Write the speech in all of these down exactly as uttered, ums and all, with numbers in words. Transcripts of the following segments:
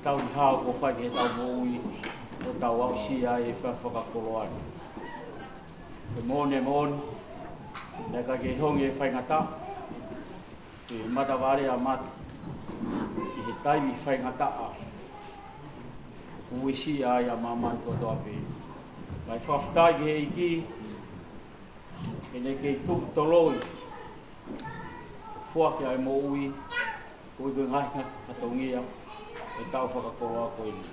Tauhi hao kuo fai ki heʻetau moʻui, ʻo tau aʻusia ai e fakakoloa ni. Ko e moʻoni, moʻoni, naʻe ʻikai ke honge e faingataʻa pe matavale ʻa mate ʻi he taimi faingataʻa kuo uesia ai ʻa māmani kotoa pē. Kae fakafetaʻi ki he ʻEiki, heʻene kei tuku toloi, foaki ʻa e moʻui, koeʻuhi ko e ngaahi ngaahi fatongia ʻetau fakakoloa ko eni.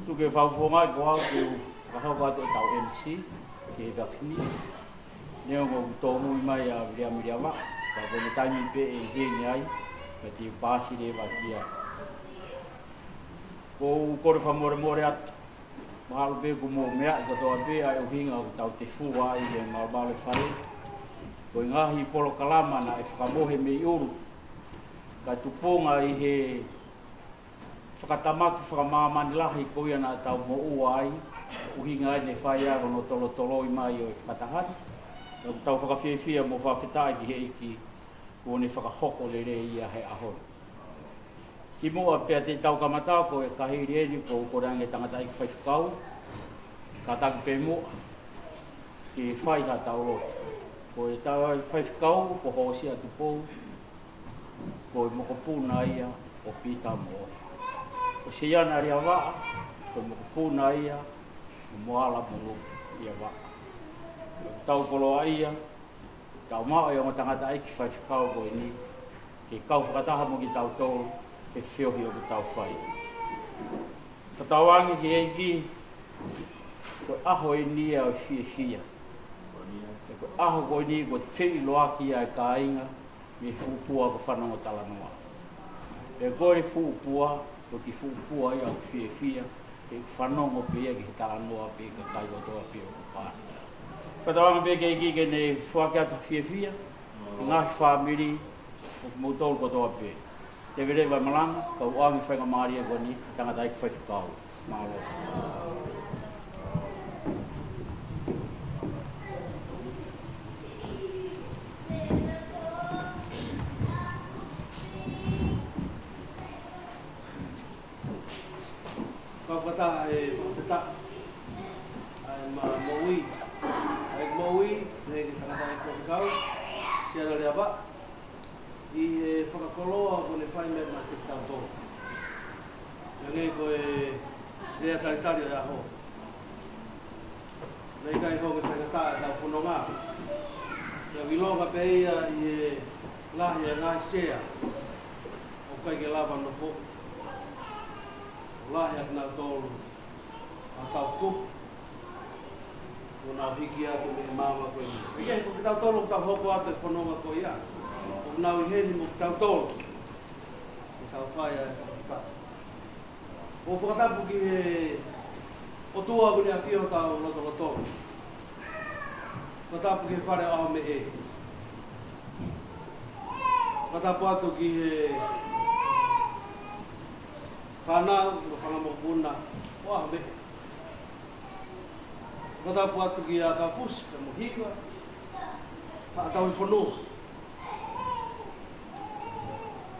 Tuku ke u fakafofongaʻi ko au ke u fakahoko atu ʻetau M C ki he efiafi ni. Neongo ʻoku tōmui mai ʻa Viliami Leava, ka ko e taimi pē ʻe ʻi heni ai, ka te u paasi leva ki ai. ʻOku ou kole fakamolemole atu, mahalo pē kuo mou meaʻi kotoa pē ʻa e ʻuhinga ʻoku tau tefua ai he malumalu e fale. Ko e ngaahi polokalama naʻe fakamohe mei ʻulu, kae tupunga ʻi he fakatamaki fakamāmani lahi ko ia naʻa tau moʻua ai, ʻuhinga ai ʻene fai ai hono tolotoloi mai ʻo e fakataha ni. ʻOku tau fakafiefia mo fakafetaʻi ki he ʻEiki, kuo ne fakahoko lelei ia he ʻaho ni. Kimuʻa pea te tau kamata, ko e kahaʻu eni ʻoku ou kole ange ki he tangataʻeiki faifekau, kātaki pē muʻa ke fai haʻatau lotu. Ko ʻetau faifekau ko Hōsea Tupou, ko e mokopuna ia ʻo Pita mo ʻOfa. Ko Seiana Leava, ko e mokopuna ia ʻo Moala mo Luke Leava. Tau koloaʻia, tau maʻu e ongo tangataʻeiki faifekau ko eni ke kau fakataha mo kitautolu he feohi ʻoku tau fai. Fakatauange ki he ʻEiki, ko e ʻaho eni ia ʻo e fiefia. He ko e ʻaho ko eni kuo feʻiloaki ai e kāinga mei he fuʻu pua ko e fanongo talanoa. He ko e fuʻu pua, ko e kiʻi fuʻu pua ia ʻoku fiefia, he fanongo pē ia ki he talanoa pē ʻa e kakai kotoa pē ʻoku paasi. Fakatauange pē ki he ʻEiki ke ne foaki atu ha fiefia, ngaahi fāmili, ʻo kimoutolu kotoa pē. Tēvele vai malanga, kau ʻoange faingamālie ko eni ki he tangataʻeiki faifekau. Mālō. Kau fakataha he fakafetaʻi ʻa e ma-, moʻui, ʻa e moʻui, ne ke tangataʻeiki faifekau, Seiana Leava, ʻi he fakakoloa kuo ne fai mai maʻa kitautolu. Hangē ko e lea talitali ʻo e ʻaho, naʻe ʻikai honge faingataʻa ʻetau fononga. Naʻe ʻilonga pē ia ʻi he lahi ʻa e ngaahi sea ʻoku ʻikai ke lava nofo. ʻO lahi ʻa kinautolu ʻa e kau kupu kuo nau hiki atu mei he maama ko eni. ʻIkai ko kitautolu ʻoku tau hoko atu e fononga ko ia. ʻOku nau ʻi heni mo kitautolu. ʻOku tau fai ʻa e fakafetaʻi. ʻOku ou fakatapu ki he ʻOtua kuo ne ʻafio ʻi hotau lotolotonga. Fakatapu ki he fale ʻo ʻAhomeʻe. Fakatapu atu ki he fānau mo e fanga mokopuna ʻo ʻAhomeʻe. Fakatapu atu kia Kaufusi, kia Mohiva, Haʻa Tauhi Fonua.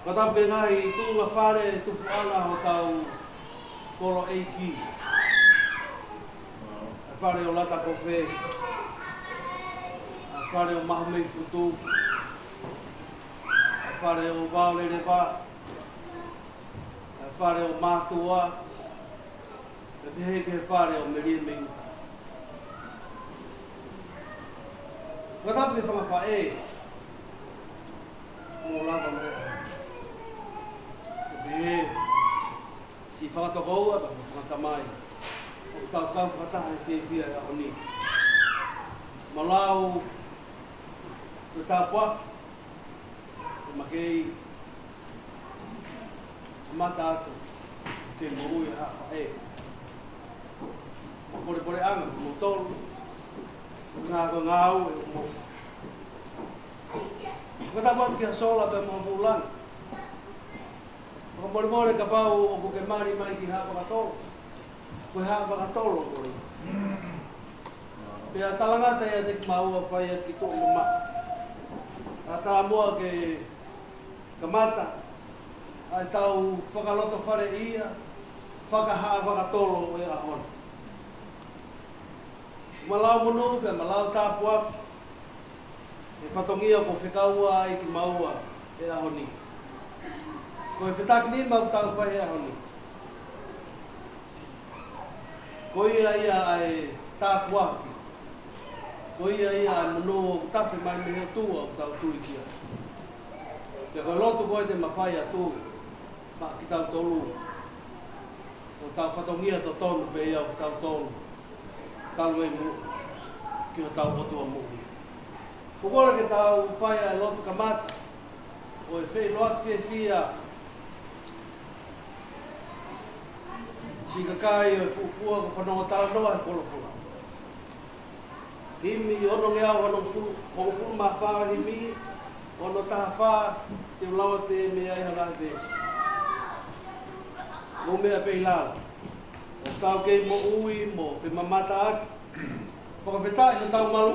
Fakatapu ki he ngaahi tuʻunga fale tupuʻanga hotau kolo ʻeiki. ʻA e fale ʻo Latakofe, ʻa e fale ʻo Mahumeifutu, ʻa e fale ʻo Vaoleleva, ʻa e fale ʻo Mātuʻa, pea pehē ki he fale ʻo Melie mei ʻUta. Fakatapu ki he fanga faʻē, mo lava mea. Pea pehē siʻi fanga tokoua, pea mo e fanga tamai. ʻOku tau kau fakataha he fiefia ʻo e ʻaho ni. Mo lau ko e tāpuaki, ʻe makei kamata atu ke moʻui ʻa e faʻē. Mo e polepole ʻanga, mo tolu. Ngā ko ngāue, mo. Ko e tāpuaki ki ha sola pea mo ha pūlanga. Fakamolemole kapau ʻoku ke mali mai ki Haʻa Fakatolo. Ko e Haʻa Fakatolo ko ē. Pea talangata ia te ki maua fai atu ki tuʻa mamaʻo. ʻA tā muʻa ke kamata. ʻA e tau fakalotofaleʻia, fakahaʻa fakatolo ʻo e ʻaho ni. Malau monū pea malau tāpuaki e fatongia kuo fekau ai kimaua he ʻaho ni. Ko e fetākinima ʻoku tau fai he ʻaho ni, ko ia ia ʻa e tāpuaki, ko ia ia ʻa e monū ʻoku tafe mai mei he ʻOtua ʻoku tau tui ki ai. Pea ko e lotu ko ē te mafai atu maʻa kitautolu, ko hotau fatongia totonu pē ia ʻoku tau tonu talu ai mo e moʻui ki hotau ʻOtua moʻui. Ko e kole ke tau fai ʻa e lotu kamata ʻo e feʻiloaki fiefia siʻi kakai ʻo e fuʻu kua kuo fanongo talanoa he folofola. Himi ono ngeau ono fu-, ono fu ma fa himi, ono taha fa, te u lau atu mei ai ha ngaahi veesi. Mou meʻa pē ʻi lalo. ʻOku tau kei moʻui mo femamataʻaki. Fakafetaʻi hotau malu,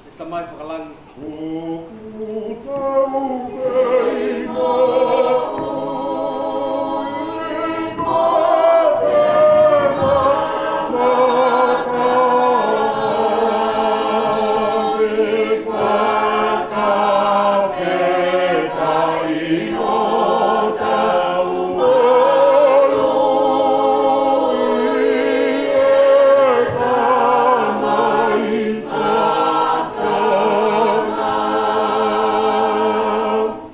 ʻe Tamai fakalangi. ʻOku tau kei moʻui mo femamataʻaki, fakafetaʻi hotau malu ʻi he Tamai.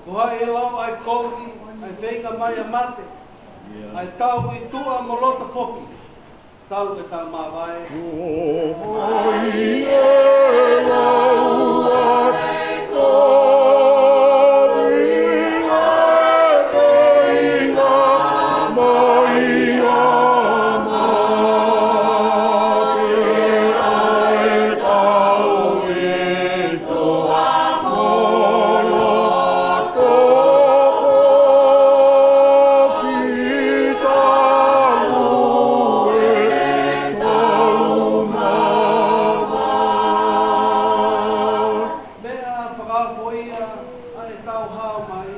Ko hai ʻe lau ʻa e kovi, ʻa e feinga mai ʻa mate, ʻa e tau ʻi tuʻa mo loto foki, talu ʻetau māvae. Ko hai ʻe lau ʻa e kovi, ʻa e feinga mai ʻa mate, ʻa e tau ʻi tuʻa mo loto foki, talu ʻetau māvae. Meʻa fakaofo ia ʻa ʻetau hao mai,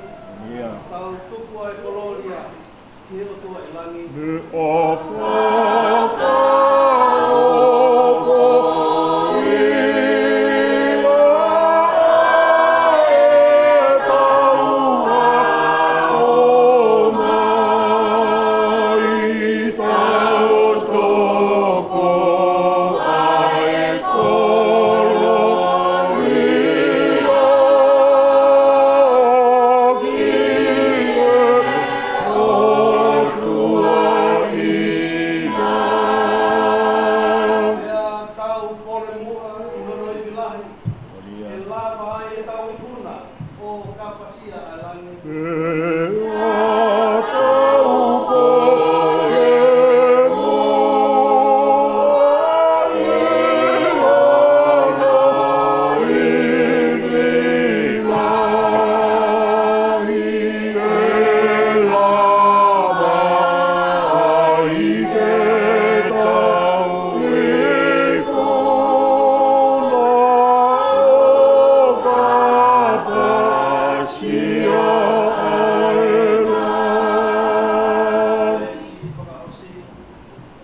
tau tuku ʻa e kolōlia ki he ʻOtua ʻi langi. Meʻa fakaofo ia ʻa ʻetau hao mai, tau tuku ʻa e kolōlia ki he ʻOtua ʻi langi. Pea tau kole muʻa ki hono ivi lahi, ke lava ai ʻetau ikuna ʻo kapasia ʻa langi. Pea tau kole muʻa ki hono ivi lahi, ke lava ai ke tau ikuna ʻo kapasia ʻa langi.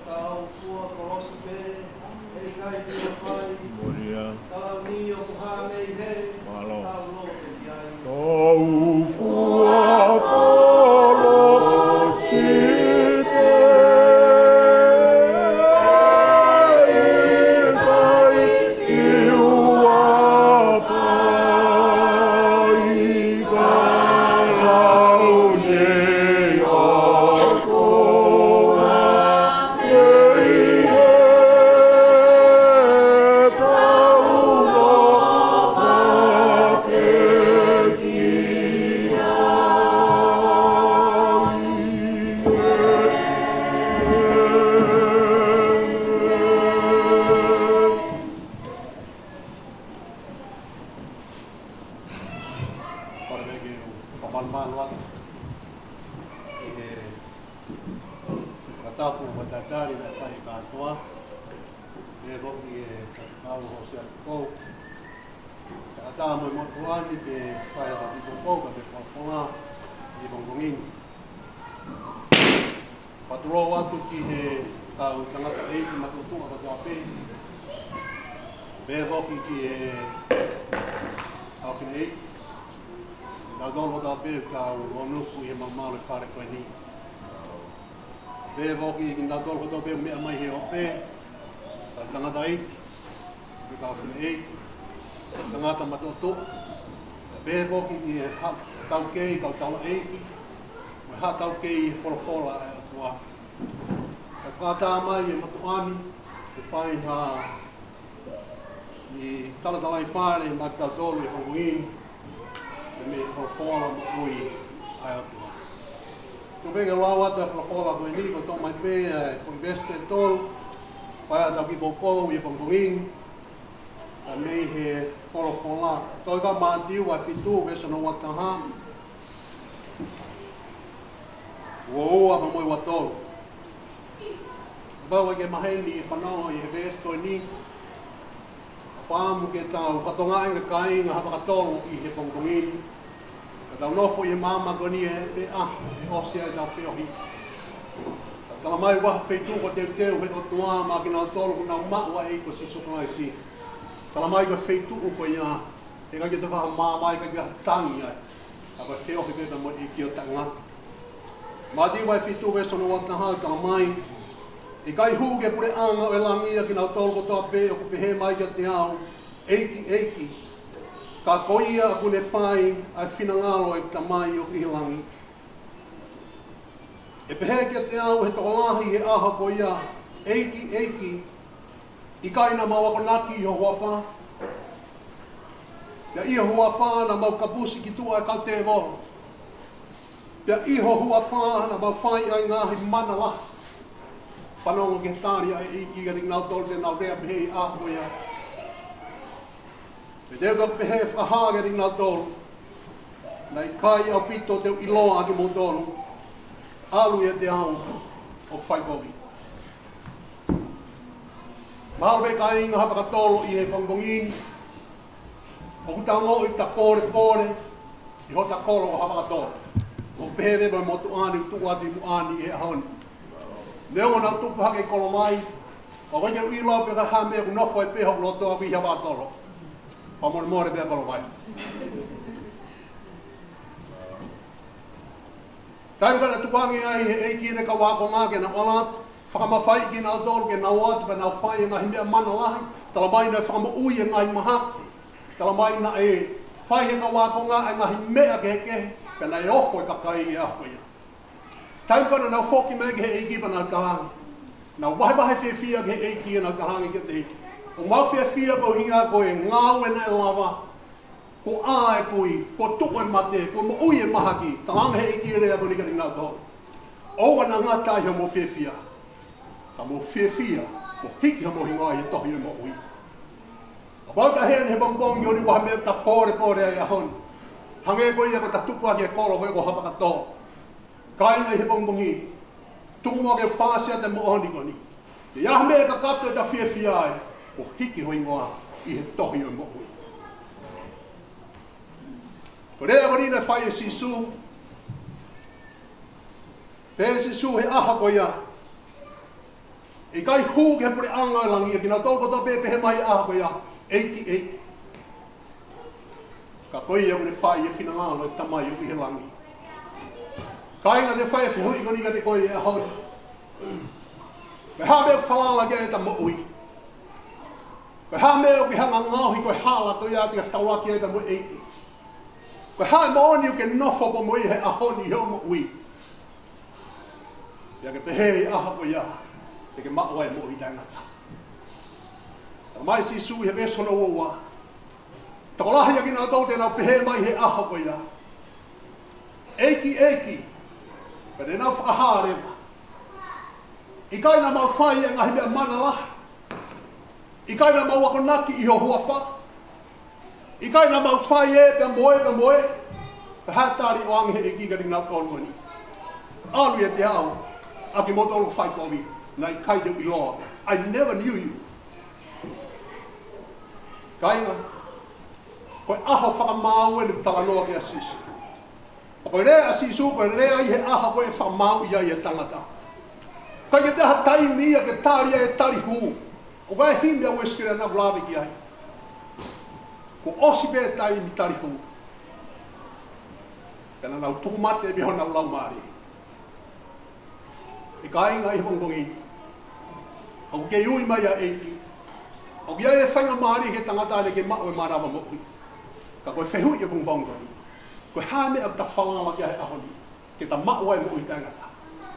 Tau fua kolosi pē, ʻe ʻikai te u fai. Molia. Tau ni ʻoku hā mei hē, mālō, tau lō pē ki ai. Tau fua kolosi pē, ʻe ʻikai te u fai, ka lau ni ʻOtua mei hē, tau lō pē ki ai. Kole ke u fakamālō atu ʻi he fakatapu mo e tatali naʻe fai ʻe he kātoa, pehē foki ki he Faifekau Hōsea Tupou, kae ʻatā mo e motuʻa ni ke fai ha fakapikopiko kae fakafofonga ʻi he pongipongi ni. Fakatulou atu ki he kau tangataʻeiki matuʻotuʻa kotoa pē. Pehē foki ki he kau fineʻeiki. Nautolu kotoa pē kau lonuku ʻi he malumalu ʻo e fale ko eni. Pehē foki kinautolu kotoa pē meʻa mai he ope, kau tangataʻeiki, kau fineʻeiki, tangata matuʻotuʻa. Pehē foki ki he haʻa taukei, kau taulaʻeiki, mo e haʻa taukei ʻi he folofola ʻa e ʻOtua. Kae fakaʻatā mai e mātuʻa ni, ke fai ha ʻi talatalaifale maʻatautolu ʻi he pongipongi ni, ʻi he meʻa folofola moʻui ʻa e ʻOtua. Tuku pē ke u lau atu e folofola ko eni, ko e toʻo mai pē ʻa e foʻi veesi ʻe tolu, fai ʻetau kiʻi koukou ʻi he pongipongi ni, ʻa e meʻa he folofola. Tohi ko Mātiu vahe fitu, veesi hono ua taha. Ua ua pea mo e ua tolu. Kapau ʻoku ke maheni ʻi he fanongo ʻi he veesi ko eni, fakaʻamu ke tau fakatokangaʻi e kāinga Haʻa Fakatolo ʻi he pongipongi ni. Ka tau nofo ʻi he maama ko eni ʻe, ʻe ʻaho, ʻe ʻosi ai ʻetau feohi. Ka tala mai ʻoku ʻi ai ha feituʻu ʻoku teuteu ʻe he ʻOtua maʻa kinautolu ʻoku nau maʻu ʻa e ʻEiki ko Sīsū Kalaisi. Tala mai ko e feituʻu ko ia, ʻe ʻikai ke toe fai ha maama, ʻikai ke toe fai ha tangi ai. Ka ko e feohi pē mo e ʻEiki ʻo taʻengata. Mātiu vahe fitu veesi hono ua taha, tala mai: ʻE ʻikai hū ki he puleʻanga ʻo e langi ʻa kinautolu kotoa pē ʻoku pehē mai kiate au, ʻEiki, ʻEiki, ka ko ia ʻoku ne fai ʻa e finangalo ʻo e Tamai ʻoku ʻi he langi. ʻE pehē kiate au ʻe he tokolahi he ʻaho ko ia, ʻEiki, ʻEiki, ʻikai naʻa mau akonaki ʻi ho huafa? Pea ʻi ho huafa naʻa mau kapusi ki tuʻa e kau tēvolo? Pea ʻi ho huafa naʻa mau fai ʻa e ngaahi mana lahi? Fanongo ki he tali ʻa e ʻEiki kiate kinautolu te nau lea pehē ʻi he ʻaho ko ia. Pea te u toki pehē fakahā kiate kinautolu, naʻe ʻikai ʻaupito te u ʻiloa ʻa kimoutolu, ʻalu ʻiate au ʻo fai kovi. Mahalo pē kāinga Haʻa Fakatolo ʻi he pongipongi ni, ʻoku tau ongoʻi ta pōlepole ʻi hota kolo ko Haʻa Fakatolo. ʻOku pehē pē mo e motuʻa ni ʻoku tuʻu atu ʻi muʻa ni he ʻaho ni. Neongo naʻa nau tupu hake ʻi Kolomai, ʻoku ʻikai ke u ʻilo pe ko e hā e meʻa ʻoku nofo ai pē hoku loto ʻaʻaku ʻi Haʻa Fakatolo. Fakamolemole pē Kolomai. Taimi ko ē naʻe tukuange ai ʻe he ʻEiki ʻene kau ākonga ke nau ʻalu atu, fakamafaiʻi kinautolu ke nau ō atu pea nau fai e ngaahi meʻa mana lahi, tala mai naʻe fakamoʻui e ngaahi mahaki, tala mai naʻe fai ʻe he kau ākonga e ngaahi meʻa kehekehe, pea naʻe ofo e kakai ʻi he ʻaho ko ia. Taimi ko ē naʻa nau foki mai ki he ʻEiki pea nau talaange, nau vahevahe fiefia ki he ʻEiki ʻo nau talaange kiate ia, ʻOku mau fiefia koeʻuhinga ko e ngāue naʻe lava, kuo ʻā e kui, kuo tuʻu e mate, kuo moʻui e mahaki. Talaange ʻe he ʻEiki e lea ko eni kiate kinautolu, ʻOua naʻa ngata ʻi hoʻomou fiefia, ka mou fiefia kuo hiki homou hingoa ʻi he tohi ʻo e moʻui. Kapau ta heni he pongipongi ni, ʻoku ʻi ai ha meʻa ta pōlepole ai he ʻaho ni, hangē ko ia ko ʻeta tupu hake e kolo ko ē ko Haʻa Fakatolo. Kāinga ʻi he pongipongi ni, tuku muʻa ke u paasi atu e moʻoni ko eni. ʻI ai ha meʻa kakato ʻeta fiefia ai, kuo hiki ho hingoa ʻi he tohi ʻo e moʻui. Ko e lea ko eni naʻe fai ʻe Sīsū, pehē ʻe Sīsū he ʻaho ko ia, ʻE ʻikai hū ki he puleʻanga ʻo e langi ʻa kinautolu kotoa pē ʻoku pehē mai he ʻaho ko ia, ʻEiki, ʻEiki, ka ko ia ʻoku ne fai e finangalo ʻo e Tamai ʻoku ʻi he langi. Kāinga, te u fai e fehuʻi ko eni kiate koe he ʻaho ni. Ko e hā e meʻa ʻoku falala ki ai ʻeta moʻui? Ko e hā e meʻa ʻoku ke hanga ʻo ngaohi ko e hala ko ia te ke fetaulaki ai pea mo e ʻEiki? Ko e hā e moʻoni ʻoku ke nofo pea mo ia he ʻaho ni ʻi hoʻo moʻui? Pea ke pehē he ʻaho ko ia, te ke maʻu ai e moʻui taʻengata. Tala mai ʻe Sīsū ʻi he veesi hono ua ua, tokolahi ʻa kinautolu te nau pehē mai he ʻaho ko ia, ʻEiki, ʻEiki, pea te nau fakahā leva, ʻIkai naʻa mau fai e ngaahi meʻa mana lahi? ʻIkai naʻa mau akonaki ʻi ho huafa? ʻIkai naʻa mau fai ē pea mo ē pea mo ē? Pea hā e tali ʻoange ʻe he ʻEiki kiate kinautolu ko eni? ʻAlu ʻiate au, ʻa kimoutolu fai kovi, naʻe ʻikai te u ʻiloa. I never knew you. Kāinga, ko e ʻaho fakamāu eni ʻoku talanoa ki ai ʻa Sīsū. Ko e lea ʻa Sīsū, ko e lea ʻi he ʻaho ko ē ʻe fakamaau ai e tangata. ʻIkai ke toe ʻi ai ha taimi ia ke tali ai e tali hū. ʻOku ʻi ai e himi ʻa Uēsiliana naʻá ku lave ki ai. Kuo ʻosi pē e taimi tali hū. Pea naʻa nau tuku mate pē honau laumālie. ʻE kāinga ʻi he pongipongi ni, ʻoku kei ui mai ʻa e ʻEiki. ʻOku ʻi ai e faingamālie ki he tangata ʻaʻana ke maʻu e mānava moʻui. Ka ko e fehuʻi ʻo e pongipongi ni, ko e hā e meʻa ʻoku ta falala ki ai he ʻaho ni ke ta maʻu ai e moʻui taʻengata?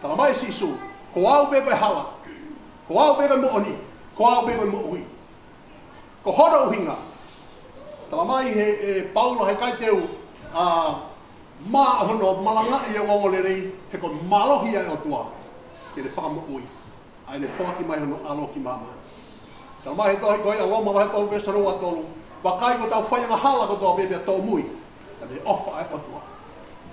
Talamai ʻe Sīsū, ko au pē ko e hala, ko au pē ko e moʻoni, ko au pē ko e moʻui. Ko hono ʻuhinga, talamai ʻe, ʻe Paula he kaiteu, ʻa, mā hono malangaʻi e ongoongolelei, he ko e mālohi ia ʻo e ʻOtua ke ne fakamoʻui, ʻa ʻene foaki mai hono ʻAlo ki māmani. Talamai he tohi ko ia ʻa Loma vahe tolu veesi ua tolu, vakai, kuo tau fai angahala kotoa pē pea tōmui mei he ʻofa ʻa e ʻOtua.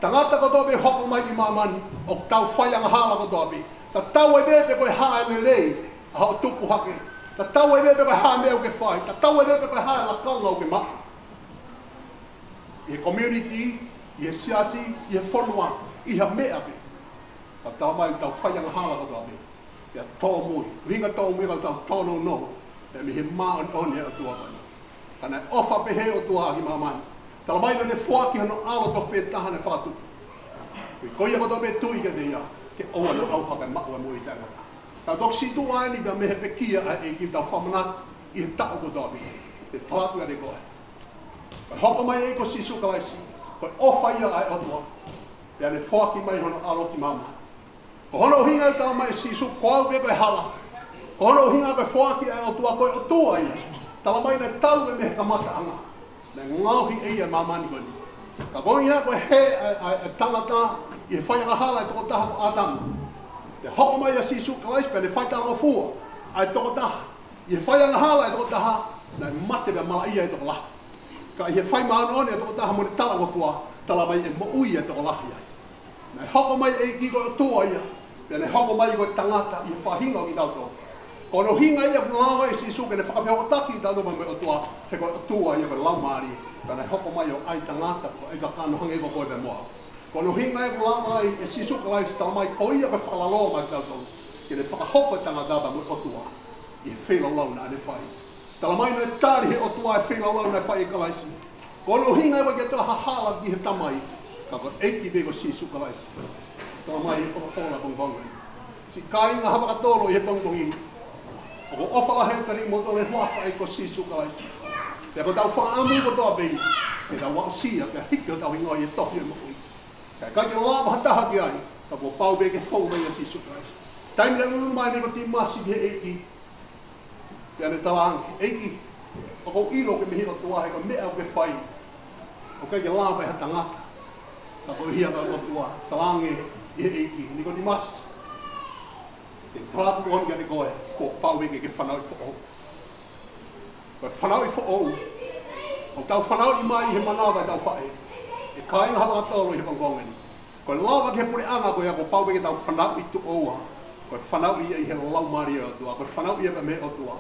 Tangata kotoa pē ʻoku hoko mai ki māmani, ʻoku tau fai angahala kotoa pē. Tatau ai pē pe ko e hā e lelei ʻa hoʻo tupu hake. Tatau ai pē pe ko e hā e meʻa ʻokú ke fai. Tatau ai pē pe ko e hā e lakanga ʻokú ke maʻu ʻi he community, ʻi he siasi, ʻi he fonua, ʻi ha meʻa pē. Ka talamai ʻoku tau fai angahala kotoa pē pea tōmui. ʻUhinga tōmui, ka tau tōnounou pē mei he māʻoniʻoni ʻa e ʻOtua ko eni. Ka naʻe ʻofa pehē ʻa e ʻOtua ki māmani, talamai naʻá ne foaki hono ʻAlo tofu pē taha naʻe fakatupu, koeʻuhi ko ia kotoa pē ʻe tui kiate ia, ke ʻoua naʻa ʻauha, ka ke maʻu e moʻui taʻengata. Tau toki situʻa eni pea mei he pekia ʻa e ʻEiki, tau fakamanatu ʻi he taʻu kotoa pē, ʻe tala atu kiate koe, ko e hoko mai ʻa e ʻEiki ko Sīsū Kalaisi, ko e ʻofa ia ʻa e ʻOtua, pea ne foaki mai hono ʻAlo ki māmani. Ko hono ʻuhinga ia ʻoku talamai ʻe Sīsū, ko au pē ko e hala. Ko hono ʻuhinga ko e foaki ʻa e ʻOtua, ko e ʻOtua ia. Talamai naʻe talu mei he kamataʻanga, naʻe ngaohi ʻe ia e māmani ko eni. Ka ko e ʻuhinga ko e hē ʻa e, ʻa e, ʻa e tangata ʻi he fai angahala ʻa e tokotaha ko ʻĀtama, pea hoko mai ʻa Sīsū Kalaisi pea ne fai talangofua ʻa e tokotaha. ʻI he fai angahala ʻa e tokotaha, naʻe mate pea malaʻia e tokolahi. Ka ʻi he fai māʻoniʻoni ʻa e tokotaha mo ʻene talangofua, talamai ʻe moʻui ʻa e tokolahi ai. Naʻe hoko mai ʻa e ʻEiki ko e ʻOtua ia, pea ne hoko mai ko e tangata ʻi he faʻahinga ʻo kitautolu. Ko hono ʻuhinga ia ʻoku lava ʻe Sīsū ke ne fakafehokotaki kitautolu mo e ʻOtua, he ko e ʻOtua ia ko e Laumālie, pea naʻe hoko mai ʻo ʻai tangata, ʻo ʻai kakano hangē ko koe pea mo au. Ko hono ʻuhinga ia ʻoku lava ai ʻe Sīsū Kalaisi, talamai ko ia ko e fakalaloa maʻa kitautolu, ke ne fakahoko e tangata pea mo e ʻOtua ʻi he feilaulau naʻá ne fai. Talamai naʻe tali ʻe he ʻOtua e feilaulau naʻe fai ʻe Kalaisi. Ko hono ʻuhinga ia ʻoku ʻikai ke toe ʻi ai ha hala ki he Tamai, ka ko e ʻEiki pē ko Sīsū Kalaisi. Talamai ʻe he folofola ʻo e pongipongi ni, siʻi kāinga, ha fakatolo ʻi he pongipongi ni, ʻoku ou ʻofa lahi atu kiate kimoutolu ʻi he huafa ʻo e ʻEiki ko Sīsū Kalaisi. Pea ko ʻetau fakaʻamu kotoa pē ia, ke tau aʻusia pea hiki hotau hingoa ʻi he tohi ʻo e moʻui. Ka ʻikai ke lava ha taha ki ai, ka kuo pau pē ke fou mai ʻia Sīsū Kalaisi. Taimi naʻe ʻunu mai ai ʻa Nikotīmasi ki he ʻEiki, pea ne talaange, ʻEiki, ʻoku ou ʻilo ʻokú ke mei he ʻOtua, he ko e meʻa ʻokú ke fai, ʻoku ʻikai ke lava ʻe ha tangata, ka ko e hia ka ʻOtua. Talaange ʻe he ʻEiki, Nikotīmasi, te u tala atu ʻeni kiate koe, kuo pau pē ke ke fanauʻi foʻou. Ko e fanauʻi foʻou, ʻoku tau fanauʻi mai ʻi he manava ʻetau faʻē, ʻe kāinga, ha fakatolo ʻi he pongipongi ni. Ko e lava ki he puleʻanga ko ia, kuo pau pē ke tau fanauʻi tuʻo ua. Ko e fanauʻi ia ʻi he Laumālie ʻo e ʻOtua, ko e fanauʻi ia pē mei he ʻOtua.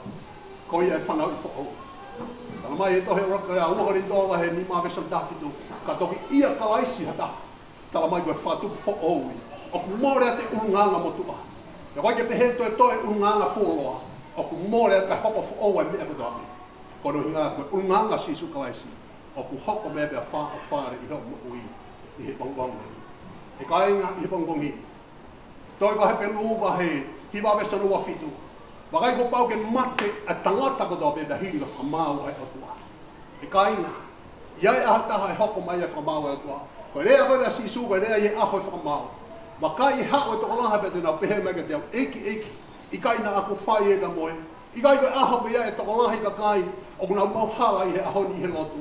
Ko ia e fanauʻi foʻou. Talamai ʻe he tohi ʻUluaki Kolinitō vahe nima veesi taha fitu, ka toki ʻia Kalaisi ha taha, talamai ko e fakatupu foʻou ia. ʻOku mole atu e ʻulungaanga motuʻa. Pea ʻoku ʻikai ke pehē toe toe ʻulungaanga fuoloa. ʻOku mole atu kae hoko foʻou ʻa e meʻa kotoa pē. Ko hono ʻuhinga ko e ʻulungaanga ʻo Sīsū Kalaisi, ʻoku hoko mai pea fāʻofale ʻi hoʻo moʻui ʻi he pongipongi ni. ʻE kāinga, ʻi he pongipongi ni, tohi Hepelū vahe hiva veesi ua fitu, vakai, kuo pau ke mate ʻa e tangata kotoa pē pea hili ko e fakamaau ʻa e ʻOtua. ʻE kāinga, ʻe ʻi ai ha taha ʻe hoko mai ai e fakamaau ʻa e ʻOtua? Ko e lea ko ē ʻa Sīsū, ko e lea ʻi he ʻaho ʻo e fakamaau. Vakai, ʻe haʻu e tokolahi pea te nau pehē mai kiate au, ʻEiki, ʻEiki, ʻikai naʻá ku fai ē ka mo ē? ʻIkai ko e ʻaho ko ia ʻe tokolahi e kakai ʻoku nau maʻu hala ʻi he ʻaho ni ʻi he lotu,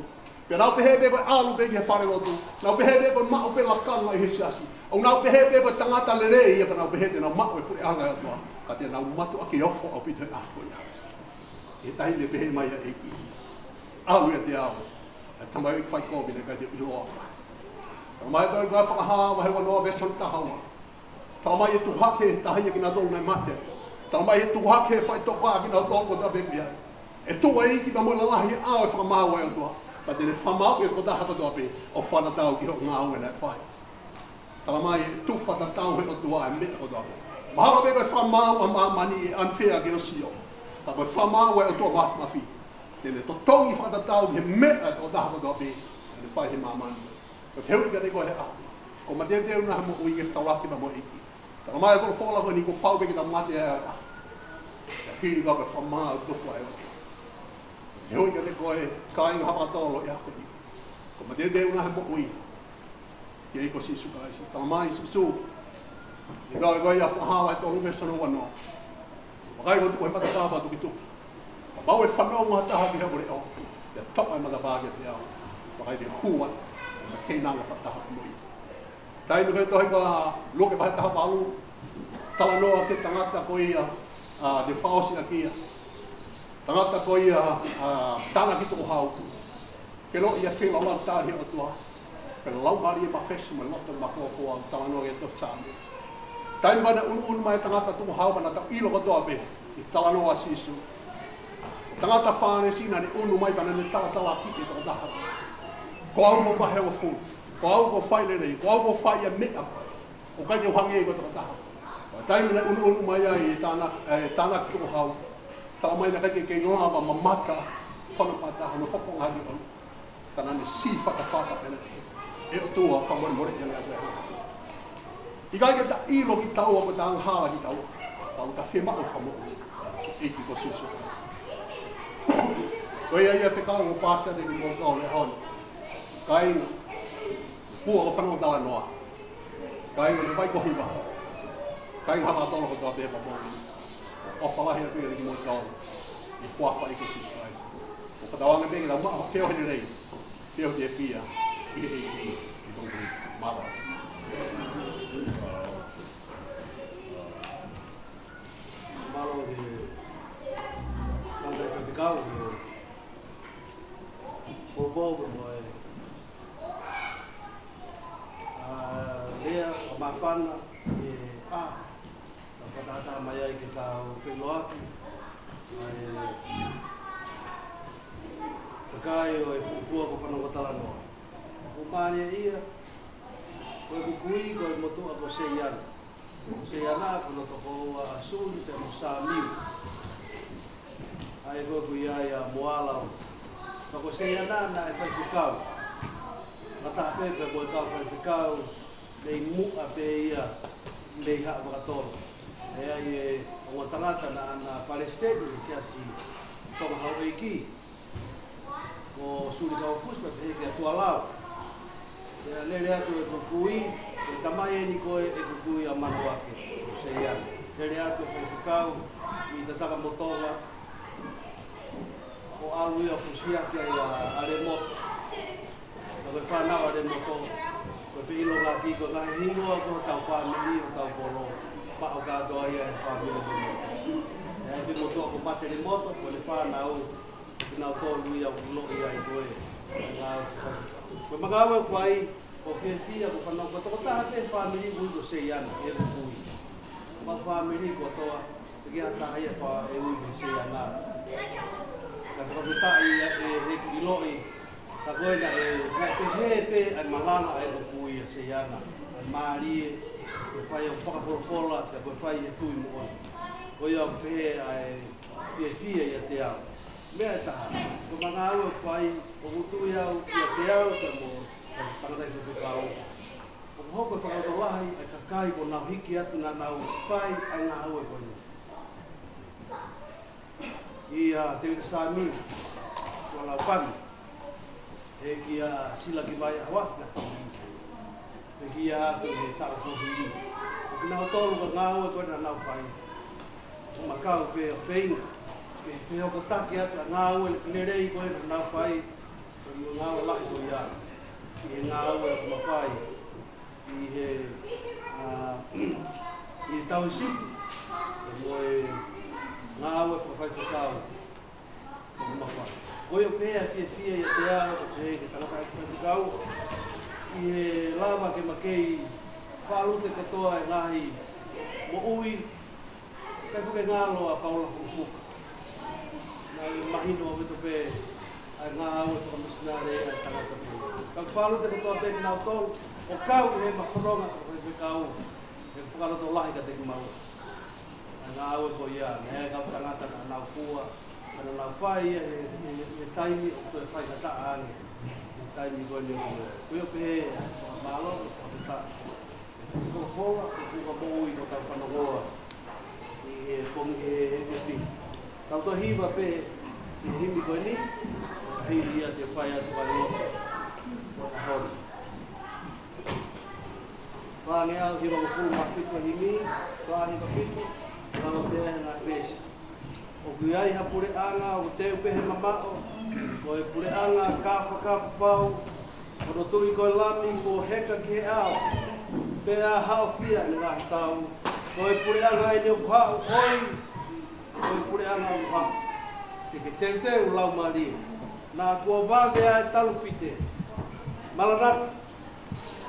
pea nau pehē pē ko e ʻalu pē ki he falelotu, nau pehē pē ko e maʻu pē lakanga ʻi he siasi, ʻoku nau pehē pē ko e tangata lelei ia, pea nau pehē te nau maʻu e puleʻanga ʻo e ʻOtua, ka te nau mātuʻaki ofo ʻaupito he ʻaho ko ia? ʻI he taimi ʻe pehē mai ai ʻa e ʻEiki, ʻAlu ʻiate au ʻa e tamaioʻeiki faikovi naʻe ʻikai te u ʻiloa. Talamai ʻe he tohi Fakahā vahe uanoa veesi taha ua, talamai ʻe tuku hake ʻe he taha ia kinautolu naʻe mate. Talamai ʻe tuku hake ʻe he faʻitoka kinautolu kotoa pē ʻoku ʻi ai. ʻE tuʻu ʻa e ʻEiki pea mo e lalahi ʻi he ʻao ʻo e fakamaau ʻa e ʻOtua, pea te ne fakamaauʻi e tokotaha kotoa pē ʻo fakatatau ki hono ngāue naʻe fai. Talamai ʻe tufa tatau ʻe he ʻOtua e meʻa kotoa pē. Mahalo pē ko e fakamaau ʻa māmani ʻe unfair ki he ʻOtua. Ka ko e fakamaau ʻa e ʻOtua Māfimafi, te ne totongi fakatatau ki he meʻa ʻa e tokotaha kotoa pē naʻe fai ʻe māmani. Ko e fehuʻi kiate koe he ʻaho ni, kuo mateuteu nai ha moʻui ke fetaulaki mo e ʻEiki? Talamai ʻe he folofola ko eni kuo pau pē ke tau mate ai ʻo taha. Pea hili ko e fakamaau tufa ʻa e ʻOtua. Fehuʻi kiate koe, kāinga Haʻapai Tolo, he ʻaho ni, kuo mateuteu nai ha moʻui ki he ʻEiki ko Sīsū Kalaisi? Talamai ʻe Sīsū, ʻi he tohi ko ia ʻa Fakahā vahe tolu veesi hono uanoa: Vakai, ʻoku ou tuku he matapā pea tukituki. Kapau ʻe fanongo ha taha ki hoku leʻo, pea toʻo ʻa e matapā kiate au, vakai, te u hū atu, pea te u keinanga fakataha mo ia. Taimi ko ē tohi ko ia ʻa Luke vahe taha valu, talanoa ki he tangata ko ia, ʻa, te u fakaʻosi ʻaki ia. Tangata ko ia, ʻa, tānaki tukuhau. Ke ʻilo ia ʻe fai ʻa e tali ʻa e ʻOtua, pea lau mālie mafesi mo e loto mafofoa, talanoa ki he tohi Saame. Taimi naʻe ʻunuʻunu mai e tangata tukuhau, pea naʻa tau ʻilo kotoa pē ʻi he talanoa ʻa Sīsū. Tangata Fālesi naʻa ne ʻunu mai pea naʻa ne talatalaakiʻi e tokotaha. Ko au ʻoku ou vahe hongofulu. Ko au ʻoku ou fai lelei. Ko au ʻoku ou fai ʻa e meʻa ʻoku ʻikai ke u hangē ko e tokotaha. Ko e taimi naʻe ʻunuʻunu mai ai e tāna-, e tānaki tukuhau, talamai naʻe ʻikai ke kei lava mamata hono mata, hono fofonga ni ʻo, ka naʻa ne sī fatafata pea ne pehē: ʻE ʻOtua, fakamolemoleʻi ange au. ʻIkai ke ta ʻilo kitaua ko e angahala kitaua, ka ʻoku ta fiemaʻu fakamoʻui ʻi he ʻEiki ko Sīsū. Ko ia ia fekau mo pāsa ni mo kau le hon. Kāinga, kuo fanongo talanoa. Kāinga ʻo e vai ko hiva. Kāinga Haʻapai Tolo kotoa pē pea mo e ʻofa lahi atu ia ki mo kau, ʻi he huafa ʻo e ʻEiki ko Sīsū Kalaisi. ʻOku fakatauange pē ke tau maʻu ha feohi lelei, feohi fiefia ʻi he ʻEiki, ʻi he ʻaho ni. Mālō. Mālō e tangataʻeiki faifekau, ʻi he poupou mo e, ʻa, lea fakamāfana, ʻi he, ʻa, ka fakataha mai ai ke tau feʻiloaki ʻa e kakai ʻo e fuʻu kua ko Fanongo Talanoa. ʻOku mālie ia, ko ʻeku kui, ko e motuʻa ko Seiana. Seiana ko hono tokoua ʻa Suli pea mo Sāmiu. ʻA ia ko ʻeku ʻi ai ʻa Moala. Ka ko Seiana naʻe faifekau. Ka taha pē pea mo e kau faifekau mei muʻa pē ia, mei Haʻa Vakatolo. ʻE ʻi ai e ongo tangata naʻa na palesiteni he siasi Tonga Houʻeiki, ko Suli Kaufusi, pea pehē kia Tualau. Pea lele atu ʻeku kui, ko e tamai eni ko ē ʻeku kui ʻa Manuake, ko Seiana. Lele atu e faifekau ʻi Tatakamotonga, ʻo ʻalu ia ʻo fusiaki ai ʻa ʻAlemoto. Ka ko e fānau ʻa ʻAlemoto, ko e feʻiloaki ko e ngaahi hingoa ko hotau fāmili, hotau kolo, pea ʻoku kātoa ia he fāmili ko eni. ʻE ʻi ai pē motuʻa ko Matelemoto, ko ʻene fānau, kinautolu ia ʻoku ʻiloʻi ai ko e ngāue ko ē. Ko e ngāue ʻoku fai, ʻoku fiefia, ʻoku fanongo, ko e tokotaha pē he fāmili ʻoku ui ko Seiana, ʻeku kui. Ko e fāmili kotoa, ʻikai ha taha ia ʻe ui ko Seiana. Ka fakafetaʻi ia ʻi heʻeku ʻiloʻi, ka ko e naʻe, naʻe pehē pē ʻa e malanga ʻa ʻeku kui ʻa Seiana, ʻa e mālie, ko e fai ʻo fakafolofola, ka ko e fai he tui moʻoni. Ko ia ʻoku pehē ʻa e fiefia ʻiate au. Meʻa ʻe taha, ko e ngāue ʻoku fai, ʻoku tui au ʻiate au, pea mo e tangataʻeiki faifekau, ʻoku hoko e fakalotolahi ʻa e kakai kuo nau hiki atu naʻa nau fai ʻa e ngāue ko eni. Kia Tēvita Sāmiu, Tualau Pami, pea kia Sila Kimai Awa, na Pami, pea kia Atu he Taʻu Kohili. Ko kinautolu ko e ngāue ko ē naʻa nau fai, ʻoku mau kau pē ʻo feinga ke fehokotaki atu ʻa e ngāue lelei ko ē naʻa nau fai, ko e ngāue lahi ko ia, ʻi he ngāue ʻoku mau fai ʻi he, ʻa, ʻi he tauhi sipi, mo e ngāue fakafaifekau ʻoku mau fai. Ko ia ʻoku pehē ʻa e fiefia ʻiate au, ʻoku pehē ki he tangataʻeiki faifekau, ʻi he lava ke ma kei fālute kotoa e ngaahi moʻui, kae fuke ngalo ʻa Paula Fufuka. Naʻe mahino ʻaupito pē ʻa e ngāue fakamisinale ʻa e tangata pē. Ka fālute kotoa pē kinautolu, ʻo kau ʻi heʻema fononga, Ko e kau, ʻe fakalotolahi kiate kimaua. ʻA e ngāue ko ia, ne kau tangata naʻa nau fua, naʻa nau fai ia he, he, he taimi ʻoku toe faingataʻa ange. He taimi ko eni ʻoku, ko ia pehē, fakamālō, fakafetaʻi. Ko e folofola, ko e fuʻu moʻui ko ʻetau fanongoa. ʻI he pongipongi he, he, he fi. Tau toe hiva pē, he himi ko eni, hili ia ke fai atu ai loto. Ko e ʻaho ni. Fāngeau hivangofulu mā fitu himi, fā hiva fitu, lava pē he ngaahi veesi. ʻOku ʻi ai ha puleʻanga ʻoku teu pē he mamaʻo, ko e puleʻanga kāfakafa fau, hono tui ko e lami kuo heka ki he ʻao, pea haʻofia ʻene ngaahi tau, ko e puleʻanga eni ʻoku haʻu ʻoi, ko e puleʻanga ʻoku haʻu. Te ke teuteu laumālie, naʻa kuo vave ʻa e talupite, Malanata,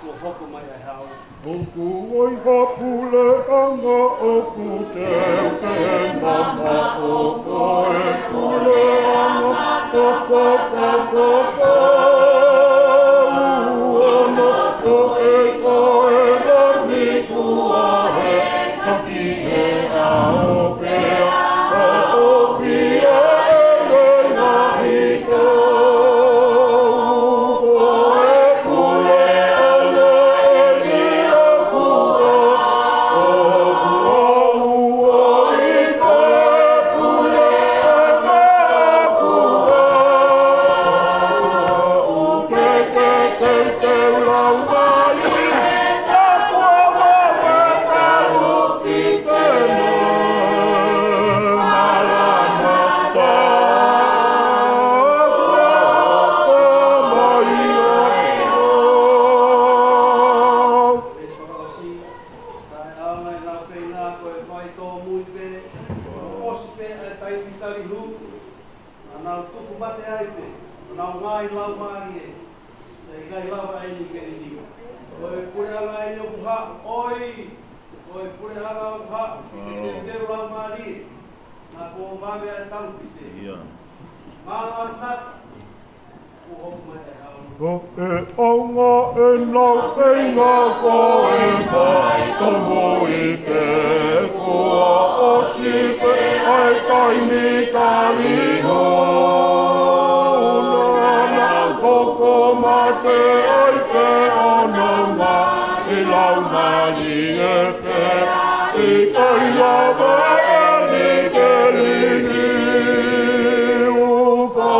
kuo hoko mai ʻa e ʻaho. ʻOku ʻi ai ha puleʻanga ʻoku teu pē he mamaʻo, ko e puleʻanga kāfakafa, hono tui ko e lami kuo heka ki he ʻao, pea haʻofia ʻene ngaahi tau, ko e puleʻanga eni ʻoku haʻu ʻoi, ko e puleʻanga ʻoku haʻu. Ke ke teuteu laumālie, naʻa kuo vave ʻa e talupite, Malanata, kuo hoko mai ʻa e ʻaho. Veesi fakaʻosi, taʻeʻaonga ʻenau feinga ko e fai tōmui pē, kuo ʻosi pē ʻa e taimi tali hū, naʻa nau tuku mate ai pē honau ngaahi laumālie, ʻe ʻikai lava eni ke liliu. Ko e puleʻanga eni ʻoku haʻu, ʻoi, ko e puleʻanga ʻoku haʻu, ke ke teuteu laumālie, naʻa kuo vave ʻa e talupite. Ia. Malanata, kuo hoko mai ʻa e ʻaho. Ko e ʻaonga ʻenau feinga ko e fai tōmui pē, kuo ʻosi pē ʻa e taimi tali hū, naʻa nau tuku mate ai pē honau ngaahi laumālie, pea ʻikai lava eni ke liliu. Ko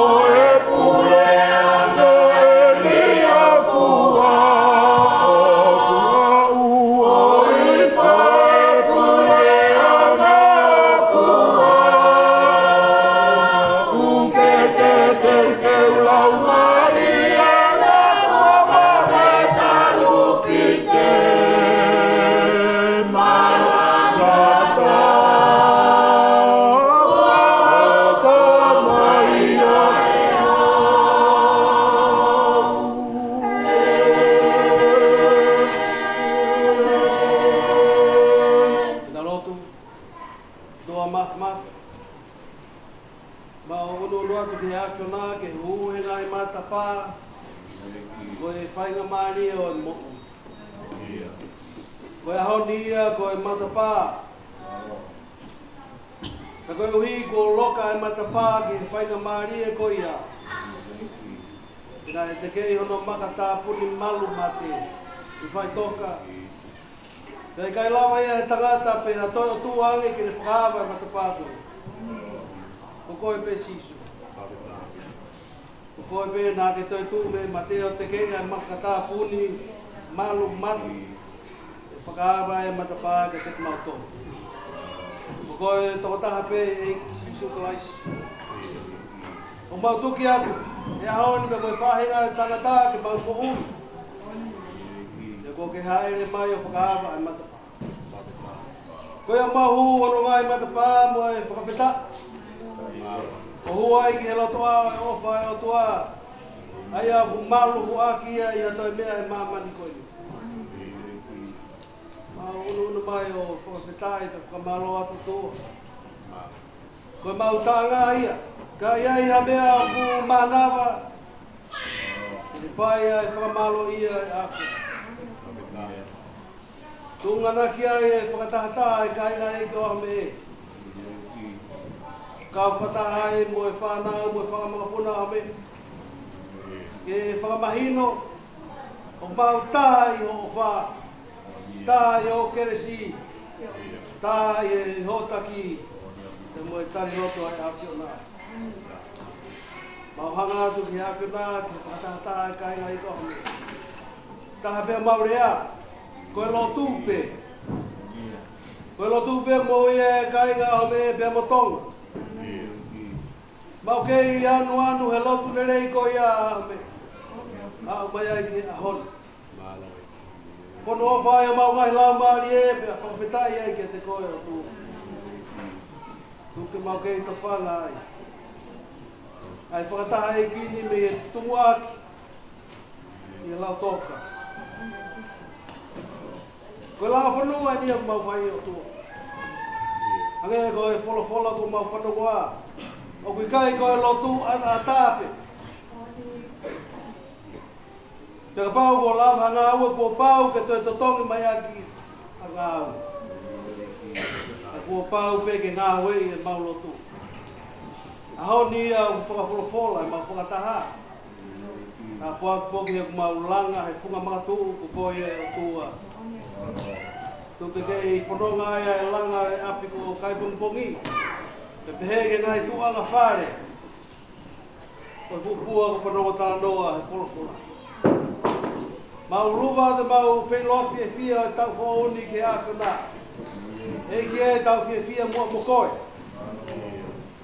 e puleʻanga eni ʻoku haʻu, ʻoku haʻu ʻoi, ko e puleʻanga ʻoku haʻu. Ke ke teuteu laumālie, naʻa kuo vave ʻa e talupite, Malanata, kuo hoko mai ʻa e ʻaho. Ke tau lotu. ʻOtua Māfimafi, mau ʻunuʻunu atu ki he ʻAfiona ke hū he ngaahi matapā, ko e faingamālie ʻo e moʻui. Ko e ʻaho ni ia ko e matapā. Ka koeʻuhi kuo loka e matapā ki he faingamālie ko ia, pea naʻe tekeʻi hono maka tāpuni malu mate ʻi faʻitoka. Pea ʻikai lava ia he tangata pe ha toe ʻotua ange ke ne fakaava e matapā ko ē. Ko koe pē Sīsū. Ko koe pē naʻa ke toetuʻu mei he mate ʻo tekeʻi ʻa e maka tāpuni malu mate, ʻe fakaava e matapā kiate kimautolu. Ko koe tokotaha pē ʻEiki Sīsū Kalaisi. ʻOku mau tuki atu he ʻaho ni pea mo e faʻahinga ʻo e tangata ke mau moʻui. Pea kuo ke hāʻele mai ʻo fakaava e matapā. Ko ia mau hū hono ngaahi matapā mo e fakafetaʻi, ʻo hū ai ki he lotoʻā ʻo e ʻofa ʻa e ʻOtua, ʻa ia ʻoku malu huʻaki ia ʻi ha toe meʻa he māmani ko eni. Mau ʻunuʻunu mai ʻo fakafetaʻi pea fakamālō atu, ʻOtua. Ko e mau taʻanga ia, ka ʻi ai ha meʻa ʻoku mānava, ke fai ai e fakamālō ia ʻa e ʻAfiona. Tuʻunga ʻaki ai e fakatahataha e kāinga ʻEiki ʻo Haʻamea. Kau fakataha ai mo e fānau, mo e fanga makapuna ʻo Haʻamea. Ke fakamahino ʻoku mau taha ʻi hoʻo ʻofa, taha ʻi hoʻo kelesi, taha ʻi hoʻo taki, pea mo e tali loto ʻa e ʻAfiona. Mau hanga atu ki he ʻAfiona, ke fakatahataha e kāinga ʻEiki ʻo Haʻamea. Taha pē mau lea, ko e lotu pē. Ko e lotu pē mo ia e kāinga ʻo Haʻamea pea mo Tonga. Mau kei anuanu he lotu lelei ko ia ʻa Haʻamea. Aʻu mai ai ki he ʻaho ni. Ko hono ʻofa ʻa homau ngaahi laumālie pea fakafetaʻi ai kiate koe ʻOtua. Tuku ke mau kei tofanga ai. ʻA e fakataha ʻEiki ni mei he tumuʻaki ʻi he lautoka. Ko e langa fonua eni ʻoku mau fai ʻOtua. Hangē ko e folofola kuo mau fanongoa. ʻOku ʻikai ko e lotu ʻataʻatā pē. Pea kapau kuo lava ha ngāue kuo pau ke toe totongi mai ʻaki ha ngāue. Ka kuo pau pē ke ngāueʻi ʻemau lotu. ʻAho ni ʻoku fakafolofola ʻemau fakataha. Ka kuo foki ʻemau langa he funga makatuʻu ko koe ʻOtua. Tuku ke kei fononga ai ʻa e langa ʻo e ʻapi ko Kaipongipongi. Pea pehē ki he ngaahi tuʻunga fale. Ko e fuʻu pua ko e fanongo talanoa he folofola. Mau luva atu ʻemau feʻiloaki fiefia ʻo e taʻu foʻou ni ki he ʻAfiona. ʻEiki ē, tau fiefia muʻa mo koe.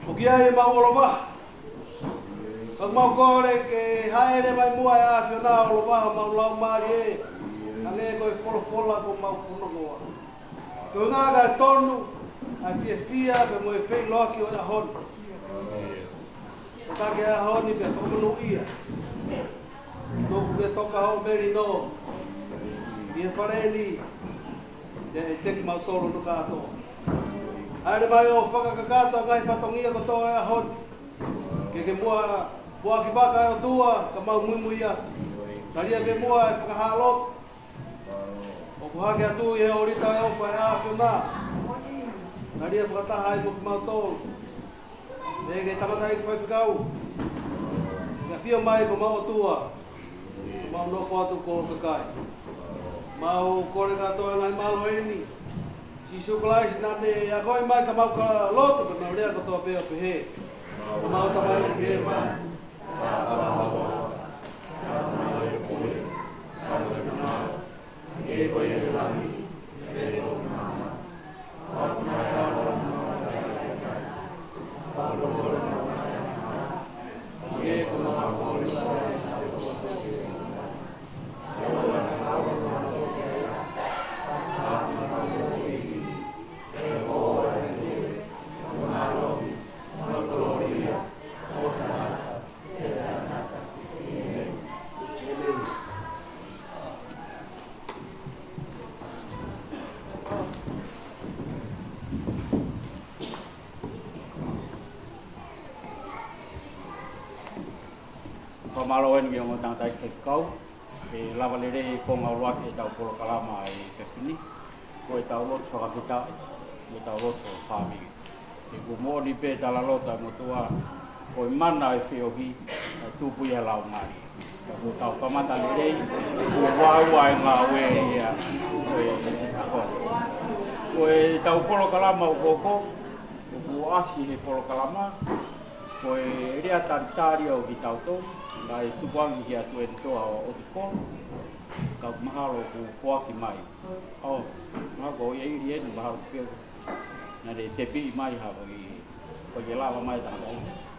ʻOku ʻi ai ʻemau ʻolovale. Ka mau kole ke hāʻele mai muʻa e ʻAfiona ʻo ʻolovale homau laumālie. Hangē ko e folofola kuo mau fanongoa. Ko e ngaahi tonu, ʻa e fiefia, pea mo e feʻiloaki ʻo e ʻaho ni. Ko e taki ʻaho ni pea fakamonūʻia. Tuku ke toka hoʻo melino ʻi he fale ni, ʻiate kimautolu hono kātoa. Hāʻele mai ʻo fakakakato ʻa e ngaahi fatongia kotoa ʻo e ʻaho ni. Ke ke muʻa, muʻaki vaka ʻOtua, ka mau muimui atu. Talia ke muʻa e fakahā lotu. ʻOku hake atu ʻi he ʻōlita ʻo e ʻofa ʻa e ʻAfiona. Talia fakataha ai mo kimautolu. Pea ki he tangataʻeiki faifekau. Ke ʻafio mai ko homau ʻOtua. Mau nofo atu ko ho kakai. Mau kole kātoa e ngaahi mālohi ni. Sīsū Kalaisi naʻa ne akoʻi mai ka mau ka lotu ka mau lea kotoa pē ʻo pehē. Ko homau Tamai ʻoku ʻi hēvani. Fakamālō eni ki he ongo tangataʻeiki faifekau, ke lava lelei e konga ʻuluaki ʻetau polokalama ʻi he efiafi ni. Ko ʻetau lotu fakafetaʻi, mo ʻetau lotu fāmili. He kuo moʻoni pē talaloto ʻa e motuʻa, ko e mana ʻo e feohi, ʻe tupu ia ʻi he laumālie. Ka kuo tau kamata lelei, kuo vaeua e ngāue ia, ko e ʻaho. Ko ʻetau polokalama ʻoku hoko, ʻoku ʻasi he polokalama, ko e lea talitali ʻo kitautolu, naʻe tupu ange ki he ʻAtueni Toa ʻo ʻOtukolo, ka mahalo kuo foaki mai. ʻO, mahalo ko ia ʻi heni mahalo pē naʻe tepiʻi mai ha ko i, ko ia lava mai tangata.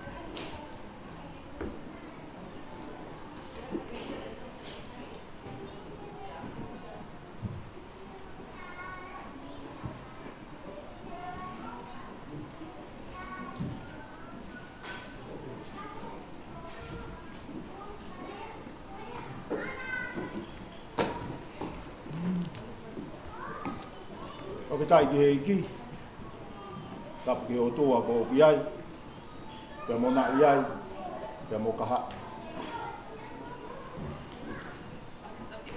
ʻOku talitali ki he ʻEiki, tapu ki he ʻOtua kuo ʻi ai, pea mo naʻe ʻi ai, pea mo kahaʻu.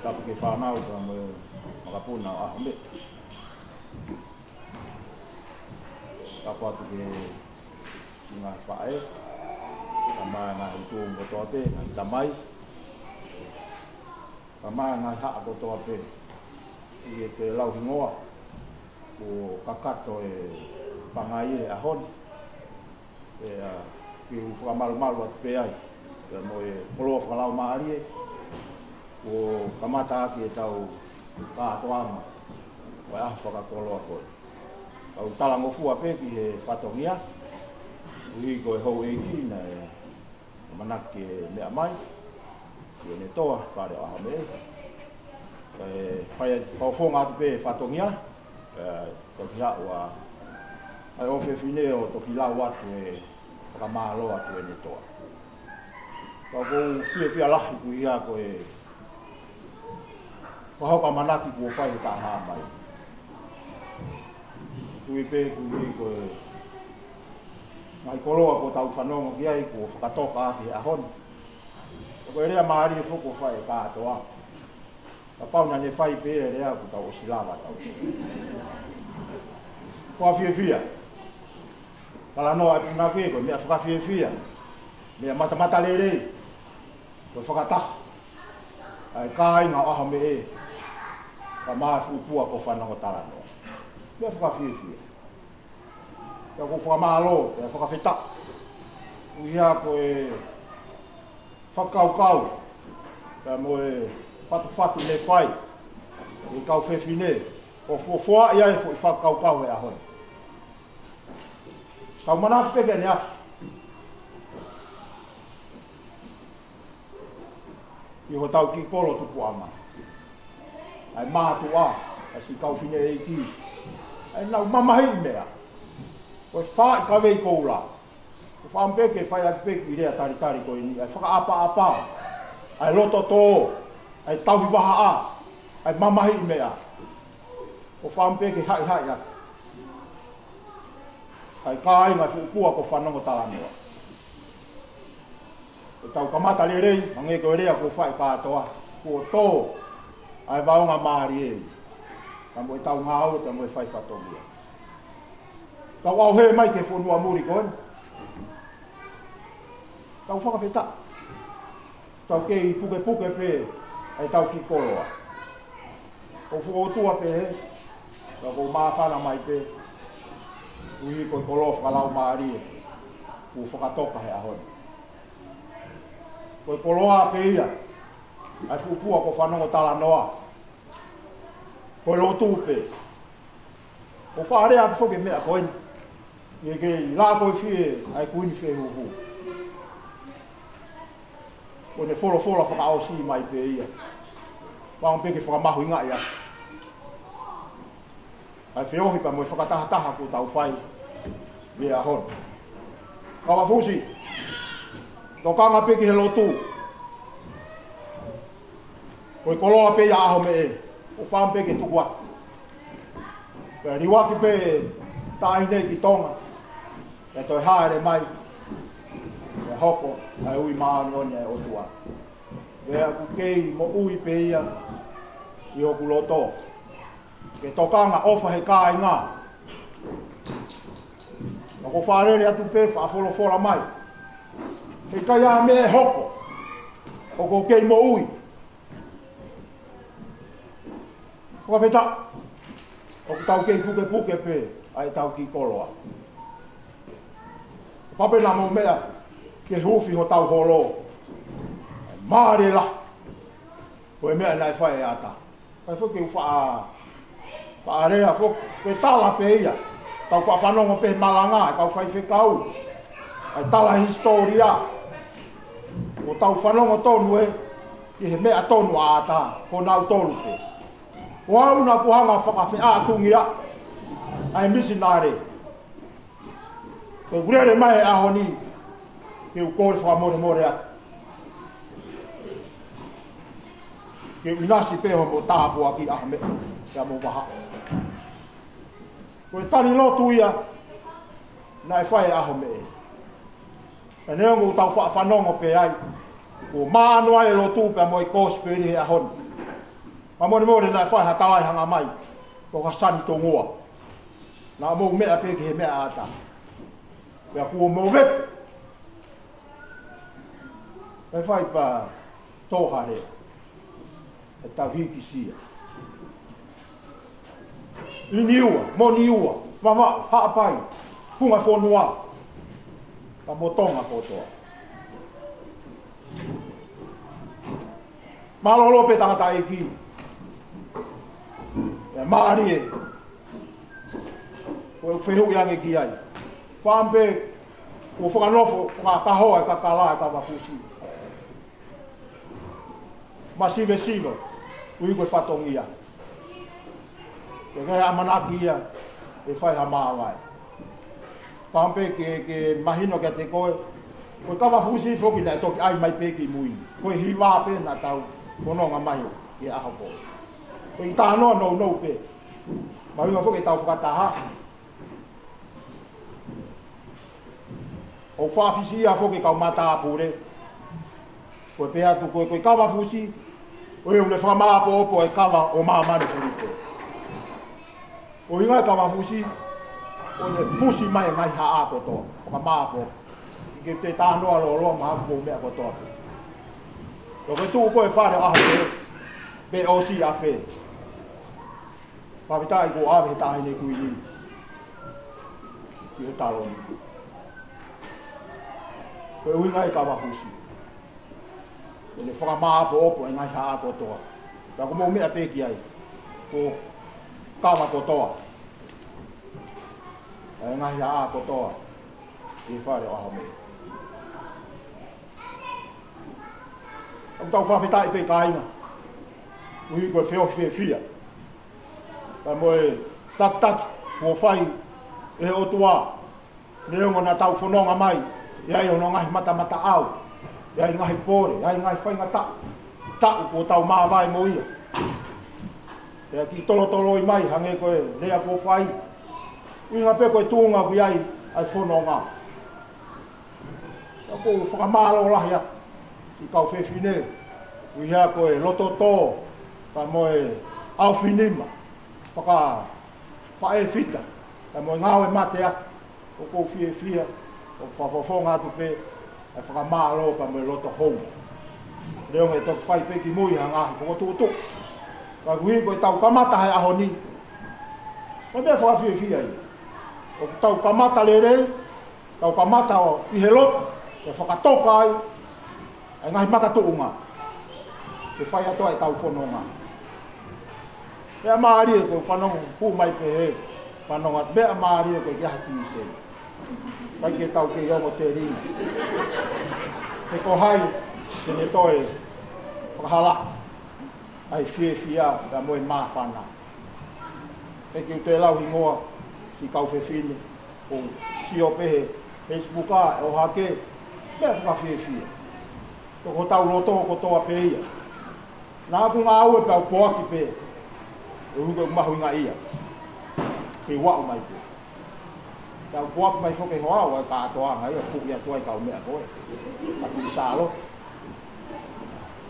Tapu ki he fānau, pea mo Makapuna ʻo ʻAhomeʻe. Tapu atu ki he ngaahi faʻē, kae ʻumaʻā e ngaahi tuʻunga kotoa pē, ngaahi tamai, kae ʻumaʻā e ngaahi haʻa kotoa pē. ʻI heʻeku lau hingoa, kuo kakato e pangai he ʻaho ni. Pea ke u fakamalumalu atu pē ai, pea mo e koloa fakalaumālie, kuo kamata ʻaki ʻetau kātoanga ʻo e ʻaho fakakoloa ko ē. Kau talangofua pē ki he fatongia, ʻuhi ko e houʻeiki naʻe ʻamanaki ke meʻa mai, ki ʻEne toa, Fale ʻo ʻAhomeʻe. Kae fai, fakafofonga atu pē fatongia, ē, toki haʻu ʻa e ʻofefine ʻo toki lau atu e fakamālō atu ʻEne toa. Ka ʻoku ou fiefia lahi koeʻuhi ko e, ko hoku ʻamanaki kuo fai he taʻehāmai. Tui pē koeʻuhi ko e ngaahi koloa kuo tau fanongo ki ai kuo fakatoka ʻaki he ʻaho ni. Ko e lea mālie foki kuo fai ʻe Kātoa. Kapau naʻa ne fai pē e lea kuo tau ʻosi lava tau. Ko e fiefia. Talanoa ʻa e punake ko e meʻa fakafiefia. Meʻa matamatalelei. Ko e fakataha ʻa e kāinga ʻo ʻAhomeʻe kae ʻumaʻā e fuʻu pua kuo fanongo talanoa. Meʻa fakafiefia. Pea ʻoku ou fakamālō, pea fakafetaʻi. Koeʻuhi ko e fakakaukau, pea mo e fatufatu ne fai ʻe he kau fefine, ʻo fuofua ia e foʻi fakakaukau he ʻaho ni. Tau manatu pē ki heʻene afi. ʻI hotau kiʻi kolo Tupuʻanga. ʻA e mātuʻa, ʻa e siʻi kau fineʻeiki. ʻA ʻenau mamahiʻi meʻa. Ko e fai kavei koula. Ko e fakaʻamu pē ke fai atu pē kiʻi lea talitali ko eni. ʻA e fakaʻapaʻapa. ʻA e loto tō. ʻA e tauhi vahaʻa. ʻA e mamahiʻi meʻa. Ko e fakaʻamu pē ke haʻihaʻi atu. ʻA e kāinga e fuʻu pua kuo fanongo talanoa. ʻE tau kamata lelei, hangē ko e lea kuo fai ʻe Kātoa, kuo tō ʻa e vaonga mālie. Ka mo e tau ngāue, ka mo e fai fatongia. Tau ʻauhē mai ki he fonua muli ko eni. Tau fakafetaʻi. Tau kei pukepuke pē ʻa e tau kiʻi koloa. Ko e fuʻu ʻOtua pē he, ka ʻoku ou māfana mai pē, ʻuhi ko e koloa fakalaumālie, kuo fakatoka he ʻaho ni. Ko e koloa pē ia, ʻa e fuʻu pua kuo fanongo talanoa. Ko e lotu pē. ʻOku ou faʻa lea atu foki e meʻa ko eni. ʻI he kei lā ko e fie ʻa e kuini fehuhu. Ko ʻene folofola fakaʻosi mai pē ia. Fakaʻamu pē ke fakamahuʻingaʻi atu. ʻA e feohi pea mo e fakatahataha kuo tau fai. ʻI he ʻaho ni. Kau ʻa Fusi. Tokanga pē ki he lotu. Ko e koloa pē ia ʻa ʻAhomeʻe. ʻOku fakaʻamu pē ke tuku atu. Pea liuaki pē taʻahine ki Tonga. Pea toe hāʻele mai. Pea hoko ʻa e ui māʻoniʻoni ʻa e ʻOtua. Pea ʻoku kei moʻui pē ia ʻi hoku loto. Ke tokanga ʻofa he kāinga. ʻOku ou faʻa lele atu pē faʻa folofola mai. Heʻikai ha meʻa ʻe hoko. ʻOku ou kei moʻui. Fakafetaʻi. ʻOku tau kei pukepuke pē ʻa e tau kiʻi koloa. Pea pē naʻa mou meʻa ke huufi hotau holo. Mālie lahi. Ko e meʻa naʻe fai ʻe ʻAta. Kae foki ke u faʻa, faʻa lea foki, ko e tala pē ia. Tau faʻa fanongo pē he malanga, ʻa e kau faifekau. ʻA e tala hisitōlia. ʻOku tau fanongo tonu ē, ki he meʻa tonu ʻa ʻAta, ko nautolu pē. Ko au naʻa ku hanga fakafeʻātungia, ʻa e misinale. Ko e lele mai he ʻaho ni, ke u kole fakamolemole atu. Ke u ʻinasi pē hoʻomo tāpuaki ʻAhomeʻe, pea mo Vahaʻa. Ko e tali lotu ia, naʻe fai ʻe ʻAhomeʻe. Pea neongo ʻoku tau faʻa fanongo pē ai, kuo maʻano ai e lotu pea mo e kosipeli he ʻaho ni. Ka molemole naʻe fai ha tala ʻi hanga mai, ko ka sani tongua. Naʻa mou meʻa pē ki he meʻa ʻata. Pea kuo mou vete. Pea fai pā tō hale. ʻE tau hikisia. ʻIniua, Moniua, Vavaʻu, Haʻapai, Funga Fonua. Ka mo Tonga kotoa. Mālōlō pē tangataʻeiki. ʻE mālie. Ko e fehuʻi ange ki ai. Fāmpe, ʻo fakanofo, fakakahoa e kakala e kava fusi. Masivesiva, ui ko e fatongia. Ke ke ʻamanaki ia, ʻe fai ha māvae. Fāmpe ke, ke mahino kiate koe, ko e kava fusi foki naʻe toki ʻai mai pē ki mui. Ko e hiva pē naʻa tau fononga mai he ʻaho ko ē. Ko e talanoa nounou pē. Mahuʻinga foki ʻetau fakataha. ʻOku fakafisi ia foki kau matāpule. Ko e pehē atu ko e, ko e kava fusi, ʻoku ne fakamāʻopoʻopo e kava ʻo māmani fuli pē. ʻUhinga e kava fusi, ʻoku ne fusi mai e ngaahi haʻa kotoa, fakamāʻopoʻopo. ʻIkai ke te talanoa lōloa, mahalo ʻoku mou meʻa kotoa pē. Ko e tuʻu ko e fale ʻaho pē, pe ʻosi afe. Fakafetaʻi kuo ʻave he Taʻahine Kuini ki he taloni. Ko e ʻuhinga e kava fusi. ʻOku ne fakamāʻopoʻopo e ngaahi haʻa kotoa. Pea ʻoku mou meʻa pē ki ai. Ko e kava kotoa. E ngaahi haʻa kotoa. ʻI he fale ʻo ʻAhomē. ʻOku tau fakafetaʻi pē kāinga. ʻUhi ko e feohi fiefia. Pea mo e takitaki kuo fai ʻe he ʻOtua. Neongo naʻa tau fononga mai, ʻi ai hono ngaahi matamataʻau, ʻi ai ngaahi pole, ʻi ai ngaahi faingataʻa, taʻu kuo tau māvae mo ia. Pea kiʻi tolotoloi mai, hangē ko e lea kuo fai. ʻUhinga pē ko e tuʻunga ʻoku ʻi ai ʻa e fononga. Ka ʻoku ou fakamālō lahi atu ki he kau fefine, ʻuhinga ko e loto tō, pea mo e ʻaofinima, faka-, faʻē fita, pea mo e ngāue mateaki, ʻoku ou fiefia, ʻoku fakafofonga atu pē, ʻa e fakamālō pea mo e loto hou. Neongo ʻe toki fai pē ki mui ha ngaahi fokotuʻutuʻu. Ka ʻuhi ko ʻetau kamata he ʻaho ni. Ko e meʻa fakafiefia ia. ʻOku tau kamata lelei, tau kamata ʻo ʻi he lotu, ke fakatoka ai, ʻa e ngaahi makatuʻunga. Ke fai atu ai ʻetau fononga. Meʻa mālie ko e fanongo, hū mai pē he fanongo, meʻa mālie ko e ke ha tīsei. ʻIkai ke tau kei ongo telinga. He ko hai, ke ne toe, fakahala, ʻa e fiefia, pea mo e māfana. ʻIkai ke u toe lau hingoa, ki he kau fefine, ʻoku sio pē he Facebook ʻa e ʻohake, meʻa fakafiefia. Ko hotau loto kotoa pē ia. Naʻa ku ngāue pea u poaki pē, ʻe ui ko e mahuʻinga ia. Ke u aʻu mai pē. Pea u poaki mai foki ho au, ʻa e kātoanga ia, puʻi atu ai kau meʻa ko ē. Ka ku salo.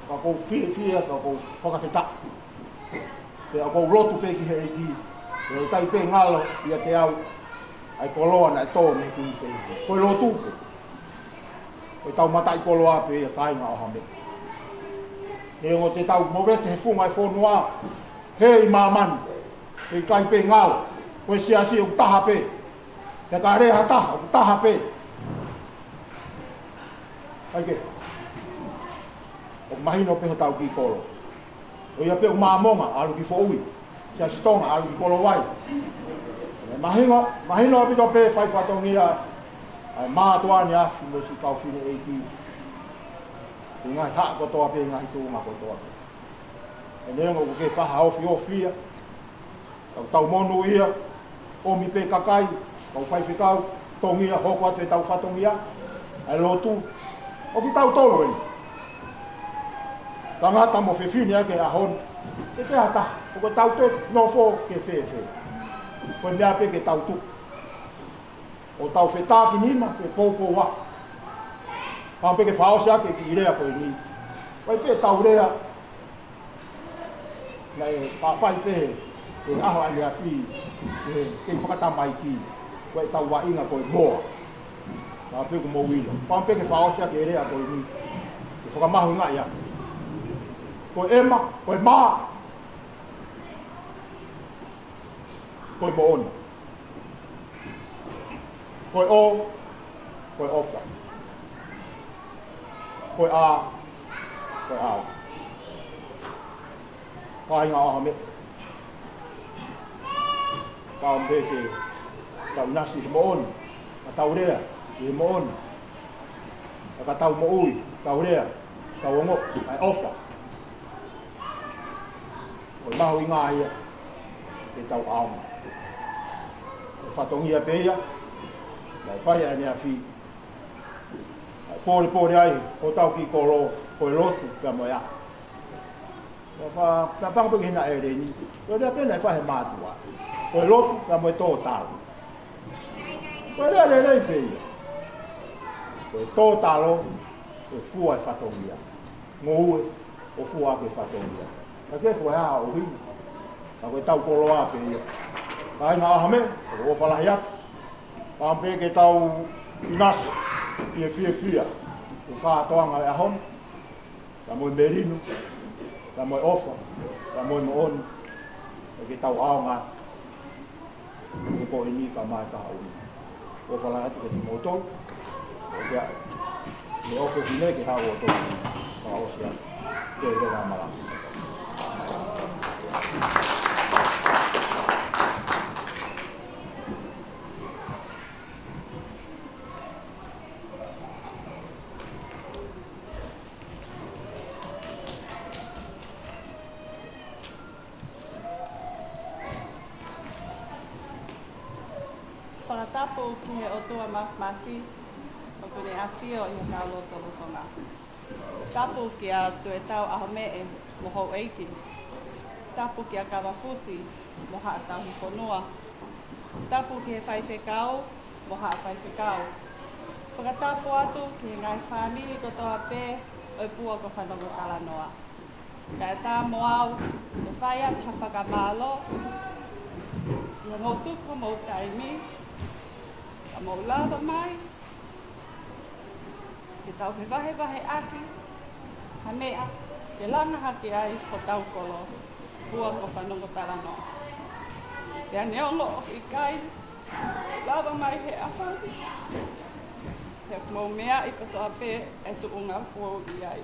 Ka ʻoku ou fiefia, ka ʻoku ou fakafetaʻi. Pea ʻoku ou lotu pē ki he ʻEiki, ʻe ʻikai pē ngalo ʻiate au, ʻa e koloa naʻe tō mei he kuini fē. Ko e lotu pē. Ko ʻetau mataʻikoloa pē ia kāinga ʻo ʻAhomē. Neongo te tau movete he funga e fonua, he ʻi māmani, ʻe ʻikai pē ngalo, ko e siasi ʻoku taha pē. Pea ka lea ha taha, ʻoku taha pē. ʻAi ke. ʻOku mahino pē hotau kiʻi kolo. ʻO ia pē ʻoku Māmonga, ʻalu ki Foʻui. Siasi Tonga, ʻalu ki Kolovai. ʻE mahino, mahino ʻaupito pē fai fatongia, ʻa e mātuʻa ni afi mo siʻi kau fineʻeiki. ʻI he ngaahi haʻa kotoa pē, ngaahi tuʻunga kotoa pē. ʻE neongo ʻoku ke faha ofiofi ia. Tau tau monūʻia, ʻomi pē kakai, kau faifekau, tongia, hoko atu ʻetau fatongia, ʻa e lotu. ʻO kitautolu eni. Tangata mo fefine ʻa e ʻaho ni. Ke te ata, ʻoku tau te nofo ke fēfē. Ko e meʻa pē ke tau tuku. ʻO tau fetākinima, fepoupouaki. Pea pē ke fakaʻosi ake kiʻi lea ko eni. Ko e pē tau lea, Naʻe faifai pē he ʻaho ʻaneafi, ke, ke fakatamaiki, ko ʻetau vaʻinga ko e moa. Ka pē ko mou ʻilo. Fakaʻamu pē ke fakaʻosi ʻaki e lea ko eni, ke fakamahuʻingaʻi ʻaki. Ko e ʻEma, ko e mā, ko e moʻoni. Ko e ʻo, ko e ʻofa. Ko e ʻā, ko e ʻao. Kāinga ʻo ha meʻa. Fakaʻamu pē ke tau ʻinasi he moʻoni. Ka tau lea he moʻoni. Ka tau moʻui, tau lea, tau ongoʻi ʻa e ʻofa. Ko e mahuʻinga ia ke tau ʻaonga. Ko e fatongia pē ia naʻe fai ʻaneafi, naʻe pōlepole ai hotau kiʻi kolo, ko e lotu pea mo e ʻaho. Ka fa-, ka fakaʻamu pē ke hina ʻEleni, ko e lea pē naʻe fai he mātuʻa. Ko e lotu pea mo e tōtalo. Ko e lea lelei pē ia. Ko e tōtalo, ko e fua e fatongia. Ngoue, ʻo fua ʻaki e fatongia. Ka ke ko e hā ʻoku ʻi ai. Ka ko ʻetau koloa pē ia. Kāinga ʻo ha meʻa, ʻoku ou ʻofa lahi atu. Fakaʻamu pē ke tau ʻinasi ʻi he fiefia ʻo e kātoanga ʻo e ʻaho ni. Ka mo e melino, ka mo e ʻofa, ka mo e moʻoni, ʻo ke tau ʻaonga. Ko e ko eni ka mai ka haʻu ni. ʻOfa lahi atu kiate kimoutolu. ʻO ke ʻai. Mo e ʻofefine ke haʻu ʻo toki fakaʻosi atu. Ke ʻi he malanga. Fakatapu ki he ʻOtua Māfimafi, ʻoku ne ʻafio ʻi hotau lotolotonga. Tapu kia Tuʻetau ʻAhomeʻe mo houʻeiki. Tapu kia Kavafusi mo Haʻa Tauhi Fonua. Tapu ki he faifekau mo Haʻa Faifekau. Fakatapu atu ki he ngaahi fāmili kotoa pē ʻo e Pua ko Fanongo Talanoa. Kae ʻatā mo au ke fai atu ha fakamālō, ʻi hoʻomou tuku homou taimi, ka mou lava mai ke tau fevahevaheʻaki ha meʻa ke langa hake ai hotau kolo, Pua ko Fanongo Talanoa. Pea neongo ʻoku ʻikai lava mai he ʻaho ni, he ʻoku mou meaʻi kotoa pē e tuʻunga ʻoku ou ʻi ai.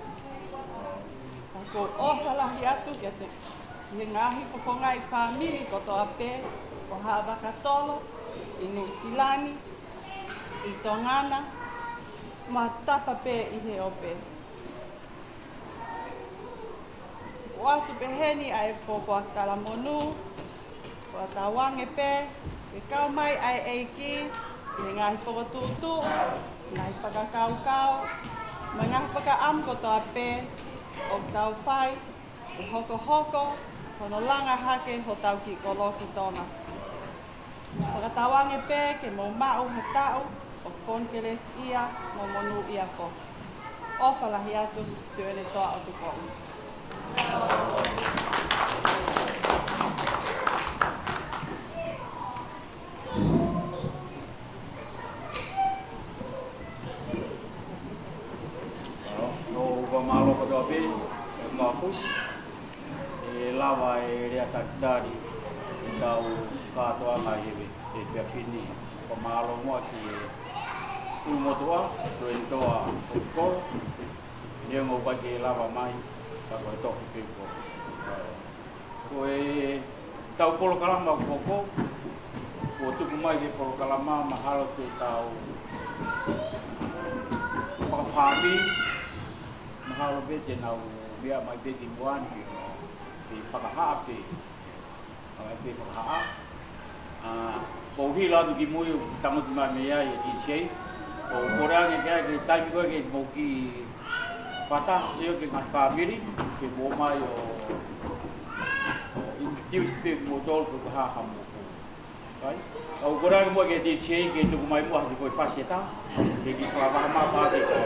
Ka ʻoku ou ʻofa lahi atu kiate, ki he ngaahi fofongaʻi fāmili kotoa pē ʻo Haʻavakatolo ʻi Nuʻusila ni, ʻi Tonga na, mo ha tapa pē ʻi he ope. ʻOatu pē heni ʻa e pōpoaki talamonū, ʻo tauange pē ke kau mai ʻa e ʻEiki ʻi he ngaahi fokotuʻutuʻu, ngaahi fakakaukau, mo e ngaahi fakaʻamu kotoa pē ʻoku tau fai, ʻo hokohoko hono langa hake hotau kiʻi kolo ki Tonga. Fakatauange pē ke mou maʻu ha taʻu ʻo fonu kelesiʻia mo monūʻia foki. ʻOfa lahi atu, Tuʻiʻonetoa ʻOtupoʻuli. ʻOku ou fakamālō kotoa pē, ʻe Mafusi. ʻE lava e lea takitaki ʻetau kātoanga ʻi he, he efiafi ni. Fakamālō muʻa ki he ʻulumotuʻa, Tuʻiʻonetoa ʻOtukolo. Neongo ʻoku ʻikai ke lava mai, ka ko e tohi pē ko. Ko ʻetau polokalama ko ē, kuo tuku mai ke polokalama mahalo ke tau fakafāmili, mahalo pē te nau meʻa mai pē ki muʻa ni ke, ke fakahā pē. Hangē pē fakahā. ʻA, ʻoku ou hila atu ki mui ʻo tangutu mai mei ai e D J. ʻOku ou kole ange ke ʻai ke taimi ko ē ke mou kiʻi fakataha sio ki he ngaahi fāmili, ke mou mai ʻo, ʻo introduce pē kimoutolu pe ko e hā haʻamou. Right? ʻOku ou kole ange muʻa ki he D J ke tuku mai muʻa ha kiʻi foʻi fasi ʻe taha. Ke kiʻi fakavaha mai pē ke.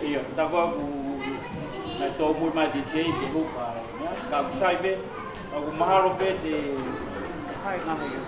ʻIo, tā ko ē ʻoku Naʻe tōmui mai D J ke huka ai, ē? Ka ʻoku sai pē, ʻoku mahalo pē te, hai ngā heke.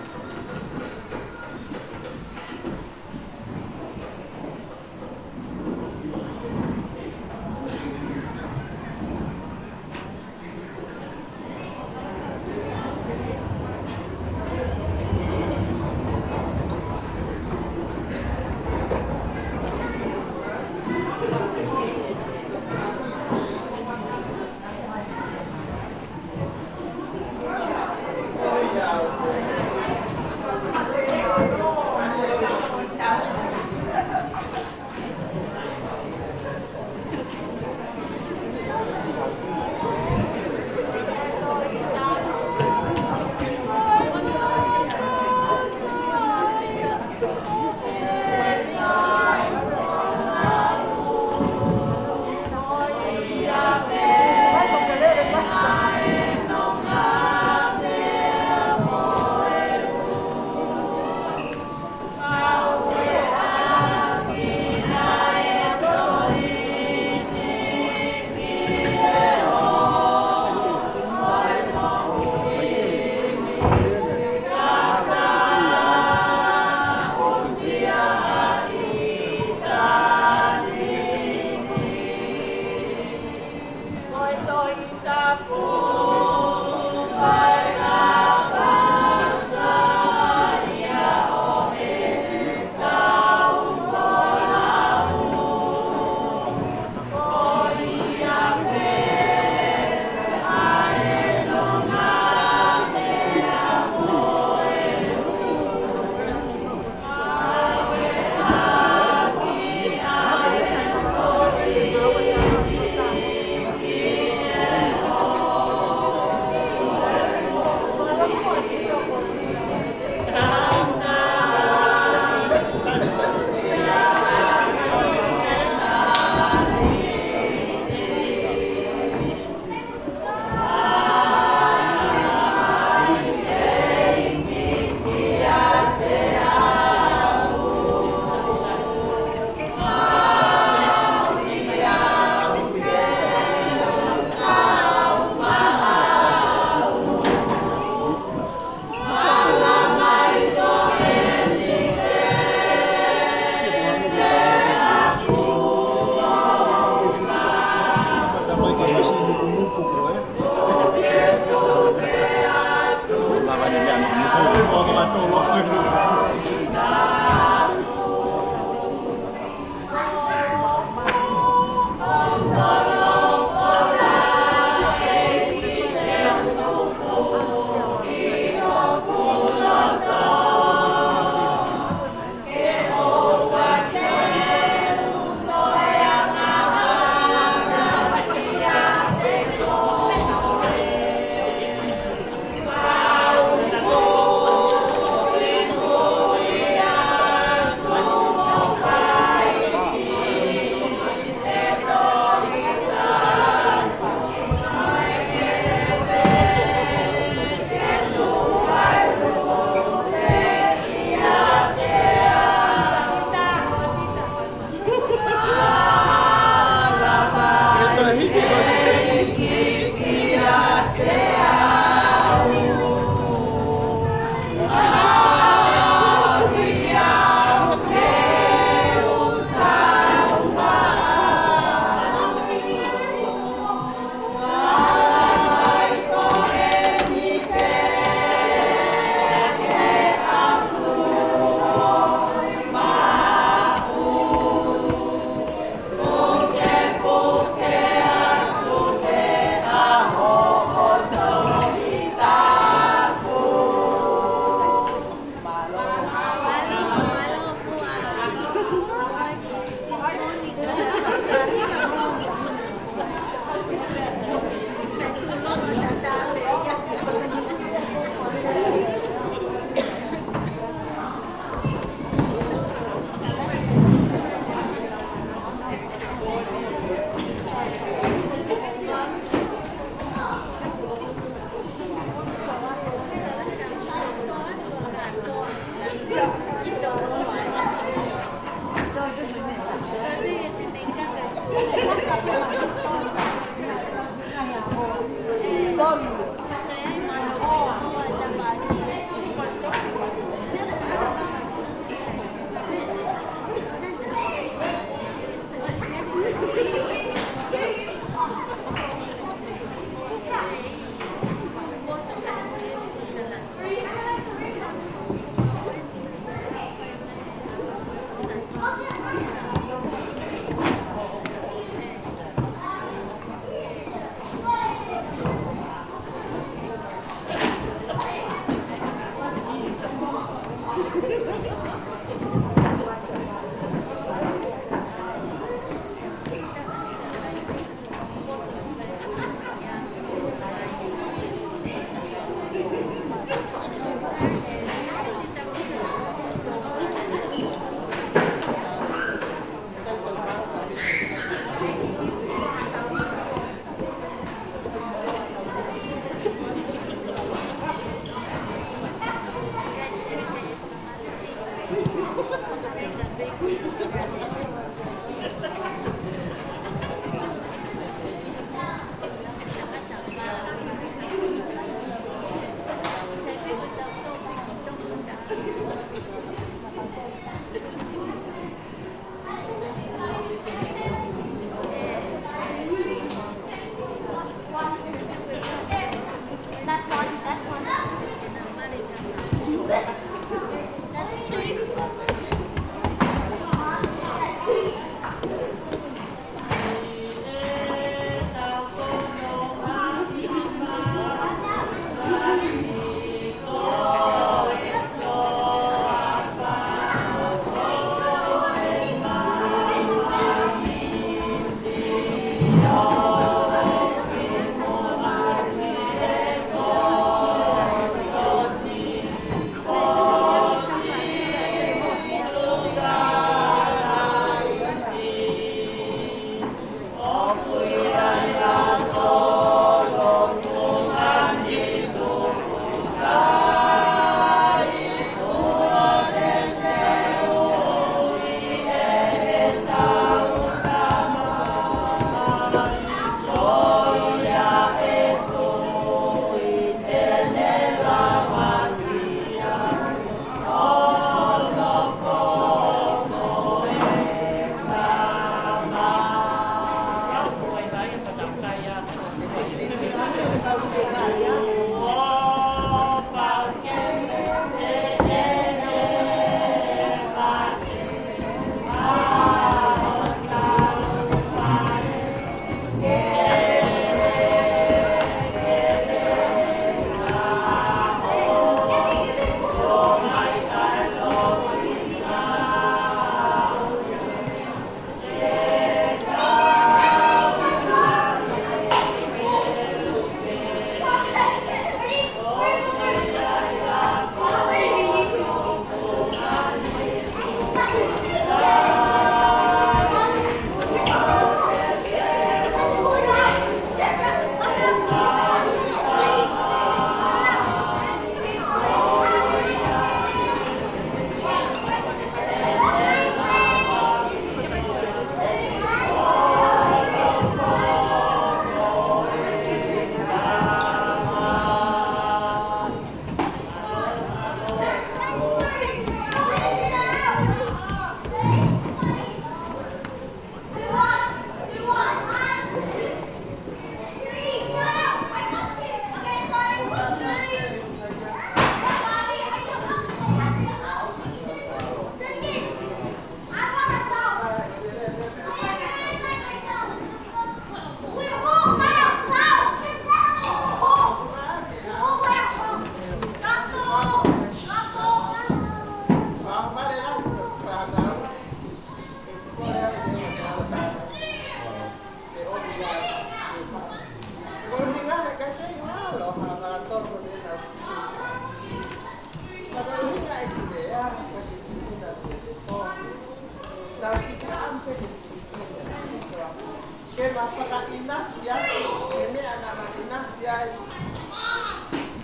Ke ma fakaʻinasi atu, he meʻa naʻa ma ʻinasi ai,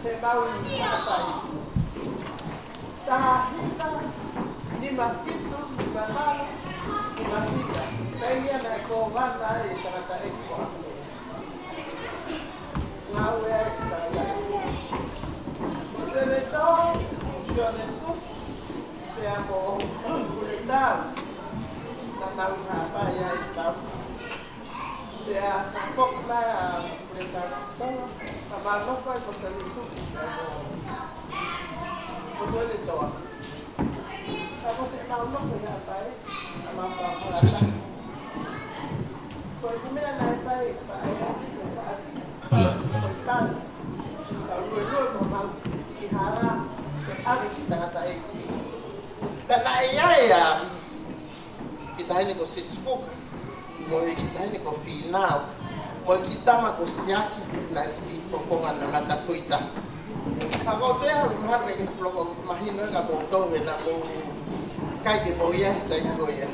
he mau i Haʻapai. Taha hiva, nima fitu, nima valu, nima hiva. Pea ia naʻe kōvana ai e tangataʻeiki ko ʻAmea. Ngāue ai e tangataʻeiki. Senetō, Sione Suki, pea mo Puletau, naʻa nau ʻi Haʻapai ai tau. Pea foki mai ʻa Puletau Tonga, ka ma nofo ai ko Sione Suki, pea mo, mo Senetō. Ka ko se mau nofo ʻi Haʻapai, ka ma pau. Sister. Ko e meʻa naʻe fai, fai, fai. Hala, hala. Ka ue ue mo mau ki hala, ke ʻave ki tangataʻeiki. Ka naʻe ʻi ai ʻa e kiʻi taʻahine ko Sisifuka, mo e kiʻi taʻahine ko Fīnau, mo e kiʻi tama ko Siaki, naʻe siʻi fofonga na matakuita. Ka ko te au mahalo ke fulo ko mahino e ka mo tau he na mo kai ke mo ia he taimi ko ia.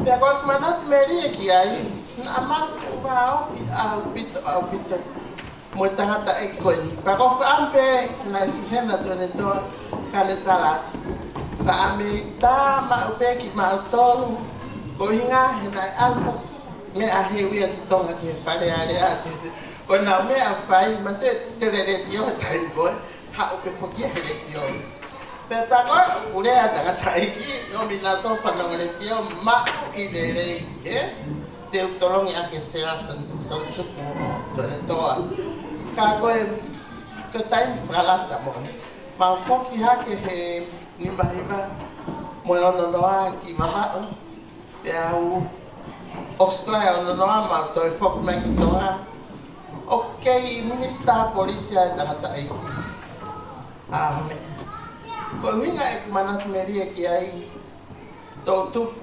Pea ko e manatu melie ki ai, naʻa ma fuʻu vāofi ʻaupito, ʻaupito. Mo e tangataʻeiki ko eni. Pea ko Faʻampe naʻe siʻi hena tuʻu ʻene toa ka ne tala atu. Pea mei tā maʻu pē kimautolu, ko e ʻuhinga he naʻe ʻalu foki meʻa he uia ki Tonga ki he Fale Alea, te, te, ko ʻenau meʻa ʻoku fai, ma te, te lele ki he taimi ko ē, haʻu pē foki he letiō. Pea tā ko ē ʻoku lea tangataʻeiki, ʻomi nautolu fanongo letiō, maʻu ʻi lelei, ē? Te u tolongi ʻa e sea son, son suku, tole toa. Ka ko e, ko e taimi fakalata mo. Mau foki hake he nima hiva mo e ono noa ki Vavaʻu. Pea u ʻosi ko ē ono noa mau toe foki mai ki Tonga. ʻOku kei minisitā polisi ʻa e tangataʻeiki. ʻA, meʻa. Ko e ʻuhinga ʻeku manatu melie ki ai, toʻu tupu.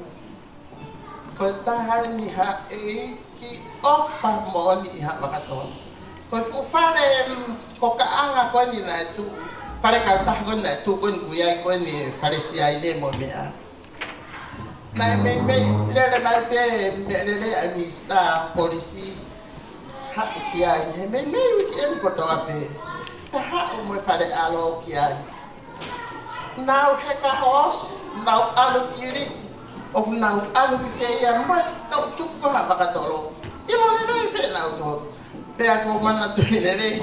Ko e taha eni ha ʻeiki ʻofa moʻoni ʻi Haʻavakatolo. Ko e fuʻu fale, mm, ko Kaʻanga ko eni naʻe tuʻu. Fale kautaha ko eni naʻe tuʻu ko eni ʻoku ʻi ai ko eni fale siaine mo e meʻa. Naʻe meimei lele mai pē meʻalele ʻa e minisitā polisi haʻu ki ai. He meimei uike eni kotoa pē. Ka haʻu mo e fale ʻalo ki ai. Nau heka hoosi, nau ʻalu ki Liku, ʻo nau ʻalu ki fē ia mo e toʻu tupu ko Haʻavakatolo. ʻIlo lelei pē nautolu. Pea ko e manatu lelei,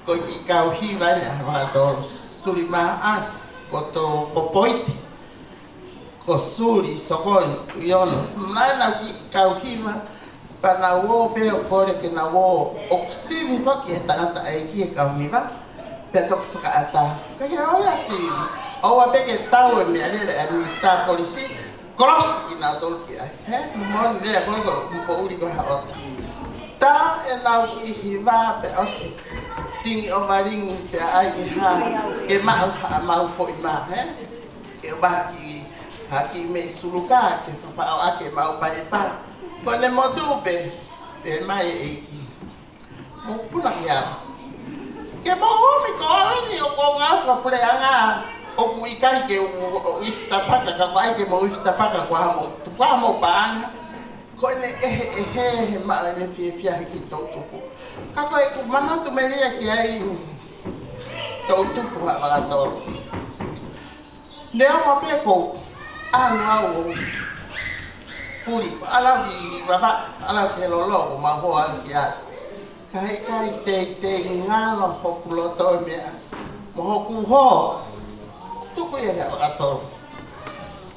ko e kiʻi kau hiva eni ʻa Haʻavakatolo, Suli Maʻasi, ko Topoiti, ko Suli Sokoni, ʻi ono. Naʻe nau kiʻi kau hiva, pea nau ō pē ʻo kole ke nau ō ʻo sivi foki he tangataʻeiki e kau hiva, pea toki fakaʻatā. Ka ke ō ia sivi, ʻoua pē ke tau e meʻalele ʻa e minisitā polisi, kolosi kinautolu ki ai. He, moʻoni lea ko ē ko e poʻuli ko e haʻota. Tā ʻenau kiʻi hiva pea ʻosi. Tingi ʻo malingi pea ʻai ke hā, ke maʻu haʻamau foʻi mā, he? Ke ʻoua ha kiʻi, ha kiʻi meʻi suluka, ke fafaʻo ʻaki ʻemau paepa. Ko ʻene motu pē, pehē mai e ʻeiki. Mokopuna Kiala. Ke mou ōmi ko eni ʻo ko ngā fakapuleʻanga ʻoku ʻikai ke u, u, u ifi tapaka, ka ko ai ke mou ifi tapaka ko ha mou, ko ha mou paʻanga. Ko ʻene ʻehe, ʻehe, he maʻu ʻene fiefia he kiʻi toʻu tupu. Ka ko ʻeku manatu melie ki ai toʻu tupu Haʻavakatolo. Neongo pē ko e ʻalu au ʻo puli, ʻalu au ki Vavaʻu, ʻalu au ki he lolo, ʻo mau hoa ʻalu ki ai. Ka heʻikai teitei ngalo hoku loto e meʻa, mo hoku hoa, tuku ia Haʻavakatolo.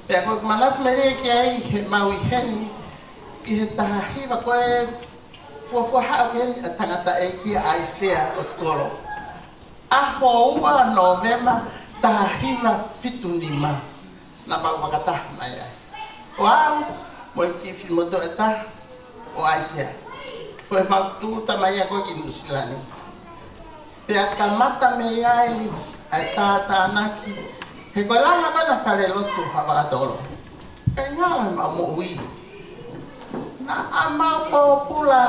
Pea ko ʻeku manatu melie ki ai he mau ʻi heni, ʻi he taha hiva ko e fuofua haʻu ki heni ʻa e tangataʻeiki ʻa ʻAisea ʻOtukolo. ʻAho ua Nōvema taha hiva fitu nima. Naʻa mau fakataha mai ai. Ko au, mo e kiʻi finemotuʻa ʻe taha, ʻo ʻAisea. Ko e mau tūʻuta mai ia ko ē ki Nuʻusila ni. Pea kamata mei ai ʻa e tātānaki. He ko e langa ko ē ʻa e falelotu Haʻavakatolo. Kae ngalo ʻemau moʻui. Naʻa mau pōpula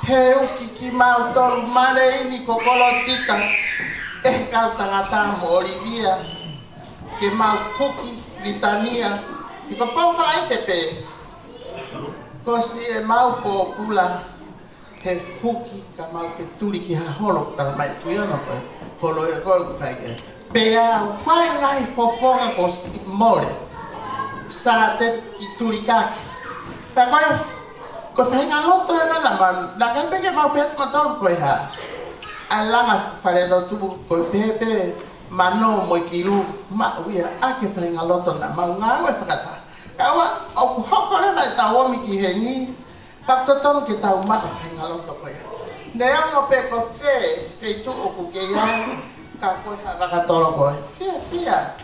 he uki kimautolu Maleini ko Kolotita ʻe he kau tangata mo ʻOlivia ke mau huki Litania. He ko e pō Falaite pē. Ko siʻemau pōpula he huki ka mau fetuli ki ha holo, tala mai ʻe Kuiono ko e holo ia ko ē ʻoku fai ai. Pea ʻoku ʻi ai e ngaahi fofonga ko siʻi mole. Sāteti ki Tulikaki. Pea ko e, ko e faʻahinga loto ē naʻa mau, naʻe ʻikai pē ke mau pehē atu kimautolu ko e hā. ʻA e langa falelotu ko e pehē pē manō mo e kilu, maʻu ia ʻaki e faʻahinga loto naʻa mau ngāue fakataha. Kae ʻoua, ʻoku hoko leva ʻetau ōmi ki heni, ka ʻoku totonu ke tau maʻu e faʻahinga loto ko ia. Neongo pē ko fē feituʻu ʻoku ke ʻi ai, ka ko e Haʻavakatolo ko e fiefia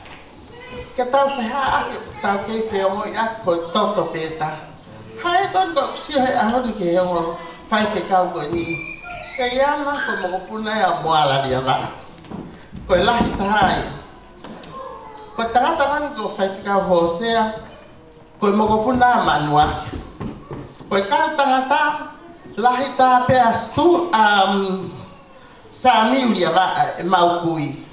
ke tau feʻao ʻaki, tau kei feongoʻi ʻaki ko e toto pē taha. Hai ko eni ʻoku ou sio he ʻaho ni ki he ongo faifekau ko eni. Seiana ko e mokopuna ia ʻo Moala Liavaʻa. Ko e lahi taha ia. Ko e tangata ko eni ko Faifekau Hōsea, ko e mokopuna Manuake. Ko e kau tangata lahi taha pē ʻa Su, um, Samiu Liavaʻa ʻemau kui.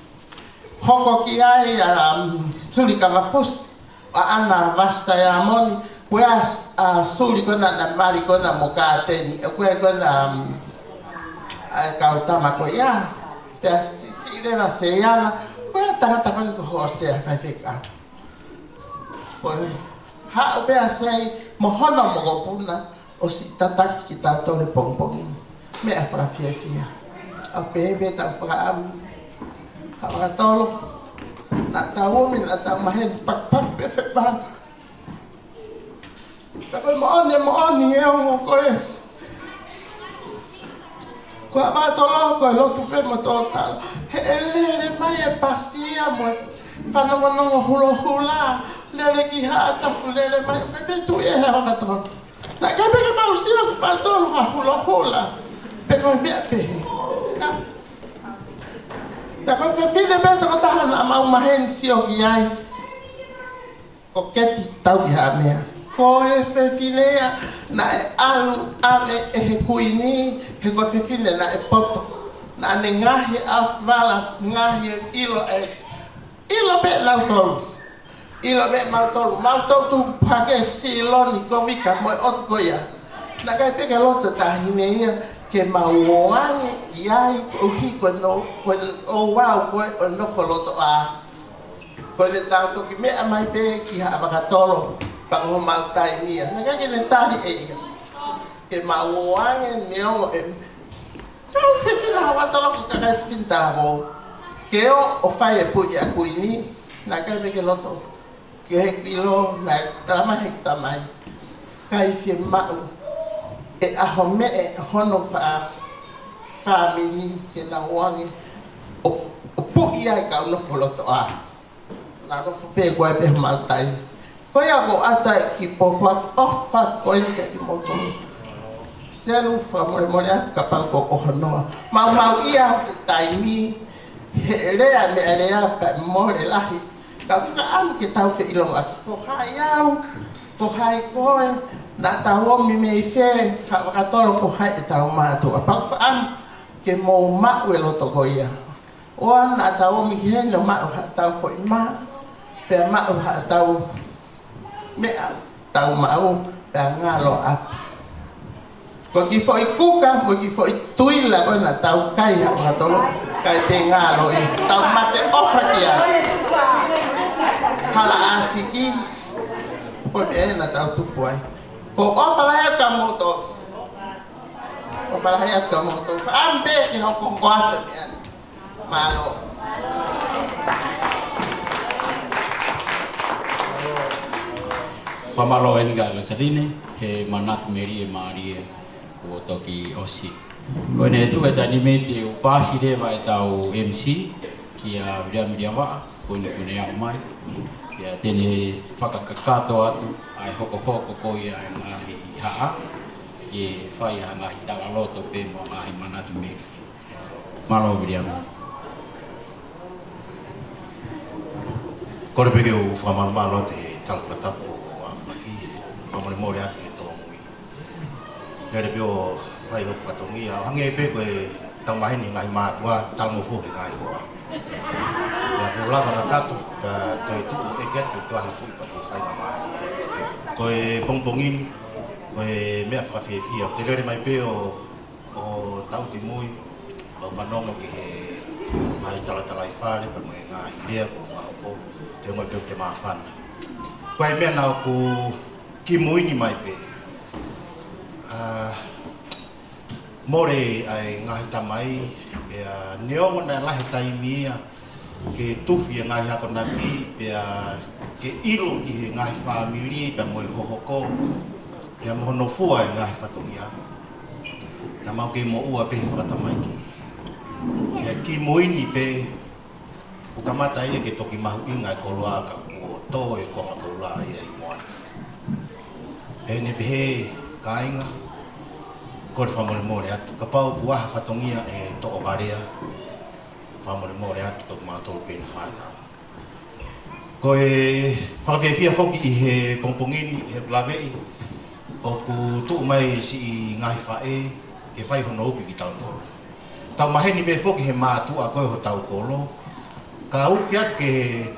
Hoko ki ai ʻa, um, Suli Kavafusi, ʻa ʻAna Vasitaiamoni, ko e ʻa, ʻa Suli ko ena naʻe mali ko ena mo Kāteni, ʻa ko ē ko ena, um, ʻa e kau tama ko ia. Pea siʻisiʻi leva Seiana, ko e Tangata ko eni ko Hōsea Faifekau. Ko e haʻu pē ʻa Sei mo hono mokopuna ʻo siʻi tataki kitautolu he pongipongi ni. Meʻa fakafiefia. ʻOku pehē pē ʻetau fakaʻamu. Haʻu ʻa Tolo. Naʻa tau ō mai, naʻa tau maheni pakupaku pē feʻunga. Ka ko e moʻoni, moʻoni e ongo ko ē. Ko ʻa Tolo ko e lotu pē mo tōtalo. He ʻe lele mai e pasia mo e fanongonongo hulohula. Lele ki Haʻatafu, lele mai. Pea pē tuʻi e he ʻa Tolo. Naʻe ʻikai pē ke mau sio ʻa Tolo ha hulohula. Pe ko e meʻa pehē. Ka. Ka ko e fefine pē tokotaha naʻa mau maheni sio ki ai. Ko Keti Tauihamea. Ko e fefine ia naʻe ʻalu ʻave ʻe he kuini, he ko e fefine naʻe poto. Naʻa ne ngaohi ʻa Fala, ngaohi ʻilo ʻe, ʻilo pē nautolu. ʻIlo pē mautolu, mautolu tupu hake Siloni ko Vika mo e ʻotu ko ia. Naʻe ʻikai pē ke loto taʻahine ia, ke mau ō ange ki ai, koeʻuhi ko e no, ko e ʻoua ko e ʻo nofo loto ʻā. Ko ʻene tau toki meʻa mai pē ki Haʻavakatolo, pea ko homau taimi ia. Naʻe ʻikai ke ne tali ʻe ia. Ke mau ō ange neongo e kau fefine Haʻavakatolo ko e kakai fefine talavou. Ke ō ʻo fai e puʻi ʻa kuini, naʻe ʻikai pē ke loto. Ke he ʻilo, naʻe talamai he tamai. Kae fiemaʻu ʻe ʻaho meʻe hono fa-, fāmili ke nau ō ange ʻo, ʻo puʻi ai kau nofo loto ʻā. Naʻa nofo pē ko ē pē homau taimi. Ko ia ko ʻata ki pōpoaki ʻofa ko eni kiate kimoutolu. Selu, fakamolemole atu kapau ko hono. Maumauʻi ʻa e taimi, he lea meʻa lea pea mole lahi. Ka fakaʻamu ke tau feʻiloaki. Ko hai au, ko hai koe, naʻa tau ō mai mei fē, Haʻavakatolo ko hai ʻetau mātuʻa. Pea fakaʻamu ke mou maʻu e loto ko ia. ʻOua naʻa tau ō mai ki heni ʻo maʻu haʻatau foʻi mā, pea maʻu haʻatau meʻa tau maʻu, pea ngalo ʻapi. Ko e kiʻi foʻi kuka, mo e kiʻi foʻi tuila ko ē naʻa tau kai Haʻavakatolo, ʻikai pē ngalo ia, tau mate ʻofa ki ai. Hala ʻāsiki, ko e meʻa naʻa tau tupu ai. Ko e ʻofa lahi atu kia moutolu. ʻOfa lahi atu kia moutolu. Fakaʻamu pē ke hokohoko atu e meʻa. Mālō. Fakamālō eni kia Losaline, he manatu melie mālie kuo toki ʻosi. Ko ʻene tuʻu e taimi ni te u paasi leva ʻetau M C, kia Viliami Liavaʻa, ko eni kuo ne aʻu mai. Pea te ne fakakakato atu, ʻa e hokohoko ko ia ʻa e ngaahi haʻa, ke fai ha ngaahi talaloto pē mo e ngaahi manatu melie. Mālō, Viliami. Kole pē ke u fakamalumalu atu he tala fakatapu ʻa Faki, fakamolemole atu he tōmui. Lele pē ʻo fai hoku fatongia, ʻo hangē pē ko e tau maheni ngaahi mātuʻa, talangofua he ngaahi hoa. Pea ko e lava kakato, pea toe tuʻu ʻo ʻeke atu, toe ʻai ha tuʻi pea toe fai na mālie. Ko e pongipongi ni, ko e meʻa fakafiefia, ʻo te lele mai pē ʻo ʻo tau ki mui, ʻo fanongo ki he ngaahi talatalaifale, pea mo e ngaahi lea kuo fakahoko, te u ongoʻi pē ʻoku te māfana. Ko e meʻa naʻa ku ki mui ni mai pē. ʻA, mole ʻa e ngaahi tamai, pea neongo naʻe lahi taimi ia, ke tufi e ngaahi akonaki, pea ke ʻilo ki he ngaahi fāmili, pea mo e hohoko, pea mo hono fua e ngaahi fatongia. Naʻa mau kei moʻua pē he fakatamaiki. Pea ki mui ni pē, ʻoku kamata ia ke toki mahuʻinga e koloa ka kuo tō e konga koula ia ʻi moana. Pea ne pehē kāinga, kole fakamolemole atu, kapau ʻoku ʻi ai ha fatongia ʻe toʻo valea, fakamolemole atu, toki mātou peni fānau. Ko e fakafiefia foki ʻi he pongipongi ni, ʻi he kulaveʻi, ʻoku tuʻu mai siʻi ngaahi faʻē, ke fai hono uki kitautolu. Tau maheni pē foki he mātuʻa ko ē hotau kolo, ka uki atu ke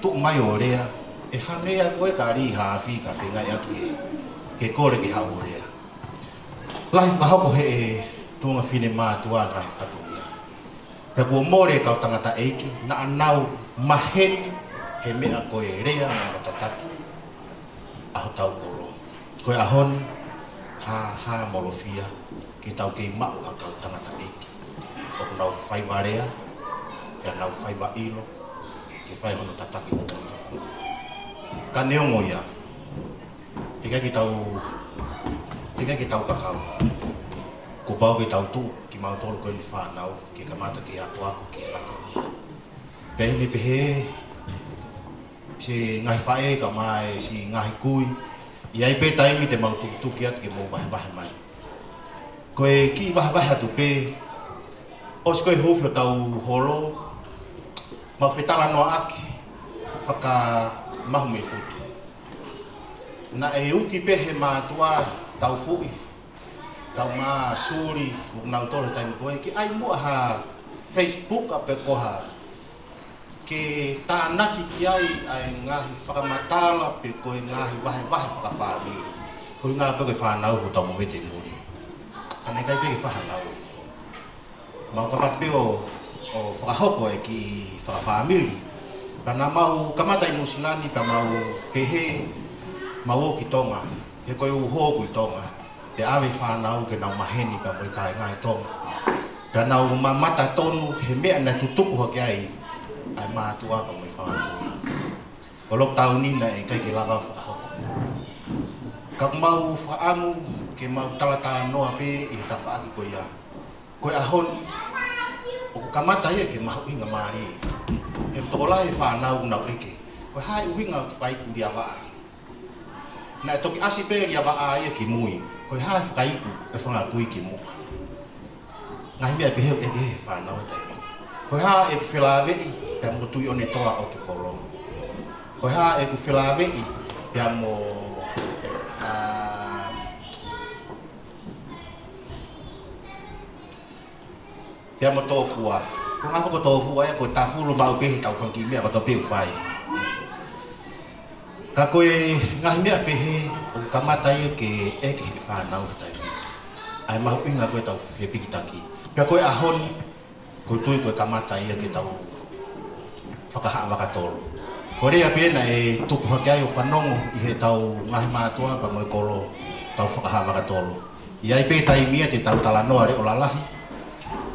tuʻu mai ʻo lea, ʻe hangē ia ko e kali hafi ka feingaʻi atu ke, ke kole ke haʻu ʻo lea. Lahi fakahoko he tuʻunga fine mātuʻa ngaahi fatongia. Pea kuo mole e kau tangataʻeiki naʻa nau maheni he meʻa ko e lea mo e tataki ʻa hotau kolo. Ko e ʻaho ni, hāhā molofia ke tau kei maʻu ha kau tangataʻeiki ʻoku nau faiva lea, pea nau faiva ʻilo ke fai hono tataki hotau. Ka neongo ia, heʻikai ke tau, heʻikai ke tau kakau. Kuo pau ke tau tuʻu kimautolu ko eni fānau ke kamata ke akoako ki he fatongia. Pea ʻi heʻene pehē, siʻi ngaahi faʻē kae ʻumaʻā siʻi ngaahi kui, ʻe ʻi ai pē taimi te mau tukituki atu ke mau vahevahe mai. Ko e kiʻi vahevahe atu pē, ʻosi ko e huufi hotau holo, mau fetalanoaʻaki fakamahumefutu. Naʻe uki pē he mātuʻa taufuʻi, tau mā suli, mo nautolu he taimi ko ē, ke ʻai muʻa ha Facebook ʻa pe ko ha ke tānaki ki ai ʻa e ngaahi fakamatala pe ko e ngaahi vahevahe fakafāmili. Ko e ʻuhinga pē ko e fānau ʻoku tau movete muli. Ka naʻe ʻikai pē ke fai ha ngāue. Mau kamata pē ʻo, ʻo fakahoko e kiʻi fakafāmili. Pea naʻa mau kamata ʻi Nuʻu Sila ni pea mau pehē mau ō ki Tonga. He ko e uho ʻoku ʻi Tonga. Pea ʻave fānau ke nau maheni pea mo e kāinga ʻi Tonga. Pea nau mamata tonu he meʻa naʻe tutuku hake ai ʻa e mātuʻa pea mo e fanga kui. Ko e lockdown ni naʻe ʻikai ke lava fakahoko. Ka ʻoku mau fakaʻamu ke mau talatalanoa pē ʻi he tafaʻaki ko ia. Ko e ʻaho ni, ʻoku kamata ia ke mahuʻinga mālie. He ʻoku tokolahi e fānau ʻoku nau ʻeke, ko e hā e ʻuhinga fakaiku liavaʻa? Naʻe toki ʻasi pē liavaʻa ia ki mui, ko e hā e fakaiku e fanga kui ki muʻa? Ngaahi meʻa pehē ʻoku ʻeke he fānau he taimi ni. Ko e hā ʻeku felāveʻi pea mo Tuʻiʻonetoa ʻOtukolo? Ko e hā ʻeku felāveʻi pea mo, ā, pea mo Tōfua? Ko e ngaahi foʻi ko Tōfua ia, ko e tafulu maʻu pē he tau fanga kiʻi meʻa kotoa pē ʻoku fai. Ka ko e ngaahi meʻa pehē ʻoku kamata ia ke ʻeke he fānau he taimi ni. ʻA e mahuʻinga ko e tau fepikitaki. Pea ko e ʻaho ni, ʻoku ou tui ko e kamata ia ke tau fakahā vaka tolu. Ko e lea pē naʻe tupu hake ai ʻo fanongo ʻi he tau ngaahi mātuʻa pea mo e kolo, tau fakahā vaka tolu. ʻI ai pē taimi ia te tau talanoa leʻo lalahi,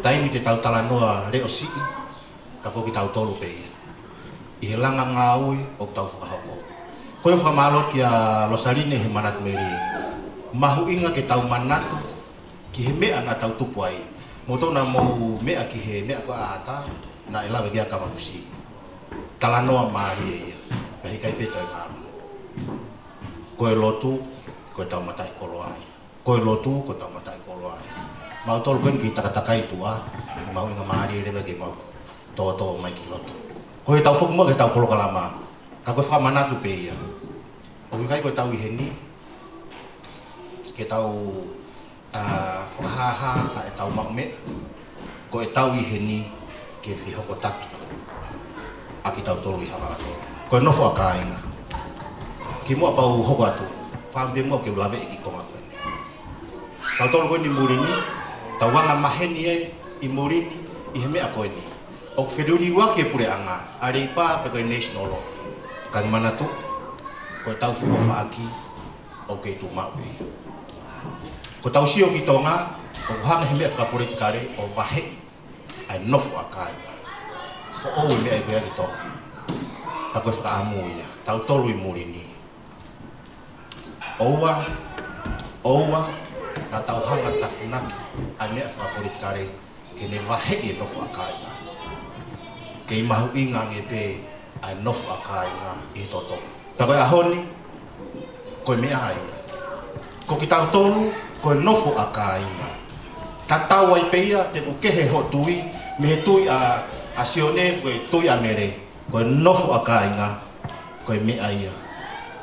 taimi te tau talanoa leʻo siʻi, ka ko kitautolu pē ia. ʻI he langa ngāue ʻoku tau fakahoko. Ko e fakamālō kia Losaline he manatu melie. Mahuʻinga ke tau manatu ki he meʻa naʻa tau tupu ai. Mou tokanga mo e meʻa ki he meʻa ko ē ʻa ʻAta, naʻe lave ki ai ʻa Kavafusi. Talanoa mālie ia, pea heʻikai pē toe mālō. Ko e lotu, ko e tau mataʻikoloa ia. Ko e lotu, ko e tau mataʻikoloa ia. Mautolu ko eni kei takatakai tuʻa, mahuʻinga mālie leva ke mau tōtō mai ki loto. Ko e tau foki muʻa ki he tau polokalama, ka ko e fakamanatu pē ia. ʻOku ʻikai ko e tau ʻi heni ke tau, ā, fakahāhā ʻa e tau maʻu meʻa, ko e tau ʻi heni ke fehokotaki ʻa kitautolu ʻi he vaka tolu. Ko e nofo ʻa kāinga. Kimuʻa pea u hoko atu, fāmili muʻa ke u laveʻi e kiʻi konga ko eni. Tautolu ko eni muli ni, tau anga maheni ai ʻi muli ni ʻi he meʻa ko eni. ʻOku feliliuaki e puleʻanga, ʻa e Leipa pe ko e National, ka ke manatu, ko e tau feʻofaʻaki ʻoku kei tuʻu maʻu pē ia. Ko e tau sio ki Tonga, ʻoku hanga he meʻa fakapolitikale ʻo vaheʻi ʻa e nofo ʻa kāinga. Foʻou e meʻa ʻi ko ia ki Tonga. Ka ko e fakaʻamu ia, tautolu ʻi muli ni. ʻOua, ʻoua naʻa tau hanga tafunaki ʻa e meʻa fakapolitikale ke ne vaheʻi e nofo ʻa kāinga. Kei mahuʻinga ange pē ʻa e nofo ʻa kāinga ʻi he toto. Pea ko e ʻaho ni, ko e meʻa ia. Ko kitautolu, ko e nofo ʻa kāinga. Tatau ai pē ia pe ʻoku kehe hoʻo tui mei he tui ʻa, ʻa Sione, ko e tui ʻa Mele. Ko e nofo ʻa kāinga, ko e meʻa ia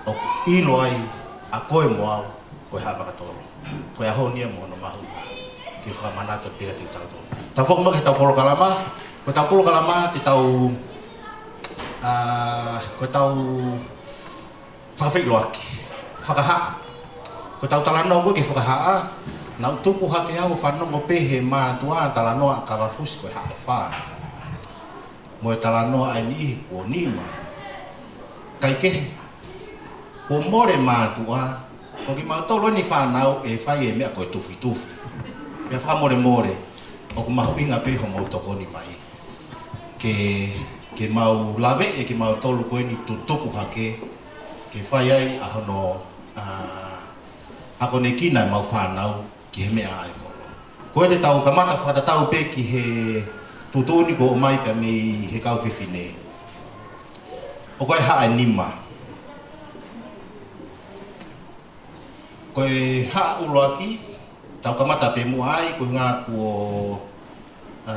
ʻoku ʻilo ai ʻa koe mo au, ko e haʻa vaka tolu. Ko e ʻaho ni ia mo hono mahuʻinga ke fakamanatu pē kiate kitautolu. Tau foki muʻa ki he tau polokalama, ko e tau polokalama te tau, ā, ko e tau fakafeʻiloaki, fakahā. Ko e tau talanoa ko ē ki he fakahā, Naʻá ku tupu hake au ʻo fanongo pē he mātuʻa talanoa ʻa Kavafusi ko e haʻa ʻe fā. Mo e talanoa ʻa e niʻihi kuo nima. Kae kehe, kuo mole mātuʻa, ko kimautolu eni fānau ʻe fai e meʻa ko e tufitufi. Pea fakamolemole, ʻoku mahuʻinga pē hoʻomou tokoni mai. Ke, ke mau lave ʻe kimautolu ko eni tutupu hake, ke fai ai ʻa hono, ʻa, akonekina ʻemau fānau ki he meʻa ʻa e kolo. Ko ia te tau kamata fakatatau pē ki he tuʻutuʻuni kuo ʻomai pē mei he kau fefine. ʻOku ʻi ai e haʻa ʻe nima. Ko e haʻa ʻuluaki, tau kamata pē muʻa ai, ko e ʻuhinga kuo, ʻa,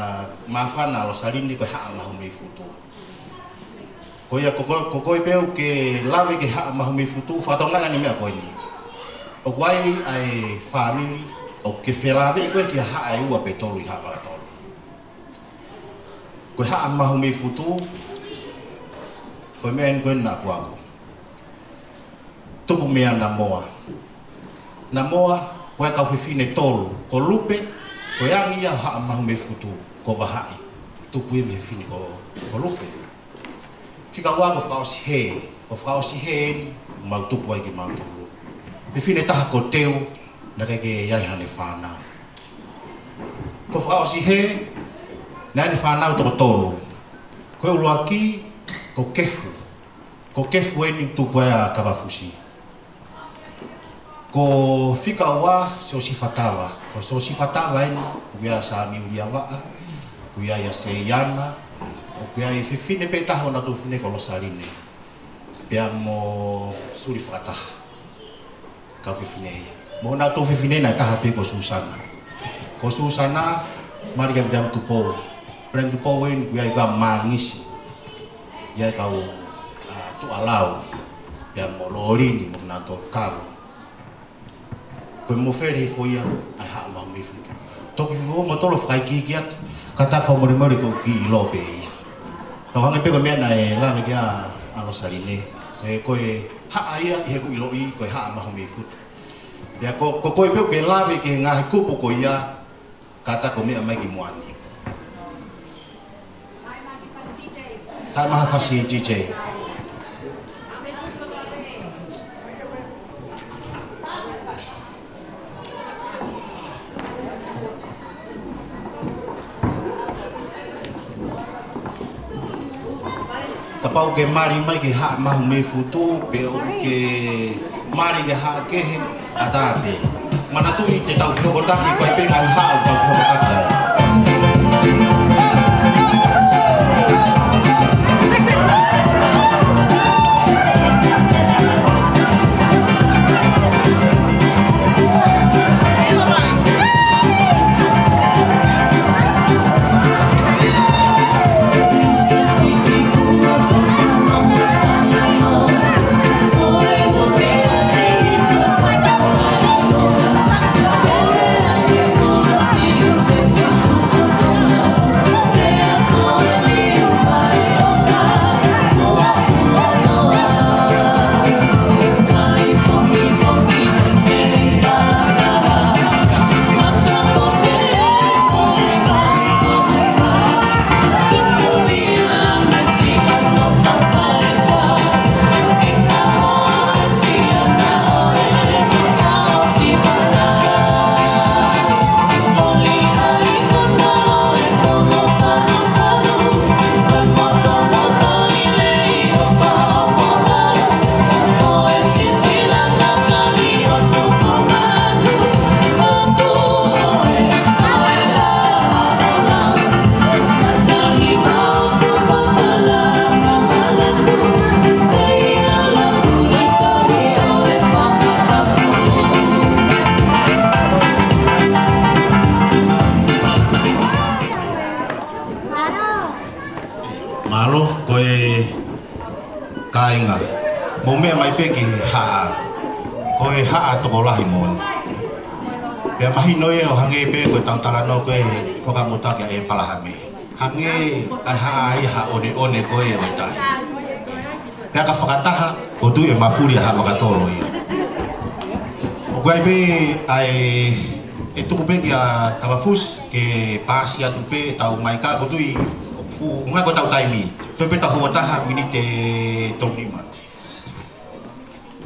māfana ʻa Losaline, ko e Haʻa Mahumefutu. Ko ia, ko ko-, ko koe pē ʻoku ke lave ki he Haʻa Mahumefutu, fakatokangaʻi ange e meʻa ko eni. ʻOku ʻi ai ʻa e fāmili, ʻoku ke felāveʻi koe ki ha haʻa ʻe ua pe tolu ʻi Haʻavakatolo. Ko e Haʻa Mahumefutu, ko e meʻa eni ko ē naʻá ku ako. Tupu meia Namoa. Namoa, ko e kau fefine tolu, ko Lupe, ko e angi ia ʻo Haʻa Mahumefutu, ko Vahaʻi. Tupu ia mei he fefine ko, ko Lupe. Fika ua ko Fakaʻosihē, ko Fakaʻosihē eni, mau tupu ai kimautolu. Fefine ʻe taha ko Teu, naʻe ʻikai ke ʻi ai haʻane fānau. Ko Fakaʻosihē, naʻe ʻi ai ʻene fānau toko tolu. Ko e ʻuluaki, ko Kefu. Ko Kefu eni tupu ai ʻa Kavafusi. Ko fika ua, Siosifa Tava. Ko Siosifa Tava eni, ʻoku ʻi ai ʻa Sāmiu Liavaʻa, ʻoku ʻi ai ʻa Seiana, ʻoku ʻi ai e fefine pē ʻe taha ʻo hona tuofefine ko Losaline. Pea mo Suli Fakataha. Kau fefine ia. Mo hona tuofefine naʻe taha pē ko Susana. Ko Susana, mali kia William Tupou. William Tupou eni ʻoku ʻi ai ʻa Mangisi. ʻI ai e kau, ʻa, Tuʻalau. Pea mo Lolini mo hona tuofefine. Ko e mofele hifo ia ʻa e Haʻa Mahumefutu. Toki fifo mo tolo fakaikiiki atu, ka ta fakamolemole ko e kiʻi ʻilo pē ia. Tau hangē pē ko e meʻa naʻe lave ki ai ʻa Losaline. Ē, ko e haʻa ia ʻi heʻeku ʻiloʻi, ko e Haʻa Mahumefutu. Pea ko, ko koe pē ʻoku ke lave ki he ngaahi kupu ko ia, ka ta ko e meʻa mai ki muʻa ni. Kae maha fasi D J. Kapau ʻoku ke mali mai ki he Haʻa Mahumefutu, pe ʻoku ke mali ki ha haʻa kehe, ʻatā pē. Manatuʻi te tau fehokotaki, ko e pē ngaahi haʻa ʻoku tau fehokotaki ai. Mālō, ko e kāinga. Mou meʻa mai pē ki he haʻa. Ko e haʻa tokolahi moʻoni. Pea mahino ia ʻo hangē pē ko ʻetau talanoa ko ē he fakamuta kia ʻEpalahame. Hangē ʻa e haʻa ia ha ʻoneʻone ko ē ʻo e tahi. Pea ka fakataha, ʻoku tuʻu ʻe mafuli ʻa Haʻavakatolo ia. ʻOku ʻi ai pē ʻa e ʻE tuku pē kia Kavafusi ke paasi atu pē ʻetau maika, ko e tui ʻoku fuʻu ngata ko ʻetau taimi. Toe pē ʻetau houa taha miniti ʻe tolu nima.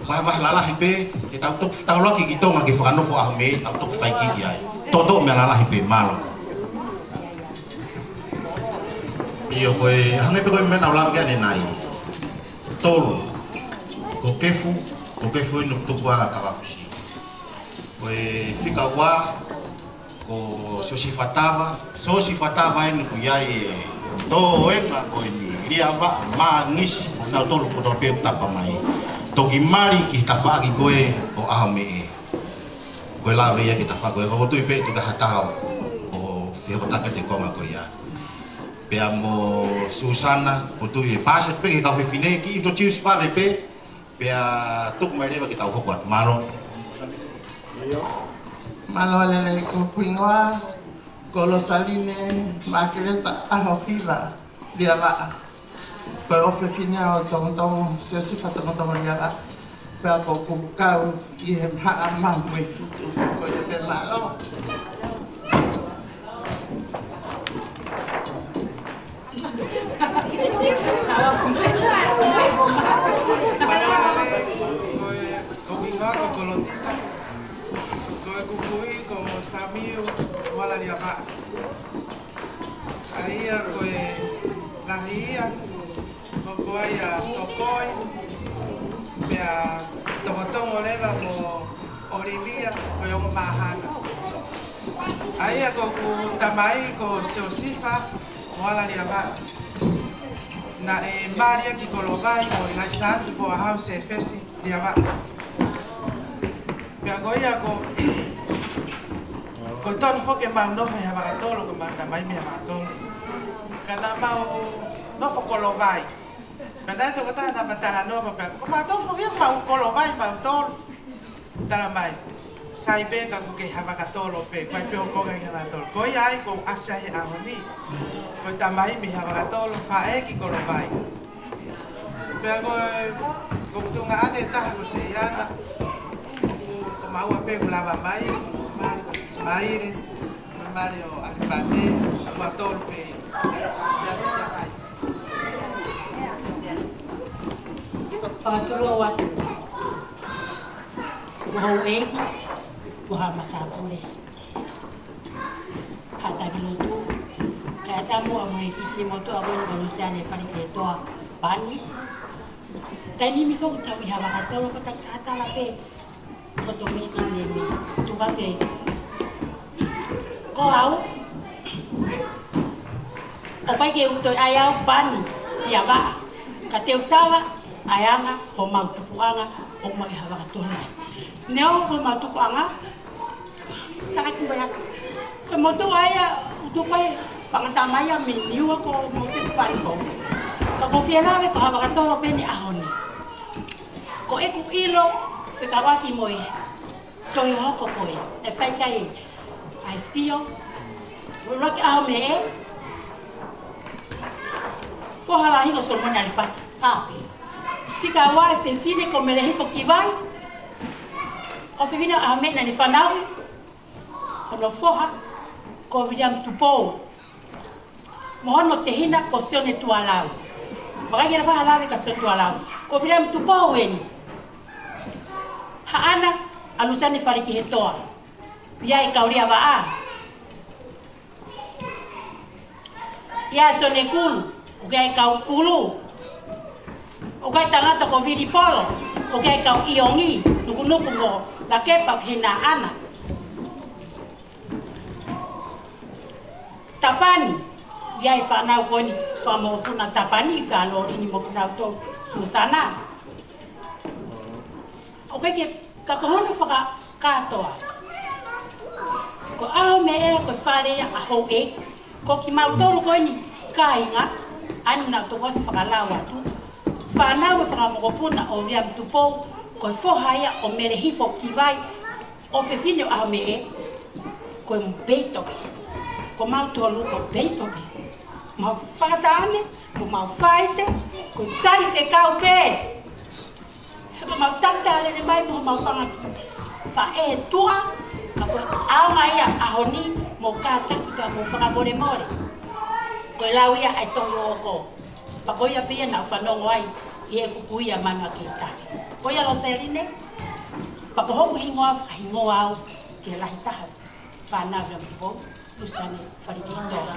Vahevahe lalahi pē, ke tau toki fetaulaki ki Tonga ke fakanofo ʻAhomeʻe, tau toki fakaikiiki ai. Toto meʻa lalahi pē, mālō. ʻIo, ko e hangē pē ko e meʻa naʻa ku lave ki ai ʻanenai. Tolu. Ko Kefu, ko Kefu ʻeni ʻoku tupu ʻa Kavafusi. Ko e fika ua, ko Siosifa Tava, Siosifa Tava ʻeni ʻoku ʻi ai e toenga ko ʻeni Liavaʻa, Mangisi, nautolu kotoa pē ʻoku tapa mai. Toki mali ki he tafaʻaki ko ē ʻo ʻAhomeʻe. Ko e lave ia ki he tafaʻaki ko ē, ko e tui pē ʻe tuku ha taha ʻo fehokotaki atu e konga ko ia. Pea mo Susana, ko e tui ʻe paasi pē ki he kau fefine ke introduce vave pē, pea tuku mai leva ke tau hoko atu. Mālō. Mālō e lelei. Ko hoku hingoa ko Losaline Makeleta ʻAhohiva Liavaʻa. Ko e ʻofefine ʻo Tongotongo, Siosifa Tongotongo Liavaʻa. Pea ko ʻeku kau ʻi he Haʻa Mahuʻi Futu. Ko ia pē, mālō. Mālō e lelei, ko e, ko hoku hingoa ko Kolotita. Ko ʻeku kui ko Samiu Moala Liavaʻa. ʻA ia ko e lahi ia, ko ko ai ʻa Sokoi, pea Tongotongo leva mo ʻOlivia, ko e ongo māhanga. ʻA ia ko ʻeku tamai ko Siosifa Moala Liavaʻa. Naʻe mali ia ki Kolovai, ko e ngaahi Santu Poa Hau Sefesi Liavaʻa. Pea ko ia ko, ko e tonu foki ʻemau nofo ʻi Havakatolo, ko ʻemau tamai mei Havakatolo. Ka naʻa mau nofo Kolovai. Pea naʻe tokotaha naʻa ma talanoa pea, ko mautolu foki ia mau Kolovai mautolu. Talamai, sai pē ka ʻoku kei Havakatolo pē, ko e pē ʻo konga ʻi Havakatolo. Ko ia ai ʻoku ʻasi ai he ʻaho ni. Ko e tamai mei Havakatolo, faʻē ki Kolovai. Pea ko e, ko ʻeku tuongaʻane ʻe taha ko Seiana, ko, ko maua pē ʻoku lava mai, ko Mali, ko Simaile, ko Mali ʻo Alipate, ko mautolu pē. Siana ai. Fakatulou atu. Ko houʻeiki, ko ha matāpule. Ha taki lotu. Kae ʻatā muʻa mo e kiʻi motuʻa ko eni ko Lusiane Faleketoa Pani. Taimi ni foki ʻoku tau ʻi Havakatolo ko e taki taha tala pē. Ko e tō mei te ne me tuka ke. Ko au. ʻOku ʻikai ke u toe ʻai au Pani Liavaʻa. Ka te u tala ʻa e anga homau tupuʻanga ʻoku mau ʻi Havakatolo. Neongo ko homau tupuʻanga, taki mai ʻa e motuʻa ia ʻoku tupu ai, fanga tamai ia mei Niua ko Moses Pani Pou. Ka ʻoku ou fie lave ko Havakatolo pē ʻeni ʻaho ni. Ko ʻeku ʻilo, fekauʻaki mo e tohi hohoko ko ē naʻe fai ki ai ʻa e sio, ʻuluaki ʻAhomeʻe, foha lahi ko Solomone Alipate. Ka pē. Fika ua e fefine ko Melehifo Kivai. ʻOfefine ʻo ʻAhomeʻe naʻa ne fanauʻi hono foha ko Viliami Tupou. Mo hono tehina ko Sione Tualau. Vakai ke na faʻa lave kia Sione Tualau. Ko Viliami Tupou ʻeni. Haʻana ʻa Lusiane Falekihetoa. ʻI ai e kau Liavaʻa. ʻI ai ʻa Sione Kulu. ʻOku ʻi ai e kau Kulu. ʻOku ʻi ai e tangata ko Vili Polo. ʻOku ʻi ai e kau ʻIongi. Nukunuku mo Lakepa ʻoku ʻi ai haʻana. Tapani, ʻi ai e fānau ko eni, fanga mokopuna Tapani, ka Lolini mo kinautolu Susana. ʻOku ʻikai ke, ka ko hono fakakātoa. Ko ʻAhomeʻe ko e fale ia ʻa houʻeiki, ko kimautolu ko eni kāinga, ʻa eni naʻa tau ʻosi fakalau atu. Fānau e fanga mokopuna ʻo Viliami Tupou, ko e foha ia ʻo Melehifo Kivai, ʻofefine ʻo ʻAhomeʻe, ko e peito pē. Ko mautolu ko e peito pē. Mau fakataʻane, ko mau faite, ko e tali fekau pē. He ko mau talitali lelei mai mo mau fanga kiʻi faʻē tuʻa, Ka ko e ʻaonga ia ʻaho ni mo kātaki pea mo fakamolemole. Ko e lau ia ʻa e tohi ʻoʻoku. Pea ko ia pē ia naʻa ku fanongo ai ʻi heʻeku kui ʻa Manu ʻa Keitake. Ko ia Loseline, pea ko hoku hingoa, fakahingoa au ki he lahi taha. Fānau ia mo Luseane Falekihetoa.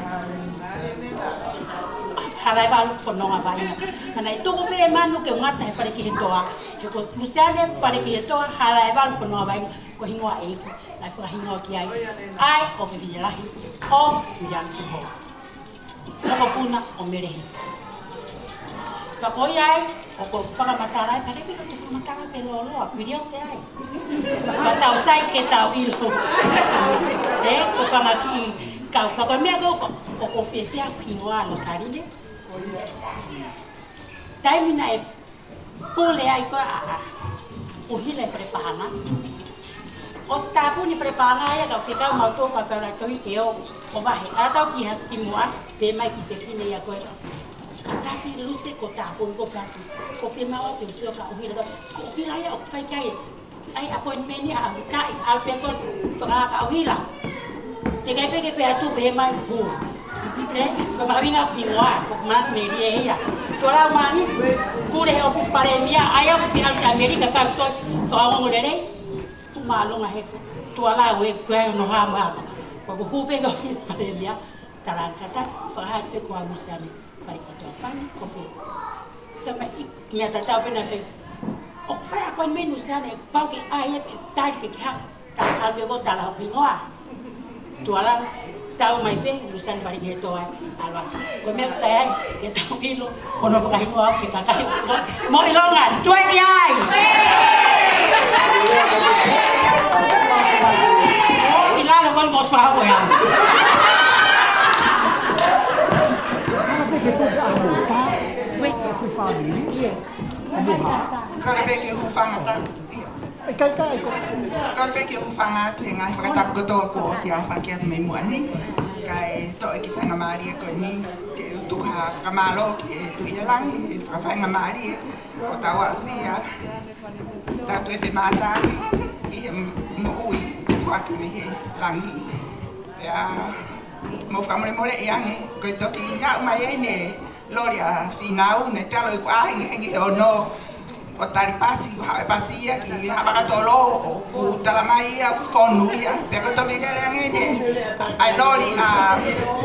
Halaevalu Fononga Vaʻinga. Ka naʻe tuku pē ʻe Manu ke u ngata he Falekihetoa. He ko Luseane Falekihetoa Halaevalu Fononga Vaʻinga ko e hingoa ʻeiki. Naʻe fakahingoa ki ai ʻa e ʻofefine lahi ʻo Viliami Tupou. Mokopuna ʻo Mele Hifo. Pea ko ia ai, ʻoku ou fakamatala ai, pea ʻikai pē ke u toe fakamatala pē lōloa, kuo liote ai. Pea tau sai ke tau ʻilo. Ē, ko e fanga kiʻi kau, ka ko e meʻa ko ē ʻoku ou fiefia, hingoa Loseline. Taimi naʻe pule ai ko ē ʻa, ʻa ʻUhila ʻi Falepaʻanga. ʻOsi tāpuni Falepaʻanga ia ka fekau mautolu ka fala tohi ke ō ʻo vahe. ʻA tau ki ha kimuʻa, pehē mai e kiʻi fefine ia ko ē. Kātaki Luse ko e tāpuni ko patu. Ko e fiemaʻu atu ke u sio kia ʻUhila ka, ko ʻUhila ia ʻoku fai ki ai ʻa e appointment ia ʻa ʻUtaʻi, ʻalu pē ko ē fakahā kia ʻUhila. Teʻeki ai pē ke pehē atu pehē mai, hū. Ē, ko e mahuʻinga ʻeku hingoa, ko Manu Melie ia. Tuʻa lau Mangisi, pule he ʻōfisi palēmia, ʻa ia ʻoku fiemaʻu ki ʻAmelika, fai ko ē fakaongoongo lelei. Tuʻu māʻolunga he tuʻa lau ē, ko e ʻai hono hā mo e hā. Ko ʻeku hū pē ki he ʻōfisi palēmia, talaange kātaki, fakahā pē ko au Luseane Falekihetoa Pani, ko fē. Tama i, meʻa tatau pē naʻe fai. ʻOku fai appointment Luseane, pau ke ʻai ē pē tali ke ke hā. Tala atu pē ko e tala hoku hingoa. Tuʻa lau, tau mai pē, Luseane Falekihetoa, ʻalu atu. Ko e meʻa ʻoku sai ai, ke tau ʻilo, ko hono fakahingoa ʻoku ke kakai. Mo ʻilonga, tuʻu ki ai! ʻI lalo ko ē ʻoku ʻosi fakahoko ʻe au. Ana pē ke tuʻu ki ai, mo tā, wait for family. Kole pē ke u hūfanga atu. ʻIkai, ʻikai, ko. Kole pē ke u hūfanga atu he ngaahi fakatapu kotoa kuo ʻosi ʻafaki atu mei muʻa ni. Kae toʻo e kiʻi faingamālie ko eni ke u tuku ha fakamālō ki he Tuʻi ʻi Langi, he fakafaingamālie kuo tau aʻusia. Tau toe femātaaki ʻi he moʻui foaki mei he langi. Pea mou fakamolemoleʻi ange, ko e toki aʻu mai eni e loli ʻa Fīnau, naʻe talo ʻeku ʻā hengihengi he ono ʻo tali pasi, ʻo haʻu e pasi ia ki Haʻavakatolo, ʻoku tala mai ia ʻoku fonu ia. Pea ko e toki lele ange eni ʻa e loli ʻa,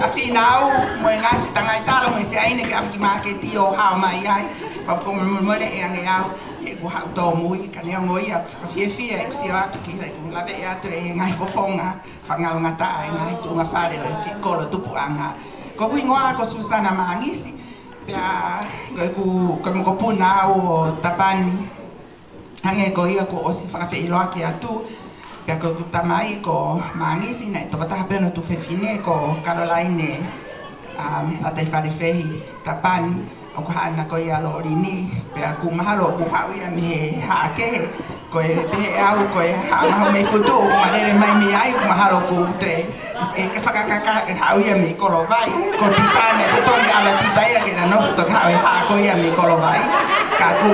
ʻa Fīnau mo e ngaahi fuʻu tangai talo mo e siaine ke ʻalu ki māketi ʻo hao mai ai. Pea fakamolemoleʻi ange au, he ʻoku ou haʻu tōmui, ka neongo ia, fakafiefia ʻeku sio atu ki he, ʻeku laveʻi atu e ngaahi fofonga fakangalongataʻa e ngaahi tuʻunga fale ʻo e kiʻi kolo tupuʻanga. Ko ʻeku hingoa ko Susana Mangisi, pea ko ʻeku, ko e mokopuna au ʻo Tapani. Hangē ko ia kuo ʻosi fakafeʻiloaki atu, pea ko ʻeku tamai ko Mangisi, naʻe tokotaha pē hono tuofefine ko Kalolaine, um, Lataifalefehi Tapani. ʻOku haʻana ko ia Lolini, pea ʻoku mahalo ʻoku haʻu ia mei he haʻa kehe, ko e pehē ʻe au ko e haʻa mahu mei Futu, ʻoku ma lele mai mei ai, ʻoku mahalo ʻoku te, ʻe ke fakakaka ʻe haʻu ia mei Kolovai, ko Tita naʻe totongi ala Tita ia ke na nofo toki haʻu e haʻa ko ia mei Kolovai, ka ʻoku,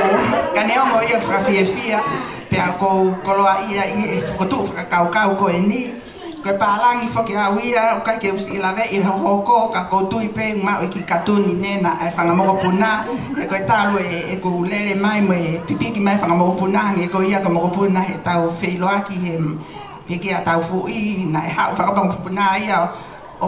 ka neongo ia fakafiefia, pea ʻoku ou koloaʻia ʻi he fokotuʻu fakakaukau ko eni, Ko e pālangi foki au ia, ʻoku ʻikai ke u siʻi laveʻi e hohoko, ka ʻoku ou tui pē ʻoku maʻu e kiʻi katuni nena ʻa e fanga mokopuna, he ko e talu e, ʻeku lele mai mo e pipiki mai fanga mokopuna, hangē ko ia ko e mokopuna heʻetau feʻiloaki he, he kia tau fuʻi, naʻe haʻu fanga mokopuna ia ʻo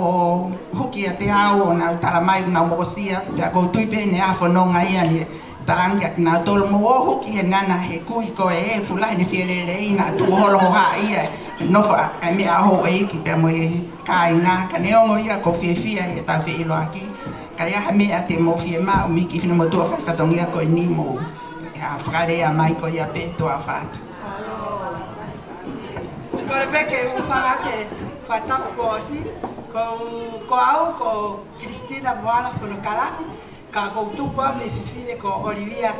huki ʻiate au ʻo nau tala mai ʻoku nau mokosia, pea ʻoku ou tui pē naʻe ʻi ai ha fononga ia ne talaange kia kinautolu mou ō huki he naʻa na he kui ko ē, fuʻu lahi ʻene fie lelei, naʻa tuʻu holo hohaʻa ia, nofo ʻa e meʻa ʻa houʻeiki pea mo e kāinga, ka neongo ia ʻoku ou fiefia heʻetau feʻiloaki, ka ʻi ai ha meʻa te mou fiemaʻu mei he kiʻi finemotuʻa fai fatongia ko eni mou, ʻa, fakalea mai ko ia pē, tuʻa ʻofa atu. Kole pē ke u hūfanga he fakatapu kuo ʻosi, ko, ko au, ko Christina Moala Fonokalafi, ka ʻoku ou tupu au mei fefine ko ʻOlivia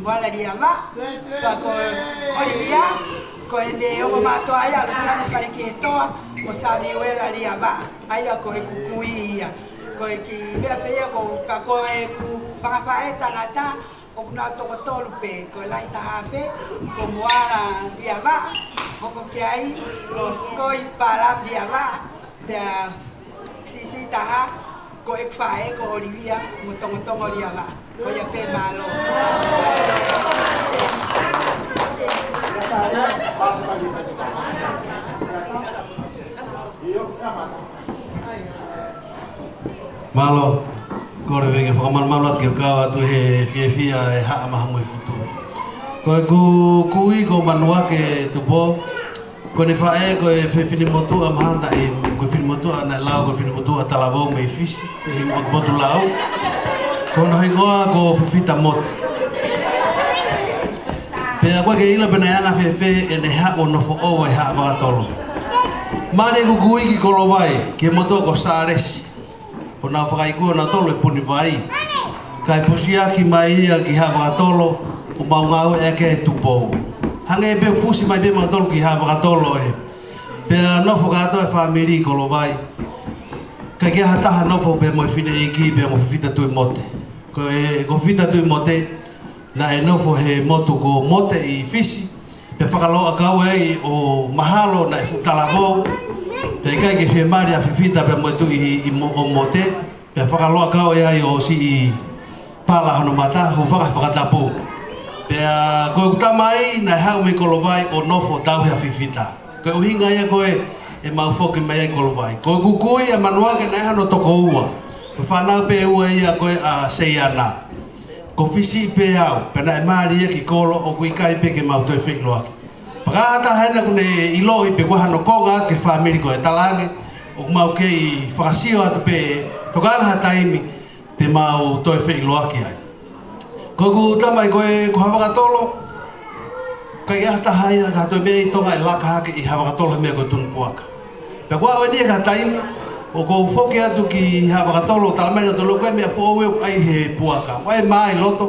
Moala Liava. Pea ko ʻOlivia, ko ʻene ongo mātuʻa ia ʻa Luseane Falekihetoa mo Samiuela Liava. ʻA ia ko ʻeku kui ia. Ko e kiʻi meʻa pē ia ko, ka ko ʻeku fanga faʻē tangata, ʻOku nau toko tolu pē, ko e lahi taha pē ko Moala Viavaʻa, hoko ki ai ko Sikoi Pala Viavaʻa, pea siʻisiʻi taha ko ʻeku faʻē ko ʻOlivia mo Tongotongo Viavaʻa. Ko ia pē, mālō. Mālō. Kole pē ke fakamalumalu atu ke kau atu he fiefia e Haʻa Mahamui Futu. Ko ʻeku kui ko Manuake Tupou. Ko ʻene faʻē ko e fefine motuʻa mahalo naʻe, ko e fefine motuʻa naʻe lau ko e fefine motuʻa talavou mei Fisi, mei Motu, Motulau. Ko hono hingoa ko Fifita Mote. Pea ʻoku ʻikai ke ʻilo pe naʻe anga fēfē ʻene haʻu ʻo nofo ʻo ʻi Haʻa Vakatolo. Mali ʻeku kui ki Kolovai, ki he motuʻa ko Sālesi. ʻO nau fakaikunautolu e Punivai. Kae pusiaki mai ia ki Haʻa Vakatolo, ʻo mau ngāueʻaki e Tupou. Hangē pē ʻoku fusi mai pē mautolu ki Haʻa Vakatolo ē. Pea nofo kātoa e fāmili ʻi Kolovai. ʻIkai ke ʻi ai ha taha nofo pē mo e fineʻeiki pea mo Fifita Tuʻimote. Ko e, ko Fifita Tuʻimote, naʻe nofo he motu ko Mote ʻi Fisi, pea fakaloa kau ai ʻo mahalo naʻe fuʻu talavou, pea ʻikai ke fiemali ʻa Fifita pea mo e tuʻi ʻi mo-, ʻo Mote, pea fakaloa kau ai ʻo siʻi pala hono mata, hūfanga he fakatapu. Pea ko ʻeku tamai naʻe haʻu mei Kolovai ʻo nofo tauhi ʻa Fifita. Ko e ʻuhinga ia ko ē ʻemau foki mai ai Kolovai. Ko ʻeku kui ʻa Manuake naʻe hano toko ua. Ko e fānau pē ua ia ko ē ʻa Seiana. Ko Fisi pē au, pea naʻe mali ia ki kolo ʻoku ʻikai pē ke mau toe feʻiloaki. Pea ka ʻi ai ha taha ena ʻoku ne ʻiloʻi pe ko e hā hono konga ki he fāmili ko ē, talaange, ʻoku mau kei fakasio atu pē, toki ʻi ai ha taimi te mau toe feʻiloaki ai. Ko ʻeku tamai ko ē ko Haʻa Vakatolo, ʻikai ke ʻi ai ha taha ia ka toe meʻa ʻi Tonga ʻe laka hake ʻi Haʻa Vakatolo he meʻa ko e tunu puaka. Pea ko au eni ʻi ha taimi, ʻoku ou foki atu ki Haʻa Vakatolo, talamai ʻe nautolu ko e meʻa foʻou ʻoku ʻi ai he puaka. ʻOku ʻi ai e mā ʻi loto,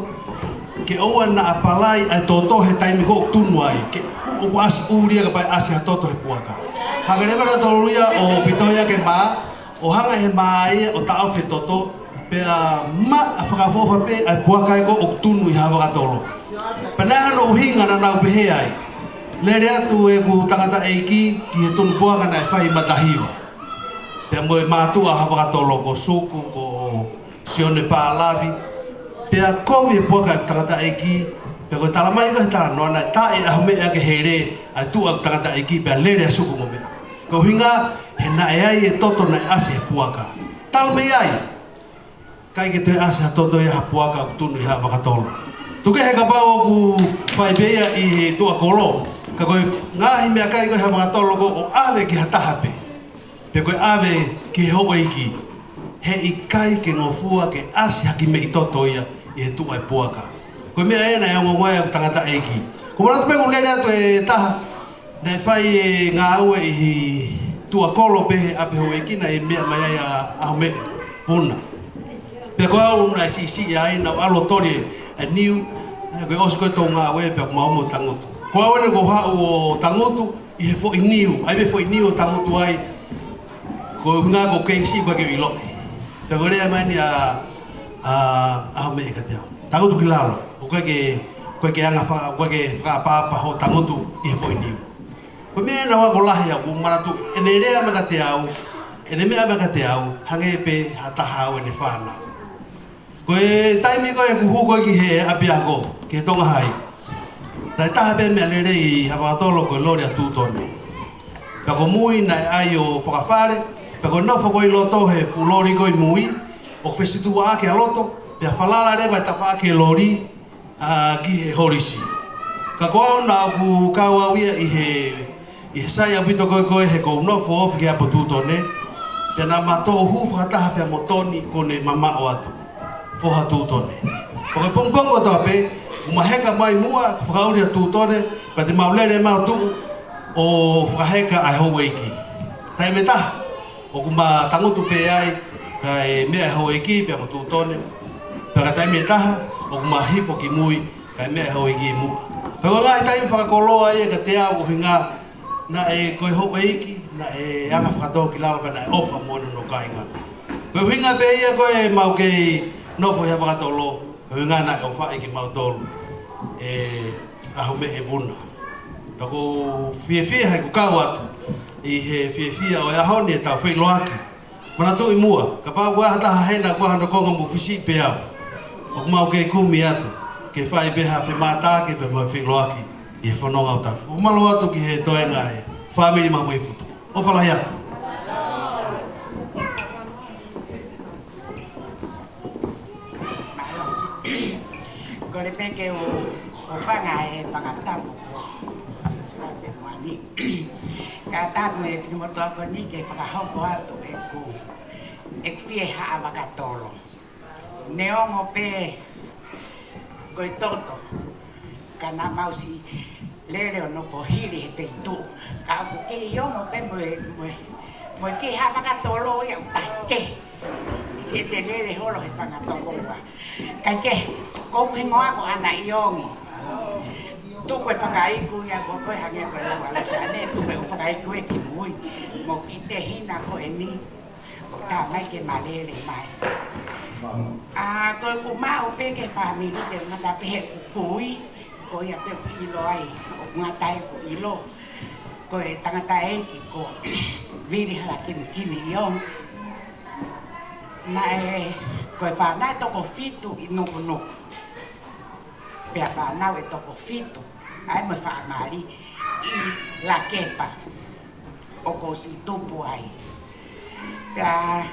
ke ʻoua naʻa palai ʻa e toto he taimi ko ē ʻoku tunu ai, ke ʻoku ʻasi ʻuli ia kapau ʻe ʻasi ha toto he puaka. Hanga leva ʻe nautolu ia ʻo pito ia ke mā, ʻo hanga he mā ia ʻo taʻofi e toto, pea maʻa fakaʻofoʻofa pē ʻa e puaka ia ko ē ʻoku tunu ʻi Haʻa Vakatolo. Pea naʻe hano ʻuhinga naʻa nau pehē ai. Lele atu ʻeku tangataʻeiki ki he tunu puaka naʻe fai ʻi Matahiva. Pea mo e mātuʻa Haʻa Vakatolo ko Suku, ko Sione Palavi. Pea kovi e puaka ʻeku tangataʻeiki, pea ko e talamai ko ē he talanoa naʻe taʻe ʻaho meʻa ke hele ʻa e tuʻa ʻeku tangataʻeiki, pea lele ʻa Suku mo meʻa. Ko e ʻuhinga, he naʻe ʻi ai e toto naʻe ʻasi he puaka. Talu mei ai, ʻikai ke toe ʻasi ha toto ia ha puaka ʻoku tunu ʻi Haʻa Vakatolo. Tuku kehe kapau ʻoku fai pē ia ʻi he tuʻa kolo, ka ko e ngaahi meʻakai ko ē ʻi Haʻa Vakatolo ko ē ʻo ʻave ki ha taha pē. Pe ko e ʻave ki he houʻeiki. He ʻikai ke ngofua ke ʻasi ha kiʻi meʻi toto ia ʻi he tuʻa e puaka. Ko e meʻa ena ʻe ongoongo ai ʻeku tangataʻeiki. Ko e manatu pē ʻoku lele atu e taha, naʻe fai e ngāue ʻi he tuʻa kolo pē he ʻapi houʻeiki naʻe meʻa mai ai ʻa, ʻa Home Puna. Pea ko au naʻe siʻisiʻi ai naʻa ku ʻalu ʻo toli e niu, ko e ʻosi ko ē ʻetau ngāue pea ʻoku mau mo tangutu. Ko au eni ʻoku ou haʻu ʻo tangutu ʻi he foʻi niu, ʻai pē foʻi niu ʻo tangutu ai, ko e ʻuhinga ʻoku ou kei siʻi ʻoku ʻikai ke u ʻiloʻi. Pea ko e lea mai eni ʻa, ʻa, ʻa Home kiate au. Tangutu ki lalo, ʻoku ʻikai ke, ʻoku ʻikai ke anga fa-, ʻoku ʻikai ke fakaʻapaʻapa hoʻo tangutu ʻi he foʻi niu. Ko e meʻa ena ʻoku lahi au, ʻoku ou manatu, ʻene lea mai kiate au, ʻene meʻa mai kiate au, hangē pē ha taha au ʻene fānau. Ko e taimi ko ē ʻeku hū ko ē ki he ʻapiako, ki he Tonga Hai. Naʻe taha pē meʻalele ʻi Haʻa Vakatolo ko e loli ʻa Tūtone. Pea ko Mui naʻe ʻai ʻo fakafale, pea ko e nofo ko ē ʻi loto he fuʻu loli ko ē ʻa Mui, ʻoku fesituʻaʻaki ʻa loto, pea falala leva e tafaʻaki e loli, ʻa, ki he holisi. Ka ko au naʻa ku kau au ia ʻi he, ʻi he sai ʻaupito ko ē ko ē he ʻoku ou nofo ofi ki he ʻapi ʻo Tūtone. Pea naʻa ma toʻo hū fakataha pea mo Toni kuo ne mamaʻo atu. Foha Tūtone. Pea ko e pongipongi kotoa pē, ʻoku ma heka mai muʻa, ka fakaʻuli ʻa Tūtone, pea te mau lele mai ʻo tuʻu ʻo fakaheka ʻa e houʻeiki. Taimi ʻe taha, ʻoku ma tangutu pē ai, kae meʻa e houʻeiki pea mo Tūtone. Pea ka taimi ʻe taha, ʻoku ma hifo ki mui, kae meʻa e houʻeiki ʻi muʻa. Pea ko e ngaahi taimi fakakoloa ia kiate au ʻuhinga naʻe ko e houʻeiki, naʻe anga fakatōkilalo pea naʻe ʻofa moʻoni hono kāinga. Ko e ʻuhinga pē ia ko ē ʻemau kei nofo ʻi Haʻa Vakatolo. Ko e ʻuhinga naʻe ʻofaʻi kimautolu ʻe he ʻaho meʻa ʻe Vuna. Pea ʻoku ou fiefia he ʻoku kau atu ʻi he fiefia ʻo e ʻaho ni ʻetau feʻiloaki. Manatuʻi muʻa, kapau ʻoku ʻi ai ha taha hena ʻoku ʻi ai hano konga, mou fisiʻi pē au. ʻOku mau kei kumi atu ke fai pē ha femātaaki pea mo e feʻiloaki ʻi he fononga ʻo tapu. ʻOku mālō atu ki he toenga ʻa e fāmili Mahuifutu. ʻOfa lahi atu. Mālō. Kole pē ke u, u hūfanga he fanga tapu ko Sua pe Moani. Ka tapu e fini motu ako ni ke fakahoko atu ʻeku, ʻeku fie haʻa vakatolo. Neongo pē ko e toto, ka naʻa mau ʻosi lele ʻo nofo hili he feituʻu. Ka ʻoku kei ongo pē mo e, mo e, mo e fie haʻa vakatolo ia ʻoku tahi kehe. Siʻete lele holo he fanga tokoua. Kae kehe, ko hoku hingoa ko ʻAna ʻIongi. Tuku e fakaiku ia ko koe hangē ko e lau ʻa Losane, tuku e fakaiku ē ki mui. Mo ki te hina ko eni. ʻO tā mai ke ma lele mai. ʻA, ko ʻeku maʻu pē ki he fāmili ke ngata pē he ʻeku kui, ko ia pē ʻoku ʻilo ai, ʻoku ngata ai ʻeku ʻilo. Ko e tangataʻeiki ko Vili Halakinikini ʻIongi. Naʻe, ko e fānau ʻe toko fitu ʻi Nukunuku. Pea fānau ʻe toko fitu, ʻa ia mo e faʻa mali ʻi Lakepa. ʻOku ou siʻi tupu ai. Pea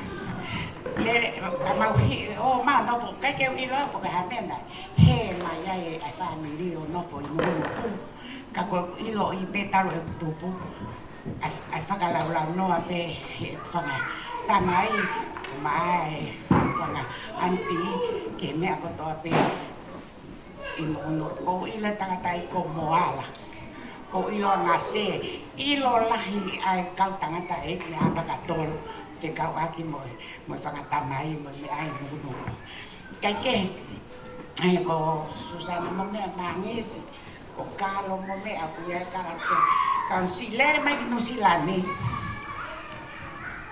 lele, ka mau hē, ʻo mau nofo, ʻikai ke u ʻilo pe ko e hā e meʻa naʻe hē mai ai e fāmili ʻo nofo ʻi Nukunuku. Ka ko ʻeku ʻiloʻi pē talu ʻeku tupu, ʻa e, ʻa e fakalaulaunoa pē he fanga tamai, mo e fanga aunty, ki he meʻa kotoa pē. ʻI Nukunuku, ʻoku ou ʻilo e tangataʻeiki ko Moala. ʻOku ou ʻilo ʻa Ngase, ʻilo lahi ʻa e kau tangataʻeiki ʻa Vakatolo, fekauʻaki mo e, mo e fanga tamai, mo e meʻa ʻi Nukunuku. Kae kehe, ʻe, ko Susana mo meʻa Mangisi, ko Kalo mo meʻa, ʻoku ʻi ai e kau atu ke, kau siʻi lele mai ki Nuʻusila ni.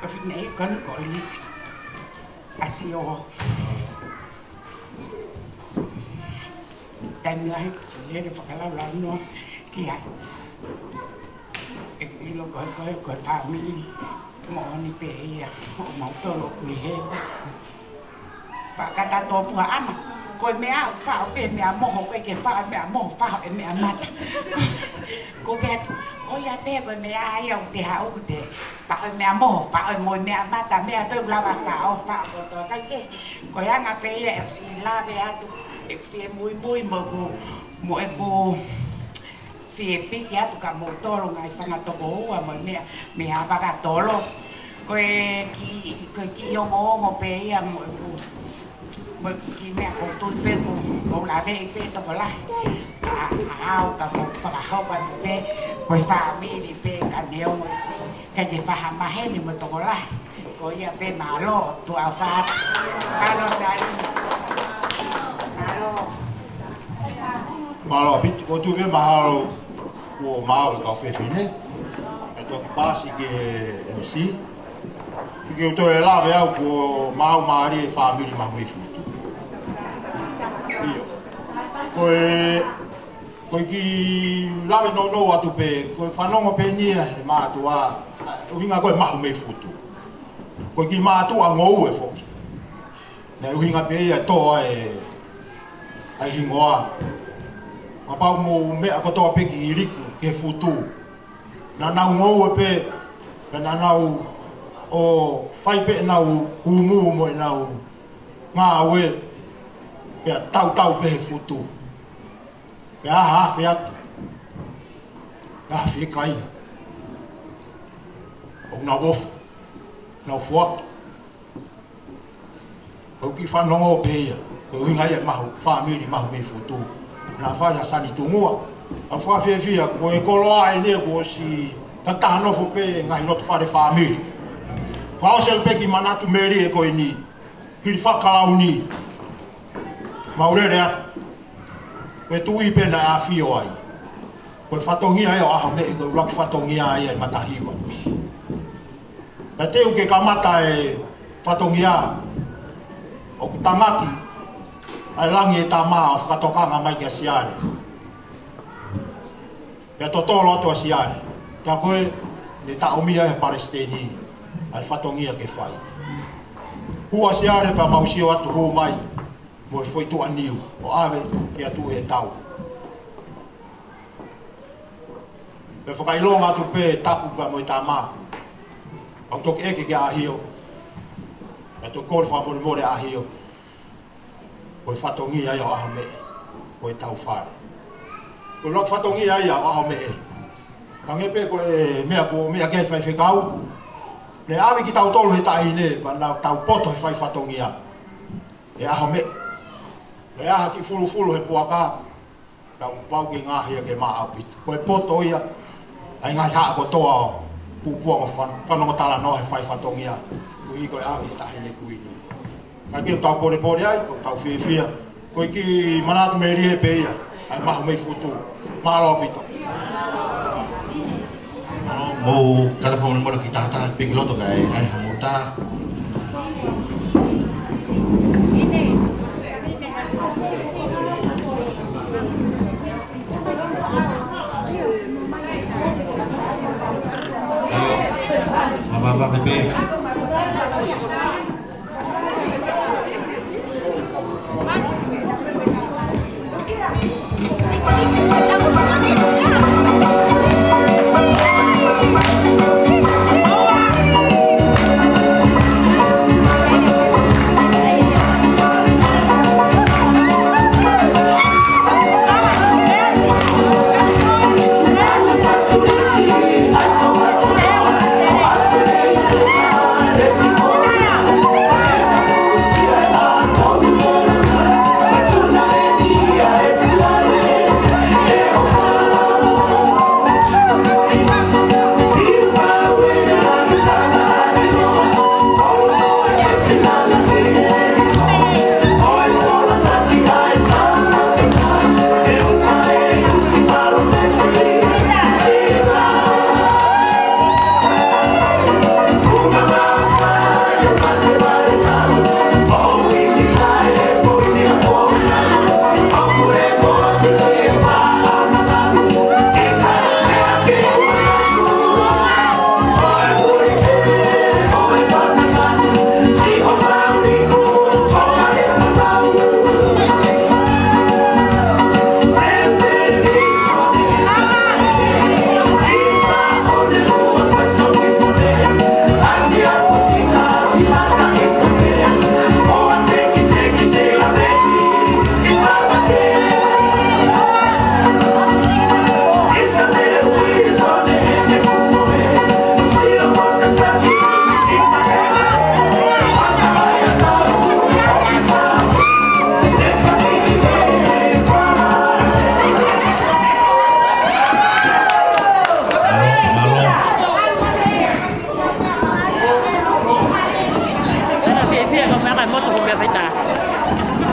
Ko e fineʻeiki ko eni ko Lisi. ʻAsi ʻo taimi lahi siʻi lele fakalaulaunoa ki ai. ʻE ʻilo ko e, ko e, ko e fāmili moʻoni pē ia ʻo mautolu ʻoku ʻi hē. Pea ka ta tō fua ʻana, ko e meʻa ʻoku faʻo pē meʻa moho, ʻoku ʻikai ke faʻo meʻa moho, faʻo e meʻa mata. Ko, ko pē, ʻo ia pē ko e meʻa ia ʻoku te haʻu ʻoku te faʻo e meʻa moho, faʻo e mo e meʻa mata, meʻa pē ʻoku lava faʻo, faʻo kotoa. Kae kehe, ko e anga pē ia ʻeku siʻi lave atu, ʻeku fie muimui mo ʻeku, mo ʻeku fie piki atu kia moutolu ngaahi fanga tokoua mo e meʻa, meʻa Vakatolo. Ko e kiʻi, ko e kiʻi ongoongo pē ia mo ʻeku, mo ʻeku kiʻi meʻa ʻoku ou tui pē ʻoku, ʻoku ou laveʻi pē tokolahi. ʻA, ʻa au ka ʻoku ou fakahoko atu pē, ko e fāmili pē ka neongo ʻosi ʻikai ke faʻa maheni mo tokolahi. Ko ia pē, mālō, tuʻa ʻofa atu. Mālō Sali. Mālō. Mālō ʻaupito, ʻoku ou tui pē mahalo kuo maau e kau fefine. ʻE toki paasi ki he M C. Ke u toe lave au kuo maau mālie e fāmili Mahuifutu. ʻIo. Ko e, ko e kiʻi lave nounou atu pē, ko e fanongo pē eni ia he mātuʻa, ʻuhinga ko e Mahuifutu. Ko e kiʻi mātuʻa ngoue foki. Naʻe ʻuhinga pē ia ʻe tō ai e, ʻa e hingoa. Kapau mo e meʻa kotoa pē kiʻi liku ki he futu. Naʻa nau ngoue pē, pea naʻa nau ō fai pē ʻenau humu mo ʻenau ngāue, pea tautau pē he futu. Pea ʻaho ʻe afe atu, pea ʻaho ʻe fiekaia. ʻO nau ʻofa, nau foaki. ʻOku ou kiʻi fanongo pē ia, ko e ʻuhinga ia e Mahu, fāmili Mahuifutu. Naʻa fai ʻa Sani Tungua. ʻOku ou fiefia, ko e koloa eni kuo ʻosi tataha nofo pē ngaahi loto fale fāmili. Fakaʻosi pē kiʻi manatu melie ko eni, hili fakalauni. Mau lele atu. Ko e tuʻi pē naʻe ʻafio ai. Ko e fatongia ia ʻo ʻAhomeʻi, ko e ʻuluaki fatongia ia ʻi Matahiva. Ka te u ke kamata e fatongia ʻoku tangaki ʻa e langi ʻe tama ʻo fakatokanga mai kia Siale. Pea totolo atu ʻa Siale. Pea ko ē, ne taʻomia ʻe he palesiteni ʻa e fatongia ke fai. Hū ʻa Siale pea mau sio atu hū mai mo e foʻi tuʻa niu ʻo ʻave ke atu e tau. Pea fakaʻilonga atu pē tapu pea mo e tama. Pea u toki ʻeke kia ʻAhio. Pea toki kole fakamolemole ʻa ʻAhio. Ko e fatongia ia ʻo ʻAhomeʻe. Ko e tau fale. Ko e ʻuluaki fatongia ia ʻo ʻAhomeʻe. Hangē pē ko e meʻa ko e meʻa ki he faifekau. Ne ʻave kitautolu he taʻahine, pea naʻa tau poto he fai fatongia. ʻE ʻAhomeʻe. Pea ʻaha kiʻi fulufulu he puaka. Tau pau ke ngaahi ia ke maʻa ʻaupito. Ko e poto ia, ʻa e ngaahi haʻa kotoa ʻo pupuanga fan-, fanongo talanoa he fai fatongia. Kuo ʻi ko e ʻave he taʻahine kuini. Ka ke tau polepole ai, ko tau fiefia. Ko e kiʻi manatu melie pē ia, ʻa e mahu mei Futu. Mālō ʻaupito. Mou kata fakamolemole ki tata, piki loto kae, ʻai ha mou tā. Io, vavava pē. Mālō. Ana fiefia ka mea kai moto ko mea faita.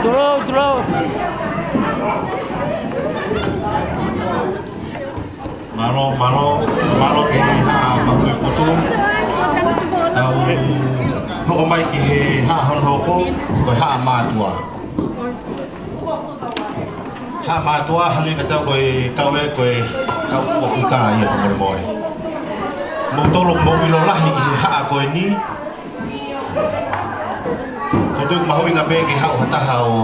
Tulou, tulou. Mālō, mālō, mālō ki he haʻa mahuʻi Futu. Tau hoko mai ki he haʻa hono hoko, ko e haʻa mātuʻa. Haʻa mātuʻa, hangē ka tau ko e kau ē, ko e kau fuofua ka ia fakamolemole. Mou tolo, mou ʻilo lahi ki he haʻa ko eni. Ko e tuʻu mahuʻinga pē ke haʻu ha taha ʻo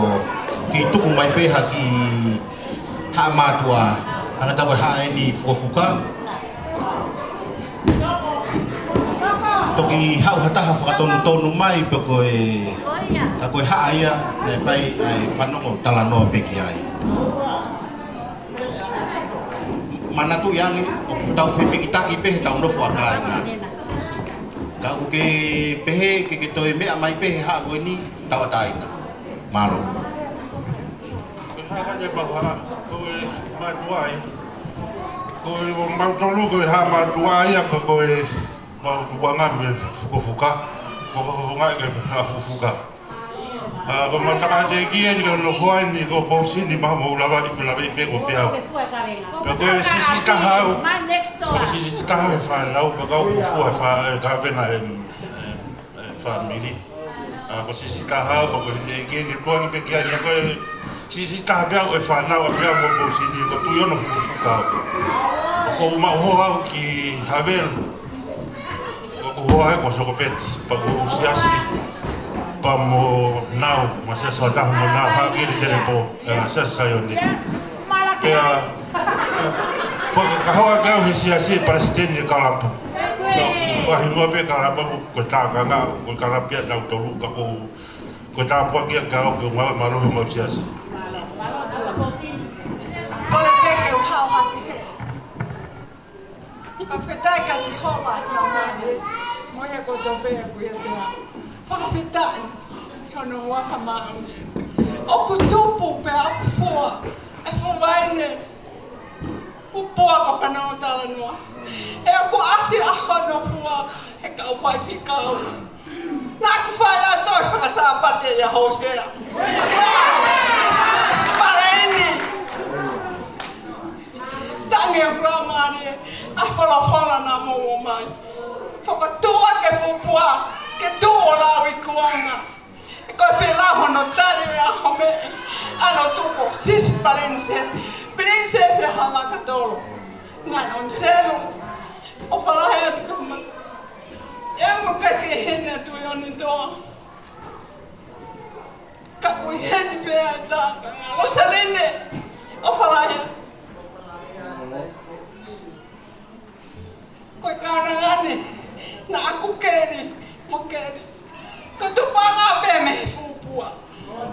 kiʻi tuku mai pē ha kiʻi haʻa mātuʻa, hangē ka tau ko e haʻa eni fuofua ka. Toki haʻu ha taha fakatonutonu mai pe ko e, ka ko e haʻa ia, naʻe fai ʻa e fanongo talanoa pē ki ai. Manatuʻi ange, ʻoku tau fepikitaki pē he tau nofo ʻa kāinga. Ka ʻoku ke pehē, ke ke toe meʻa mai pē he haʻa ko eni, tauʻatāina. Mālō. Ko e haʻa ka te pau ha, ko e mātuʻa ai. Ko e mautolu ko e haʻa mātuʻa ia, ko, ko e mau tukuange mei fukofuka, ko fukofuka ke haʻa fukofuka. ʻA, ko mau taka te ki eni ko nofo ai ni ko pousini mau mau lava i pela vei pe ko peau. Ka ko e sisi taha au, ko e sisi taha e fānau, ka kau ko fua e fā, e kavena e, e, e fāmili. ʻA, ko e siʻisiʻi taha au, ko e hine ke ni tuangi pe kia ni, ko e siʻisiʻi taha pē au ʻo e fānau, ʻa pē au mo Pousini, ko Tuʻiono Fukofuka au. ʻOku ou maʻu hoa au ki Havelu. ʻOku ou hoa ai ko Sokopeti, pea ʻoku ou siasi pea mo Nau, mo siasi ʻa taha mo Nau, ha ki he telepō, ʻa, siasi Saione. Pea, fakakahoa kau he siasi e palesiteni e kalapu. Ka, ka hingoa pē kalapu, ko e tākanga, ko e kalapu ia nautolu, ka ko, ko e tāpuaki ia kiate au ke u ngāue mālohi he mau siasi. Kole pē ke u hao hake he. Fakafetaʻi kia Sihova, ʻi he ʻaho ni. Mo ia ko Topea, ko ia te a. Fakafetaʻi, ʻi hono huafa maʻu. ʻOku tupu pea ʻoku fua e fuʻu vaine. Fuʻu pua ko Fanongo Talanoa. He ʻoku ʻasi ʻa hono fua he kau faifekau. Naʻa ku fai ʻa e toe fakasāpate ʻia Hōsea. Pale ini. Tangi ʻa e Laumālie, ʻa e folofola naʻa mou ʻomai. Fakatuʻu ʻa e fuʻu pua, ke tuʻu ʻo lauikuonga. Ko e fela hono tali ʻa e ʻaho meʻa, ʻa e lotu ko Sisi Palinisesi, Palinisesi ʻa Halakatolo. Ngaahi ʻoniselu, ʻofa lahi atu kia Mata. ʻE ʻoku ʻikai ke heni ʻa Tuʻiʻonetoa. Ka ʻoku ʻi heni pē ʻa e tākanga. Losaline, ʻofa lahi atu. Ko e kāinga ni, naʻa ku keli, mo keli. Ko e tupuʻanga pē mei he fuʻu pua.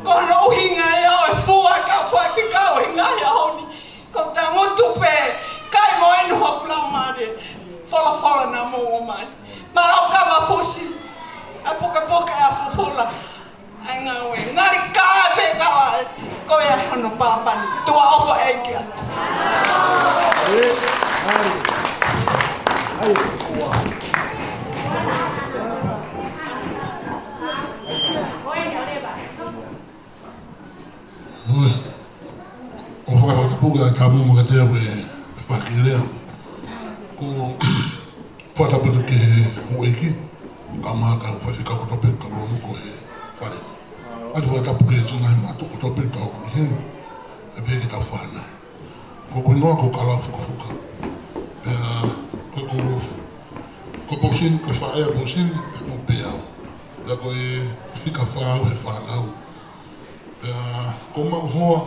Ko hono ʻuhinga ia ʻo e fua ka fua fika ʻuhinga ia ʻo ni. Ko e tangutu pē, kai mo inu hoku Laumālie. Folofola naʻa mou ʻomai. Mālō ka mafusi, ʻa e pukepuke ʻa fufula. ʻA e ngāue, ngali ka pē ka laʻe, ko ia hono pāpani, tuʻa ʻofa ʻEiki atu. Ui. ʻOku ou fakatapu kia Tamu mo Katea ʻoku ʻi he paki lea. Ko Fakatapu atu ki he houʻeiki, kae ʻumaʻā e kau faifekau kotoa pē, kau lōnuku he fale. ʻOatu e fakatapu ki he siʻi ngaahi mātuʻa kotoa pē kau ʻi heni, pea pehē ki heʻetau fānau. Ko hoku hingoa ko Kalau Fukofuka. Pea ko, ko, ko Pousini, ko e faʻē ʻa Pousini, pea mo Peau. Pea ko e fika fā au he fānau. Pea ʻoku ou maʻu hoa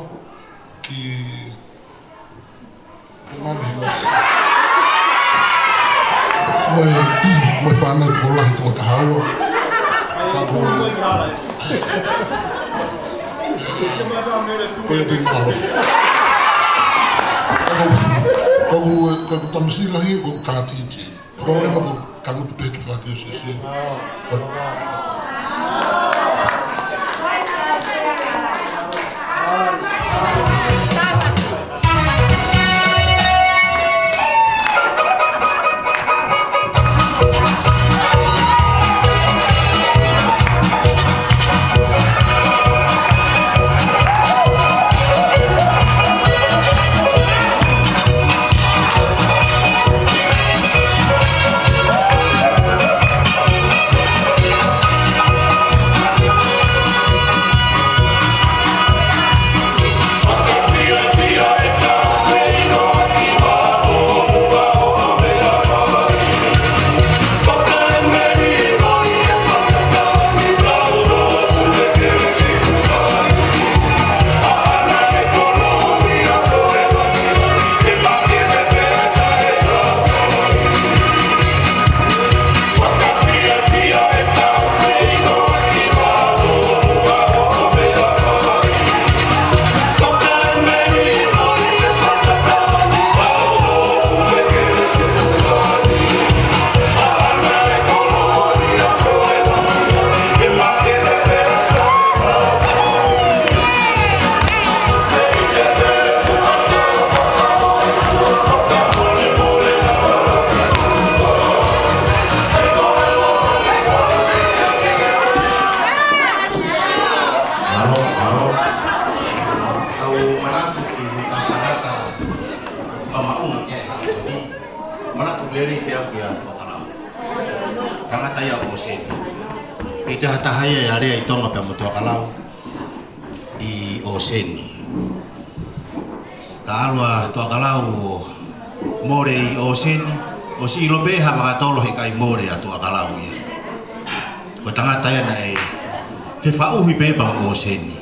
ki Mo e, mo e fānau tokolahi toko taha ua. Ka ko, ko ia pē mālō. Ka ko, ko, ko, ko Tamasiʻi lahi, ko Tātiti. Ko e leva ko e tangutu pē ki fā ki o sese. Mālō, mālō. Tau manatu ki he tangata fakamaʻunga ke haʻaki. Manatu lelei pē au kia Tuʻakalau. Tangata ia ʻo Seni. ʻIkai toe ha taha ia ʻe alea ʻi Tonga pea mo Tuʻakalau ʻi ʻōseni. Ka ʻalu ʻa Tuʻakalau ʻo mole ʻi ʻōseni, ʻosi ʻilo pē ʻe Havakatolo he ʻikai mole ʻa Tuʻakalau ia. Ko e tangata ia naʻe fefaʻuhi pē pea mo ʻōseni.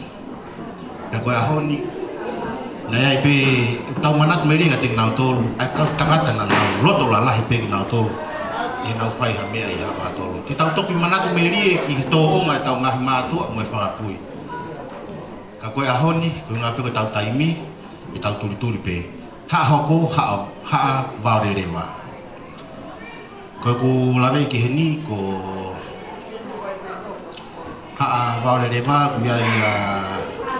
Pea ko e ʻaho ni, naʻe ʻi ai pē ʻetau manatu melie kiate kinautolu, ʻa e kau tangata naʻa nau loto lalahi pē kinautolu ʻi heʻenau fai ha meʻa ʻi Havakatolo. Te tau toki manatu melie ki he tōʻonga ʻetau ngaahi mātuʻa mo e fanga kui. Ka ko e ʻaho ni, ko e ʻuhinga pē ko ʻetau taimi, ke tau tulituli pē. Haʻa hoko, haʻa, haʻa vaoleleva. Ko ʻeku lave ki heni ko Haʻa Vaoleleva, ʻoku ʻi ai ʻa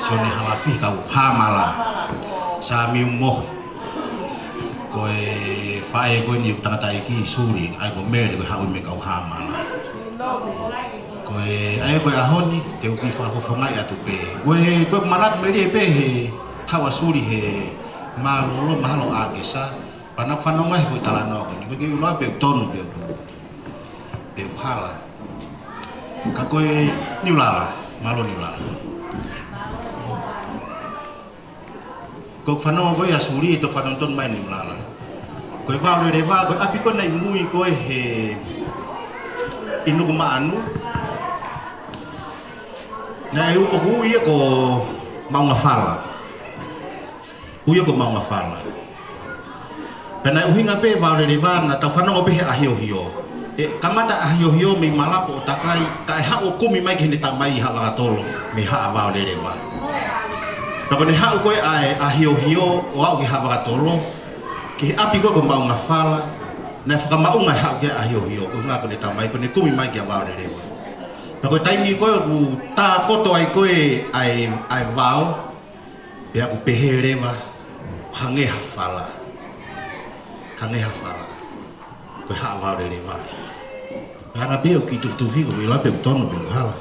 Sione Halafi, kau Hāmala, Samiu Mohi. Ko e faʻē ko eni ʻeku tangataʻeiki Suli, ʻa ia ko Mele ko e haʻu mei he kau Hāmala. Ko e, ʻa ia ko e ʻaho ni, te u kiʻi fakafofongaʻi atu pē. Ko e, ko e manatu melie pē he haʻu ʻa Suli he mālōlō mahalo ʻa ʻAkesa, pea naʻa ku fanongo he foʻi talanoa ko eni, ko e kiʻi ʻunoa pē ʻoku tonu pē ʻoku, pē ʻoku hala. Ka ko e Niulala, mālō Niulala. Ko e fanongo ko ia ʻa Suli ʻe toki fanongo tonu mai Niulala. Ko e Vaoleleva, ko e ʻapi ko ē naʻe ʻi mui ko ē he ʻi Nukumaʻanu. Naʻe ui, ʻoku ui ia ko Maungafala. Ui ia ko Maungafala. Pea naʻe ʻuhinga pē Vaoleleva naʻa tau fanongo pē he ʻahiohio. ʻE kamata ʻahiohio mei Malapo ʻo takai, kae haʻu ʻo kumi mai ki heʻene tamai ʻi Havakatolo mei Haʻa Vaoleleva. Pea ko ʻene haʻu ko ē ʻa e ʻahiohio ʻo aʻu ki Havakatolo, ki he ʻapi ko ē ko Maungafala, naʻe fakamaʻunga e haʻu ki he ʻahiohio, ko e ʻuhinga ko ʻene tamai, ko ʻene kumi mai kia Vaoleleva. Pea ko e taimi ko ē ʻoku tākoto ai ko ē ʻa e, ʻa e vao, pea ʻoku pehē leva, hangē ha fala. Hangē ha fala. Ko e Haʻa Vaoleleva. Pea ʻoku pehē ʻoku kiʻi tufitufi, ko e ʻilo pē ʻoku tonu pē ʻoku hala.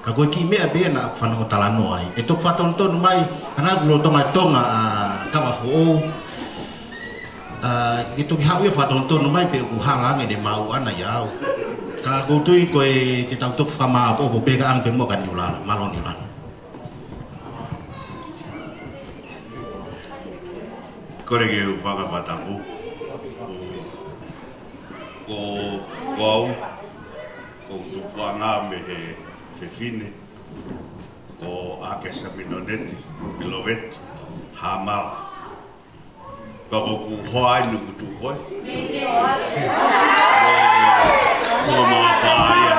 Ka ko e kiʻi meʻa pē ia naʻa ku fanongo talanoa ai. ʻE toki fakatonutonu mai, hangē ʻoku lolotonga ʻe Tonga ʻa Kavafoʻou. ʻA, ke toki haʻu ia ʻo fakatonutonu mai pe ʻoku hala ange ʻene maʻu ʻana ʻia au. Ka ʻoku ou tui ko e te tau toki fakamāʻopoʻopo pē ka ʻange pē muʻa kia Niulala, mālō Niulala. Kole ke u fakatapu. Ko, ko au, ko u tupuʻanga mei he fefine, ko ʻAkesa Minoneti, Miloveti, Hāmala. Pea ko ʻeku hoa ʻi Nukuʻalofa. Ko Mamafa ia,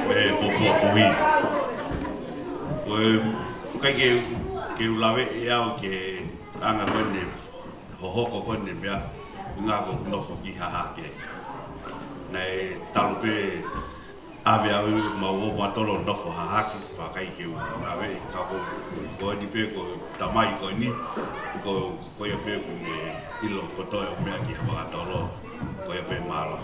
mei Popua Puhi. Ko e, ʻikai ke, ke u lave ʻe au ki he anga ko eni, hohoko ko eni pea, ʻuhinga ko ʻeku nofo ki Hahake. Naʻe talu pē ʻave au ʻi mau ō matolo nofo Hahake, pea ʻikai ke u lave, ka ko, ko eni pē ko e tamai ko eni, ko, ko ia pē ʻoku ne ʻilo kotoa e meʻa ki Havakatolo, ko ia pē mālō.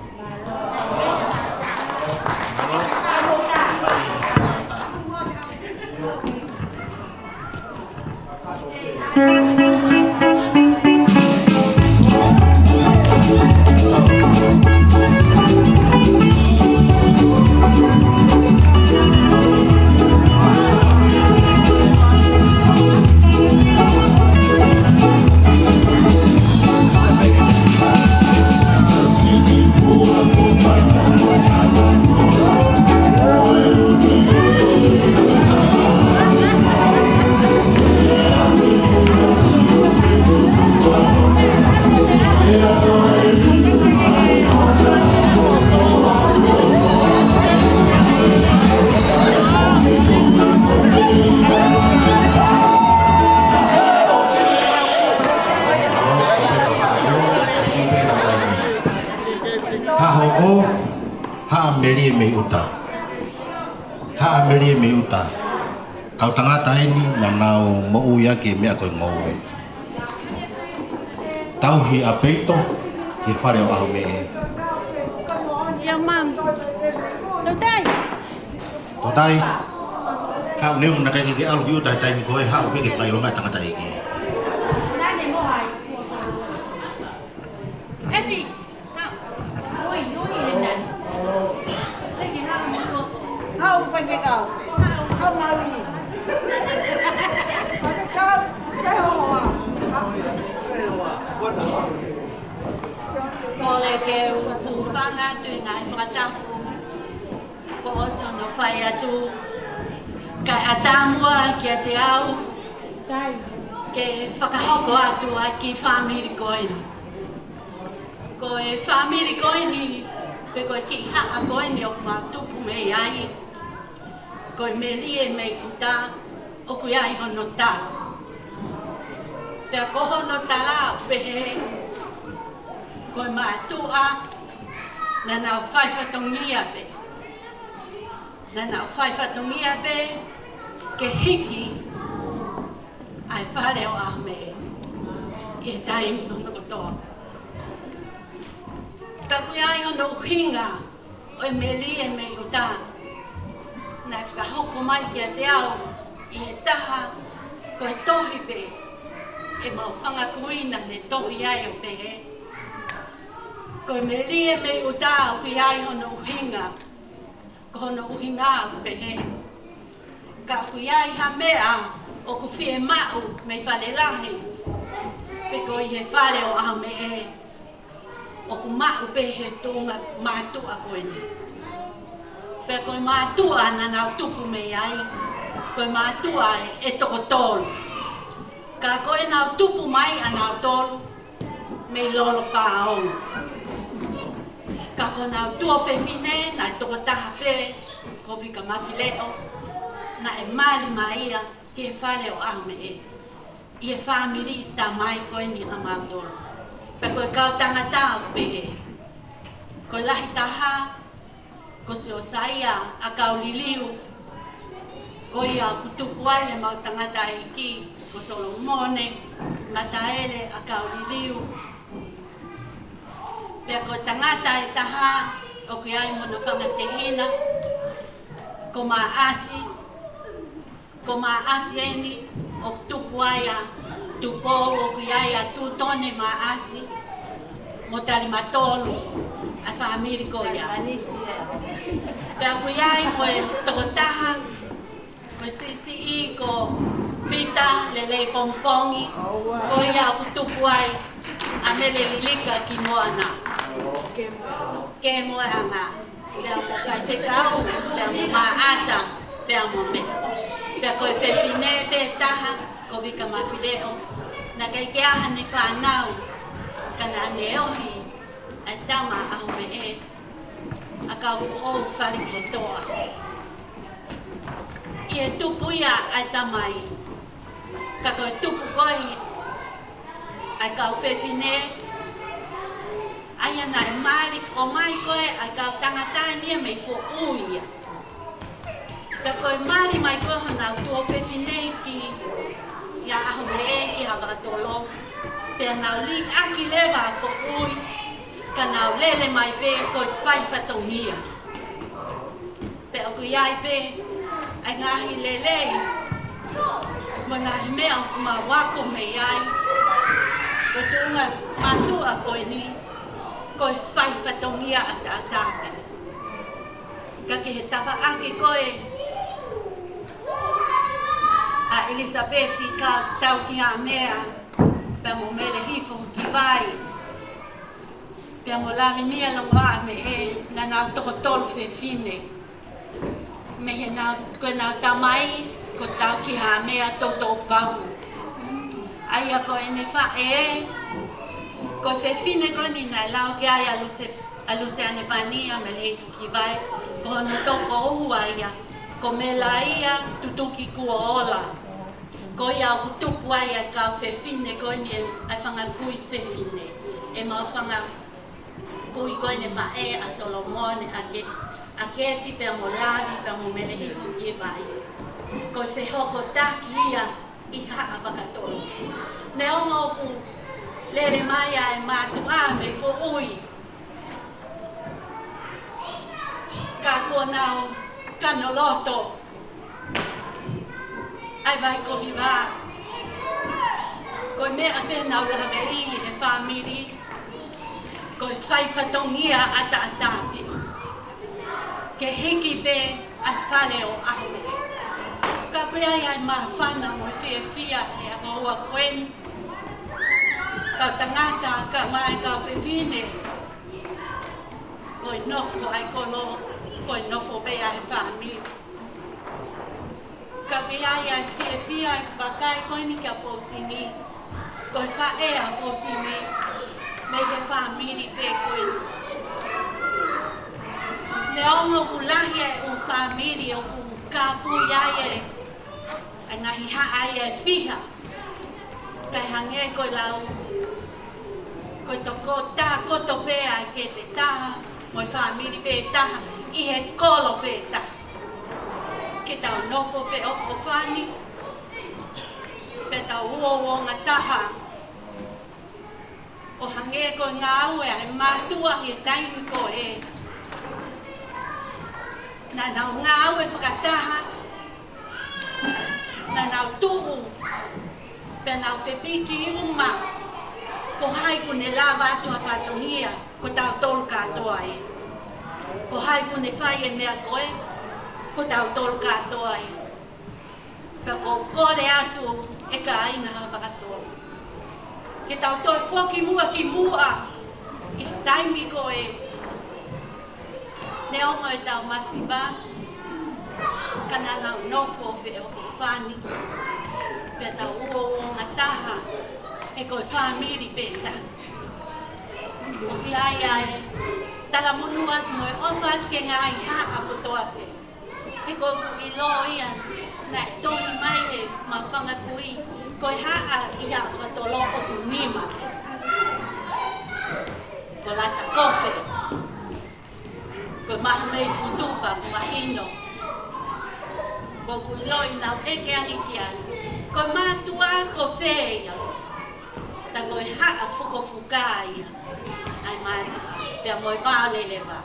Haʻa hoko, haʻa melie mei ʻuta. Haʻa melie mei ʻuta. Kau tangata eni naʻa nau moʻui ʻaki e meʻa ko e ngoue. Tauhi ʻa peito ki he fale ʻo ʻAhomeʻe. Ia, Mami. Tautai. Tautai. Haʻu Neu, naʻe ʻikai ke ke ʻalu ki ʻuta he taimi ko ē, haʻu pē ke fakaʻilonga e tangataʻeiki. Efi. Haʻu. Oi, oi, e nani. Leke haʻu mo loko. Haʻu, fai pē Fai atu, kae ʻatā muʻa kiate au ke fakahoko atu ʻa e kiʻi fāmili ko eni. Ko e fāmili ko eni, pe ko e kiʻi haʻa ko eni ʻoku mau tupu mei ai, ko e Melie mei ʻuta, ʻoku ʻi ai hono tala. Pea ko hono tala ʻoku pehē, ko e mātuʻa naʻa nau fai fatongia pē. Naʻa nau fai fatongia pē ke hiki ʻa e fale ʻo ʻAhomeʻe ʻi he taimi hono kotoa. Pea ʻoku ʻi ai hono ʻuhinga ʻo e Melie mei ʻuta naʻe fakahoko mai kiate au ʻi he taha ko e tohi pē ʻemau fanga kui naʻa ne tohi ai ʻo pehē, ko e Melie mei ʻuta ʻoku ʻi ai hono ʻuhinga. Ko hono ʻuhinga ʻoku pehē, ka ʻoku ʻi ai ha meʻa ʻoku fiemaʻu mei Falelahi, pe ko ʻi he fale ʻo ʻAhomeʻe, ʻoku maʻu pē he tuʻunga mātuʻa ko eni. Pea ko e mātuʻa naʻa nau tupu mei ai, ko e mātuʻa ʻe, ʻe toko tolu. Ka ko ʻenau tupu mai ʻanautolu mei Lolo Paongo. Ka ko honau tuofefine naʻe toko taha pē, ko Vika Mafileʻo, naʻe mali mai ia ki he fale ʻo ʻAhomeʻe ʻi he fāmili tamai ko eni ʻamautolu. Pea ko e kau tangata ʻoku pehē, ko e lahi taha, ko Siosaia ʻAkauliliu, ko ia ʻoku tupu ai ʻemau tangataʻeiki, ko Solomone Mataele ʻAkauliliu. Pea ko e tangata ʻe taha ʻoku ʻi ai mo hono fanga tehina, ko Maʻasi, ko Maʻasi eni ʻoku tupu ai ʻa Tupou, ʻoku ʻi ai ʻa Tutone Maʻasi mo Talimatolu, ʻa e fāmili ko ia. Pea ʻoku ʻi ai mo e tokotaha, ko e siʻisiʻi ko Pita Lelei Pongipongi, ko ia ʻoku tupu ai ʻa Mele Lilika ki Moana. Ke Moana. Pea mo Kaifekau, pea mo Maʻata, pea mo Mele. Pea ko e fefine pē taha, ko Vika Mafileʻo, naʻe ʻikai ke ʻi ai haʻane fānau, ka naʻa ne ohi ʻa e tama ʻAhomeʻe, ʻa Kaufoʻou Falekotoa. ʻI he tupu ia ʻa e tamai, ka ko e tupu ko ē ʻa e kau fefine, ʻa ia naʻe mali, ʻomai ko ē ʻa e kau tangata ni ia mei Foʻui ia. Pea ko e mali mai ko ē honau tuofefine ki, ʻi ʻAhomeʻe ki Havakatolo, pea nau liʻaki leva ʻa Foʻui, ka nau lele mai pē ko e fai fatongia. Pea ʻoku ʻi ai pē ʻa e ngaahi lelei mo e ngaahi meʻa ʻoku mau ako mei ai, ko e tuʻunga mātuʻa ko eni, ko e fai fatongia ʻataʻatā pē. Ka ki he tafaʻaki ko ē ʻa ʻIlisapeti Taukihaʻamea, pea mo Mele Hifo Hukivai, pea mo Lavinia Longoaʻa Meʻe, naʻa nau toko tolu fefine. Mei he nau, ko ʻenau tamai, ko Taukihaʻamea Toutoupau. ʻA ia ko ʻene faʻē, ko e fefine ko eni naʻe lau ki ai ʻa Luse, ʻa Luseane Pania Mele Hifo Hukivai, ko hono tokoua ia, ko Melaia Tutuki Kuola. Ko ia ʻoku tupu ai ʻa e kau fefine ko eni, ʻa e fanga kui fefine. ʻEmau fanga kui ko eni, faʻē ʻa Solomone, ʻa Ke, ʻa Keti pea mo Lavi pea mo Mele Hifo Hukivai. Ko e fehokotaki ia ʻi Havakatolo. Neongo ʻoku lele mai ʻa e mātuʻa mei Foʻui, ka kuo nau kano loto ʻa e vai ko Hiva. Ko e meʻa pē naʻa nau lave ʻi he fāmili, ko e fai fatongia ʻataʻatā pē. Ke hiki pē ʻa e fale ʻo ʻAhomeʻe. Ka ʻoku ʻi ai ʻa e māfana mo e fiefia he ʻaho ua ko eni. Kau tangata, kau mai, kau fefine. Ko e nofo ʻa e kolo, ko e nofo pē ʻa e fāmili. Ka pea ʻi ai ʻa e fiefia ʻi he vakai ko eni kia Posini. Ko e faʻē ʻa Posini mei he fāmili pē ko eni. Neongo ʻoku lahi ʻa e ʻū fāmili ʻoku kāpui ai e ngaahi haʻa ia ʻe fiha. Kae hangē ko e lau, ko e tokotaha kotoa pē ʻa e kete taha mo e fāmili pē taha ʻi he kolo pē taha. Ke tau nofo feʻofoʻofani, pea tau uouongataha. ʻO hangē ko e ngāue ʻa e mātuʻa ʻi he taimi ko ē. Naʻa nau ngāue fakataha, naʻa nau tuʻu, pea nau fepiki uma, ko hai ʻoku ne lava atu ha fatongia, ko tautolu kātoa ia. Ko hai ʻoku ne fai e meʻa ko ē, ko tautolu kātoa ia. Pea ʻoku ou kole atu ʻe kāinga Haʻa Fakatolo, ke tau toe foki muʻa ki muʻa ʻi he taimi ko ē. Neongo ʻetau masiva, ka naʻa nau nofo feʻofoʻofani, pea tau uouongataha, he ko e fāmili pē taha. ʻOku ʻi ai ʻa e talamonū atu mo e ʻofa atu ki he ngaahi haʻa kotoa pē. He ʻoku ou ʻilo ia naʻe tohi mai ʻe Mafanga Kui, ko e haʻa ʻi Haʻa Fakatolo ʻoku nima. Ko Lata Kofe, ko Mahamei Futupa, ko Mahino. ʻOku ou ʻilo ʻi heʻenau ʻeke ange ki ai, ko e mātuʻa ko fē ia? Tā ko e haʻa fukofuka ia ʻa e mātuʻa, pea mo e vao leleva.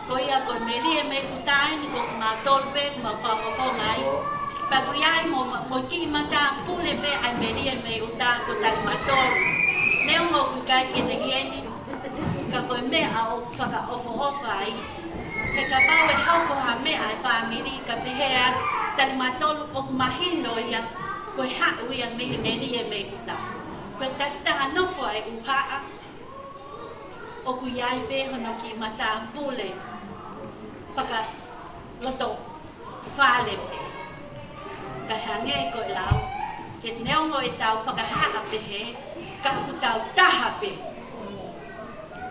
Ko ia ko e melie mei ʻuta eni, ko kimautolu pē ʻoku mau fakafofonga ai. Pea ʻoku ʻi ai mo, mo, mo e kiʻi matāpule pē ʻa e melie mei ʻuta ko Talimatolu. Neongo ʻoku ʻikai ke ne ʻi heni, ka ko e meʻa ʻoku fakaʻofoʻofa ai. He kapau ʻe hoko ha meʻa ʻa e fāmili ka pehē ʻa Talimatolu ʻoku mahino ia, ko e haʻu ia mei he melie mei ʻuta. Ko e takitaha nofo ʻa e ʻū haʻa, ʻoku ʻi ai pē hono kiʻi matāpule fakaloto fale pē. Kae hangē ko e lau, ke neongo ʻetau fakahaʻa pehē, ka ʻoku tau taha pē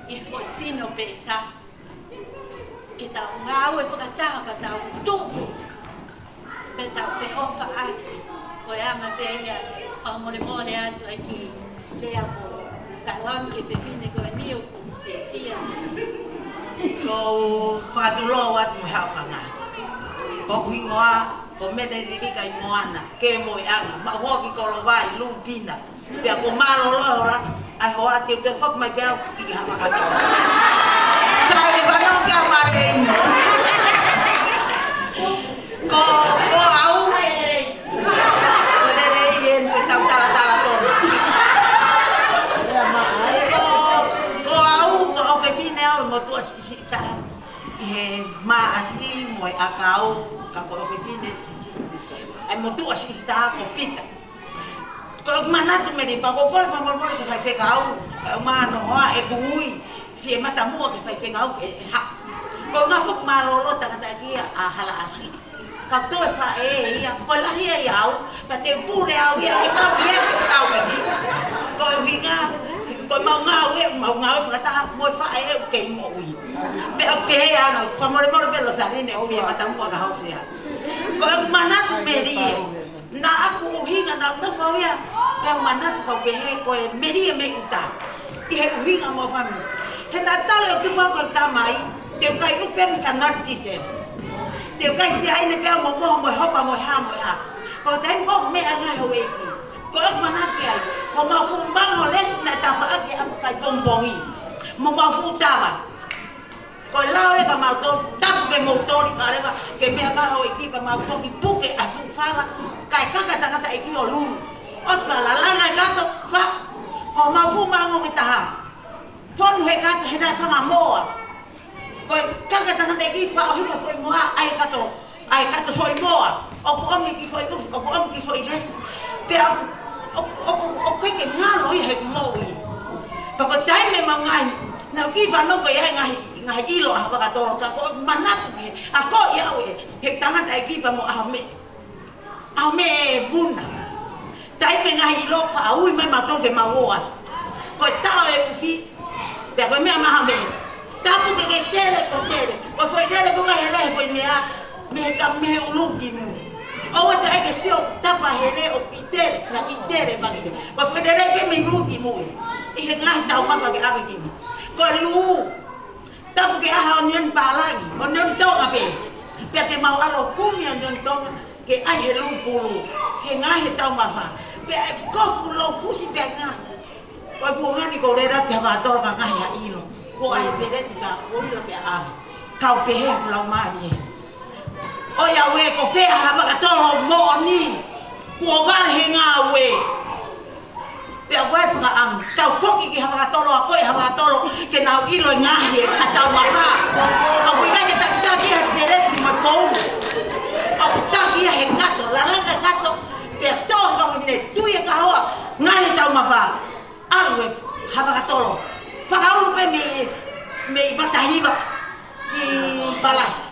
ʻi he foʻi sino pē taha. Ke tau ngāue fakataha pea tau tupu, pea tau feʻofaʻaki. Ko e anga pē ia, fakamolemole atu ai ki lea ko, ka ʻoku ʻi ai e fefine ko eni ʻoku fiefia. Ko u fakatulou atu mo e haʻofanga. Ko hoku hingoa, ko Mete Lilika ʻi Moana, ke mo e anga, maʻu hoa ki Kolovai, Lupina. Pea ko mālōlō e hola, ʻa e hoa ke u toe foki mai pea u ki Haʻa Fakatolo. Sai ke fanongo ki he fale inu. Ko, ko au, ko lelei eni ke tau talatala tonu. Ko, ko au, ko ʻofefine au ʻi he motuʻa siʻisiʻi taha. ʻI he Maʻasi mo e ʻAkau, ka ko ʻofefine siʻisiʻi. ʻA e motuʻa siʻisiʻi taha ko Pita. Ko ʻeku manatu mei he pā ko e kole fakamolemole ke faifekau, ka ʻoku mahino ʻa ʻeku ui, fie mata muʻa ke faifekau ke haʻu. Ko e ngaahi foki mālōlō tangataʻeiki ʻa Halaʻasi. Ka toe faʻē ia, ko e lahi ia au, ka te pule au ia, ʻe kau ia, ʻe kau ia. Ko e ʻuhinga, ko e mau ngāue, mau ngāue fakataha, mo e faʻē ʻoku kei moʻui. Pea ʻoku pehē ʻa e anga, fakamolemole pē Losaline, ʻoku fie mata muʻa ka hausia. Ko ʻeku manatu melie. Naʻa ku ʻuhinga, naʻa ku nofo au ia, pea u manatu kau pehē ko e melie mei ʻuta. ʻI he ʻuhinga mo e fāmili. He naʻa tala ʻe tupu au ko e tamai, te u kai ʻuta pē mei Sānuali Tīsema. Te u kai siaine pea mo moho mo e hopa mo e hā mo e hā. Ko e taimi ko ē meʻa ngaahi houʻeiki. Ko ʻeku manatu ai, ko homau fuʻu mango lesi naʻe tafaʻaki ʻapi kai pongipongi. Mo homau fuʻu tava. Ko e lao ē ka mau tō, tapu ke mou toli, ka leva, ke meʻa mai houʻeiki pea mau toki puke ʻa e fuʻu fala, kae kaka tangataʻeiki ʻo lulu. ʻOsi ka lalanga e kato, fa, ko homau fuʻu mango ke taha. Fonu he kato, he naʻe fanga moa. Ko e kaka tangataʻeiki fa ʻo hika foʻi moa, ʻa e kato, ʻa e kato foʻi moa. ʻOku ʻomi ki foʻi ʻufi, ʻoku ʻomi ki foʻi lesi. Pea ʻoku, ʻoku, ʻoku, ʻoku ʻikai ke ngalo ia he moʻui. Pea ko e taimi ʻemau ngaahi, naʻa ku kiʻi fanongo ia he ngaahi ngaahi ʻilo ʻa Havakatolo, ka ko e manatu ki he, ʻa ko ia au ē, he tangata ʻe kipa mo ʻAhomeʻe. ʻAhomeʻe Vuna. Taimi ngaahi ʻilo faʻa ui mai mautolu ke mau ō atu. Ko e taʻo e ufi, pea ko e meʻa maha meʻa. Tapu ke ke tele, ko tele. Ko e foʻi lele ko e hele he foʻi meʻa, mei he ka, mei he ʻulu ki mui. ʻOua te ke sio tapa hele ʻo ki tele, na ki tele, ma ki tele. Ko e foʻi lele ke mei ʻulu ki mui. ʻI he ngaahi taumafa ke ʻave ki mui. Ko e lū. Tapu ke ʻaha ʻo ʻunioni pālangi, ʻo ʻunioni Tonga pē. Pea te mau ʻalu ʻo kumi ʻa ʻunioni Tonga, ke ʻai he lū pulu, he ngaahi taumafa. Pea ʻe kofu lou fusi pea ngā. Ko e kuonga ni ko lera pea Havakatolo ka ngaahi ʻilo. Ko ʻai he peleti ka ko ʻilo pea ʻave. Kau pehē ʻa e laumālie. ʻOiauē, ko fē ʻa Havakatolo moʻoni. Kuo vale he ngāue. Pea ʻoku ʻi ai e fakaʻamu, tau foki ki Havakatolo, ʻa ko e Havakatolo, ke nau ʻilo e ngaahi ʻa e taumafa. ʻOku ʻikai ke takitaki ʻe he peleti mo e poulu. ʻOku taki ia he kato, lalanga e kato, pea toʻo he kaho ne tui e kahoa, ngaahi taumafa. ʻAlu e Havakatolo. Fakaulu pē mei, mei Matahiva ki Palasi.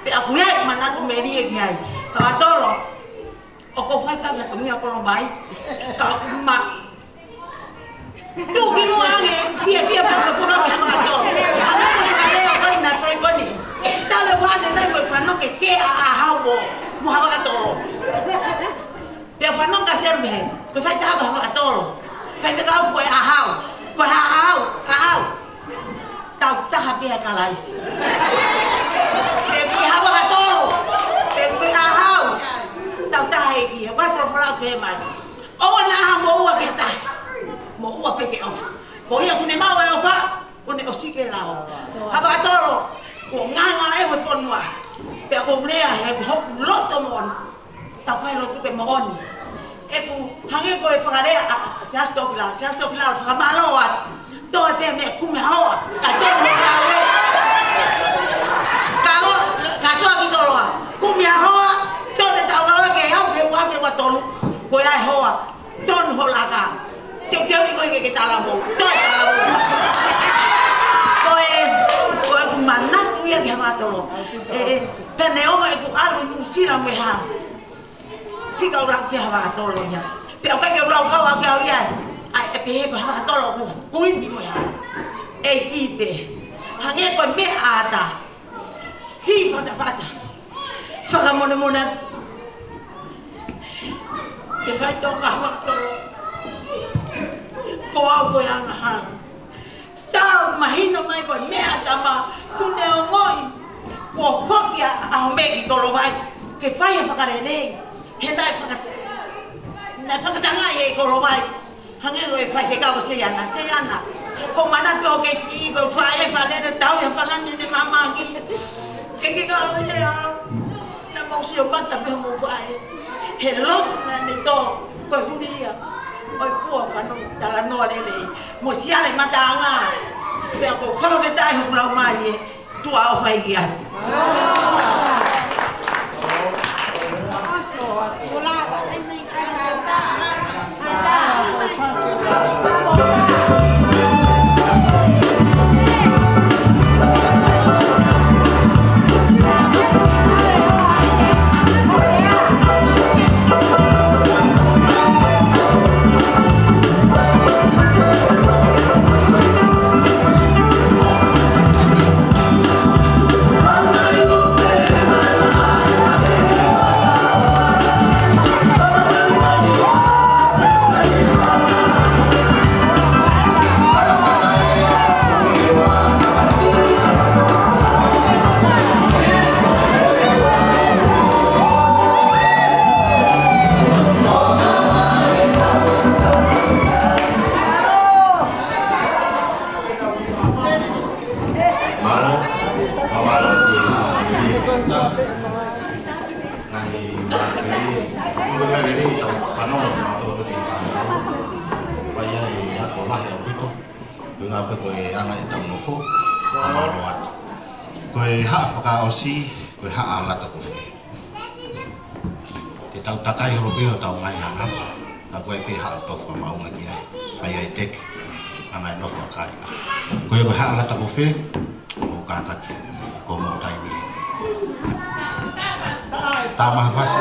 Pea ʻoku ʻi ai e manatu melie ki ai. Havakatolo. ʻOku ou fai pē ha fatongia kolo mai. Ka ʻoku ma. Tuki mua ange, fiefia pē ko e fono ki Havakatolo. Hanga ko e fakalea ko eni naʻe fai ko eni. Tale vane nai mo e fano ke ke a a hau mo Havakatolo. Pea fano ka se mei he. Ko e fai tā ko Havakatolo. Fai tā ko e a hau. Ko e a hau, a hau. Tau taha pē ʻa Kalaisi. Pe ko e Havakatolo, pe ko e ʻa hau. Tau taha ʻEiki, he ʻoku ʻi ai e folofola ʻoku pehē mai. ʻOua naʻa ha moʻua ke taha. Moʻua pē ke ʻofa. Ko ia kuo ne maʻu e ʻofa, kuo ne ʻosi ke lao. Havakatolo, kuo nganga e he fonua. Pea ʻoku ou lea he hoku loto moʻoni. Tau fai lotu ke moʻoni. ʻOku hangē ko e fakalea ʻa, ʻa Siaosi Tokilalo, Siaosi Tokilalo, fakamālō atu. Toe pē meʻa kumi ha hoa, ka toe mo ka ue. Ka lo, ka toe ki toloa. Kumi ha hoa, toe te tau kau ke au ke ua ke ua tolu. Ko ia e hoa, tonu ho laka. Teuteu ʻi ko e ke, ke talavou, toe talavou. Ko e, ko e ʻoku manatu ia ki Havakatolo. ʻE, ʻe, pea neongo ʻeku ʻalu ʻi Nuʻusila mo e hā. Fika ʻo lau ki Havakatolo ia. Pea ʻoku ʻikai ke u lau kau au ki au ia. ʻAi, ʻe pehē ko Havakatolo ʻoku kuini mo ia. ʻEiki pē. Hangē ko e meʻa ʻata. Ti fatafata. Fakamolemole. Ke fai tō ka Havakatolo. Ko au ko e angahala. Tau mahino mai ko e meʻa tama, kuo ne ongoʻi, kuo foki ʻa, ʻa ʻAhomeʻe ki Kolovai, ke fai e fakalelei, he naʻe faka-, naʻe fakatangaʻi ʻe Kolovai. Hangē ko e faifekau ko Seiana, Seiana. Ko mana pē ʻo ke siʻi ko fai e fakalele tau e falani ne mamaki. Ke ke kalo ia. Naʻa mau sio mata pē mo fai. He lotu naʻa ne tō, ko e huli ia. ʻOi pua fano, talanoa lelei. Mo siale mataʻanga. Pea ʻoku ou fakafetaʻi hoku laumālie. Tuʻa ʻofa ʻEiki atu. Mālō, mālō, ngaahi mālō, ʻi he meʻa lelei, tau fanongo, tau toki fanongo. Fai ai ako lahi ʻaupito, ʻuhinga pē ko e anga ʻetau nofo, mālō atu. Ko e haʻa fakaʻosi, ko e haʻa lata kofe. Te tau takai holo pē ʻo tau ngaahi anga, ka ko e pē haʻa tau fakamaʻunga ki ai, fai ai teke, anga e nofo ʻa kāinga. Ko e haʻa lata kofe, ʻoku Kātaki, ko mo taimi. Tama fasi.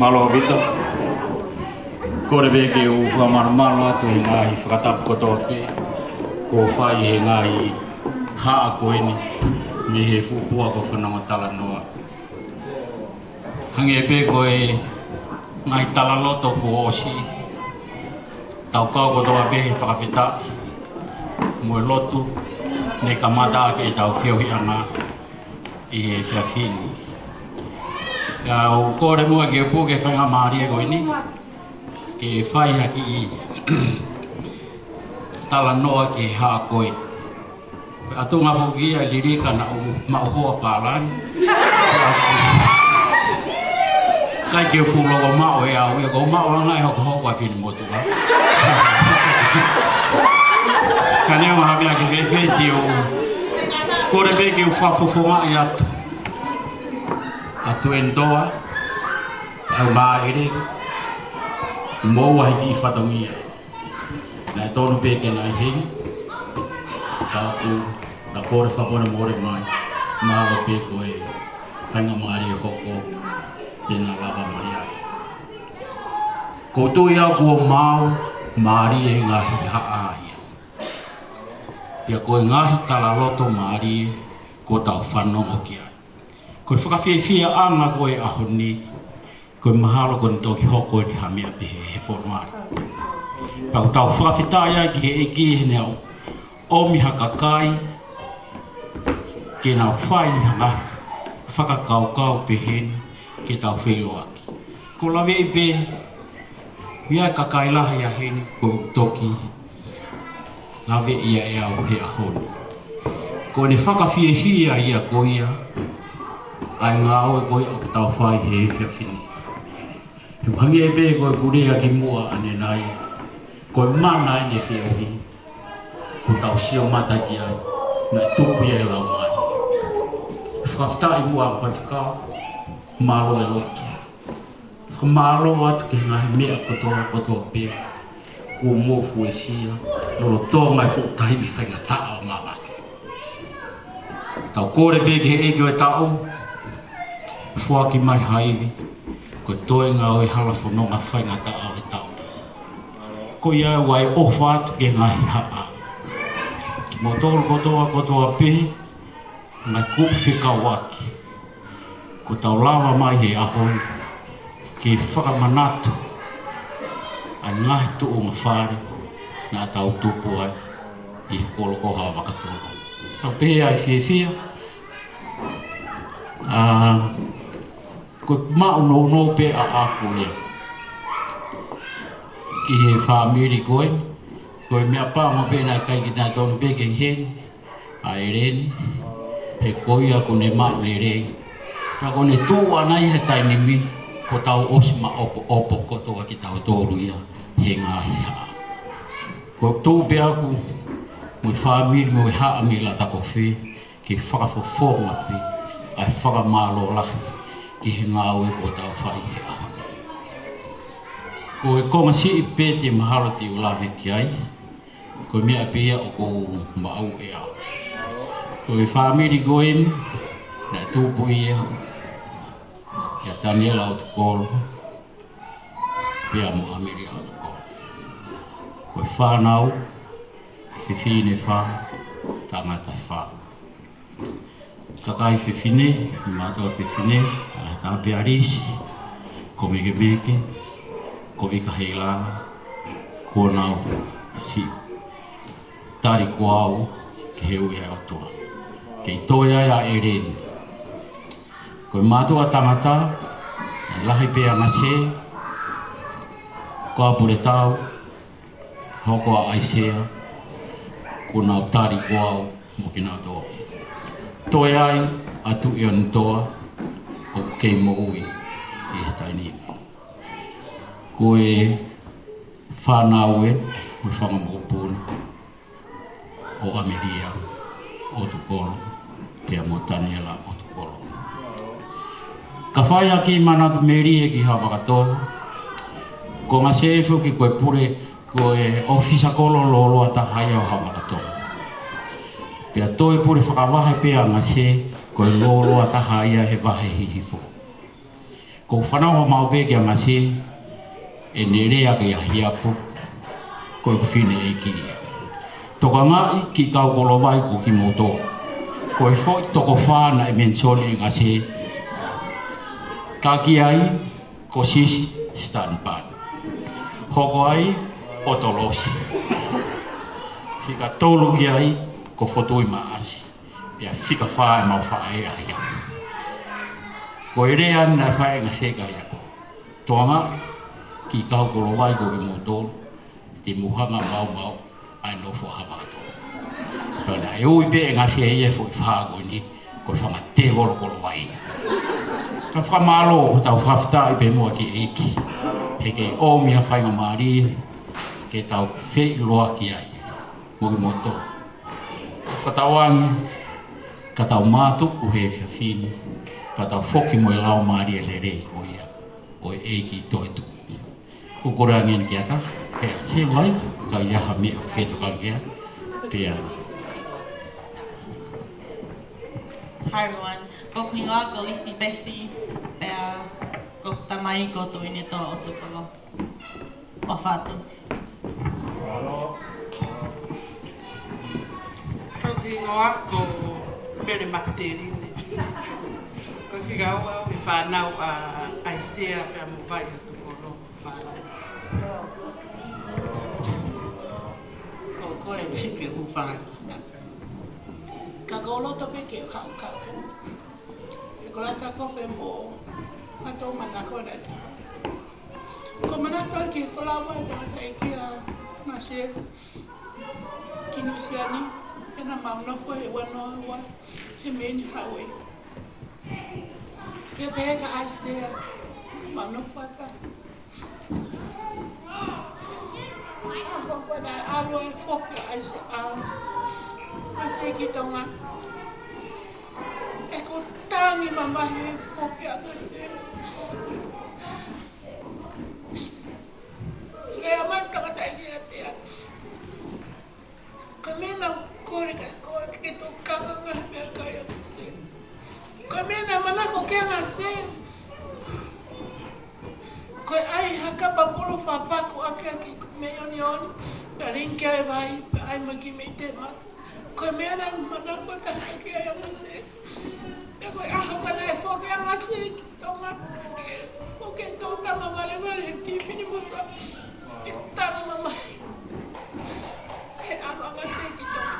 Mālō ʻaupito. Kole pē ke u fakamalumalu atu he ngaahi fakatapu kotoa pē kuo fai he ngaahi haʻa ko eni mei he fuʻu pua ko Fanongo Talanoa. Hangē pē ko e ngaahi talaloto kuo ʻosi, tau kau kotoa pē he fakafetaʻi mo e lotu ne kamata ʻaki ʻetau feohiʻanga ʻi he efiafi ni. Ka u kole muʻa ke u puke faingamālie ko eni ke fai ha kiʻi talanoa ki he haʻa ko ē. ʻAtu ngā foki ia lilika naʻa ku maʻu hoa pālani. ʻIkai ke u fuʻu loko maʻu ʻe au, ia ko maʻu anga e hokohoko ʻa Finemotuʻa. Ka ne ʻomi ha meʻa ke fēfē ti u kole pē ke u fakafofongaʻi atu. ʻAtu ʻeni toa, au māʻele, mo ua hiki fatongia. Naʻe tonu pē ke na ʻi heni, ka ʻoku na kole fakamolemole mai, mālō pē ko e faingamālie hoko te na lava mai ai. Ko u tui au kuo maau mālie e ngaahi haʻa ia. Pea ko e ngaahi talaloto mālie kuo tau fanongo ki ai. Ko e fakafiefiaʻanga ko e ʻaho ni, ko e mahalo ko eni toki hoko eni ha meʻa pehē he fonua. Pea ʻoku tau fakafetaʻi ai ki he ʻEiki he ne ʻomi ha kakai ke nau fai ha ngaahi fakakaukau pehē ni ke tau feʻiloaki. Ko u laveʻi pē, ʻi ai e kakai lahi ʻi heni kuo toki laveʻi ia ʻe au he ʻaho ni. Ko ʻene fakafiefia ia ko ia ʻa e ngāue ko ia ʻoku tau fai he efiafi ni. He ʻoku hangē pē ko e pule ʻa kimuʻa ʻanenai, ko e mana ʻene feohi, kuo tau sio mata ki ai, naʻe tupu ia ʻi he Laumālie. Fakafetaʻi muʻa Faifekau, mālō e lotu. Fakamālō atu ki he ngaahi meʻa kotoa kotoa pē kuo mou fuesia lolotonga e fuʻu taimi faingataʻa ʻo māmani. Tau kole pē ki he ʻEiki ʻo e taʻu, foaki mai ha ivi, ko e toenga ʻo e hala fononga faingataʻa ʻo e taʻu. Ko ia ʻoku ou ʻofa atu ki he ngaahi haʻa, kimoutolu kotoa kotoa pē, ngaahi kupu fekauʻaki, kuo tau lava mai he ʻaho ni ke fakamanatu ʻa e ngaahi tuʻunga fale naʻa tau tupu ai ʻi he kolokoha Vakatolo. Tau pehē ʻa e fiefia, ʻa, ko e maʻu nounou pē ʻaʻaku ia ʻi he fāmili ko ē, ko e meʻapango pē naʻe ʻikai ke na tonu pē ke ʻi heni ʻa ʻEleni, he ko ia kuo ne maʻu lelei. Ka kuo ne tuʻu ʻana ia he taimi ni, kuo tau ʻosi maʻopoʻopo kotoa kitautolu ia he ngaahi haʻa. Ko u tuʻu pē au mo e fāmili mo e haʻa mei Latakofe, ke fakafofonga pē ʻa e fakamālō lahi ki he ngāue kuo tau fai he ʻaho ni. Ko e konga siʻi pē te mahalo te u lave ki ai, ko e meʻa pē ia ʻoku ou maʻu ʻe au. Ko e fāmili ko eni, naʻe tupu ia ʻia Taniela ʻOtukolo, pea mo ʻAmelia ʻOtukolo. Ko e fānau, fefine fā, tangata fā. Kakai fefine, mātuʻa fefine, ʻa Tāpea Lisi, ko Mekemeke, ko Vika Heilala, Kuo nau siʻi tali ko au ki he ui ʻa e ʻOtua. Kei toe ai ʻa ʻEleni. Ko e mātuʻa tangata, lahi pē ʻa Ngasē, ko ʻApuletau, hoko ʻa ʻAisea, kuo nau tali ko au mo kinautolu. Toe ai ʻa Tuʻi ʻOnetoa, ʻoku kei moʻui ʻi he taimi ni. Ko e fānau ē, mo e fanga mokopuna, ʻo ʻAmelia ʻOtukolo, pea mo Taniela ʻOtukolo. Ka fai ʻaki manatu melie ki Haʻavakatolo, ko Ngasē foki ko e pule, ko e ʻōfisa kolo lōloa taha ia ʻo Haʻavakatolo. Pea toe pule fakavahe pē ʻa Ngasē, ko e lōloa taha ia he vahe Hihifo. Ko e fānau ʻa maʻu pē kia Ngasē, ʻene lea ki ʻAhiapo, ko ʻeku fineʻeiki ia. Tokangaʻi ki Kaukolovai ko kimoutolu. Ko e foʻi toko fā naʻe mention ʻe Ngasē, ka ki ai, ko Sisi Stanpan. Hoko ai, ʻOtolosi. Fika tolu ki ai, ko Fotui Maʻasi. Pea fika fā ʻemau faʻē ʻa ia. Ko e lea naʻe fai ʻe Ngasē kia ʻAhiapo. Tokangaʻi ki Kaukolovai ko kimoutolu, te mou hanga ʻo maumau ʻa e nofo ʻa Haʻavakatolo. Pea naʻe ui pē ʻe Ngasē ia e foʻi fā ko eni, ko e fanga tēvolo kolo vai. Ka fakamālō, ʻoku tau fakafetaʻi pē muʻa ki he ʻEiki. He kei ʻomi ha faingamālie, ke tau feʻiloaki ai mo kimoutolu. Fakatauange, ka tau mātuku he efiafi ni, ka tau foki mo e laumālie lelei ko ia ʻo e ʻEiki toetuʻu. Kuo kole ange ni ki ʻata, pea se vai, ka ʻi ai ha meʻa ʻoku fetokanga ki ai, pea. Hi everyone, ko hoku hingoa ko Lisi Pesi, pea ko hoku tamai ko Tuʻinetoa ʻOtukolo. ʻOfa atu. Ko hoku hingoa ko Pele Makiteline. Ko e fika ua ʻo e fānau ʻa ʻAisea pea mo Vai ʻOtukolo. Ko e kole pē ke u fai. Ka ko e loto pē ke u haʻu ka. Ko e lata ko e pē mo ʻato manako lata. Ko e manako ki he folaua ʻa e tangataʻeiki ʻa Ngasē ki Nuʻusila ni, pea naʻa mau nofo he ua noa ua, he meni haue. Pea pehē kia ʻAisea, mau nofo ʻatā. ʻA ko ko naʻe ʻalu ai foki ʻa ʻAisea ʻa Ngasē ki Tonga. ʻE ko e tangi mamahi foki ʻa Ngasē. Lea mai tangataʻeiki ʻiate ia. Ko e meʻa naʻa ku kole kia koe ke tokanga ki he meʻakai ʻa Ngasē. Ko e meʻa naʻe manako ki ai ʻa Ngasē. Ko e ʻai ha kapa pulu fakapaku ʻaki ʻaki ko e meʻa ʻioniʻoni. Pea lingi ki ai e vai, pea ʻai mai ki mei te ma. Ko e meʻa naʻe manako taha ki ai ʻa Ngasē. Pea ko e ʻaho ko ē naʻe foki ʻa Ngasē ki Tonga. Ko e kiʻi tama valevale he kiʻi finemotuʻa. ʻE tangi mamahi. He ʻalu ʻa Ngasē ki Tonga.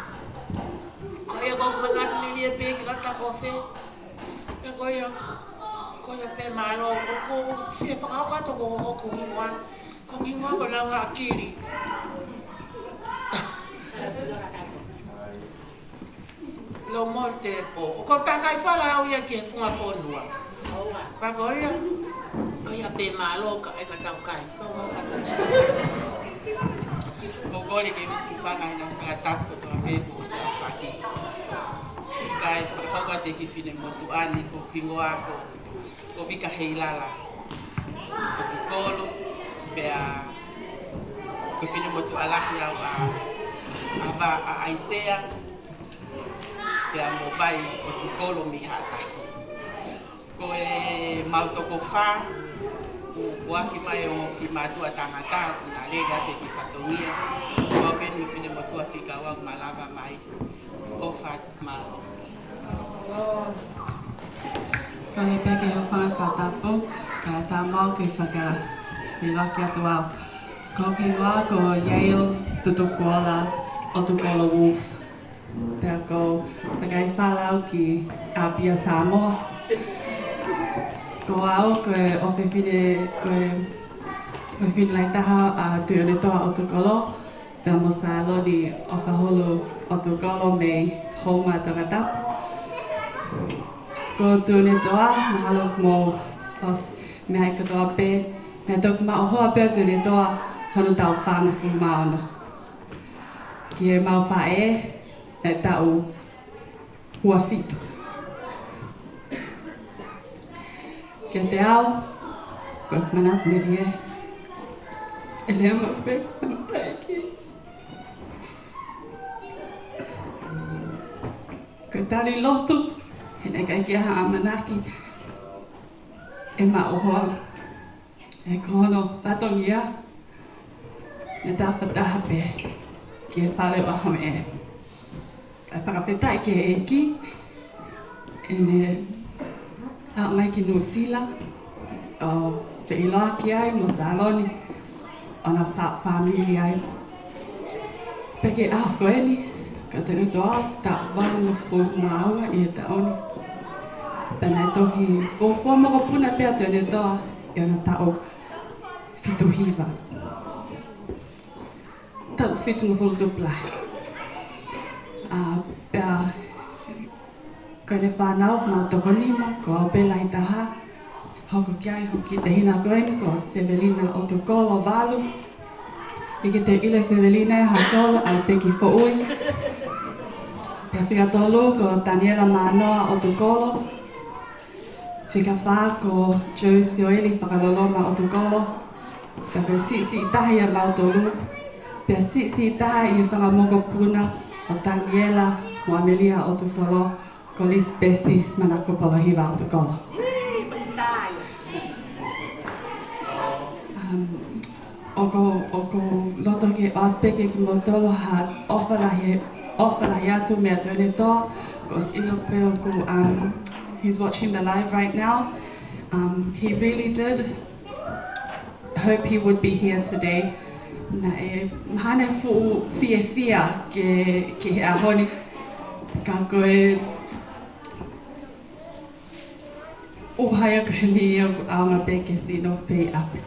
Ko ia ko e manatu melie pē ki lata ko fē. Pea ko ia, ko ia pē mālō, ʻoku ou fie fakahoko atu ko hoku hingoa. Ko hoku hingoa ko Lauhaʻakili. Lomol Telepo. ʻOku ou takai fala au ia ki he funga fonua. Pea ko ia, ko ia pē mālō ka ʻe ka tau kai. ʻOku ou kole ke u fanga ʻi he ngaahi fakatapu kotoa pē kuo ʻosi ʻaofaki. Kae fakahoko atu e kiʻi finemotuʻa ni ko hoku hingoa ko, ko Vika Heilala. ʻOtukolo, pea ko e finemotuʻa lahi au ʻa, ʻa Va, ʻa ʻAisea, pea mo Vai ʻOtukolo mei Haʻatafu. Ko ʻemau toko fā, ʻoku ʻohake mai ʻo ki mātuʻa tangata, ʻoku na lele atu ki fatongia. Ko au pē eni finemotuʻa fika ua ʻoku malava mai. ʻOfa atu mālō. Kole pē ke u hoko atu e fakatapu, kae ʻatā maʻu ke faka-, ke laki atu au. Ko hoku hingoa ko Yale Tutukuola ʻOtukolo Wolf. Pea ko e kakai fālaau ki ʻApia Samoa. Ko au ko e ʻofefine, ko e ʻofefine lahi taha ʻa Tuʻiʻonetoa ʻOtukolo, pea mo Saloni ʻOfahulu ʻOtukolo mei Houma, Tongatapu. Ko Tuʻiʻonetoa, mahalo ʻoku mou ʻosi meaʻi kotoa pē, naʻe toki maʻu hoa pē ʻa Tuʻiʻonetoa hono taʻu fāngofulu mā ono. Ki heʻemau faʻē, naʻe taʻu ua fitu. Kiate au, ko e manatu melie, ʻe lea maʻu pē ʻa e tamaiki. Ko e tali lotu, he naʻe ʻikai ke ʻi ai ha ʻamanaki ʻe maʻu hoa. He ko hono fatongia, naʻe tafataha pē ki he fale ʻo ʻAhomeʻe. Kae fakafetaʻi ki he ʻEiki, ʻene haʻu mai ki Nuʻusila, ʻo feʻiloaki ai mo Saloni, ʻo na fa-, fāmili ai. Pea ki he ʻaho ko eni, ko Tuʻiʻonetoa, taʻu valungofulu mā ua ʻi he taʻu ni. Pea naʻe toki fuofua mokopuna pē ʻa Tuʻiʻonetoa ʻi hono taʻu fitu hiva. Taʻu fitungofulu tupulaki. ʻA, pea ko ʻene fānau ʻoku mau toko nima, ko au pē lahi taha. Hoko ki ai hoku kiʻi tehina ko eni ko Sevelina ʻOtukolo, valu. ʻIkai ke toe ʻilo ʻe Sevelina ia ha kolo, ʻalu pē ki Foʻui. Pea fika tolu ko Taniela Mānoa ʻOtukolo. Fika fā ko Joe Sioeli Fakaloloma ʻOtukolo. Pea ko e siʻisiʻi taha ia ʻo mautolu. Pea siʻisiʻi taha ʻi he fanga mokopuna ʻo Taniela mo ʻAmelia ʻOtukolo, ko Lisipesi Manakopolo Hiva ʻOtukolo. Um, ʻoku, ʻoku ou loto ke ʻoatu pē kiate kimoutolu ha ʻofa lahi, ʻofa lahi atu meia Tuʻiʻonetoa, ko Silo pē ʻoku, um, he's watching the live right now. Um, he really did hope he would be here today. Naʻe mahalo fuʻu fiefia ke, ke he ʻaho ni, ka ko e ʻuha ia ko eni ʻoku ʻaonga pē ke sino pē ʻi ʻapi.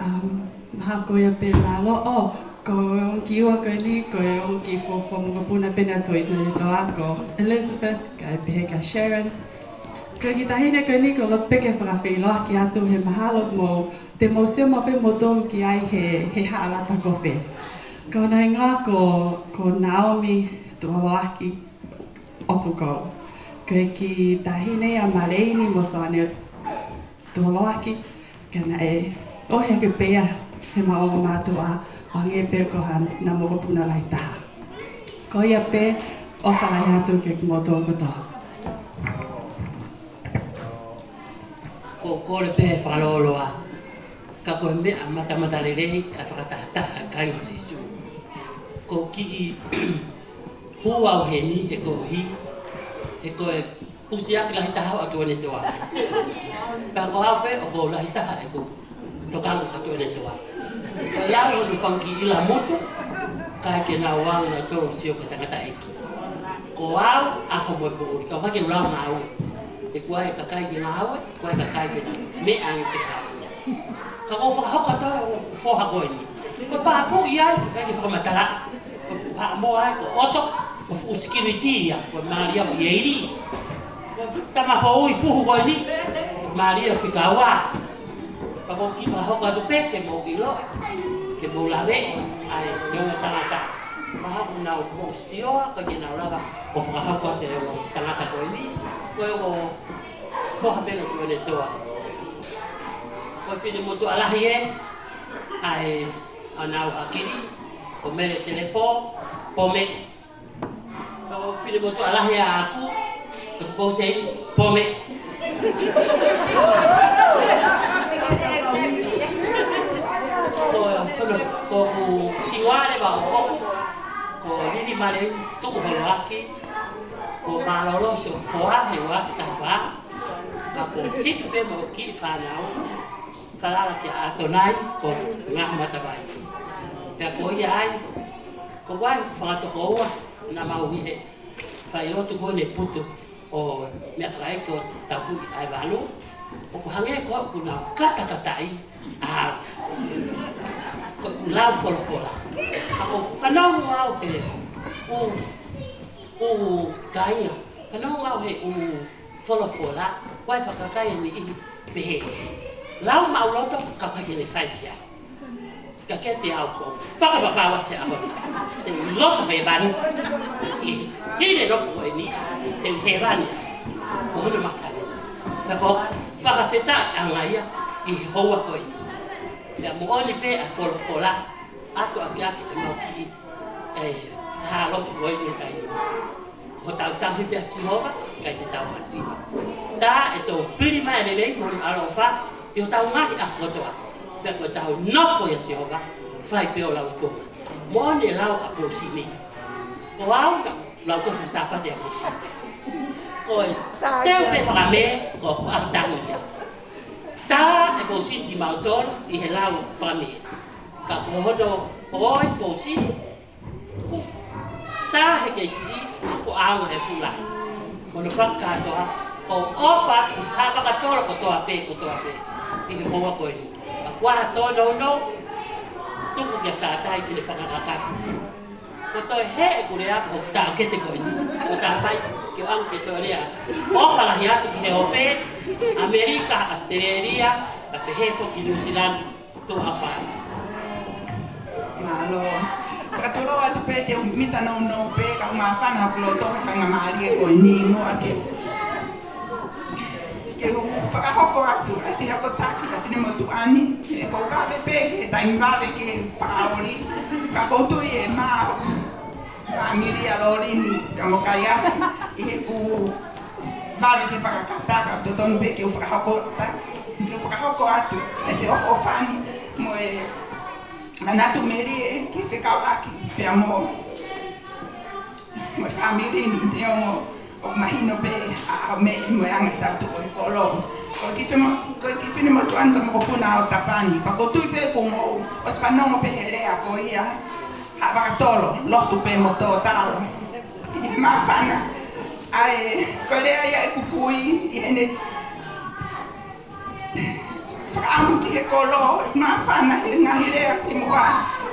Um, mahalo ko ia pē lalo, ʻo, ko e ongo kiʻi ua ko eni, ko e ongo kiʻi fuofua mokopuna pē ʻa Tuʻiʻonetoa, ko Elizabeth, kae pehē kia Sharon. Ko e kiʻi taʻahine ko eni ʻoku ou loto pē ke fakafeʻiloaki atu, he mahalo mou, te mou sio maʻu pē moutolu ki ai he, he hala takofe. Ko hono hingoa ko, ko Naomi Tuʻiʻoloaki ʻOtukolo. Ko e kiʻi taʻahine ia ʻa Maleini mo Soane Tuʻiʻoloaki, ka naʻe ʻohake pē ia heʻema ongo mātuʻa, ʻo hangē pē ko haʻana mokopuna lahi taha. Ko ia pē, ʻofa lahi atu kiate kimoutolu kotoa. Ko e kole pē fakalōloa, ka ko e meʻa matamatalelei ʻa e fakatahataha ʻa e kāinga ʻo Sīsū. Ko e kiʻi hū au heni he koeʻuhi, he ko e pusiaki lahi taha ʻa Tuʻiʻonetoa. Pea ko au pē ʻoku ou lahi taha he ko e tokanga ʻa Tuʻiʻonetoa. Ko e lau hono fanga kiʻi ʻila mutu, ʻikai ke nau anga nautolu ʻo sio ki he tangataʻeiki. Ko au, ʻaho mo e poʻuli, ka ʻoku ʻikai ke u lau ngāue. He ʻoku ʻi ai e kakai ke ngāue, ʻoku ʻi ai e kakai ke meʻa ange ke ngāue. Ka ʻoku ou fakahoko atu ʻa e foha ko eni. Ko e pāpū ia, ʻikai ke fakamatala. Ko e pāpū ai, ko e ʻoto, ko e fuʻu sikiliti ia, ko e Malia mo Ieli. Ko e tama foʻui fuhu ko eni, Malia fika ua. Ka ʻoku ou kiʻi fakahoko atu pē ke mou ʻilo, ke mou lave, ʻa e ongo tangata. Mahalo ʻoku nau mou sio, ka ʻikai ke nau lava ʻo fakahoko atu e ongo tangata ko eni. Ko e ongo foha pē ʻo Tuʻiʻonetoa. Ko e finemotuʻa lahi ē, ʻa e ʻAnaua Kili, ko Mele Telepō, Pome. Ko e finemotuʻa lahi ʻaʻaku, ko Tupou Seini, Pome. Ko, ko, ko hoku hingoa leva ʻoʻoku, ko Lili Maleini Tukuholoaki, ko Mālōlō Siopoa, he ua ki taha. Ka ʻoku ou hiki pē mo e kiʻi fānau. Falala kia ʻAtonai ko Ngaahi Matavai. Pea ko ia ai, ko au fanga tokoua naʻa mau ʻi he failotu ko eni putu ʻo e meʻafakaʻeiki ʻo Taufuʻi ʻAevalu, ʻoku hangē ko ʻeku nau katakataʻi ʻa e lau folofola. Ka ko e fanongo au he ʻū, ʻū kāinga, fanongo au he ʻū folofola, ʻoku ʻi ai e fakakakai ʻe niʻihi pehē, lau maʻuloto ka ʻoku ʻikai ke ne fai ki ai. Ka ke te au ko fakapapau atu he ʻaho ni, te u loto hēvani. ʻI, ʻi he nofo ko eni, te u hēvani ʻo hono masani. Ka ko e fakafetaʻi ʻanga ia ʻi he houa ko eni. Pea moʻoni pē ʻa e folofola, ʻoatu ʻaki ʻemau kiʻi, ē, hā lotu ko eni kai. Ko hotau tauhi pē ʻa Sihova, ʻikai te tau masiva. Tā ʻe tō pili mai lelei mo hono ʻaloʻofa ʻi hotau ngaahi ʻaho kotoa. Pea ko ʻetau nofo ʻia Sihova, fai pē ʻo laukonga. Moʻoni e lau ʻa Pousini. Ko au naʻa ku lau ko e Sāpate ʻa Pousini. Ko e teu pē fakamē, ko e ʻaho tangi ia. Tā ʻe Pousini kimautolu ʻi he lau fakamē. Ka ko hono ʻoi Pousini, tā he kei siʻi, ko e ʻaonga he pula. Ko hono fakakātoa, ko e ʻofa ʻi he fakatolo kotoa pē, kotoa pē. ʻI he houa ko eni. Ka kuo ʻosi tōnounou, tuku kia Sātai ke ne fakakakato. Ko e toe hē ʻeku lea ko e taʻokete ko eni. Ko e tāpai, ke u ʻalu ke toe lea. ʻOfa lahi atu ki he ope, ʻAmelika, ʻAositelēlia, kae pehē foki Nuʻusila ni. Tuʻa fai. Mālō. Fakatulou atu pē te u mita nounou pē, ka ʻoku māfana hoku loto he faingamālie ko eni muʻa ke, ke u fakahoko atu ʻa e fakahokotaki ʻa e finemotuʻa ni. ʻE, ʻoku ou vave pē ki he taimi vave ki he fakaoli. Ka ʻoku ou tui ʻe maʻu ʻa Mili, ʻa Lolini, pea mo Kaiasi, ʻi heʻeku vave ke fakakata, ka ʻoku totonu pē ke u fakahoko atu, ke u fakahoko atu ʻa e feʻofoʻofani mo e manatu melie ke fekauʻaki pea mo, mo e fāmili ni, neongo ʻoku mahino pē ʻa e ʻaho meʻe mo e anga ʻetau tuʻu ʻi he kolo. Ko e kiʻi fine-, ko e kiʻi finemotuʻa ni ko e mokopuna ʻo Tapani. Pea ʻoku ou tui pē kuo mou ʻosi fanongo pē he lea ko ia, haʻu fakatolo, lotu pē mo tō talo. ʻI he māfana, ʻa e, ko e lea ia ʻeku kui, ʻi heʻene fakaʻamu ki he kolo, ʻi māfana he ngaahi lea kimuʻa,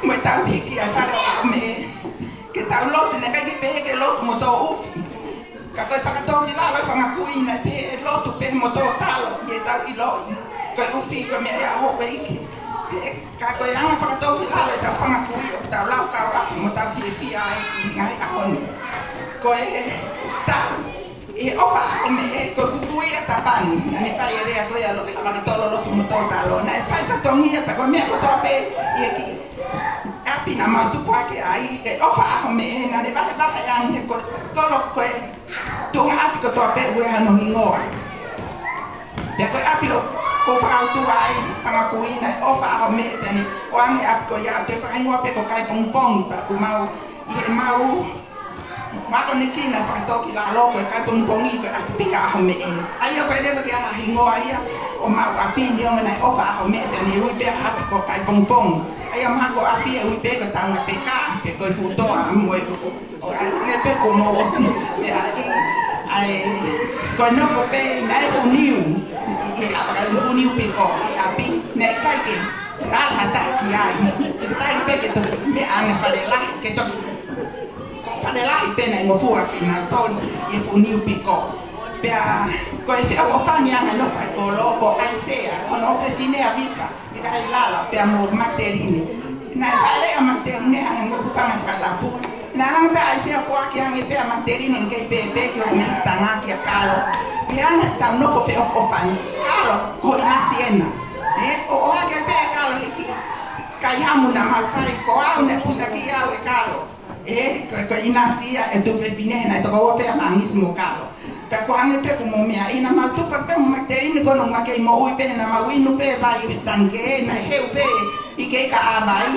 mo ʻetau hiki ʻa e fale ʻo ʻAhomeʻe. Ke tau lotu, naʻe ʻikai ke pehē ke lotu mo tō ʻufi. Ka ko e fakatōkilalo ʻa e fanga kui naʻe pehē lotu pē mo tō talo, ʻi heʻetau ʻiloʻi ko e ʻufi ko e meʻa ia ʻo houʻeiki. Ka ko e anga fakatōkilalo ʻetau fanga kui ʻoku tau laukau ʻaki mo tau fiefia ai ʻi he ngaahi ʻaho ni. Ko e taha, ʻi he ʻofa ʻa ʻAhomeʻe, ko e kuku ia ʻa Tapani, naʻa ne fai e lea ko ia lo-, ʻa e fakatolo, lotu mo tō talo. Naʻe fai fatongia pē ko e meʻa kotoa pē ʻi he kiʻi ʻapi naʻa mau tupu hake ai, ʻi he ʻofa ʻa ʻAhomeʻe, naʻa ne vahevahe ange he ko-, kolo ko e tuʻunga ʻapi kotoa pē ʻoku ʻi ai hono hingoa. Pea ko e ʻapi ʻoku ou fakautu ai, fanga kui, naʻe ʻofa ʻa ʻAhomeʻe pea ne ʻoange ʻapi ko ia, ʻo toe fakahingoa pē ko Kaipongipongi, pea ʻoku mau, ʻi heʻemau akonekina fakatōkilalo ko e Kaipongipongi ko e ʻapi pē ʻa ʻAhomeʻe. ʻA ia ʻoku ʻikai leva ke ʻi ai ha hingoa ia ʻo ʻemau ʻapi, neongo naʻe ʻofa ʻa ʻAhomeʻe pea ne ui pē ʻa e ʻapi ko Kaipongipongi. ʻA ia ʻemau ʻapi ʻe ui pē ko Taungapeka, pe ko e Futoa mo e ʻo ʻai, ne pē ko mo osi, ʻe ʻai, ʻai, ko e nofo pē, naʻe fuʻu niu, ʻi, ʻi, ʻa, ka fuʻu niu piko, ʻi ʻapi, naʻe ʻikai ke ala ha taha ki ai, ʻi tali pē ke toki, meʻa ange fale lahi, ke toki, ko e fale lahi pē naʻe ngofua ke nau toli, ʻi he fuʻu niu piko. Pea, ko e feʻofoʻofani ʻa e nofo ʻa e kolo, ko ʻAisea, ko hono ʻofefine ʻa Vika, ʻi Kailala, pea mo Makiteline. Naʻe fale ʻa Makiteline ʻa e ngofua fakalapu. Naʻe langa pē ʻa ʻAisea ʻo foaki ange pē ʻa Makiteline ʻi he kei pēpē ki hoku mehikitanga kia Kalo. ʻI he anga ʻetau nofo feʻofoʻofani. Kalo, ko hoʻo ʻinasi ena. ʻE, ʻo, ʻohake pē ʻa Kalo he kiʻi kai hamu naʻa mau fai. Ko au naʻe pusa kiʻi au ʻe Kalo. ʻE, ko, ko e ʻinasi ia ʻe tuofefine, naʻe tokoua pē ʻa Mangisi mo Kalo. Pea ko e hangē pē ko hoʻomou meaʻi, naʻa mau tupa pē mo Makiteline ko hono ʻuhinga kei moʻui pē, naʻa mau inu pē vai ʻi he tangikē, naʻe heu pē ʻIkai ke ʻi ai ha vai,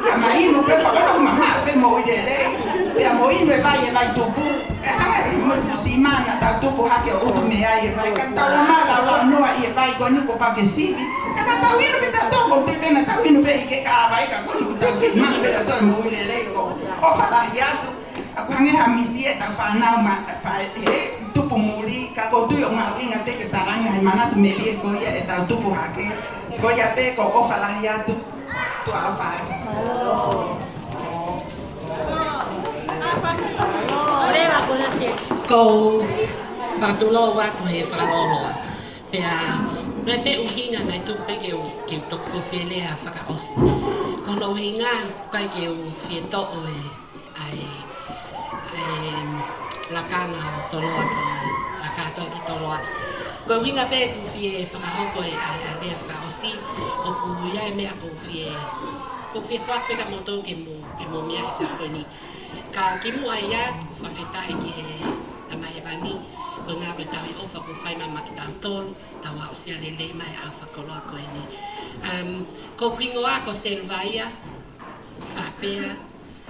ka ma inu pē pea ko e mamaʻo pē moʻui lelei. Pea mo inu e vai, e vai tupu. ʻE hanga ʻe he moʻui fuʻu sima naʻa tau tupu hake ʻo utu mei ai e vai. Ka tau lama lau lau noa ʻi he vai ko eni kuo pau ke sivi. Ka naʻa tau inu pē tautolu, ko te pē naʻa tau inu pē ʻikai ke ʻi ai ha vai ka ko eni kuo tau kei maʻu pē tautolu e moʻui lelei ko. ʻOfa lahi atu. ʻOku hangē ha misi ʻetau fānau ma, fa, he tupu muli, ka ʻoku ou tui ʻoku mahuʻinga pē ke talaange ʻa e manatu melie ko ia ʻetau tupu hake. Ko ia pē, ko e ʻofa lahi atu, tuʻa ʻofa atu. Ko e fakatulou atu he fakaloloa. Pea, naʻe pē ʻuhinga naʻe tuku pē ke u, ke u toki kofi e lea fakaʻosi. Ko hono ʻuhinga, ʻikai ke u fie toʻo e ʻa e, ʻa e lakanga ʻo Toloa ki, ʻa Kātoa ki Toloa. Ko e ʻuhinga pē ʻeku fie fakahoko e ʻa e, ʻa e lea fakaʻosi, ʻoku ʻi ai e meʻa ʻoku ou fie, ʻoku ou fie fakapeka mo tō ke mo, ke mo meʻa ʻi he efiafi ko eni. Ka kimuʻa ia, ʻoku fakafetaʻi ki he Tamai Hēvani, ko e ngāue ʻoku tau ʻi ʻofa ʻoku fai maʻa kitautolu, tau aʻusia lelei mai ʻa e fakakoloa ko eni. Um, ko hoku hingoa ko Seluvaia Faʻapea,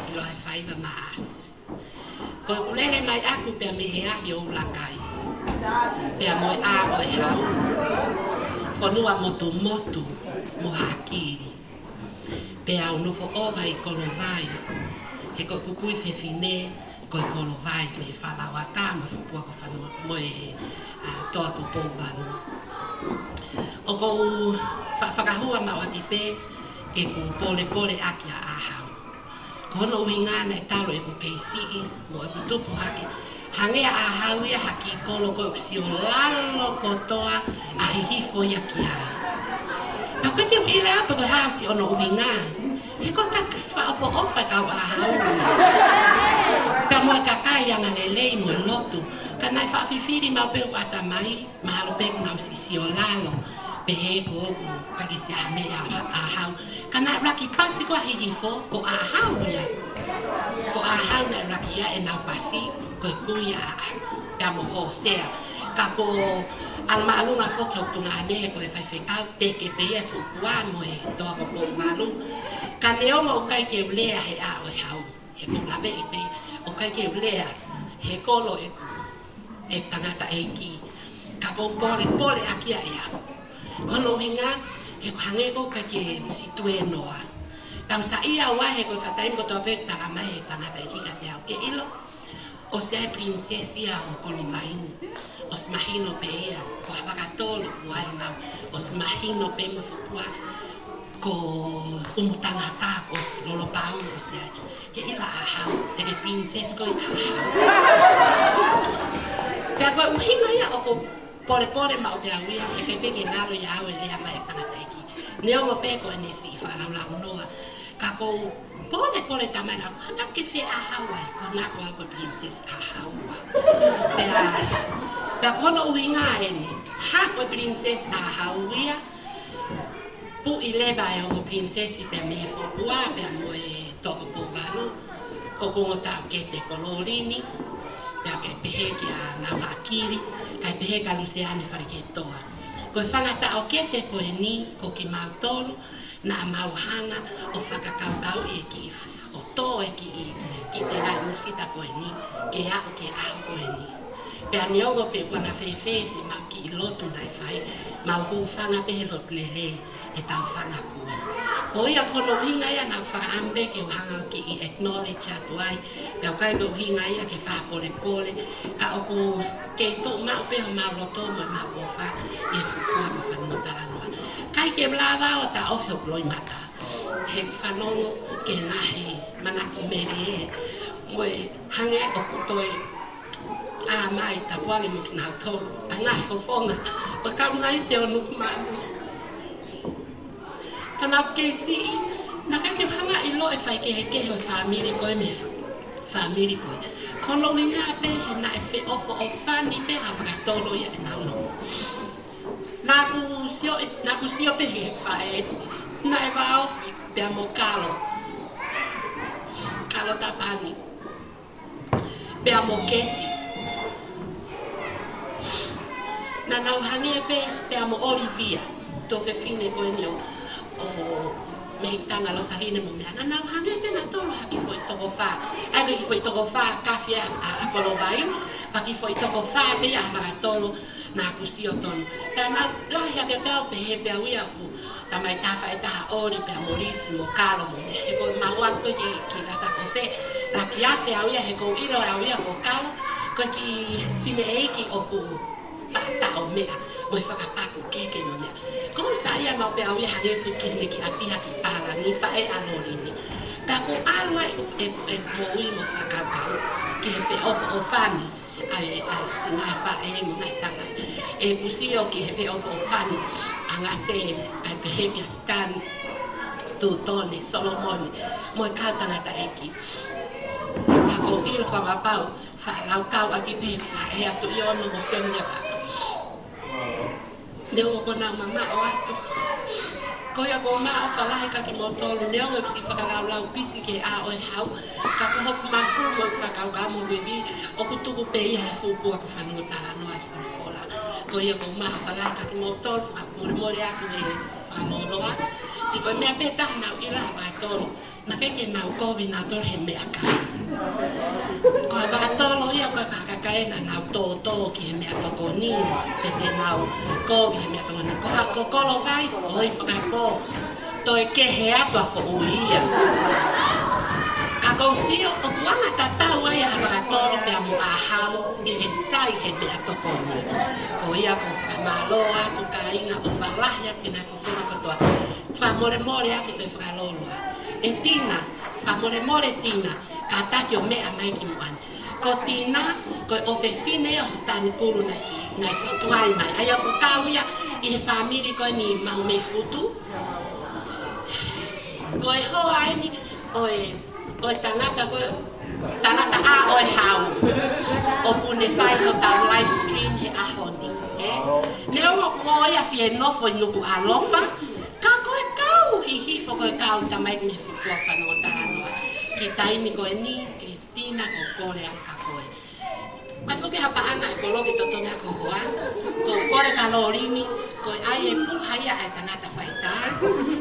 ʻiloa he faiva Maʻasi. Ko ʻeku lele mai ʻaku pea mei he ahi ʻo ʻUlakai. Pea mo e ʻā ʻo e hau. Fonua motumotu mo Haʻakili. Pea u nofo ʻova ʻi Kolovai. He ko ʻeku kui fefine, ko e Kolovai, mei Falauata, mo Fupua ko Fanua, mo e, ʻa, Toa ko Pouvalu. ʻOku ou fa-, fakahua maʻu ʻaki pē, ʻeku polepole ʻaki ʻa ʻAhau. Ko hono ʻuhinga naʻe talu ʻeku kei siʻi, mo ʻeku tupu hake. Hangē ʻa ʻAhau ia ha kiʻi kolo ko ʻeku sio lalo kotoa ʻa Hihifo ia ki ai. Pea ʻikai ke u ʻilo pe ko e hā siʻono ʻuhinga. He ko e kakai fakaʻofoʻofa e kau ʻAhau. Pea mo e kakai angalelei mo e lotu. Ka naʻe fakafifili maʻu pē hoku ʻatamai. Mahalo pē kuo nau siʻi sio lalo, pehē ko ʻeku ʻikai ke siʻi ʻi ai ha meʻa ʻa ʻAhau. Ka naʻe ʻuluaki pasi ko ē ʻa Hihifo, ko ʻAhau ia. Ko ʻAhau naʻe ʻuluaki ia ʻenau pasi, ko e kui ʻa, ʻa, pea mo Hōsea. Ka ko ʻAlamaʻalunga foki hoku tuongaʻane ko e faifekau, teke pē ia e Fupua mo e Toa ko Pouvalu. Ka neongo ʻoku ʻikai ke u lea he ʻā ʻo e hau. He ʻoku ou laveʻi pē, ʻoku ʻikai ke u lea he kolo ʻeku, ʻeku tangataʻeiki. Ka ʻoku ou polepole ʻaki ia ʻe au. Ko hono ʻuhinga, he ʻoku hangē ʻoku ʻikai ke u situe noa. Tau saiʻia ʻo ʻai he ko e faʻa taimi kotoa pē ʻoku tala mai ʻe he tangataʻeiki kiate au ke ʻilo. ʻOsi ʻi ai e princess ia ʻo Kolovai ni. ʻOsi mahino pē ia, ko Havakatolo ʻoku ʻi ai ʻenau. ʻOsi mahino pē mo Fupua, ko ʻUmutangata, ʻosi Lolopau, ʻosi ʻi ai. Ke ʻilo ʻa ʻAhau, te ke princess ko ē ʻa ʻAhau. Pea ko e ʻuhinga ia ʻoku ou polepole maʻu pē au ia, he ʻikai pē ke ngalo ia au e lea mai e tangataʻeiki. Neongo pē ko ʻene siʻi fakalaulau noa. Ka ʻoku ou polepole talamai ʻe au, hangē ke fie ʻAhau ai, ko ena ko au ko e princess ʻAhau. Pea, pea ko hono ʻuhinga eni, ha ko e princess ʻAhau ia, puʻi leva e ongo princess pea mei Fopua, pea mo e Toa ko Pouvalu, ko ʻeku ongo taʻokete ko Lolini, pea ʻikai pehē kia Nauhaʻakili, ʻikai pehē kia Luseane Faleketoa. Ko e fanga taʻokete ko eni, ko kimautolu, naʻa mau hanga ʻo fakakaukauʻi e kiʻi, ʻo tō e kiʻi, kiʻi tengaʻi musita ko eni, ke aʻu ki he ʻaho ko eni. Pea neongo pe ʻoku anga fēfē siʻemau kiʻi lotu naʻe fai, mau hūfanga pē he lotu lelei ʻetau fanga kui. Ko ia ko hono ʻuhinga ia naʻa ku fakaʻamu pē ke u hanga ʻo kiʻi acknowledge atu ai, pea ʻoku ʻikai ko e ʻuhinga ia ke fakapolepole, ka ʻoku kei tuʻu maʻu pē homau loto mo ʻemau ʻofa ʻi he Fopua mo Fanua Talanoa. ʻIkai ke u lava ʻo taʻofi hoku loʻimata he fanongo ki he ngaahi manako melie, mo e hangē ʻoku toe ʻā mai Tapuale mo kinautolu, ʻa e ngaahi fofonga ʻo e kau nai te onu manu. Ka naʻa ku kei siʻi, naʻe ʻikai ke u hanga ʻo ʻilo e faikehekehe ʻo e fāmili ko ē mei he fāmili ko ē. Ko hono ʻuhinga pē he naʻe feʻofoʻofani pē ʻa Havakatolo ia ʻenau nofo. Naʻa ku sio, naʻa ku sio pē he faʻē, naʻe vāofi pea mo Kalo. Kalo Tapani. Pea mo Keti. Naʻa nau hangē pē, pea mo ʻOlivia. Tuofefine ko eni ʻo, ʻo mei Tangalosa Hine mo meʻa, naʻa nau hangē pē nautolu ha kiʻi foʻi toko fā. ʻA ia ko e kiʻi foʻi toko fā kafi ʻa, ʻa, ʻa Kolovai, pea kiʻi foʻi toko fā pē ia ʻa Fakatolo naʻa ku sio tonu. Pea naʻa ku lahi hake pē au pehē pē au ia ʻoku talamai ʻe ha faʻē ʻe taha ʻo ʻoli pea mo Lisi mo Kalo mo meʻa. He ko ʻemau ʻapi ko ē ki, ki Latakofe, laki afe au ia he ʻoku ou ʻilo au ia ko Kalo ko e kiʻi fineʻeiki ʻoku faʻa taʻomeʻa mo e fakapaku keke mo meʻa. Ko u saiʻia maʻu pē au ia hangē fuʻu kiʻi meʻa ki ʻapi ha kiʻi pālangi faʻē ʻa Lolini. Pea ko u ʻalu ai ʻeku, ʻeku, ʻeku moʻui mo fakakaukau ki he feʻofoʻofani ʻa e, ʻa e siʻi ngaahi faʻē mo e ngaahi tamai. ʻEku sio ki he feʻofoʻofani ʻa Ngase, kae pehē kia Stan, Tutone, Solomone, mo e kau tangataʻeiki. Pea ko u ʻilo fakapapau, faʻa laukau ʻaki pē ʻe he faʻē ʻa Tuʻiono mo Sione Lepa. Neongo ko ʻenau mamaʻo atu. Ko ia ko u ʻofa lahi kia kimoutolu, neongo ʻeku siʻi fakalaulau pisi ki he ʻao ʻo e hau, ka ko hoku mafu mo e fakakaukau mo e vivi, ʻoku tuku pē ia he fuʻu pua ko e fanongo talanoa ʻa e folofola. Ko ia ko u ʻofa lahi kia kimoutolu, fakamolemole atu he fakalōloa. He ko e meʻa pē taha naʻa ku ʻilo ʻa Fakatolo, naʻe ʻikai ke nau kovi nautolu he meʻakai. Ko ʻa Fakatolo ia ko e kakai naʻa nau tōtō ki he meʻatokoni, pe te nau kovi he meʻatokoni. Ko ʻa, ko Kolovai, ʻoi fakapō, toe kehe atu ʻa Foʻui ia. Ka ko u sio, ʻoku anga tatau ai ʻa Fakatolo pea mo ʻa Hau ʻi he sai he meʻatokoni. Ko ia ko u fakamālō atu kāinga, ʻofa lahi atu ki he ngaahi folofola kotoa. Fakamolemole ʻaki e toe fakalōloa. ʻE Tina, fakamolemole Tina, kātaki ʻo meʻa mai ki muʻa ni. Ko Tina, ko e ʻofefine ʻo Sitani Kulu naʻe siʻi, naʻe siʻi tuai mai. ʻA ia ʻoku kau ia ʻi he fāmili ko eni Maumeifutu. Ko e hoa eni ʻo e, ʻo e tangata ko e, tangata ʻa ʻo e Hau. ʻOku ne fai hotau live stream he ʻaho ni, ē? Neongo ʻoku ʻi ai ʻa e fie nofo ʻi Nukuʻalofa, ka ko e kau hihifo, ko e kau tamaiki mei he fuʻu pua fanongo talanoa. Ki he taimi ko eni, Kristina, ko u kole atu kia koe. Mai foki ha paʻanga ʻe koloke totongi ʻa ho hoa, ko u kole kia Lolini, ko e ʻai e puha ia ʻa e tangata faitai,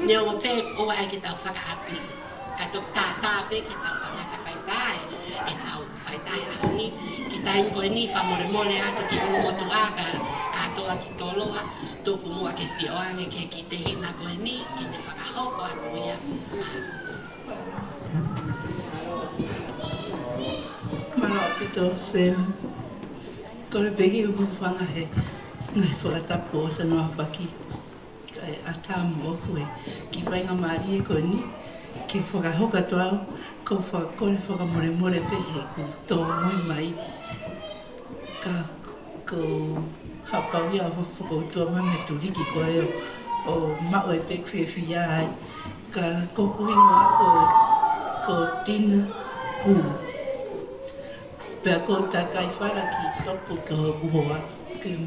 neongo pē ʻoku ʻikai ke tau fakaʻapi. Ka toki tātā pē ki he tangata faitai, ʻenau faitai ʻaho ni, ki he taimi ko eni fakamolemole atu ki he ʻulumotuʻa ka, kātoa ki Toloa, tuku muʻa ke sio ange ki he kiʻi tehina ko eni, ke ne fakahoko atu ia. Mālō ʻaupito, Sam. Kole pē ke u hūfanga he ngaahi fakatapu ʻo Sanoa Paki. Kae ʻatā moʻoku e kiʻi faingamālie ko eni ke fakahoko atu au, ko u fakakole fakamolemole pē he ʻeku tōmui mai. Ka ko u haʻu pē au ia ʻo fakaʻutua mai mei he tuliki ko ē ʻo, ʻo maʻu e peku fiefia ai. Ka ko hoku hingoa ko, ko Tina Kulu. Pea ko u takai fala ki Sopu ki hoku hoa, ki he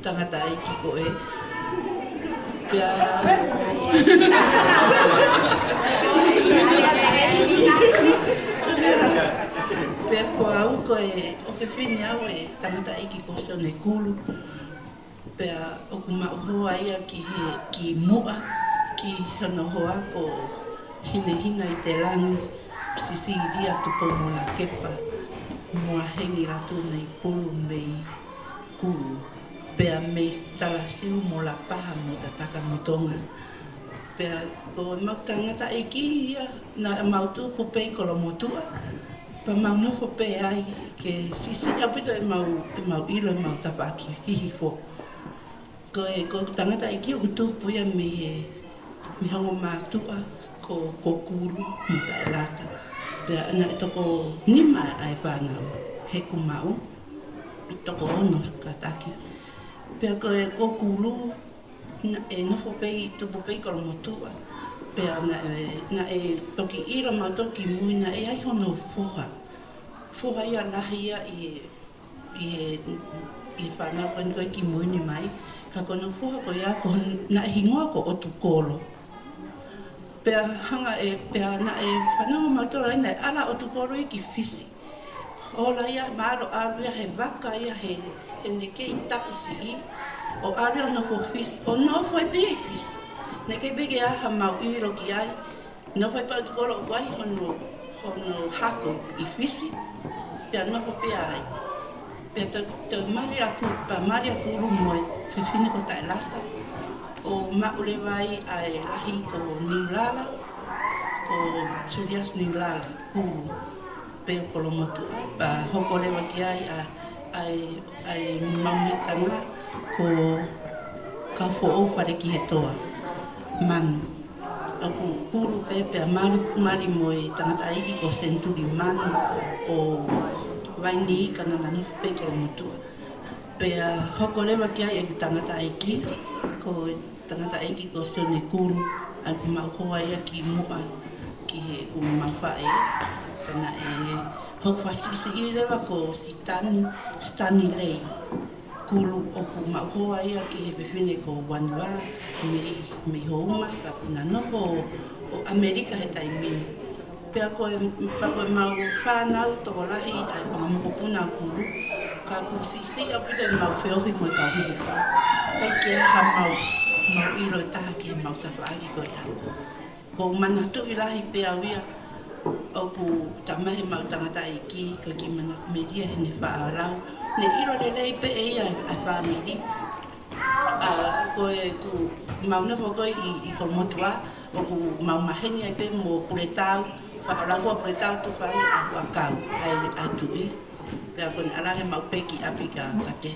tangataʻeiki ko ē. Pea, pea ko au ko e ʻofefine au ʻo e tangataʻeiki ko Sione Kulu. Pea ʻoku maʻu hoa ia ki he, ki muʻa, ki hono hoa ko Hinehina ʻi Telangi, Sisilia Tupou mo Lakepa mo Hengi Latu mei Pulu mei Kulu. Pea mei Talasiu mo Lapaha mo Tataka mo Tonga. Pea ko ʻemau tangataʻeiki ia, naʻa mau tupu pē ʻi Kolomotuʻa. Pea mau nofo pē ai ke siʻisiʻi ʻaupito ʻemau, ʻemau ʻilo ʻemau tafaʻaki hihifo. Ko e, ko e tangataʻeiki ʻoku tupu ia mei he, mei he ongo mātuʻa ko, ko Kulu mo Taʻelata. Pea naʻe toko nima ʻa e fānau he kuo maʻu, toko ono kātaki. Pea ko e, ko Kulu, naʻe nofo pē ʻi, tupu pē ʻi Kolomotuʻa. Pea naʻe, naʻe toki ʻilo mautolu kimui naʻe ʻi ai hono foha. Foha ia lahi ia ʻi he, ʻi he, ʻi he fānau ko eni ko ē kimui ni mai. Ka ko hono foha ko ia ko, naʻe hingoa ko ʻOtukolo. Pea hanga ʻe, pea naʻe fanongo mautolu ai naʻe ala ʻOtukolo ia ki Fisi. Ola ia, mahalo ʻalu ia he vaka ia he, heʻene kei taki siʻi, ʻo ʻalu ia ʻo nofo Fisi, ʻo nofo ai pē ia ʻi Fisi. Naʻe ʻikai pē ke ʻi ai ha mau ʻilo ki ai. Nofo ai pē ʻa Tukolo ʻoku ʻi ai hono, hono hako ʻi Fisi, pea nofo pē ai. Pea tau, tau mali ʻa Ku-, pea mali ʻa Kulu mo e fefine ko Taʻelaka. ʻO maʻu leva ai ʻa e lahi ko Niulala, ko Julius Niulala, Kulu. Pea Kolomotuʻa, pea hoko leva ki ai ʻa, ʻa e, ʻa e mau mehikitanga ko Kaufoʻou Falekihetoa Manu. ʻOku Kulu pē pea mali, mali mo e tangataʻeiki ko Senituli Manu ʻo Vainiika, naʻa na nofo pē Kolomotuʻa. Pea hoko leva ki ai e tangataʻeiki, ko tangataʻeiki ko Sione Kulu, ʻa ia ʻoku mau hoa ia ki muʻa ki heʻeku mau faʻē. Pea naʻe hoko fasiʻisiʻi leva ko Sitani, Sitani Lei Kulu, ʻoku mau hoa ia ki he fefine ko Vanua mei, mei Houma, ka ʻoku na nofo ʻo ʻAmelika he taimi ni. Pea ko e, pea ko e mau fānau tokolahi ʻa e fanga mokopuna ʻa Kulu, ka ʻoku siʻisiʻi ʻaupito ʻemau feohi mo e kau Hilifa. ʻIkai ke ʻi ai ha mau, mau ʻilo ʻe taha ki he mau tafaʻaki ko ia. ʻOku ou manatuʻi lahi pē au ia, ʻoku talamai ʻe he mau tangataʻeiki, ko e kiʻi manatu melie heʻene faʻa lau. Ne ʻilo lelei pē ʻe ia ʻa e fāmili. ʻA, ko ʻeku mau nofo ko ē ʻi, ʻi Kolomotuʻa, ʻoku mau maheni ai pē mo Puletau, Faʻaolakua Puletau Tufani ʻa Huʻakau, ʻa e, ʻa e tuʻi. Pea ko ʻene ʻalu ange mau pē ki ʻapi kia Kateti.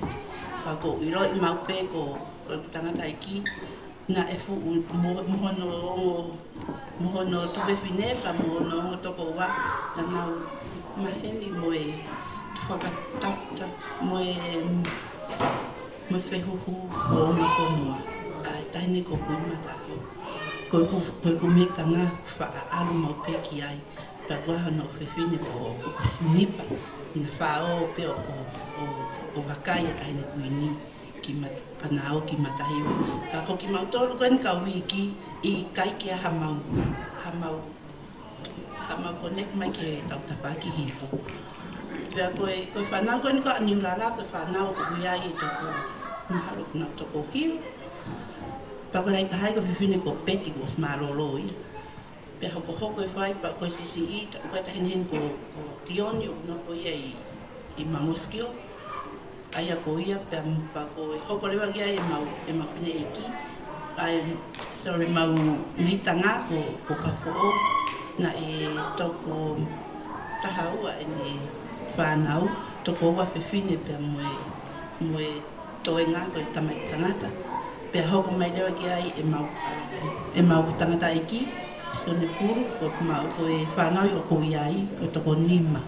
Pea ʻoku ou ʻiloʻi mau pē ko, ko ʻeku tangataʻeiki, naʻe fuʻu mo, mo hono ongo, mo hono tuofefine, pea mo hono ongo tokoua, naʻa nau maheni mo e fakatapta, mo e mo e fehuhu ʻo e ongo fonua, ʻa e taʻahine ko Kuimataʻo. Ko ʻeku, ko ʻeku mehikitanga faʻa ʻalu mau pē ki ai, pea ko hono fefine ko, ko Sinipa, naʻa na faʻa ō pē ʻo, ʻo, ʻo, ʻo vakai ʻa e taʻahine kuini ki Mat-, Panao ki Matahiva. Ka ko kimautolu ko eni kau iiki, ʻikai ke ʻi ai ha mau, ha mau ka mau connect mai ke tau tafaʻaki hifo. Pea ko e, ko e fānau ko eni ko ʻa Niulala, ko e fānau ʻoku ʻi ai ʻe toko, mahalo ʻoku nau toko hiva. Pea ko e lahi taha ia ko e fefine ko Peti kuo ʻosi mālōlō ia. Pea hokohoko e fai, pea ko e siʻisiʻi, ta-, ko e taʻahine heni ko, ko Tioni ʻoku nofo ia ʻi, ʻi Mangosikio. ʻA ia ko ia pea m-, pea ko e hoko leva ki ai ʻemau, ʻemau fineʻeiki. ʻA e, sorry, mau mehikitanga ko, ko Kaufoʻou, naʻe toko taha ua ʻene fānau, toko ua fefine pea mo e, mo e toenga ko e tamaiki tangata. Pea hoko mai leva ki ai ʻemau, ʻemau tangataʻeiki, Sione Kulu, ko mau, ko e fānau ʻoku ʻi ai, ko e toko nima.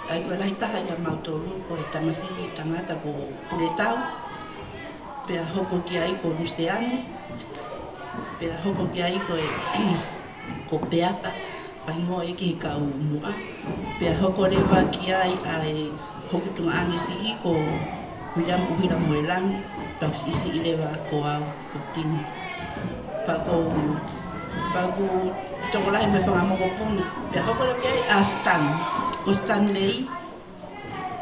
ʻA ia ko e lahi taha ʻia mautolu, ko e tamasiʻi tangata ko Puletau, pea hoko ki ai ko Luseane, pea hoko ki ai ko e, ko Peata, pea hingoa ia ki he kau muʻa. Pea hoko leva ki ai ʻa e hoku tuongaʻane siʻi ko Viliami ʻUhila Moelangi, pea siʻisiʻi leva ko au ko Tina. Pea ko, pea ʻoku tokolahi mo e fanga mokopuna. Pea hoko leva ki ai ʻa Stan, ko Stanley,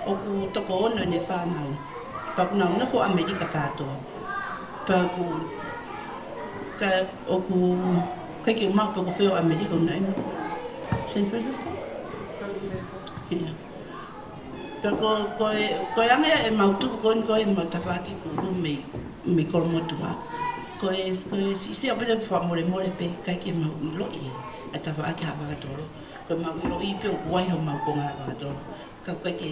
ʻoku toko ono ʻene fānau. Pea ʻoku nau nofo ʻAmelika kātoa. Pea ʻoku, ka, ʻoku, ʻikai ke u maʻu pe ko fē ʻo ʻAmelika ʻoku nau ʻi ai. San Francisco? ʻIo. Pea ko, ko e, ko e anga ia ʻemau tuʻu ko eni ko ē ʻemau tafaʻaki Kulu mei, mei Kolomotuʻa. Ko e, ko e siʻisiʻi ʻaupito fakamolemole pē ʻikai ke mau ʻiloʻi ʻa e tafaʻaki Haʻavakatolo. Ko ʻemau ʻiloʻi pē ʻoku ʻi ai homau konga Haʻavakatolo. Ka ʻoku ʻikai ke,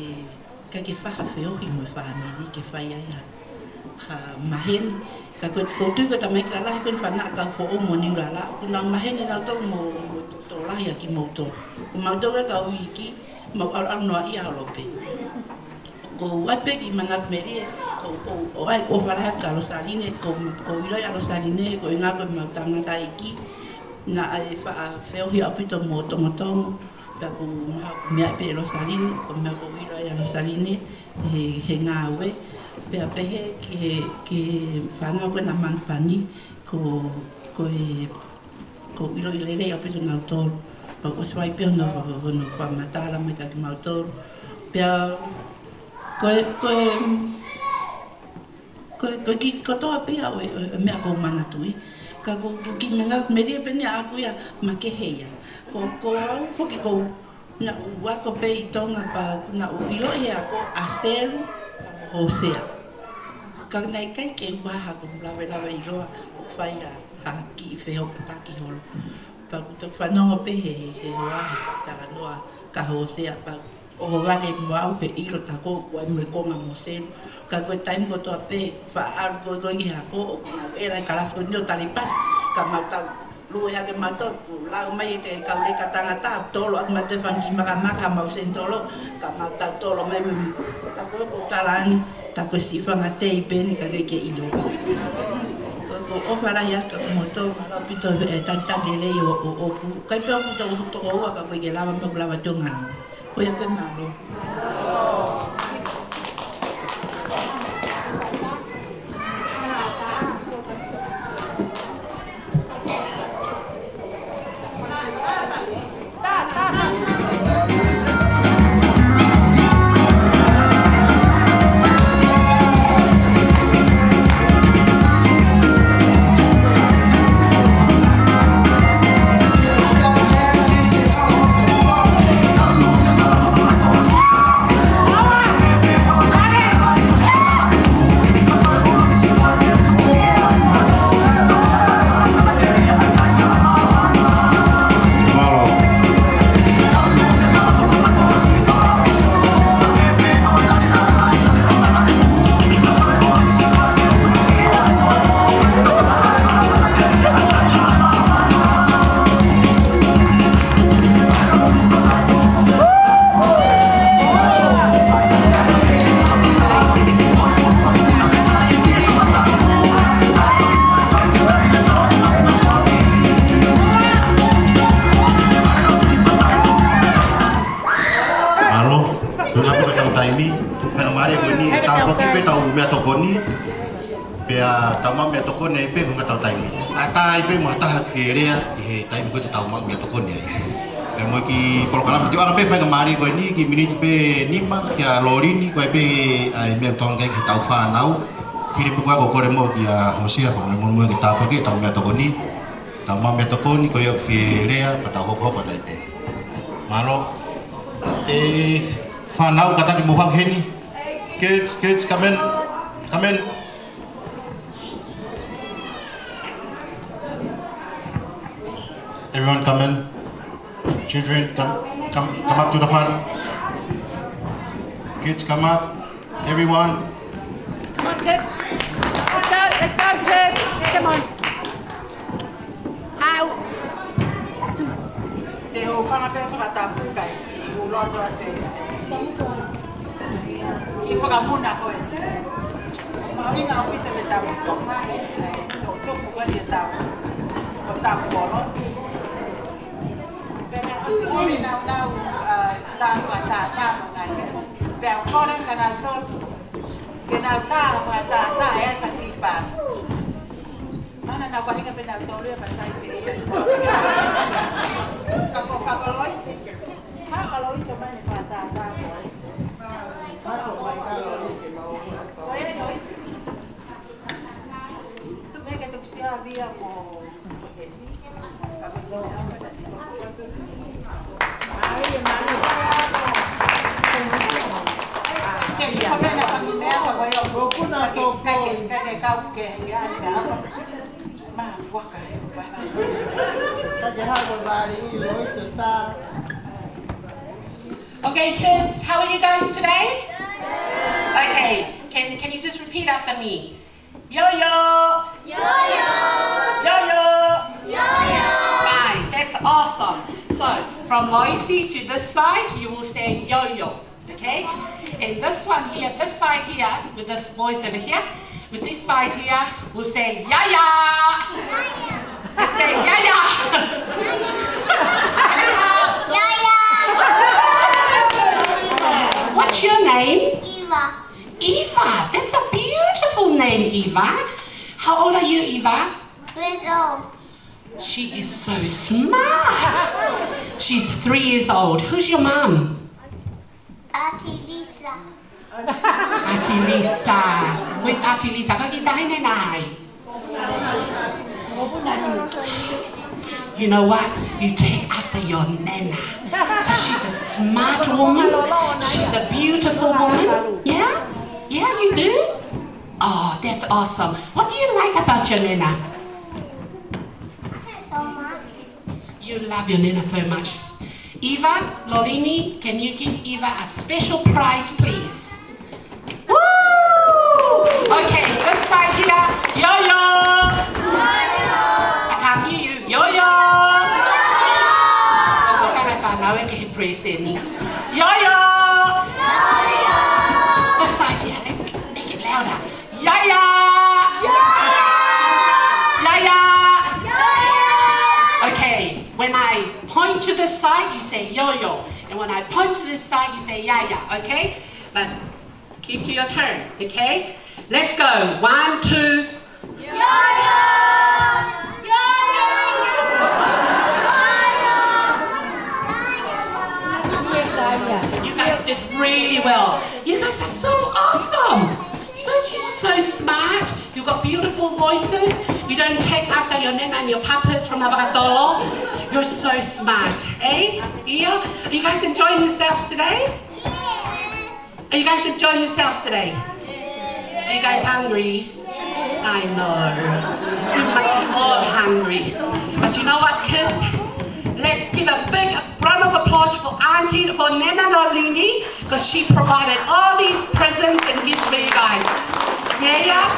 ʻikai ke fai ha feohi mo e fāmili ke fai ai ha, ha maheni. Ka ko, ʻoku ou tui ko e tamaiki lalahi ko eni fānau ʻa Kaufoʻou mo Niulala, ʻoku nau maheni nautolu mo, mo e tokolahi ʻa kimoutolu. Ko mautolu ʻa e kau iiki, mau ʻalu, ʻalu noaʻia holo pē. Ko au pē kiʻi manatu melie, ko, ko, ʻoku ou ʻofa lahi kia Losaline, ko, ʻoku ou ʻiloʻi ʻa Losaline, ko e ʻuhinga ko ʻemau tangataʻeiki, naʻe faʻa feohi ʻaupito mo Tongotongo, pea ʻoku ma-, meʻa pē Losaline, ko e meʻa ʻoku ou ʻilo ai ʻa Losaline, he, he ngāue. Pea pehē ki he, ki he fānau ko ena ʻa Manupani, ko, ko e, ʻoku ou ʻiloʻi lelei ʻaupito nautolu. Pea ʻoku ʻosi fai pē hono, hono fakamatala mai kia kimautolu. Pea, ko e, ko e, Ko, ko e kiʻi kotoa pē ia ʻo e, ʻo e, ʻo e meʻa ʻoku ou manatuʻi. Ka ko, ko e kiʻi meʻa, meʻa pē eni ʻaʻaku ia, makehe ia. Ko, ko au foki ko, naʻá ku ako pē ʻi Tonga pea naʻá ku ʻilo ia ko ʻAselu, Hōsea. Ka naʻe ʻikai ke u ʻi ai haʻaku lavelaveʻiloa ʻo fai ha, ha kiʻi fehoʻataki holo. Pea ʻoku ou fanongo pē he, he, he hoa he talanoa kia Hōsea pea ʻohovale mo au he ʻilo tā ko ē ʻoku ʻi ai mo e konga mo Selu. Ka ko e taimi kotoa pē, faʻa ʻalu ko ē ko ē ki he ako, ʻoku nau ʻi he kalasi ko eni ʻo tali pasi, ka mau tau lue hake mautolu, ʻo lau mai ʻe he kau leka tangata, tolo atu mautolu e fanga kiʻi makamaka, mau senitolo, ka mau tau tolo mai mo e, tā ko ē ʻoku ou tala ange, tā ko e siʻi fanga tei pē eni ka ʻikai ke ʻilo. Ko, ko e ʻofa lahi atu kia kimoutolu, mālō ʻaupito e talitali lelei ʻo, ʻo, ʻoʻoku. ʻIkai pē ʻoku toko, toko ua ka ʻoku ʻikai ke lava, mo ʻeku lava atu ngā. Ko ia pē, mālō. Mālō, ko e ngaahi pē ʻetau taimi, faingamālie ko eni ʻe tāpuaki pē ʻetau meʻatokoni, pea tau maʻu meʻatokoni ai pē ko e ngaahi ʻetau taimi. ʻAtā ai pē mo ha taha fie lea ʻi he taimi ko ē te tau maʻu meʻatokoni ai. Pea mo e kiʻi polokalama, te u ʻoange pē faingamālie ko eni, kiʻi miniti pē ʻe nima, kia Lolini, ko e pē ʻa e meʻa ʻoku tokanga ki ai ki heʻetau fānau. Hili pē ko ia ʻoku ou kole muʻa kia Hōsea, fakamolemole muʻa ke tāpuaki ʻetau meʻatokoni. Tau maʻu meʻatokoni, ko ia ʻoku fie lea, pea tau hokohoko atu ai pē. Mālō. ʻE, fānau kātaki mou hau heni. Kids, kids, come in. Come in. Everyone come in. Children, come, come, come up to the front. Kids, come up. Everyone. Come on, kids. Let's go, let's go, kids. Come on. Au. Te u hūfanga pē he fakatapu kae kiʻi loto atu e kiʻi fakamuna ko ē. Mahuʻinga ʻaupito ke tau toka e, e, to, to, ko eni ʻetau, ko ʻetau kolo. Pea naʻe ʻosi ʻomi naunau, ʻa, tā fakatātā mo e ngaahi meʻa. Pea u kole kia nautolu ke nau tā fakatātā e F P P. Mana na kuahinga pē nautolu ia pea sai pē ia. Ka ko, ka ko Loisi. Ka ko Loisi ʻo mai ne fakatātā ko Loisi. Ko e Loisi. Tuku ke tuku sia via mo. Okay, kids, how are you guys today? Okay, can, can you just repeat after me? Yo-yo. Yo-yo. Yo-yo. Yo-yo. Fine, that's awesome. So, from Loisi to this side, you will say yo-yo. Okay? And this one here, this side here, with this voice over here, with this side here, we'll say ya-ya. Let's say ya-ya. Ya-ya. What's your name? Eva. Eva, that's a beautiful name, Eva. How old are you, Eva? Three years old. She is so smart. She's three years old. Who's your mum? Auntie Lisa. Auntie Lisa. Where's Auntie Lisa? Ko e kiʻi taʻahine nai. You know what? You take after your nena. 'Cause she's a smart woman. She's a beautiful woman. Yeah? Yeah, you do? Oh, that's awesome. What do you like about your nena? You love your nena so much. Eva, Lolini, can you give Eva a special prize, please? Woo! Okay, this side here. Yo-yo! I can't hear you. Yo-yo! Ko e kanga fānau ē ke he present. Yo-yo! This side here. Let's make it louder. Yaya! Yaya! Okay, when I point to this side, you say yo-yo. And when I point to this side, you say yaya, okay? But keep to your turn, okay? Let's go. One, two. Yo-yo! Yo-yo! You guys did really well. You guys are so awesome. You guys, you're so smart. You've got beautiful voices. You don't take after your nena and your papas from Avakatolo. You're so smart, eh? Yeah? Are you guys enjoying yourselves today? Are you guys enjoying yourselves today? Are you guys hungry? I know. You must be all hungry. But you know what, kids? Let's give a big round of applause for Auntie, for Nena Lolini, 'cause she provided all these presents and gifts for you guys. Yeah, yeah.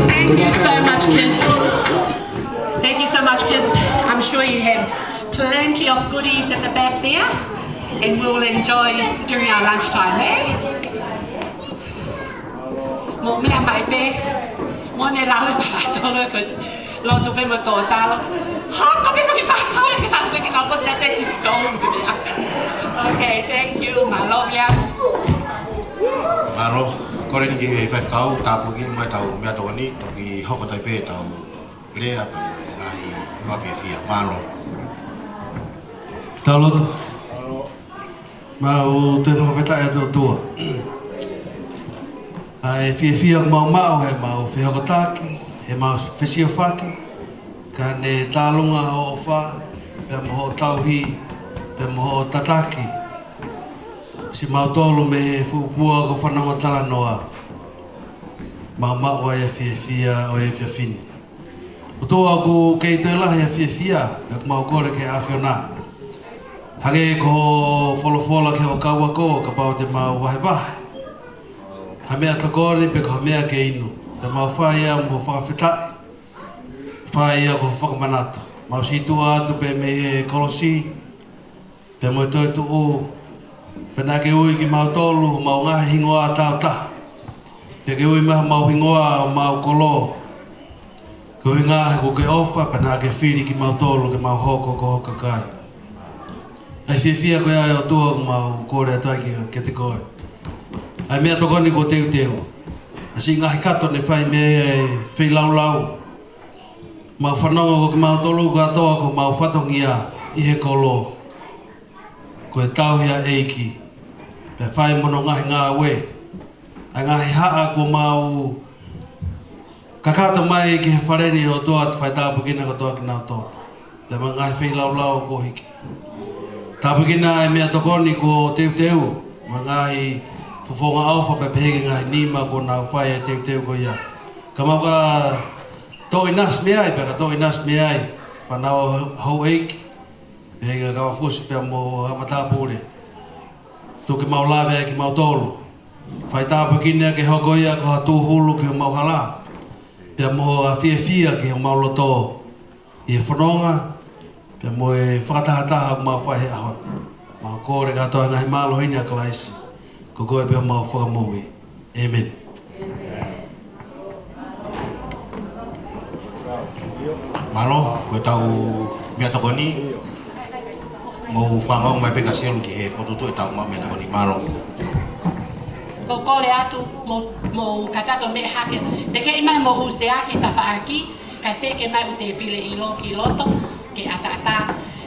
Thank you so much, kids. Thank you so much, kids. I'm sure you have plenty of goodies at the back there, and we'll enjoy during our lunchtime, eh? Mou meʻa mai pē, mou ne lau e pātolo ko e lotu pē mo tō talo. Hoko pē ko ki fānau e kau pē ke nau put that at the stone. Okay, thank you. Mālō, William. Mālō, kole ni ki he faifekau, tāpuaki mo e tau meʻatokoni, toki hoko atu pē tau lea pea mo e ngaahi fakafiefia. Mālō. Tau lotu. Mau toe fakafetaʻi atu ʻOtua. ʻA e fiefia ʻoku mau maʻu heʻemau fehokotaki, heʻemau fesiofaki, ka ne tālunga hoʻo ʻofa, pea mo hoʻo tauhi, pea mo hoʻo tataki simautolu mei he fuʻu pua ko e fanongo talanoa. Mau maʻu ai e fiefia ʻo e efiafi ni. ʻOtua, ʻoku kei toe lahi e fiefia, pea ʻoku mau kole ki he ʻAfiona. Hangē ko hoʻo folofola ki hoʻo kau ako, kapau te mau vahevahe ha meʻatokoni pe ko ha meʻa ke inu, te mau fai ia mo e fakafetaʻi, fai ia ko e fakamanatu. Mau situʻa atu pē mei he kolosi, pea mo e toetuʻu, pea naʻa ke ui kimautolu, homau ngaahi hingoa tāutaha. Pea ke ui mai homau hingoa, homau kolo. Ko e ʻuhinga he ko hoʻo ʻofa, pea naʻa ke fili kimautolu ke mau hoko ko ho kakai. ʻA e fiefia ko ia ʻe ʻOtua ʻoku mau kole atu ai ki, kiate koe. ʻA e meʻatokoni kuo teuteu. ʻA siʻi ngaahi kato ne fai mei ai e feilaulau. Mau fanongo ko kimautolu kātoa ko homau fatongia ʻi he kolo. Ko e tauhi ʻa e ʻEiki. Pea fai mo hono ngaahi ngāue. ʻA e ngaahi haʻa kuo mau kakato mai ki he fale ni ʻOtua, fai tāpuekina kotoa kinautolu. Pea mo e ngaahi feilaulau kuo hiki. Tāpuekina e meʻatokoni kuo teuteu. Mo e ngaahi fofonga ʻofa pea pehē ki he ngaahi nima kuo nau fai e teuteu ko ia. Ka mau ka toʻo ʻinasi mei ai, pea ka toʻo ʻinasi mei ai. Fānau houʻeiki. Pehē ki he kau fusi pea mo e matāpule. Tuku ke mau lave ai kimautolu. Fai tāpuekina ke hoko ia ko ha tūhulu ki homau hala. Pea mo ha fiefia ki homau loto. ʻI he fononga, pea mo e fakatahataha ʻoku mau fai he ʻaho ni. Mau kole kātoa he ngaahi mālohi ni ʻa Kalaisi. Ko koe pē homau Fakamoʻui. ʻĒmeni. Mālō, ko e tau meʻatokoni. Mou fanongo mai pē ka selu ki he fokotuʻutuʻu e tau meʻatokoni. Mālō. Ko e kole atu, mou, mou kakato mei hake. Tekeʻi mai mo ʻuseaki tafaʻaki. Kae teke mai ʻū tēpile ʻi loki loto, ke ʻataʻatā,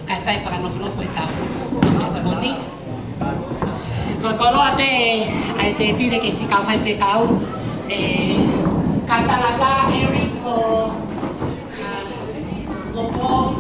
kae fai fakanofonofo e tau meʻatokoni. Ko e koloa pē ʻa e tēpile ki he siʻi kau faifekau, ē, Katalata, Eric, ko, ā, ko, ko,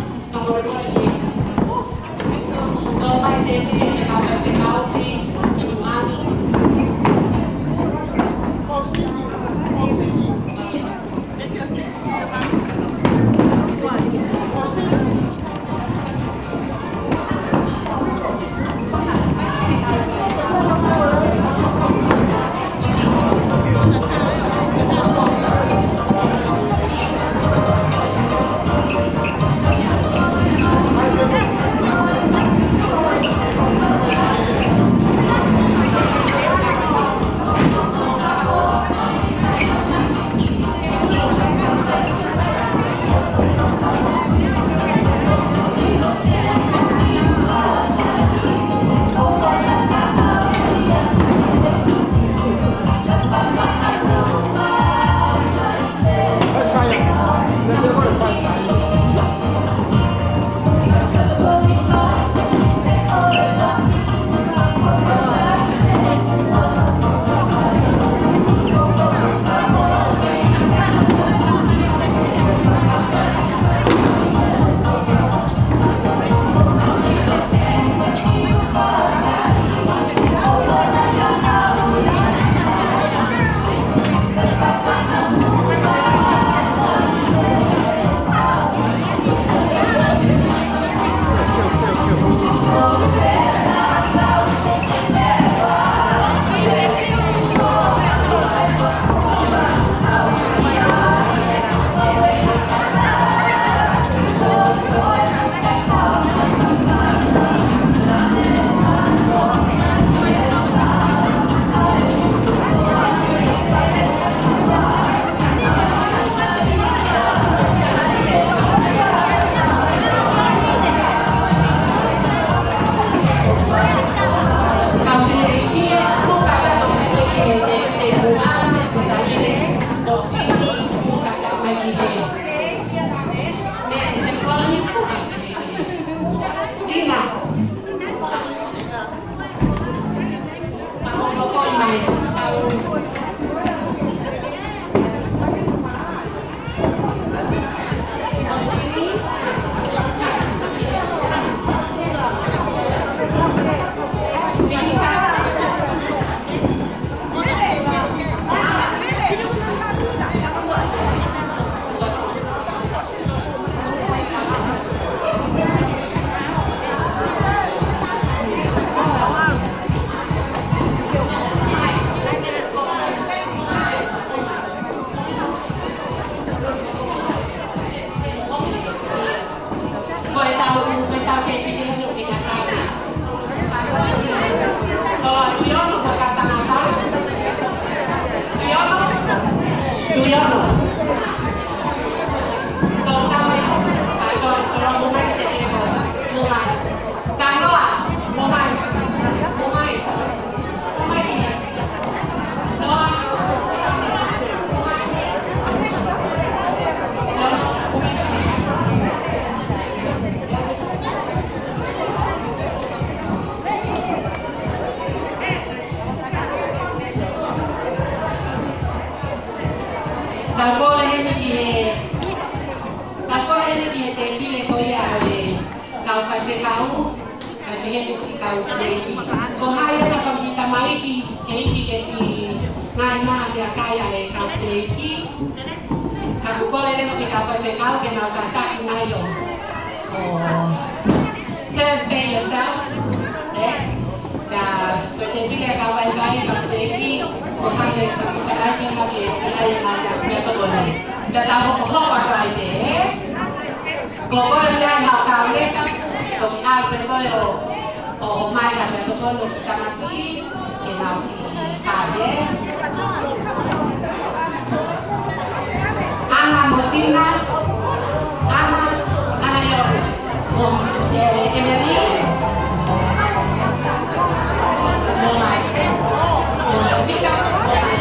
Mei he kau siteiki. Ko hai ʻa e kau kiʻi tamaiki, kei kiʻi ke si ngai maha ke akai ʻa e kau siteiki. Ka ʻoku kole leva ke kau faifekau ke nau kātaki mai ʻo, ʻo serve yourself, ē? Ka ko e tēpile ʻa e kau vaivai, kau siteiki, ko hai ʻa e kau kiʻi tamaiki ʻe lava ke si ai ʻa e ngaahi meʻatokoni. Pea tau hokohoko atu ai pē, ē? Ko koe ia ʻi haʻo kauleka, ko ki ai pē koe ʻo, ʻo, ʻo mai ha meʻatokoni ki he tamasiʻi, ke nau siʻi pale. Ana mo Tina, Ana, Ana io, mo, ē, Emily, mo mai, mo Tika, mo mai.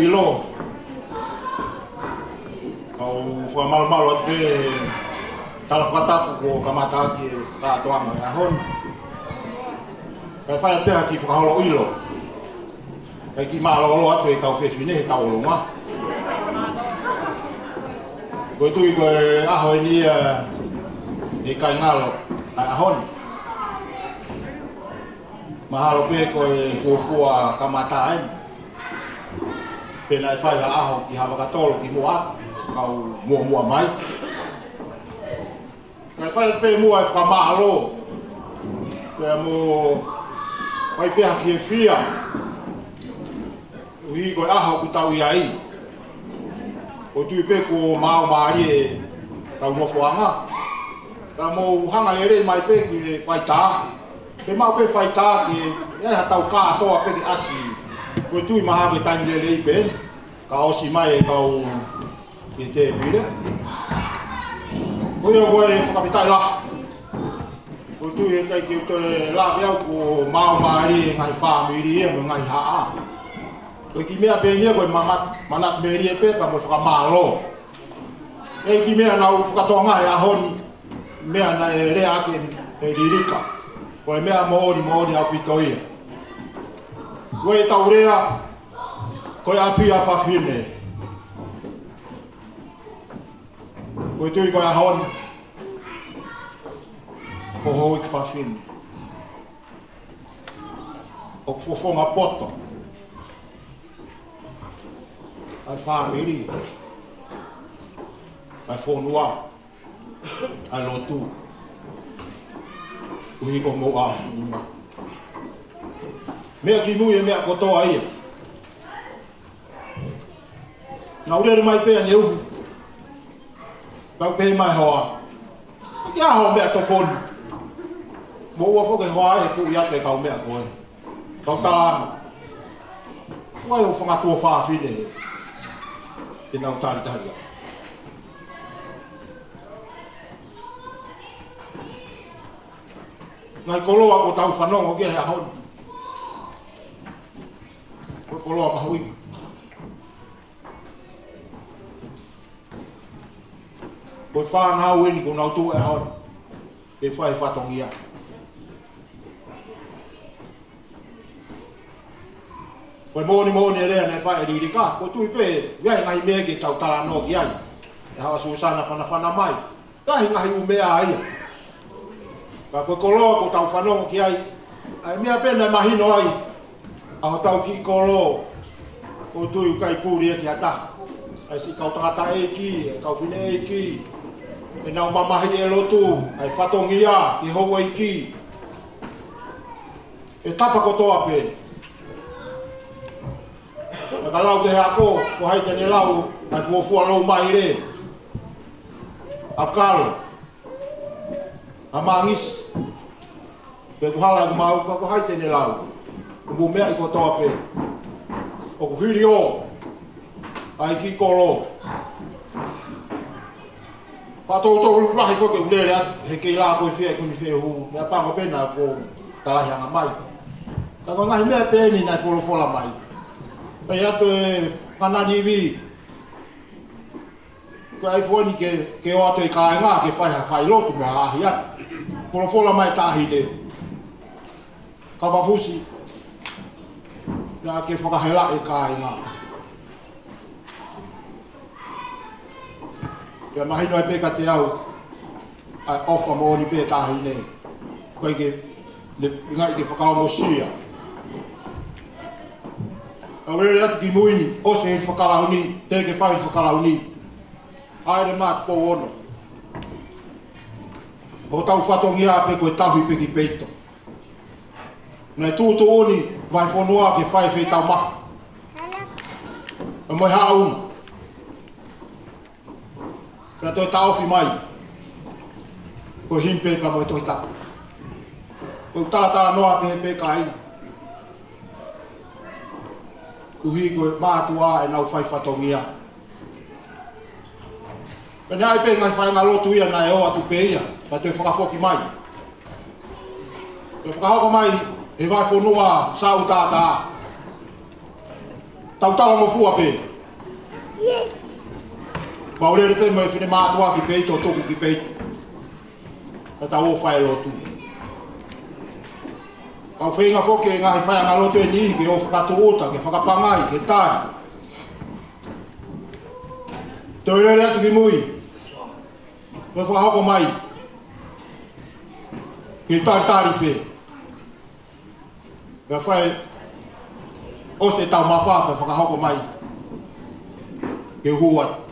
ʻIlo. Kau fakamalumalu atu pē tala fakatapu kuo kamata ʻaki e kātoanga e ʻaho ni. Kae fai atu pē ha kiʻi fakaholo ʻilo. Kae kiʻi mālōlō atu e kau fefine he tauʻolunga. Ko e tui ko e ʻaho eni ia ʻe ʻikai ngalo ʻa e ʻaho ni. Mahalo pē ko e fuofua kamata eni. Pea naʻe fai ha ʻaho ki Havakatolo kimuʻa, kau muʻomuʻa mai. Kae fai pē muʻa e fakamālō. Pea mo fai pē ha fiefia. ʻUhi ko e ʻaho ʻoku tau ʻi ai. ʻOku ou tui pē kuo maau mālie ʻetau nofoʻanga. Ka mou hanga lelei mai pē ki he faitā. Ke maʻu pē faitā ke ʻi ai haʻatau kātoa pē ke ʻasi. ʻOku ou tui mahalo ko e taimi lelei pē. Ka ʻosi mai e kau ki he tēpile. Ko ia ko e fakafetaʻi lahi. ʻOku ou tui ʻe ʻikai ke u toe lave au kuo maau mālie e ngaahi fāmili ia mo e ngaahi haʻa. Ko e kiʻi meʻa pē eni ia ko e manat-, manatu melie pē pea mo e fakamālō. ʻE kiʻi meʻa naʻa ku fakatokangaʻi he ʻaho ni, meʻa naʻe lea ʻaki ʻe Lilika. Ko e meʻa moʻoni, moʻoni ʻaupito ia. Ko ʻetau lea, ko e ʻapi ʻa fafine. ʻOku ou tui ko e ʻaho ni, ko hoʻo kiʻi fafine ʻoku fofonga poto ʻa e fāmili, ʻa e fonua, ʻa e lotu. ʻUhi ko hoʻomou ʻaofinima. Meʻa kimui e meʻa kotoa ia. Naʻa ku lele mai pē ʻaneuhu. Pea u pehē mai hoa, ʻikai ke ʻi ai haʻo meʻatokoni. Mou ʻoua foki hoa ʻe puʻi atu e kau meʻa ko ē. Kau tala ange, ʻoku ʻi ai hoʻo fanga tuofāfine ʻe nau talitali au. Ngaahi koloa kuo tau fanongo ki ai he ʻaho ni. Ko e koloa mahuʻinga. Ko e fānau eni kuo nau tuʻu he ʻaho ni ke fai fatongia. Ko e moʻoni moʻoni e lea naʻe fai ʻe Lilika, ʻoku ou tui pē ʻe ʻi ai e ngaahi meʻa ke tau talanoa ki ai. ʻE haʻu ʻa Susana fanafana mai. Ngaahi, ngaahi ʻū meʻa ia. Ka ko e koloa kuo tau fanongo ki ai, ʻa e meʻa pē naʻe mahino ai ʻa hotau kiʻi kolo, ʻoku ou tui ʻoku ʻikai puli ia ki ha taha. ʻA e siʻi kau tangataʻeiki, ʻa e kau fineʻeiki, ʻenau mamahiʻi e lotu, ʻa e fatongia ki he houʻeiki. ʻE tapa kotoa pē. Naʻa ka lau ki he ako, ko hai te ne lau ʻa e fuofua lou maile, ʻa kalo, ʻa mangisi. Pe ko hala ʻoku mau, ka ko hai te ne lau. ʻOku mou meaʻi kotoa pē. ʻOku hili ʻo ʻa e kiʻi kolo. Pea toutou lahi foki ʻeku lele atu, he kei la ko e fie ʻeku ni fehu, meʻapango pē naʻa ku talahi anga mai. Ka ko e ngaahi meʻa pē eni naʻe folofola mai. Pea ʻi atu e Kananivi, ko e ʻai foki eni ke, ke ō atu e kāinga, ke fai ha fai lotu mo ha ʻahiʻahi. Folofola mai taʻahine. Ka mafusi, naʻa ke fakahela e kāinga. Pea mahino ai pē kiate au, ʻa e ʻofa moʻoni pē taʻahine. ʻIkai ke, ne, ngaahi ke fakaongosia. Ka u lele atu ki mui ni, ʻosi e fakalauni, teʻeki ke fai fakalauni. ʻAi le mā pou ono. ʻO tau fatongia pē ko e tauhi pē ki peito. Naʻe tuʻutuʻuni, vahefonua ke fai feitaumafa. Pea mo e haʻu. Pea toe taʻofi mai. Ko e himi pē pea mo e Tohi Tapu. Ko e talatalanoa pē he pē kāinga. Koeʻuhi ko e mātuʻa ʻenau fai fatongia. Pea naʻe ʻi ai pē ngaahi fāinga lotu ia naʻe ō atu pē ia, pea toe fakafoki mai. Pea fakahoko mai, he vahefonua Saʻu Tātā. Tau talangofua pē. Mau lele pē mo e finemātuʻa ki Peito, tuku ki Peito. Ka tau ō fai lotu. Kau feinga foki e ngaahi faiʻanga lotu ʻe niʻihi ke ō fakatūʻuta, ke fakapangai, ke tali. Toe lele atu ki mui. Toe fakahoko mai. Ke talitali pē. Pea fai ʻosi e taumafa pea fakahoko mai. Ke hū atu.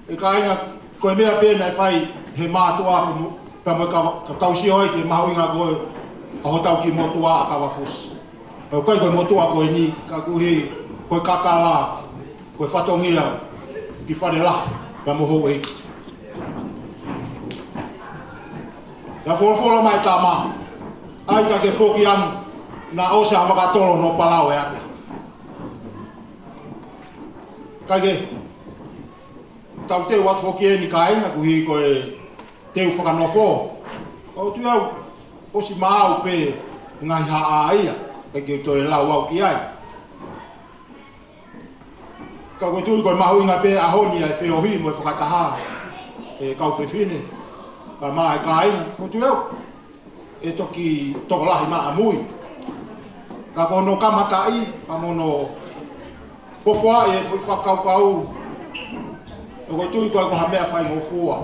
ʻE kāinga, ko e meʻa pē naʻe fai he mātuʻa pea mo, pea mo e kava, ka tau sio ai ki he mahuʻinga ko ē ʻa hotau kiʻi motuʻa ʻa Kavafusi. ʻOku ʻikai ko e motuʻa ko eni, ka koeʻuhi ko e kakala, ko e fatongia ki Falelahi, pea mo houʻeiki. Naʻe folofola mai e tama, ʻai ka ke foki ange, naʻa ʻosi ʻa Havakatolo hono palau e ata. Kae kehe, tau teu atu foki eni kāinga, koeʻuhi ko e teu fakanofo. ʻOku ou tui au, ʻosi maau pē ngaahi haʻa ia, ʻikai ke toe lau au ki ai. Ka ʻoku ou tui ko e mahuʻinga pē ʻaho ni ʻa e feohi mo e fakataha e kau fefine, pea mo e kāinga, ʻoku ou tui au ʻe toki tokolahi mai ʻamui. Ka ko hono kamataʻi, pea mo hono fofoaʻi e foʻi fakakaukau, ʻoku ou tui ko e, ko ha meʻa faingofua.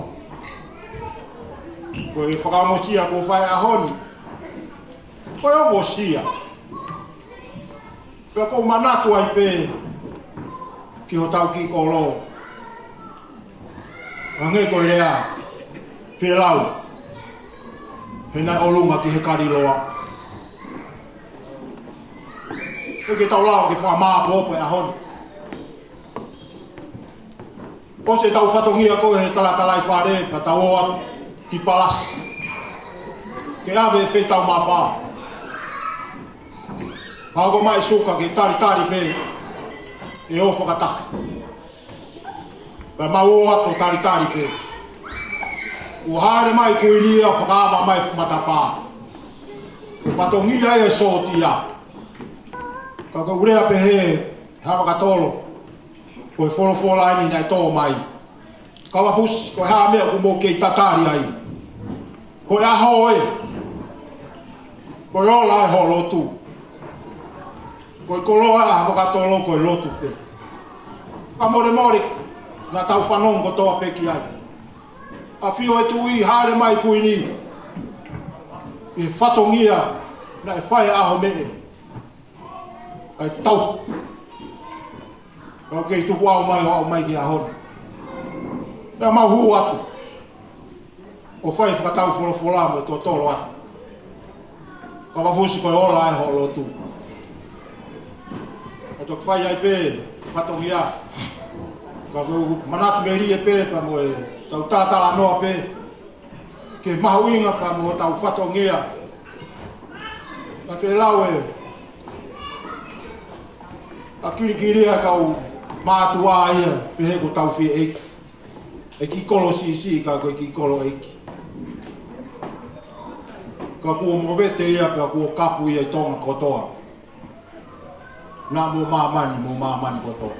Ko e fakaongosia kuo fai ʻaho ni, ko e ongosia. Pea ʻoku ou manatu ai pē ki hotau kiʻi kolo. Hangē ko e lea, Felau, he naʻe ʻolunga ki he kaliloa. ʻIkai ke tau lava ke fakamāʻopoʻopo e ʻaho ni. ʻOsi ʻetau fatongia ko ē he talatalaifale, pea tau ō atu ki Palasi. Ke ʻave e feitaumafa. Pea hoko mai e suka ke talitali pē, ʻe ō fakataha. Pea mau ō atu ʻo talitali pē. Kuo hāʻele mai e kuini ia ʻo fakaava mai e fuʻu matapā. Ko e fatongia ia e sōtia. Ka ʻoku ou lea pehē, Havakatolo, ko e folofola eni naʻe tō mai. Kavafusi, ko e hā e meʻa ʻoku mou kei tatali ai? Ko e ʻaho ē. Ko e ola ē hoʻo lotu. Ko e koloa ʻa Havakatolo ko e lotu pē. Fakamolemole, naʻa tau fanongo kotoa pē ki ai. ʻAfio e tuʻi, hāʻele mai e kuini. ʻI he fatongia naʻe fai ʻaho meʻe. ʻAi tau. Kau kei tuku au mai ʻo aʻu mai ki he ʻaho ni. Pea mau hū atu ʻo fai fakataufolofola mo totolo atu. Kavafusi, ko e ola ē hoʻo lotu. Ka toki fai ai pē fatongia. Ka ko e manatu melie pē, pea mo e tau tatalanoa pē ki he mahuʻinga pea mo hotau fatongia. Ka Felau ē, ʻa kilikili ʻa e kau mātuʻa ia, pehē ko hotau fie ʻeiki. ʻEiki kolo siʻisiʻi ka ko e ʻeiki kolo ʻeiki. Ka kuo movete ia pea kuo kapu ia ʻi Tonga kotoa. Naʻa mo māmani, mo māmani kotoa.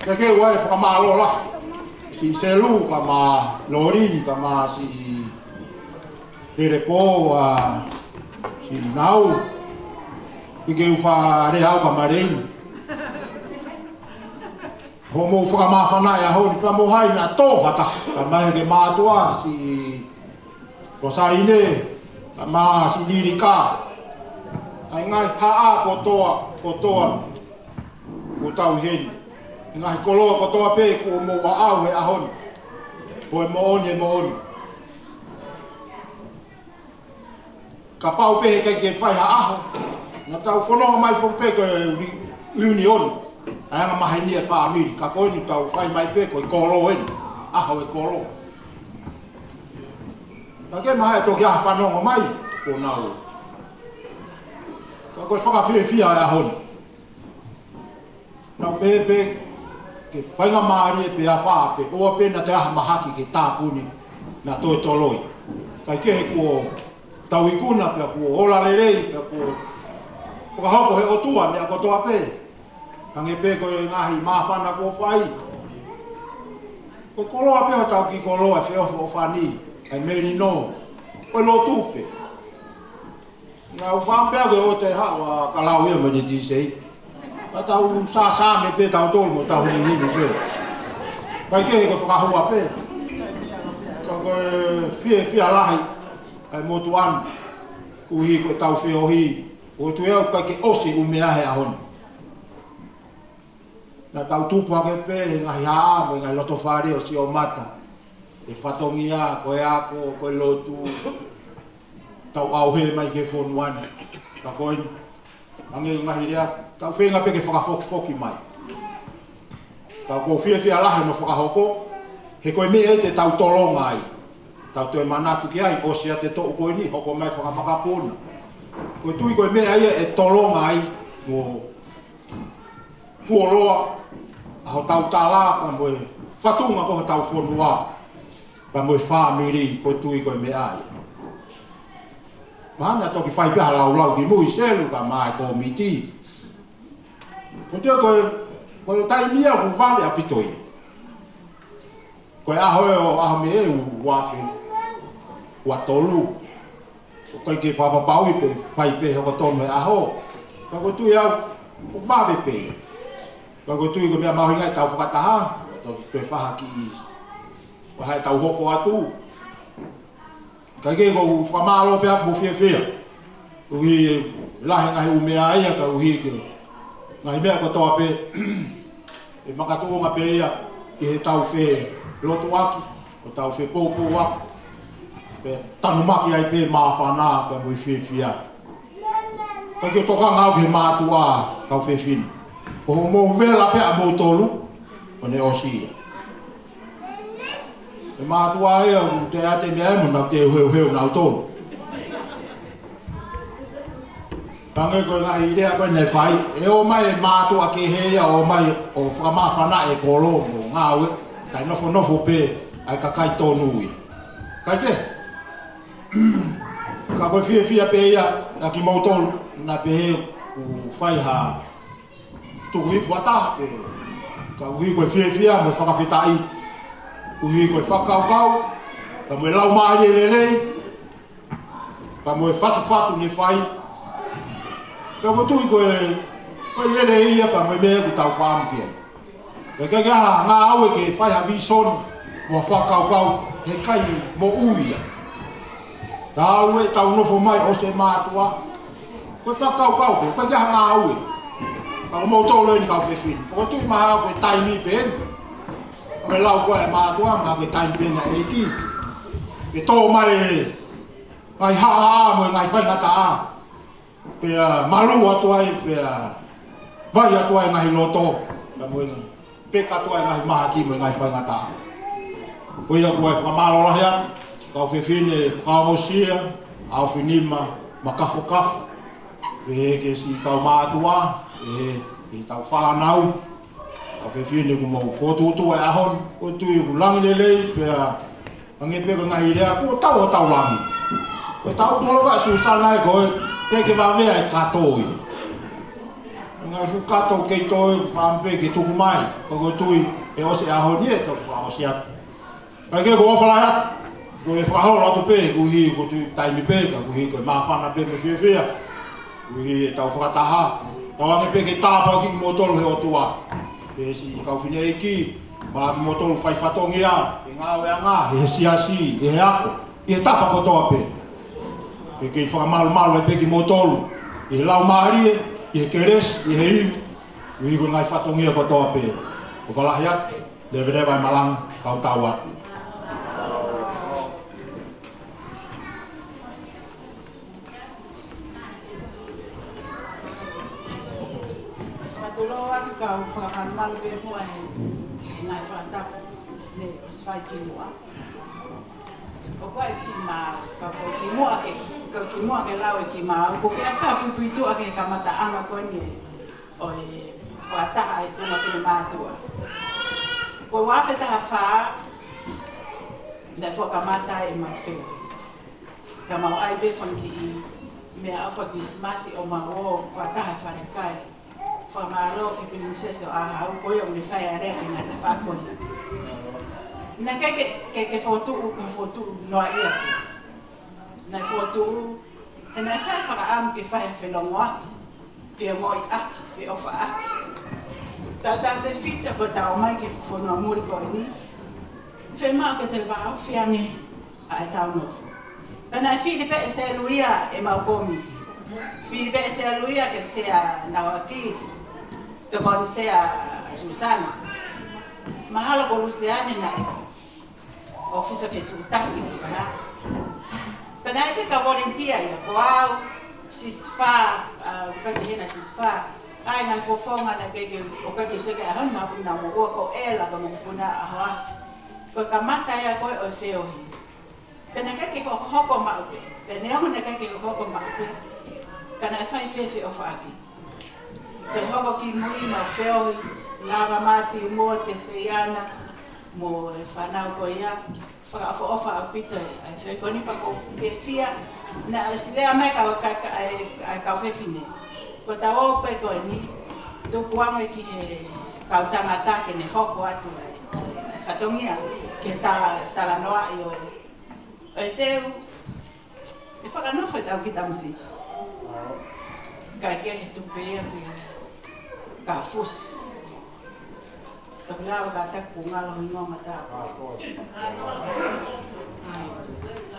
Ke ke ʻoua ʻe fakamālō lahi. Siʻi Selu, kae ʻumaʻā Lolini, kae ʻumaʻā siʻi Telepō, ʻa, siʻi Nau. Ke ke u fale au kae ʻumaʻā Leini. Hoʻomou fakamāfana e ʻaho ni pea mo hai naʻa tō ha taha. Kae ʻumaʻā e kiʻi mātuʻa, siʻi Rosaline, kae ʻumaʻā siʻi Lilika. ʻA e ngaahi haʻa kotoa, kotoa, kuo tau ʻi heni. Ngaahi koloa kotoa pē kuo mou aʻau he ʻaho ni. Ko e moʻoni, e moʻoni. Kapau pē heʻikai ke fai ha ʻaho, naʻa tau fononga mai foki pē ko e uni-, union. ʻA e anga maheni e fāmili, ka ko eni tau fai mai pē ko e kolo eni, ʻaho e kolo. Naʻe ʻikai ke maha e toki ʻaho fanongo mai, ko nau. Ka ko e fakafiefia e ʻaho ni. Naʻa pehē pē ke faingamālie pē afā pē, ʻoua pē naʻa toe ʻi ai ha mahaki ke tāpuni, naʻa toe toloi. Kae kehe kuo tau ikuna pea kuo ola lelei, pea kuo Fakahoko he ʻOtua meʻa kotoa pē. Hangē pē ko e ngaahi māfana kuo fai. Ko e koloa pē hotau kiʻi koloa, feʻofoʻofani, ʻa e melino. Ko e lotu pē. Naʻa ku fakaʻamu pē au ke ʻoua te u haʻu ʻo ka lau ia mo e T C. Ka tau sāsāme pē tautolu mo tau hinihini pē. Kae kehe ko e fakahua pē. Ka ko e fiefia lahi ʻa e motuʻa ni, koeʻuhi ko ʻetau feohi. ʻOku ou tui au ʻikai ke ʻosi e ʻū meʻa he ʻaho ni. Naʻa tau tupu hake pē he ngaahi haʻa mo e ngaahi loto fale ʻo sio mata e fatongia, ko e ako, ko e lotu, tau ʻauhe mai ki he fonua ni. Ka ko eni, hangē ko e ngaahi lea, tau feinga pē ke fakafokifoki mai. Ka ʻoku ou fiefia lahi hono fakahoko, he ko e meʻa ia te tau tolonga ai. Tau toe manatu ki ai, ʻosi ia e toʻu ko eni, hoko mai fakamakapuna. ʻOku ou tui ko e meʻa ia ʻe tolonga ai, mo fuoloa ʻa hotau tala, pea mo e fatunga ko hotau fonua, pea mo e fāmili, ʻoku ou tui ko e meʻa ia. Mahalo naʻa toki fai pē ha laulau ki mui, Selu, kae ʻumaʻā e kōmiti. ʻOku ou tui ko e, ko e taimi ia ʻoku vave ʻaupito ia. Ko e ʻaho ē ʻo ʻaho Mē ʻe ua afe ua tolu. ʻOku ʻikai ke fakapapauʻi pe fai pē hoko tonu he ʻaho. Ka ʻoku ou tui au, ʻoku vave pē ia. Ka ʻoku ou tui ko e meʻa mahuʻinga ʻetau fakataha, ʻo toe fai ha kiʻi, ʻo haʻu ʻetau hoko atu. Kae kehe ʻoku ou fakamālō pē au mo fiefia. Koeʻuhi lahi e ngaahi ʻū meʻa ia, koeʻuhi ko e ngaahi meʻa kotoa pē ʻe makatuʻunga pē ia ʻi heʻetau felotuʻaki, ʻo tau fepoupouaki, pea tanumaki ai pē māfana pea mo e fiefia. Kae kehe ʻoku ou tokanga au ki he mātuʻa, kau fefine. Ko hoʻomou vela pē ʻamoutolu, ʻo ne ʻosi ia. E mātuʻa ia ʻoku te ʻai atu e meʻa ia mo nau teu heuheu nautolu. Hangē ko e ngaahi lea ko ē naʻe fai, ʻe ō mai e mātuʻa kehe ia ʻo ʻomai ʻo fakamāfana e kolo mo ngāue, kae nofonofo pē ʻa e kakai tonu ia. Kae kehe, ka ko e fiefia pē ia ʻa kimoutolu, naʻa pehē ʻoku fai ha tukuhifo ʻa taha pē. Ka ʻoku ʻi ai ko e fiefia mo e fakafetaʻi. ʻOku ʻi ai ko e fakakaukau, ka mo e laumālie lelei, ka mo e fatufatu ne fai. Ka ʻoku ou tui ko e, ko e lelei ia, ka mo e meʻa ʻoku tau fakaʻamu ki ai. Ka ʻikai ke ʻi ai ha ngāue ke fai ha visoni mo e fakakaukau, heʻikai moʻui ia. Tau ʻe tau nofo mai ʻosi e mātuʻa. Ko e fakakaukau pē, ʻikai ke ʻi ai ha ngāue. Ka ko moutolu eni kau fefine. ʻOku ou tui mahalo ko e taimi pē eni. Ko e lau ko ē ʻa e mātuʻa, mahalo ko e taimi pē eni ʻa e ʻEiki ke tō mai e ngaahi haʻahaʻa mo e ngaahi faingataʻa. Pea malū atu ai, pea vai atu ai e ngaahi loto. Pea mo e ngaahi peka atu ai e ngaahi mahaki mo e ngaahi faingataʻa. Ko ia ʻoku ou fakamālō lahi atu, kau fefine fakaongosia, ʻa e ʻofefine makafokafo. Pehē ki he siʻi kau mātuʻa, pehē ki heʻetau fānau, kau fefine ʻoku mou fokotuʻutuʻu e ʻaho ni, ʻoku ou tui ʻoku langi lelei, pea hangē pē ko e ngaahi lea, kuo tau ʻo tau langi. Ko e tau polo ka Susana ē ko e, te ke vavea e kato ia. Ngaahi fuʻu kato kei toe, fāmili pē ke tuku mai, ka ʻoku ou tui ʻe ʻosi e ʻaho ni ʻe toki fakaʻosi atu. Kae kehe ʻoku ou ʻofa lahi atu, ko e fakaholo atu pē, koeʻuhi ko e tui taimi pē, ka koeʻuhi ko e māfana pē mo e fiefia. Koeʻuhi ʻetau fakataha, tau ange pē ke tāpuakiʻi kimoutolu he ʻOtua. Pea siʻi kau fineʻeiki, mo kimoutolu fai fatongia, he ngāueʻanga, he siasi, he ako, ʻi he tapa kotoa pē. Ke kei fakamalumalu ai pē kimoutolu, ʻi he laumālie, ʻi he kelesi, ʻi he ivi, ʻi he ngaahi fatongia kotoa pē. ʻOfa lahi atu, leveleva e malanga, kau tau atu. Fakatulou atu kau fakamalumalu pē muʻa he ngaahi fakatapu ne ʻosi fai kimuʻa. ʻOku ʻi ai e kiʻi mā, ka ko e kimuʻa ke, ka ko e kimuʻa ke lau e kiʻi mā, ʻoku ou fie ʻai pē ha puipuituʻa ki he kamataʻanga ko eni ʻo e fakataha ʻa e tuʻunga finemātuʻa. Ko e ua afe taha fā, naʻe fakamatala ʻe Mafeo. Ka mau ʻai pē fanga kiʻi Meʻaʻofa Kilisimasi ʻo mau ō fakataha he falekai. Fakamālō ki he Pilinisesi ʻo ʻAhau ko ia ʻoku ne fai ʻa e lea ki he ngaahi tafaʻaki ko ia. Naʻe ʻikai ke, ke, ke fokotuʻu, ke fokotuʻu noa ia. Naʻe fokotuʻu, he naʻe fai fakaʻamu ke fai ha felongoaki, feongoʻiʻaki, feʻofaʻaki. Tautautefito ko ʻetau ō mai ki he fonua muli ko eni. Fiemaʻu ke toe vāofi ange ʻa ʻetau nofo. Pea naʻe fili pē ʻe Seluia ʻemau kōmiti. Fili pē ʻe Seluia ke sea Nauaki, tokoni sea Susana. Mahalo ko Luseane naʻe ʻōfisa fetuʻutaki, ʻa. Pea naʻe ʻi ai pē kau volunteer ia, ko au, Sisifā, ʻa, ʻoku ʻikai ke hena Sisifā. ʻA e ngaahi fofonga naʻe ʻikai ke, ʻoku ʻikai ke seke ʻa hon mapu na mo ua ko ʻEla ka mo kuna ʻa Hoafi. Ko e kamata ia ko ē ʻo e feohi. Pea naʻe ʻikai ke hokohoko maʻu pē. Pea neongo naʻe ʻikai ke hokohoko maʻu pē, ka naʻe fai pē feʻofaʻaki. Toe hoko ki mui mau feohi, lava Mati mo Teseiana, mo e fānau ko ia, fakaʻofoʻofa ʻaupito ʻa e feohi ko eni pea ʻoku ou fiefia, naʻe ʻosi lea mai kau ka, ka, ʻa e, ʻa e kau fefine. Ko ʻetau ō pē ko eni, tuku ange ki he kau tangata ke ne hoko atu ʻa e, ʻa e fatongia, ke tala, talanoaʻi ʻo e. ʻE teu, ʻe fakanofo ʻetau kiʻi tamasiʻi. Kae kehe tuku pē ia ki he kau fusi. Toki lava ka taku ngalo hingoa mata.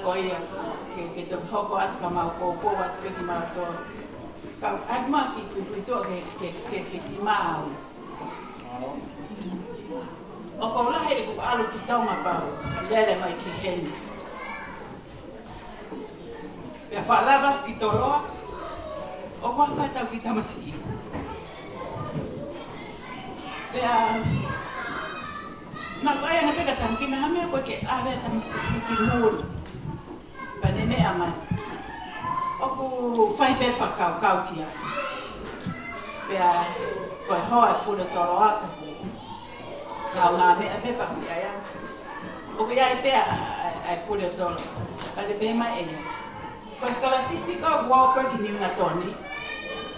Ko ia, ke, ke toki hoko atu ka mau kōpō atu pē ki mau tō. Kau atu ma ki, ki, ki tō ke, ke, ke, ke ki mau. ʻOku ou lahi ʻeku ʻalu ki Tonga pau, lele mai ki heni. Pea fakalava ki Toloa, ʻoku ʻi ai ʻetau kiʻi tamasiʻi. Pea, naʻa ku ʻai ange pē kia Tangikina ha meʻa ko ē ke ʻave ʻa e tamasiʻi ki muli. Pea ne meʻa mai. ʻOku fai pē fakakaukau ki ai. Pea, ko e hoa e pule Toloa, kaungāmeʻa pē pea ʻoku ʻi ai ʻa. ʻOku ʻi ai pē ʻa, ʻa, ʻa e pule Toloa. Pea ne pehē mai ʻe ia. Ko e sikolasipi ko ē ʻoku ō ko ē ki Niuingatoni.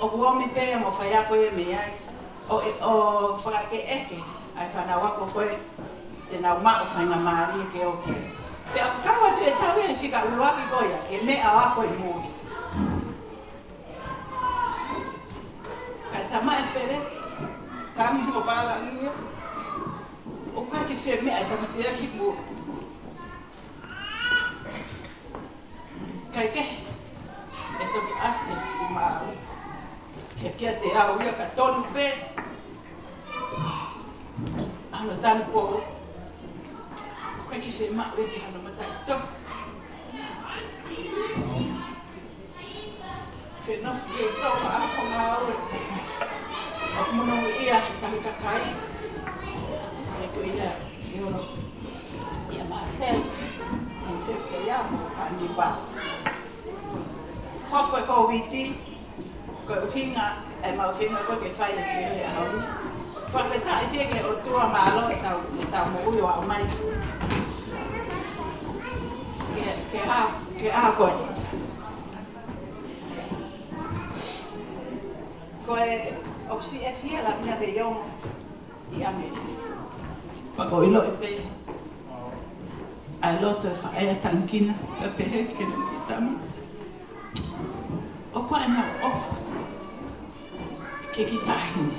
ʻOku ʻomi pē mo faiako ia mei ai. ʻO, ʻo fakaʻekeʻeke ʻa e fānau ako ko ē te nau maʻu faingamālie ke ō ki ai. Pea ʻoku kau atu ʻetau ia he fika ʻuluaki ko ia, ke meʻa ʻo ako ʻi muli. Kae tamaʻi fele, ka mi mo pālangi ia. ʻOku ʻikai ke fie meʻa ʻa e tamasiʻi ia ki muli. Kae kehe, ʻe toki ʻasi ʻe ki mau. Ke kiate au ia ka tonu pē. ʻAlu tanu pō. ʻOku ʻikai ke fie maʻu ia ke hano mata ʻi tō. Fenofo ke tō ka ako ngāue. ʻOku mono ia tahi kakai. ʻE ko ia, ʻe ono. Ia Marcel, Francesca ia mo Panipa. Hoko e Kōviti, ko e ʻuhinga ʻemau feinga ko ē ke fai e feohi ʻaho ni. Fakafetaʻi pē ki he ʻOtua, mālō ʻetau, ʻetau moʻui ʻo aʻu mai. Ke, ke ʻa, ke ʻa ko ē. Ko e, ʻoku siʻi ʻe fie la mia pe iongo. ʻI ʻAmelika. Pea ʻoku ou ʻiloʻi pē ʻa e loto ʻa e faʻē ʻa Tangikina, pea pehē ki heʻene tama. ʻOku ʻi ai ʻena ʻofa ki he kiʻi taʻahine.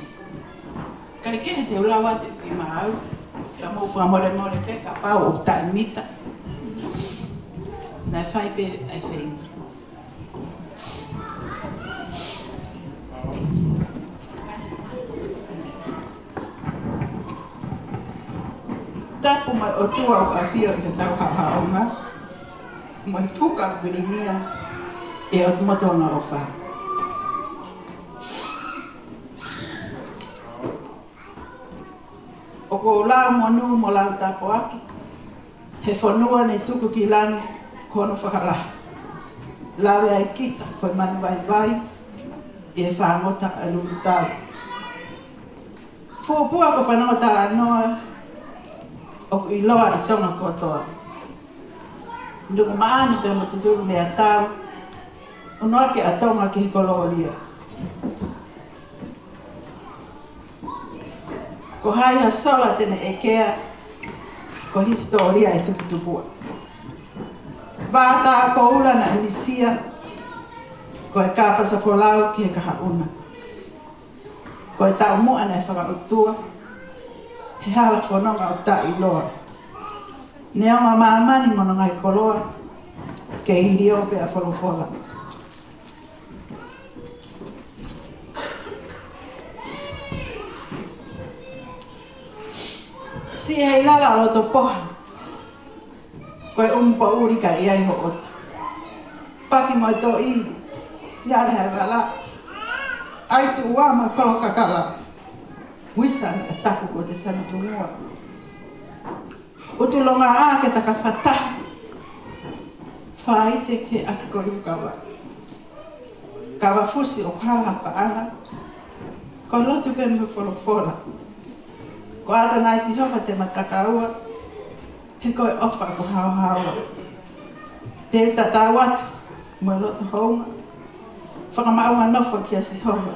Kae kehe te u lau atu ki maau, ka mou fakamolemole pē kapau ʻoku taʻemita. Naʻe fai pē ʻa e feinga. Tapu mo e ʻOtua ʻoku ʻafio ʻi hotau haʻohaʻonga, mo e fuka ʻoku vilingia ʻi he ʻOtua ʻoku ʻofa. ʻOku ou lau monū mo lau tāpuaki he fonua naʻe tuku ki langi ko hono fakalahi. Lave ai kita ko e manu vaivai ʻi he fāngota ʻa e lulu tau. Fuʻu pua ko e fanongo talanoa ʻoku ʻiloa ʻi Tonga kotoa. Nuku maʻani pea mo Tutulu Meʻatau. Nonoa ke ʻatonga ki he kolōlia. Ko hai ha sola te ne ʻekea, ko hisitōlia ʻe tuputupuʻa. Vā tā koula naʻe misia, ko e kāpasa folau ki he kahaʻu na. Ko e taumuʻa naʻe fakaʻutua, he hala fononga ʻo taʻiloa. Neongo māmani mo hono ngaahi koloa, kei hilio pē ʻa Folofola. Siʻi ʻi lalo ʻa loto poha, ko e ʻumu poʻuli ka ʻi ai hoʻo ʻota. Paki mo e toʻi, siale he vala. ʻAi tuʻa mo e kolo kakala. Uisa naʻe taku ko te sanu tungua. ʻUtu longa ā ke taka fatahi. Faite ke ʻaki koliu kava. Kava fusi ʻo kala paʻanga. Ko e lotu pē mo e Folofola. Ko ʻAtonai Sihova te ma takaua. He ko e ʻofa ko haohaoa. Te u tatau atu mo e loto hounga. Fakamaʻunga nofo kia Sihova.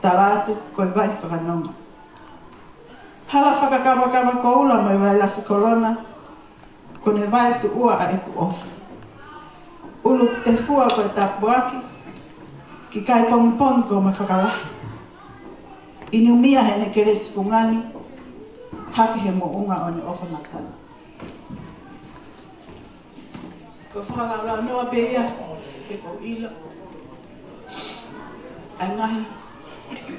Tala atu ko e vai fakanonga. Hala fakakavakava koula mo e vai lasi kolona. Ko ne vai tuʻua ʻa ʻeku ʻofa. ʻUlu tefua ko e tāpuaki. Ki kai pongipongi ko ma fakalahi. ʻInumia heʻene kelesi fungani. Hake he moʻunga ʻo ne ʻofa masani. Ko e fakalaulaunoa pē ia, he ko e ʻilo ʻa e ngaahi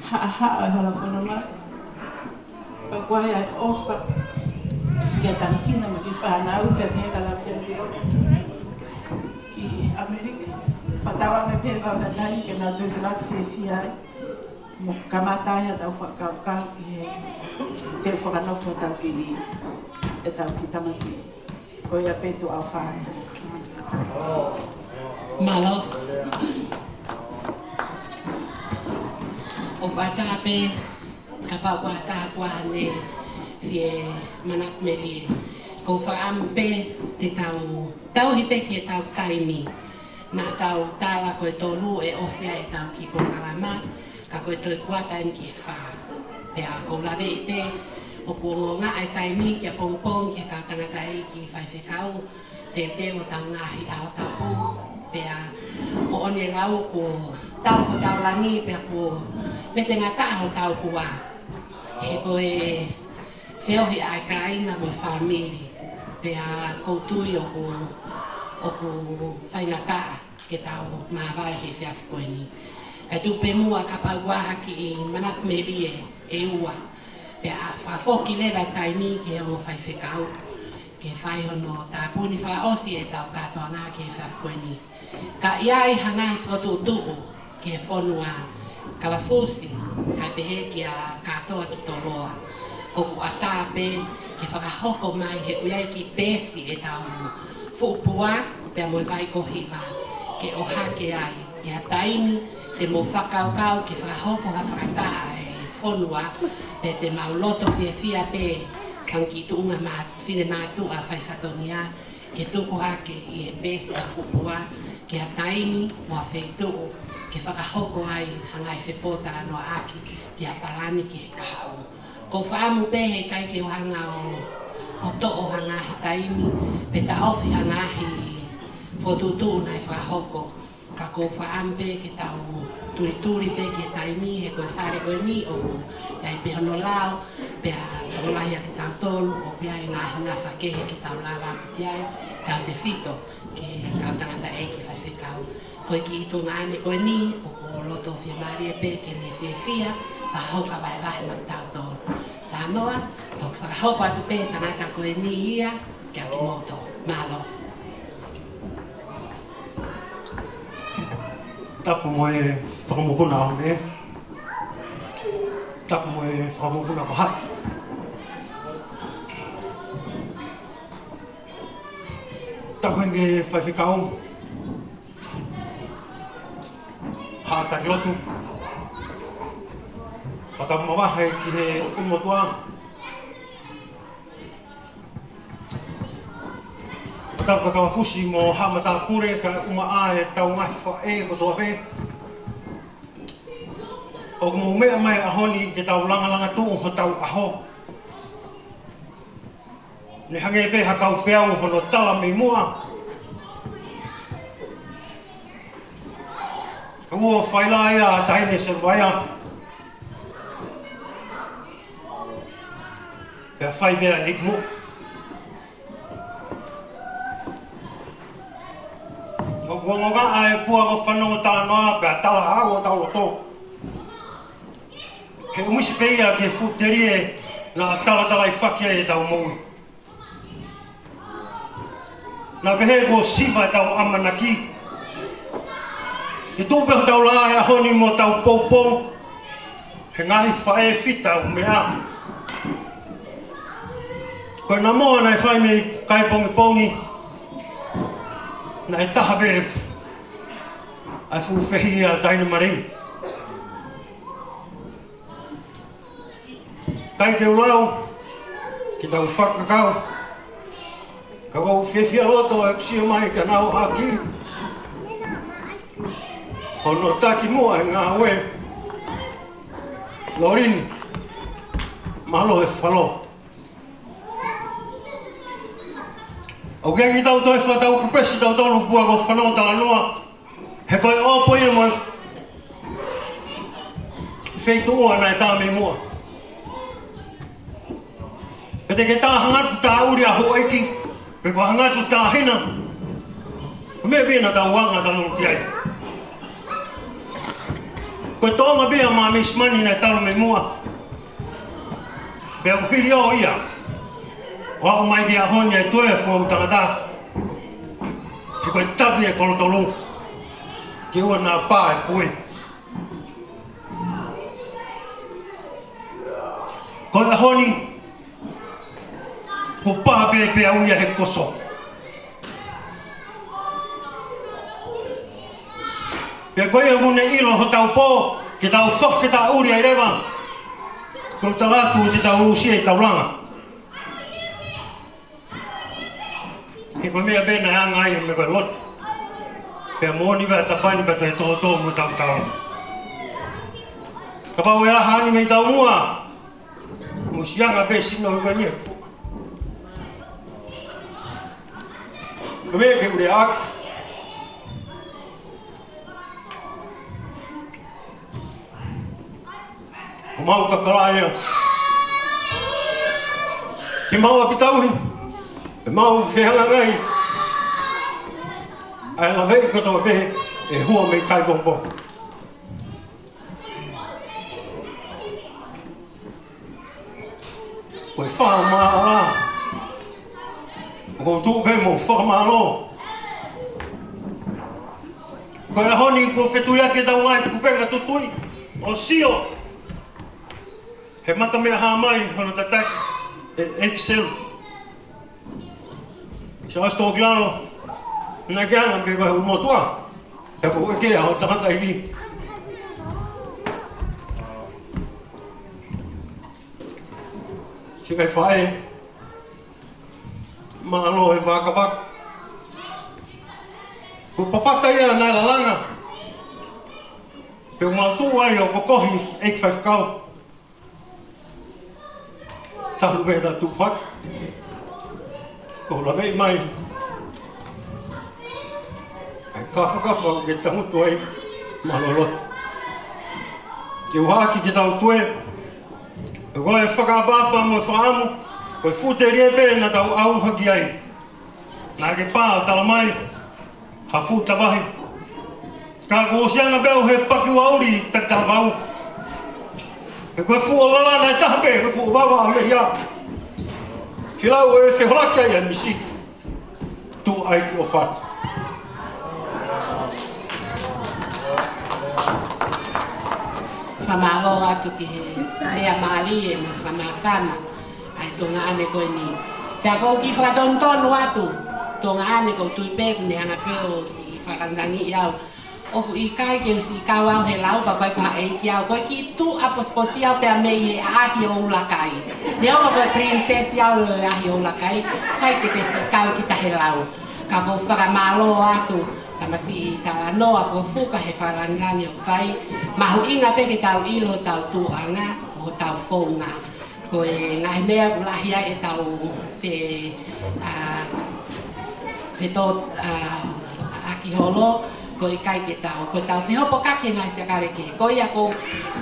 haʻahaʻa ʻo e hala fononga. Ka ko e ʻai ʻofa ke tanakina mo e kiʻi fānau, pea pehē ka la pia pio ki ʻAmelika. Pea tau anga pē ka pea nai ke nau toe felāki fiefia ai. Mo kamata ai ʻetau fakakaukau ki he te fakanofo ʻetau kiʻi, ʻetau kiʻi tamasiʻi. Ko ia pē tuʻa ʻofa. Mālō. ʻOku ʻatā pē, kapau ʻoku ʻatā koā ne fie manatu melie. Ko e fakaʻamu pē te tau tauhi pē ki heʻetau taimi. Naʻa tau tala ko e tolu ʻe ʻosi ai ʻetau kiʻi polokalama, ka ko e toe kuata eni ki he fā. Pea ʻoku ou laveʻi pē, ʻoku ongoongo ʻa e taimi kia pongipongi kia kau tangataʻeiki faifekau, teuteu hotau ngaahi ʻaho tapu, pea moʻoni e lau kuo tau hotau langi, pea kuo vetengataʻa hotau kua. He ko e feohi ʻa e kāinga mo e fāmili, pea ʻoku ou tui ʻoku, ʻoku faingataʻa ke tau māvae he efiafi ko eni. Kae tuku pē muʻa kapau ʻoku ʻi ai ha kiʻi manatu melie ʻe ua. Pea ʻe fakafoki leva e taimi ki he ongo faifekau ke fai hono tāpuni fakaʻosi ʻetau kātoanga ki he efiafi ko eni. Ka ʻi ai ha ngaahi fokotuʻutuʻu ki he fonua, kalafusi, kae pehē kia Katoa ki Toloa. ʻOku ʻatā pē ke fakahoko mai he ʻoku ʻi ai e kiʻi peesi ʻetau fuʻu pua, pea mo e vai ko hiva, ke ʻohake ai, ʻi ha taimi te mou fakakaukau ke fakahoko ha fakataha ʻa e fonua, pea te mau loto fiefia pē, kau kiʻi tuʻunga mā-, fine mātuʻa fai fatongia, ke tuku hake ʻi he peesi ʻa e fuʻu pua, ki ha taimi mo ha feituʻu, ke fakahoko ai ha ngaahi fepotalanoaʻaki, ki ha palani ki he kahaʻu. ʻOku ou fakaʻamu pē he ʻikai ke u hanga ʻo, ʻo toʻo ha ngaahi taimi, pe taʻofi ha ngaahi fokotuʻutuʻu naʻe fakahoko. Ka ʻoku ou fakaʻamu pē ke tau tulituli pē ki he taimi he ko e fale ko eni ʻoku ʻi ai pē hono lao, pea tokolahi ʻa kitautolu, ʻoku ʻi ai e ngaahi ngafa kehe ke tau lava atu ki ai, tautefito ki he kau tangataʻeiki faifekau. Ko e kiʻi tuʻunga ʻeni ko eni, ʻoku ou loto fiemālie pē ke ne fiefia, fakahoko ʻa e vahevahe maʻatautolu. Talanoa, toki fakahoko atu pē tangata ko eni ia, kia kimoutolu. Mālō. Tapu mo e fakamokopuna ʻo e. Tapu mo e fakamokopuna ko hai. Tapu heni ki he faifekau. Haʻa taki lotu. Pea tau mavahe ki he ʻumotua. Tau ka kau fusi mo Haʻa Matāpule kae ʻumaʻā ʻetau ngaahi faʻē kotoa pē. ʻOku mou meʻa mai he ʻaho ni ke tau langalanga tuʻu hotau ʻaho. Ne hangē pē ha kau peau hono tala mei muʻa. Ka ʻoku fai lā ia ʻa Taʻahine Seluvaia. Pea fai pē ʻa e ʻEiki muʻa. ʻOku ongo ʻa e pua ko fanongo talanoa pea tala au ʻo tau loto. He ʻumisi pē ia ke futelie naʻa talatalaifaki ai ʻetau moʻui. Naʻa pehē kuo siva ʻetau ʻamanaki. Ke tuʻu pē hotau lā he ʻaho ni mo tau poupou he ngaahi faʻē fita ʻo meʻa. Ko e namoa naʻe fai mei Kaipongipongi, naʻe taha pē ʻa e fuʻu fehiʻa ʻa Taʻahine Maleni. ʻIkai ke u lau, ke tau fakakaukau. Ka ʻoku ou fiefia loto ʻeku sio mai kia Nauʻaki, hono taki muʻa e ngāue. Lolini, mālō e falo. ʻOku ʻikai ke tau toe fakatau kupesi tautolu pua ko fanongo talanoa. He ko e ʻopo ia mo e feituʻu naʻe tā mei muʻa. Pea te ke tā hangatu tā ʻuli ʻa houʻeiki, pe ko hangatu tā hina. Ko e meʻa pē ia naʻa tau anga talu ki ai. Ko e toʻonga pē ia ʻa Misi Mani naʻe talu mei muʻa. Pea ʻoku hili ʻo ia ʻo aʻu mai ki he ʻaho ni ʻa e toe foʻi tangata. He ko e tavi e kolotolu ke ʻoua naʻa pā e pue. Ko e ʻaho ni, kuo pā pē pē au ia he koso. Pea ko ia ʻoku ne ʻilo hotau pō, ke tau fakafetaʻuli ai leva. Ko e tala atu te tau usi e tau langa. He ko e meʻa pē naʻe anga ai e meʻa ko e lotu. Pea moʻoni pē ʻa Tapani pea toe tōtō mo tau tau. Kapau ʻe ʻaha ange mei taumuʻa, mo siʻi anga pē sino ko eni. Ko e meʻa ke u lea ʻaki. Ko mau kakala ia. Ke mau ʻaki tauhi, ke mau fehangahangai ʻa e laveʻi kotoa pē ʻe hua mei Kaipongipongi. Ko e fakamālō. ʻOku ou tuʻu pē mo fakamālō. Ko e ʻaho ni kuo fetuiaki ʻetau ngaahi kupenga tutui ʻo sio he mata meʻa hā mai hono tataki ʻe Excel. Sa ʻosi tō ki lalo, naʻa ke anga pē ko e ʻulumotuʻa. He ko e kē ʻa e tangataʻeiki. Siʻi ngaahi faʻē, mālō e vakavaka. Ko Papata ia naʻe lalanga. Pea mau tuʻu ai ʻo kokohi ʻeiki faifekau. Talu pē ʻeta tuʻu hake. Ko e laveʻi mai ʻa e kafakafa ʻoku ke tangutu ai mālōlō. Ke u haki ke tau tue. Ko e fakaʻapaʻapa mo e fakaʻamu, ko e fuʻu telie pē naʻa tau ʻauha ki ai. Naʻa ke pā ʻo tala mai ha fuʻu tavahi. Ka kuo ʻosi anga pē au he paki ua ʻuli takitavau. He ko e fuʻu ʻovava naʻe taha pē, ko e fuʻu ʻovava ʻa Melia. Filau e feholaki ai ʻa Misi. Tuʻu ai ki ʻofa. Fakamālō atu ki he lea mālie mo fakamāfana ʻa e tuongaʻane ko eni. Pea ʻoku ou kiʻi fakatonutonu atu, tuongaʻane ʻoku ou tui pē ʻoku ne hanga pē ʻo siʻi fakatangitangiʻi au. ʻOku ʻikai ke u siʻi kau au he lau pea ʻikai ko ha ʻeiki au. Ko e kiʻi tuʻa posiposi au pea mei he ʻaʻahi ʻo ʻUlakai. Neongo ko e princess au ʻo e ʻaʻahi ʻo ʻUlakai, ʻikai ke te siʻi kau kita he lau. Ka ʻoku ou fakamālō atu, tamasiʻi talanoa fukafuka he fakalāngilangi ʻoku fai, mahuʻinga pē ke tau ʻilo hotau tuʻunga, mo hotau founga. Ko e ngaahi meʻa ʻoku lahi ai ʻetau fe-, ʻa, feto-, ʻa, ʻaki holo, ʻoku ʻikai ke tau, ko ʻetau fehopokaki he ngaahi siakale kehe. Ko ia ʻoku,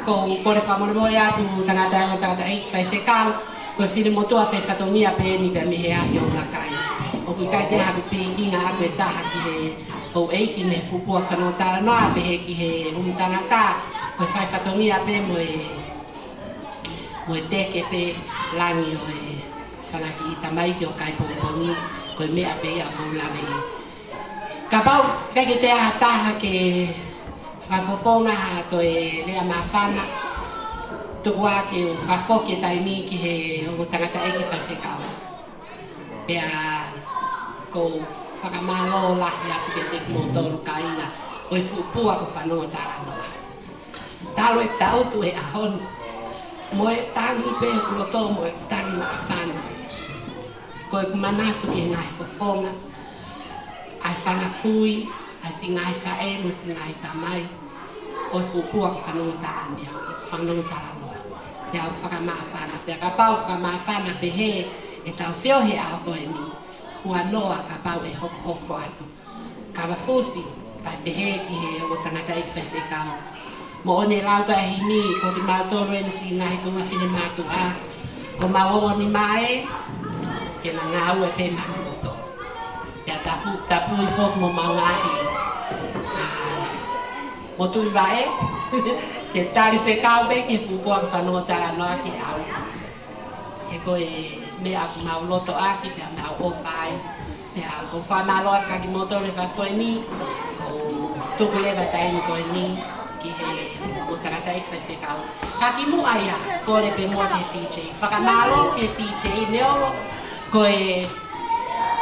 ʻoku ou kole fakamolemole atu tangata, tangataʻeiki faifekau, ko e finemotuʻa fai fatongia pē eni pea mei he ʻaho ʻo e ʻuluaki. ʻOku ʻikai ke haku pikinga ʻaku e taha ki he houʻeiki mei he fuʻu puaka fanongo talanoa pehē ki he ʻumu tangata, ko e fai fatongia pē mo e, mo e teke pē langi ʻo e fanga kiʻi tamaiki ʻoku ʻikai pongipongi, ko e meʻa pē ia ʻoku ou lave ʻi. Kapau ʻikai ke toe ʻi ai ha taha ke fakafofonga ha toe lea māfana, tuku ā ke u fakafoki e taimi ki he ongo tangataʻeiki faifekau. Pea ʻoku ou fakamālō lahi atu kiate kimoutolu kāinga ʻo e fuʻu puaka fanongo talanoa. Talu e tautu e ʻaho ni, mo e tangi pē hoku loto mo e tangi māfana. Ko ʻeku manatu ki he ngaahi fofonga, ʻa e fanga kui, ʻa siʻi ngaahi faʻē mo siʻi ngaahi tamai ʻo e fuʻu puaka fanongo talanoa, fanongo talanoa. Pea ʻoku fakamāfana, pea kapau fakamāfana pehē ʻetau feohi he ʻaho ko eni, huanoa kapau ʻe hokohoko atu. Kavafusi, kae pehē ki he ongo tangataʻeiki faifekau. Moʻoni e lau ʻa e himi, ko kimautolu eni siʻi ngaahi tuʻunga finemātuʻa, ko mau ongo nima ē, ke na ngāue pē maʻamoutolu. Pea tapu, tapui foki mo mau ngaahi, ʻa, motuʻi vaʻe, ke tali fekau pē ki he fuʻu puaka fanongo talanoa ke au. He ko e meʻa ʻoku mau loto ʻaki, pea mau ʻofa ai. Pea ʻoku ou fakamālō atu kiate kimoutolu he efiafi ko eni, ʻo tuku leva taimi ko eni ki he ongo tangataʻeiki faifekau. Ka kimuʻa ia, kole pē muʻa ki he D J. Fakamālō ki he D J, neongo ko e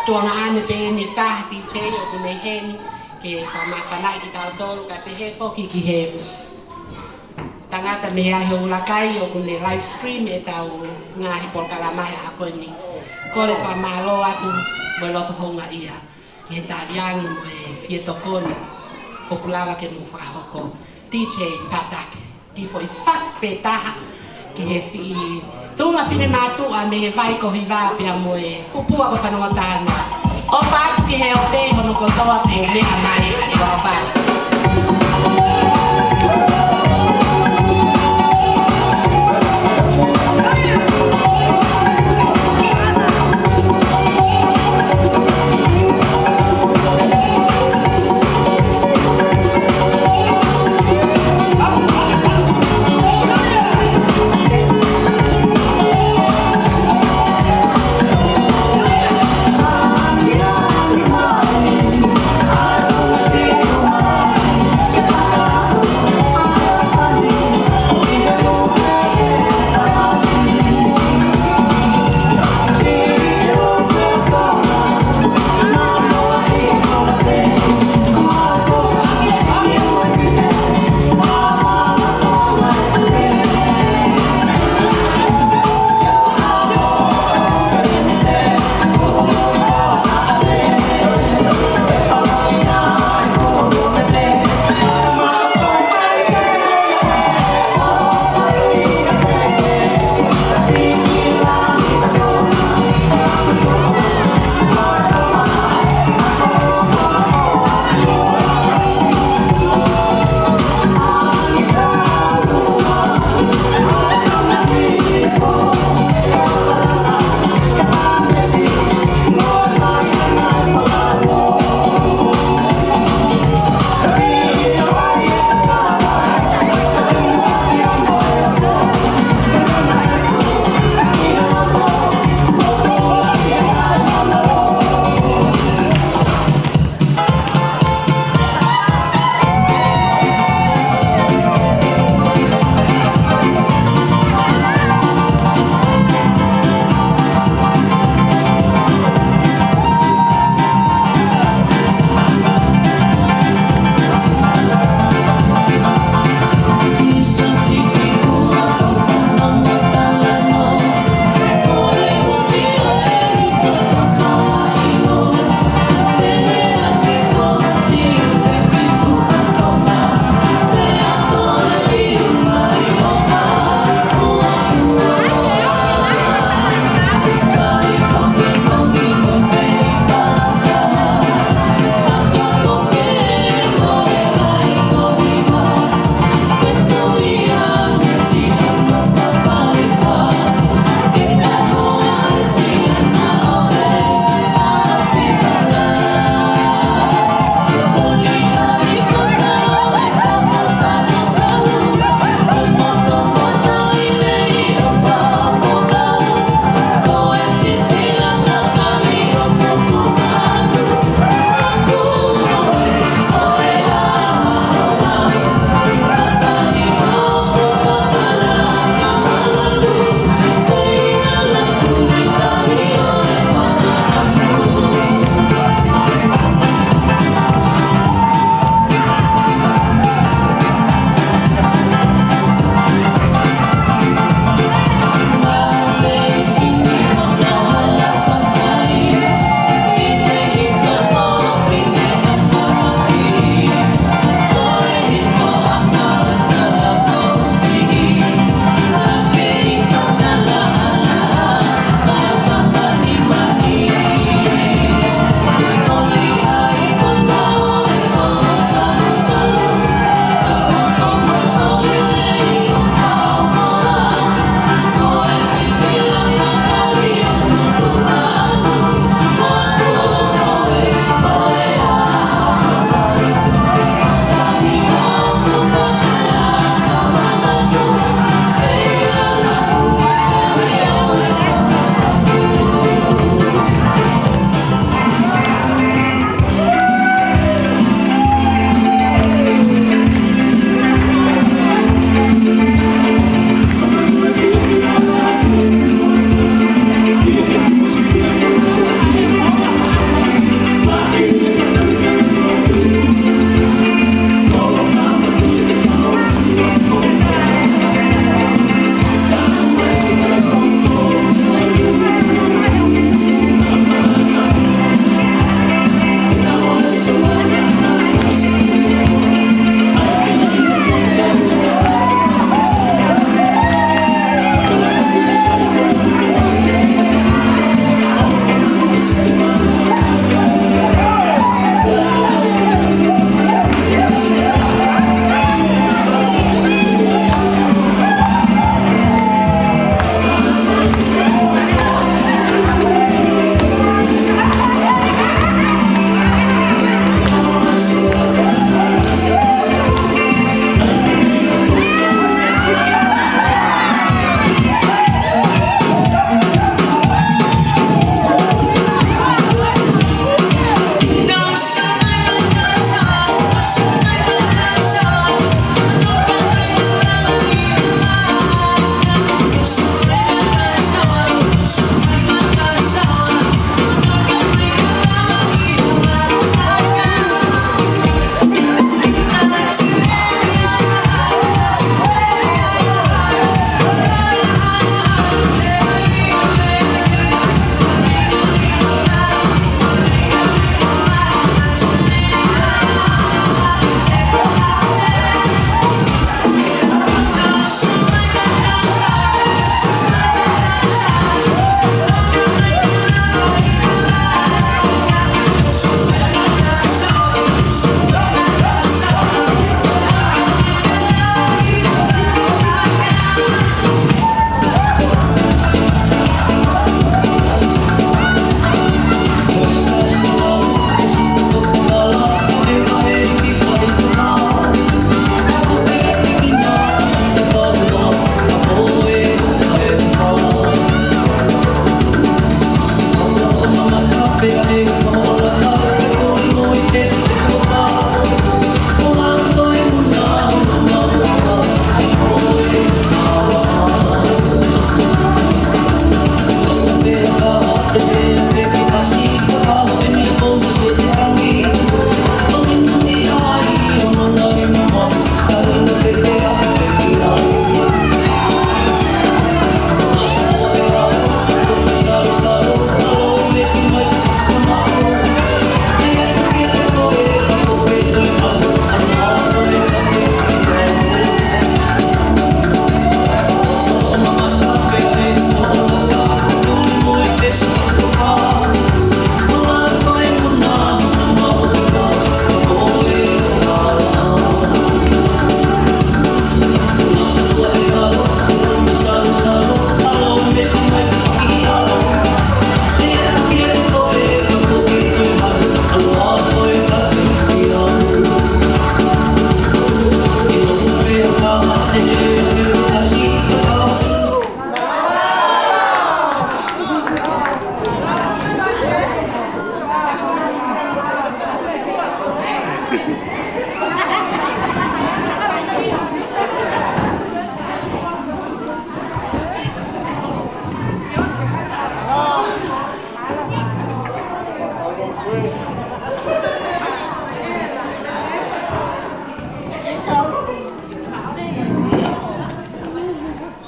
tuongaʻane pē eni ʻa e D J ʻoku ne ʻi heni, ke fakamāfanaʻi kitautolu, kae pehē foki ki he tangata mei he ʻaho ʻo e ʻuluaki ʻoku ne live stream ʻetau ngaahi polokalama he ʻaho ko eni. Kole fakamālō atu mo e loto houngaʻia ki he taliangi mo e fie tokoni ʻoku lava ke mou fakahoko. D J Pataki, kiʻi foʻi fasi pē taha ki he siʻi tuʻunga finemātuʻa mei he vai ko Hiva pea mo e fuʻu puaka fanongo talanoa. ʻOfa atu ki he ope hono kotoa pē meʻa mai ʻi Hiva.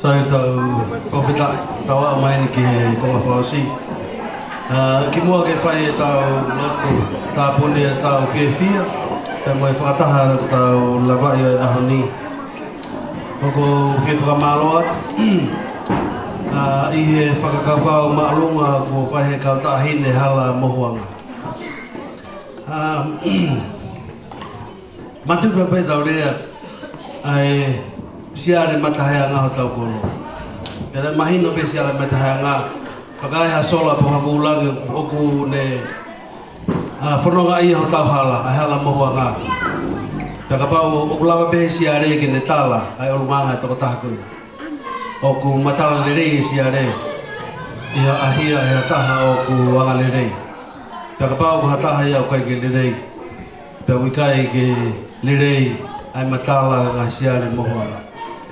Tau tau fakafetaʻi, tau aʻu mai eni ki he konga fakaʻosi. ʻA, kimuʻa ke fai ʻetau lotu tāpuni ʻetau fiefia, pea mo e fakataha ʻoku tau lavaʻi ʻo e ʻaho ni. ʻOku ou fie fakamālō atu, ʻa, ʻi he fakakaukau māʻolunga kuo fai he kau taʻahine hala mohuʻanga. ʻA, mātuʻaki pē tau lea, ʻa e siale mataheʻanga hotau kolo. Pea mahino pē siale mataheʻanga, pea ʻikai ha sola pe ha vūlangi ʻoku ne, ʻa, fononga ʻi hotau hala, ʻa e hala mohuʻanga. Pea kapau ʻoku lava pē he siale ke ne tala ʻa e ʻulungaanga ʻa e tokotaha ko ia. ʻOku matala lelei e siale ʻi ha ʻahia ʻe ha taha ʻoku angalelei. Pea kapau ko ha taha ia ʻoku ʻikai ke lelei, pea ʻoku ʻikai ke lelei ʻa e matala ʻa e ngaahi siale mohuʻanga.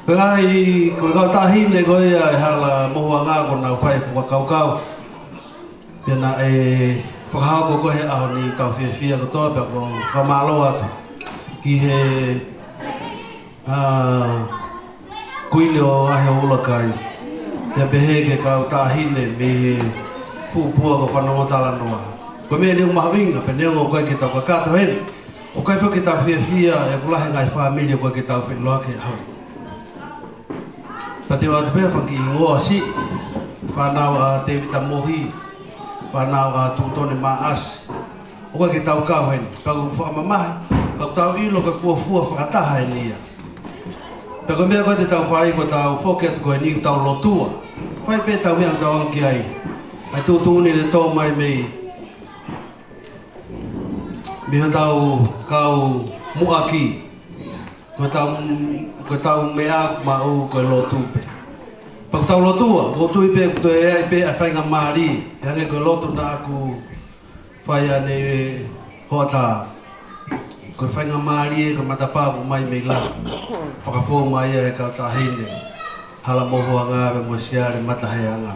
Ko e ngaahi, ko e kau taʻahine ko ia ʻi he hala mohuʻanga kuo nau fai e fakakaukau. Pea naʻe fakahoko ko ē he ʻaho ni, tau fiefia kotoa, pea ʻoku ou fakamālō atu ki he, ʻa, Kuini ʻo Ahe ʻo ʻUluakai. Pea pehē ki he kau taʻahine mei he fuʻu pua ko Fanongo Talanoa. Ko e meʻa eni ʻoku mahuʻinga, pea neongo ʻoku ʻikai ke tau kakato heni, ʻoku ʻikai foki ke tau fiefia, he ʻoku lahi e ngaahi fāmili ʻoku ʻikai ke tau feʻiloaki he ʻaho ni. Pea te u ʻoatu pē ha fanga kiʻi hingoa siʻi, fānau ʻa Tēvita Mohi, fānau ʻa Tutone Maʻasi. ʻOku ʻikai ke tau kau heni, ka ʻoku fakamamahi, ka ʻoku tau ʻilo ko e fuofua fakataha eni ia. Pea ko e meʻa ko ē te tau fai, ko ʻetau foki atu ko eni ʻoku tau lotua. Fai pē ʻetau meʻa ʻoku tau anga ki ai. ʻA e tuʻutuʻuni ne tō mai mei, mei hotau kau muʻaki. Ko ʻetau, ko ʻetau meʻa maʻu ko e lotu pē. Pea ʻoku tau lotua, ʻoku ou tui pē, ʻoku toe ʻi ai pē ʻa e faingamālie, ʻe hangē ko e lotu naʻa ku fai ʻanenai hoʻatā. Ko e faingamālie, ko e matapā ʻoku ʻomai mei langi. Fakafou mai ia ʻe he kau taʻahine hala mohuʻanga pea mo e siale mataheʻanga.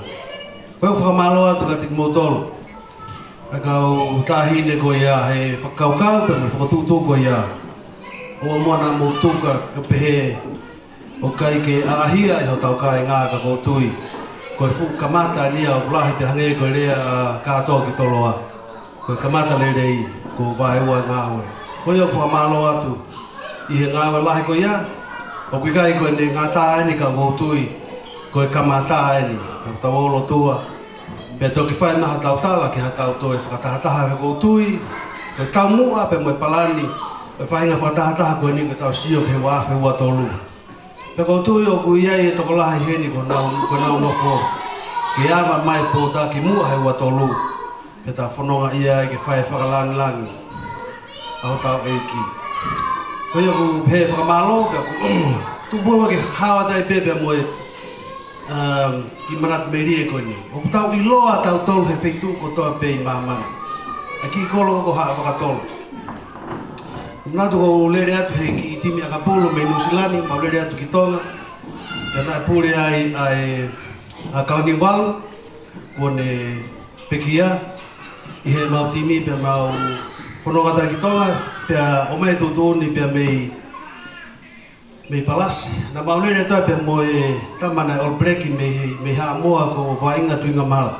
Ko ʻeku fakamālō atu kiate kimoutolu, ʻa e kau taʻahine ko ia he fakakaukau pea mo e fakatuʻutuʻu ko ia. ʻOua muʻa naʻa mou tuka ʻo pehē ʻoku ʻikai ke ʻaʻahia ʻe hotau kāinga, ka ʻoku ou tui ko e fuʻu kamata eni ia ʻoku lahi pē, hangē ko e lea ʻa Kātoa ki Toloa. Ko e kamata lelei, kuo vaeua e ngāue. Ko ia ʻoku fakamālō atu ʻi he ngāue lahi ko ia. ʻOku ʻikai ko ʻene ngata eni, ka ʻoku ou tui ko e kamata eni. Ka tau ō lotua, pea toki fai mai hotau tala ki haʻatau toe fakatahataha, he ʻoku ou tui ko e taumuʻa pea mo e palani ʻo e faʻahinga fakatahataha ko eni ko ʻetau sio ki he ua afe ua tolu. Pea ʻoku ou tui ʻoku ʻi ai e tokolahi heni kuo nau, kuo nau nofo ke ava mai e pōta kimuʻa he ua tolu, pea tau fononga ai ke fai e fakalāngilangi ʻa hotau ʻEiki. Ko ia ʻoku ou pehē fakamālō, pea ʻoku ou tuku muʻa ke hao atu ai pē pea mo e, um, kiʻi manatu melie ko eni. ʻOku tau ʻiloa tautolu he feituʻu kotoa pē ʻi māmani. ʻA e kiʻi kolo ko Haʻavakatolo. Manatu ʻoku ou lele atu he kiʻi timi ʻakapulu mei Nuʻusila ni, mau lele atu ki Tonga. Pea naʻe pule ai ʻa e, ʻa Kalaniuvalu, kuo ne pekia ʻi heʻemau timi, pea mau fononga atu ki Tonga, pea ʻomai e tuʻutuʻuni pea mei, mei Palasi. Naʻa mau lele atu ai pea mo e tama naʻe All Black mei, mei Haʻamoa ko Vaʻinga Tuʻingamala.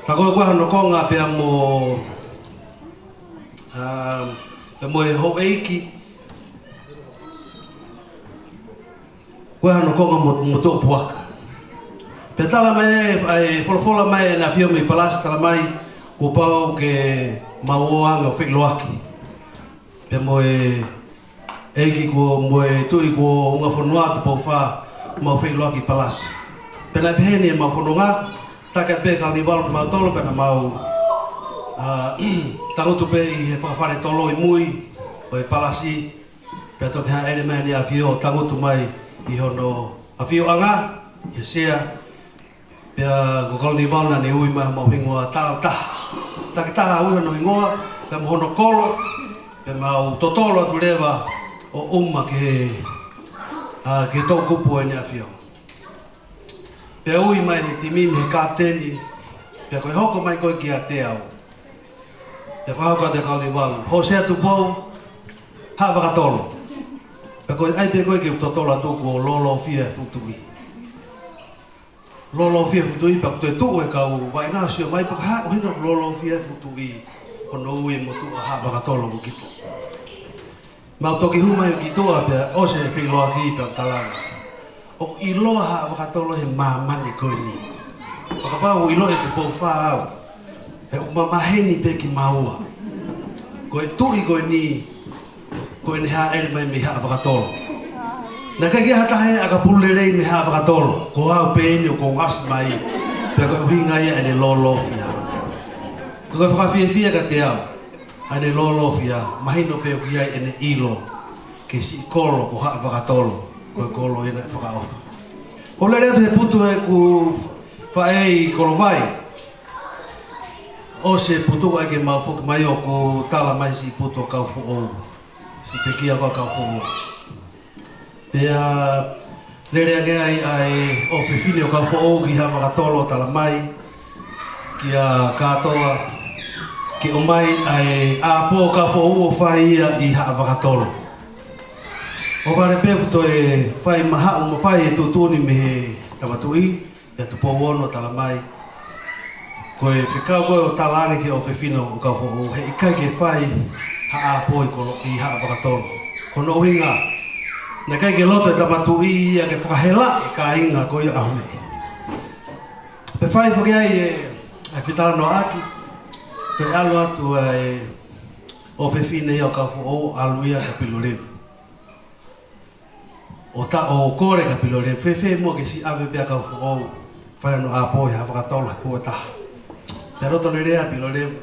Tā ko ē ko hono konga pea mo, um, pea mo e houʻeiki, ko hono konga mo, mo Tuʻapuaka. Pea tala mai, ʻa e folofola mai ʻEne ʻAfio mei Palasi, tala mai kuo pau ke mau ō ange ʻo feʻiloaki pea mo e ʻEiki kuo, mo e Tuʻi kuo ungafonua, Tupou Fā, mau feʻiloaki ʻi Palasi. Pea naʻe pehē ni ʻemau fononga, taki pē Kalaniuvalu kimautolu, pea naʻa mau, ʻa, tangutu pē ʻi he fakafale tolo ʻi mui ʻo e palasi, pea toki hāʻele mai ʻEne ʻAfio ʻo tangutu mai ʻi hono ʻafioʻanga, ʻi he sea, pea ko Kalaniuvalu naʻa ne ui mai homau hingoa, tā taha. Taki taha ui hono hingoa, pea mo hono kolo, pea mau totolo atu leva ʻo ʻuma ki he, ʻa, ki he toʻukupu ʻEne ʻAfio. Pea ui mai he timi mei he kapiteni, pea ko e hoko mai ko ē kiate au, pea fakahoko atu ʻe Kalaniuvalu, Hōsea Tupou Haʻavakatolo. Pea ko e ʻai pē ko ē ke u totolo atu kuo lōlōfia e fuʻu tuʻi. Lōlōfia e fuʻu tuʻi, pea ko e tuʻu e kau vaʻinga ʻo sio mai pe ko e hā e ʻuhinga ʻoku lōlōfia e fuʻu tuʻi, hono ui e motuʻa Haʻa Vakatolo ko Kito. Mau toki hū mai ki tuʻa pea ʻosi e feʻiloaki pea u talaange, ʻoku ʻiloa Haʻa Vakatolo he māmani ko eni. Fakapapau ʻoku ʻilo ʻe Tupou Fā au, he ʻoku mamaheni pē kimaua. Ko e tuʻi ko eni, ko ʻene hāʻele mai mei Haʻa Vakatolo. Naʻe ʻikai ke ʻi ai ha taha ia ʻoku pulu lelei mei Haʻa Vakatolo. Ko au pē eni ʻoku ou ʻasi mai, pea ko e ʻuhinga ia ʻene lōlōfia. Ko e fakafiefia kiate au ʻa ʻene lōlōfia, mahino pē ʻoku ʻi ai ʻene ʻilo ki he siʻi kolo ko Haʻa Vakatolo, ko e kolo ia naʻe fakaʻofa. ʻOku ou lele atu he putu ʻeku faʻē ʻi Kolovai. ʻOsi e putu ʻa ia ke mau foki mai ʻoku tala mai siʻi putu ʻo Kaufoʻou. Siʻi pekia ko ē ʻa Kaufoʻou. Pea lele ange ai ʻa e ʻofefine ʻo Kaufoʻou ki Haʻa Vakatolo ʻo tala mai kia Katoa ke ʻomai ʻa e ʻāpō ʻo Kaufoʻou ʻo fai ia ʻi Haʻa Vakatolo. ʻO vale pē kuo toe fai mahaʻu mo fai e tuʻutuʻuni mei he Tama Tuʻi, pea Tupou Ono ʻo tala mai, ko e fekau ko ē ʻo tala ange ki he ʻofefine ʻo Kaufoʻou, he ʻikai ke fai ha ʻāpō ʻi Kolo-, ʻi Haʻa Vakatolo. Ko hono ʻuhinga, naʻe ʻikai ke loto e Tama Tuʻi ia ke fakahelaʻi e kāinga ko ia ʻaho ni. Pea fai foki ai e, ʻa e fetalanoaʻaki, toe ʻalu atu ʻa e ʻofefine ia ʻo Kaufoʻou, ʻalu ia kia Pilolevu. ʻO ta-, ʻo kole kia Pilolevu, fēfē muʻa ke siʻi ʻave pē ʻa Kaufoʻou, fai hono ʻāpō ʻi Haʻa Vakatolo he pō ʻe taha. Pea loto lelei ʻa Pilolevu,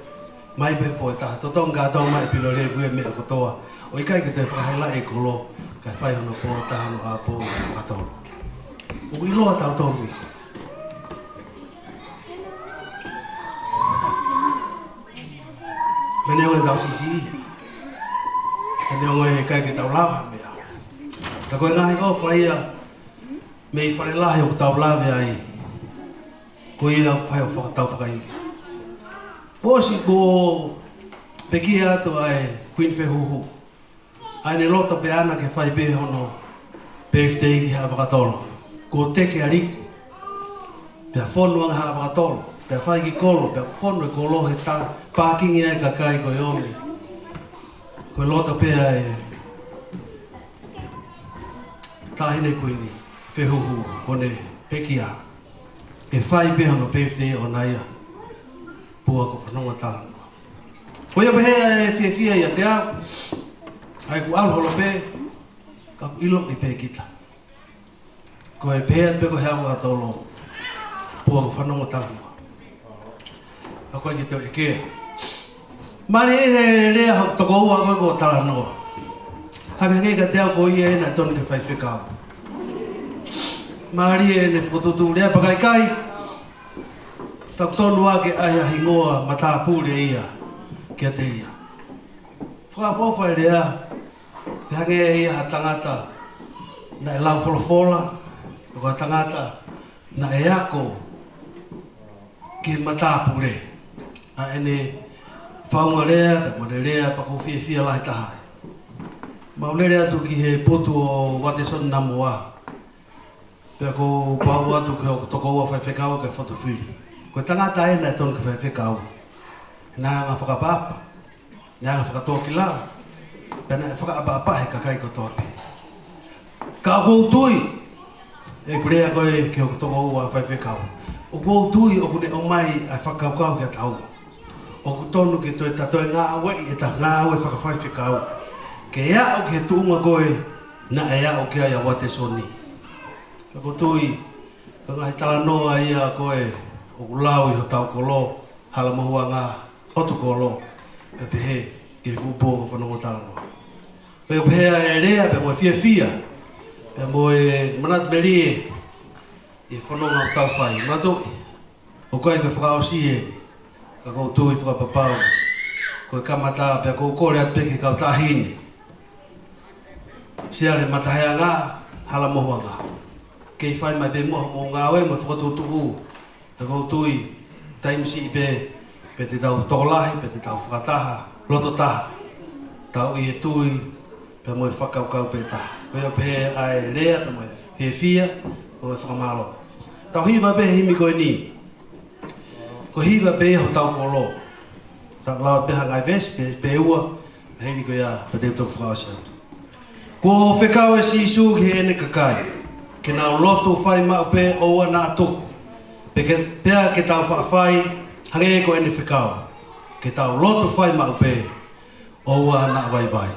mai pē he pō ʻe taha, totongi kātoa mai ʻe Pilolevu e meʻa kotoa, ʻo ʻikai ke toe fakahelaʻi e kolo, kae fai hono pō ʻe taha hono ʻāpō ʻi Haʻa Vakatolo. ʻOku ʻiloa tautolu ia. Mene o e tau sisi. Mene o e kai ke tau lava mea. Ka ko e ngaahi ʻofa ia mei Fale Lahi ʻoku tau lave ai. Ko ia fai ʻo fakatau fakai. ʻOsi ko pekia atu ʻa e Kuini Fehuhu. ʻA ʻene loto pē ʻana ke fai pē hono birthday ki Haʻa Vakatolo. Kuo teke ʻa Liku. Pea fonu ange Haʻa Vakatolo. Pea fai ki kolo. Pea fonu e kolo he tā pākingi ai kakai ko e ʻomi. Ko e loto pē ʻa e Taʻahine Kuini Fehuhu ko ʻene pekia. Ke fai pē hono birthday ʻoʻona ia. Pea ko e fanongo talanoa. Ko ia pehē ʻa e fiefia ʻiate au, ʻa ʻeku ʻalu holo pē, ka ʻoku ʻiloʻi pē kita. Ko e pehē atu pē ko Haʻa Vakatolo, pea ko e fanongo talanoa. ʻA ko e ke tau ʻeke. Mālie he lea hoku tokoua ko e ko talanoa. Hake hake kiate au ko ia ena tonu ke faifekau. Mālie ʻene fokotuʻutuʻu lea pea ka ʻikai, tau tonu ake ʻa e hingoa matāpule ia kiate ia. Fakaʻofoʻofa e lea, pea hangē ia ha tangata naʻe lau folofola, ko ha tangata naʻe ako ki he matāpule. ʻA ʻene faunga lea, pea mo ʻene lea, pea ʻoku ou fiefia lahi taha ai. Mau lele atu ki he potu ʻo Uatesoni Namoa. Pea ʻoku ou pau atu ki hoku tokoua faifekau ko Fotofili. Ko e tangata ena ʻe tonu ke faifekau. Naʻe anga fakaʻapaʻapa. Naʻe anga fakatōkilalo. Pea naʻe fakaʻapaʻapa he kakai kotoa pē. Ka ʻoku ou tui, ʻeku lea ko ē ki hoku tokoua faifekau. ʻOku ou tui ʻoku ne ʻomai ʻa e fakakaukau kiate au. ʻOku tonu ke toe ta toe ngāueʻi ʻeta ngāue fakafaifekau. Ke aʻu ki he tuʻunga ko ē naʻe aʻu ki ai ʻa Uatesoni. Ka ʻoku ou tui, ko e ngaahi talanoa ia ko ē ʻoku lau ʻi hotau kolo, Hala Mohuʻanga, Hotokolo, pea pehē ki he fuʻu pō ko e fanongo talanoa. Pea pehē ʻa e lea, pea mo e fiefia, pea mo e manatu melie, ʻi he fononga ʻoku tau fai. Mātuʻa, ʻoku ʻikai ko e fakaʻosi eni, ka ʻoku ou tui fakapapau ko e kamata, pea ʻoku ou kole atu pē ki he kau taʻahine. Siale Mataheanga, Hala Mohuʻanga. Kei fai mai pē muʻa hoʻomou ngāue mo e fokotuʻutuʻu. Pea ʻoku ou tui, taimi siʻi pē, pea te tau tokolahi, pea te tau fakataha, loto taha. Tau ʻi he tui, pea mo e fakakaukau pē taha. Ko ia pehē ʻa e lea, pea mo e fiefia, pea mo e fakamālō. Tau hiva pē he himi ko eni. Ko e hiva pē ia hotau kolo. Tau lau pē ha ngaahi veesi pē, pē ua, hili ko ia pea te u toki fakaʻosi atu. Kuo fekau ʻe Sīsū ki heʻene kakai, ke nau lotu fai maʻu pē ʻoua naʻa tuku. Pea ke, pea ke tau faʻa fai hangē ko ʻene fekau, ke tau lotu fai maʻu pē ʻoua naʻa vaivai.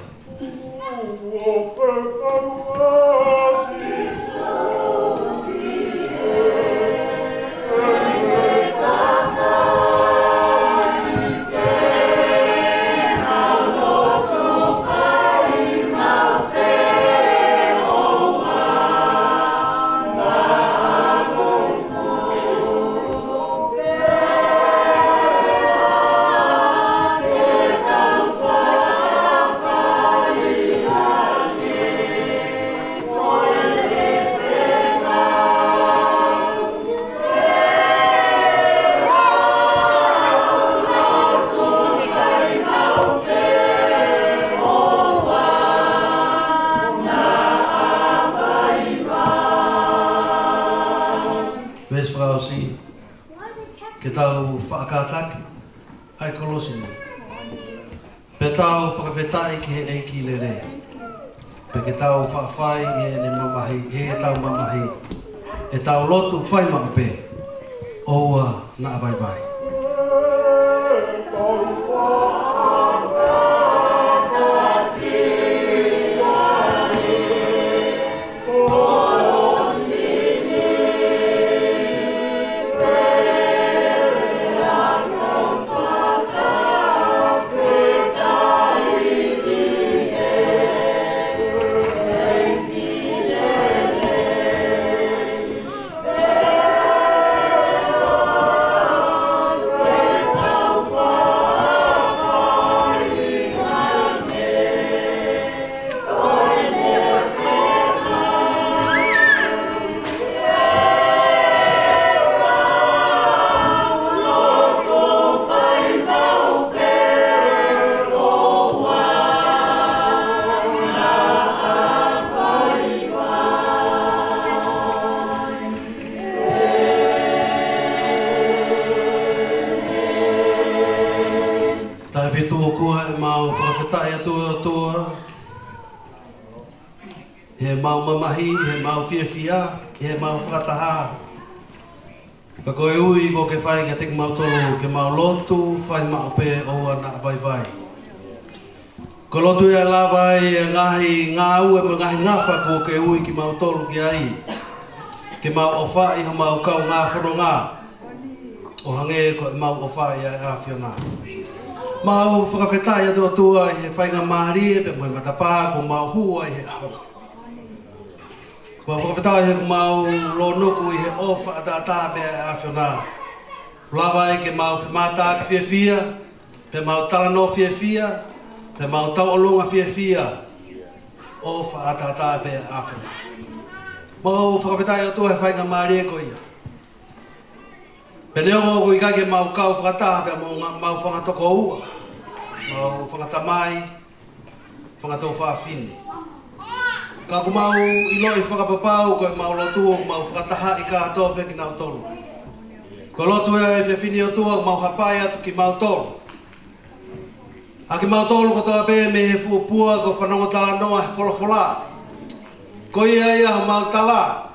Veesi fakaʻosi, ke tau faʻa kātaki ʻa e kolosi ni. Pea tau fakafetaʻi ki he ʻEiki lelei. Pea ke tau faʻa fai ʻi heʻene mamahi, ʻi heʻetau mamahi, ʻetau lotu fai maʻu pē ʻoua naʻa vaivai. Taha fitu ʻOtua, ʻemau fakafetaʻi atu ʻOtua, ʻi heʻemau mamahi, ʻi heʻemau fiefia, ʻi heʻemau fakataha. Ka ko e ui kuo ke fai kiate kimautolu, ke mau lotu fai maʻu pē ʻoua naʻa vaivai. Ko e lotu ia ʻe lava ai e ngaahi ngāue mo e ngaahi ngafa kuo ke ui kimautolu ki ai. Ke mau ʻofaʻi homau kaungā fononga ʻo hangē ko ʻemau ʻofaʻi ʻa e ʻAfiona. Mau fakafetaʻi atu ʻOtua ʻi he faingamālie pea mo e matapā kuo mau hū ai he ʻaho. Mau fakafetaʻi he kuo mau lōnuku ʻi he ʻofa ʻataʻatā pē ʻa e ʻAfiona. Lava ai ke mau femātaaki fiefia, pea mau talanoa fiefia, pea mau tauʻolunga fiefia. ʻOfa ʻataʻatā pē ʻa e ʻAfiona. Mau fakafetaʻi ʻOtua he faingamālie ko ia. Pea neongo ʻoku ʻikai ke mau kau fakataha pea mo e ngaahi, mau fanga tokoua, mau fanga tamai, fanga tuofāfine. Ka ʻoku mau ʻiloʻi fakapapau ko ʻemau lotu ʻoku mau fakatahaʻi kātoa pē kinautolu. Ko e lotu ia ʻa e efiafi ni ʻOtua ʻoku mau hapai atu kimautolu. ʻA kimautolu kotoa pē mei he fuʻu pua kuo fanongo talanoa he folofola. Ko ia ia homau tala.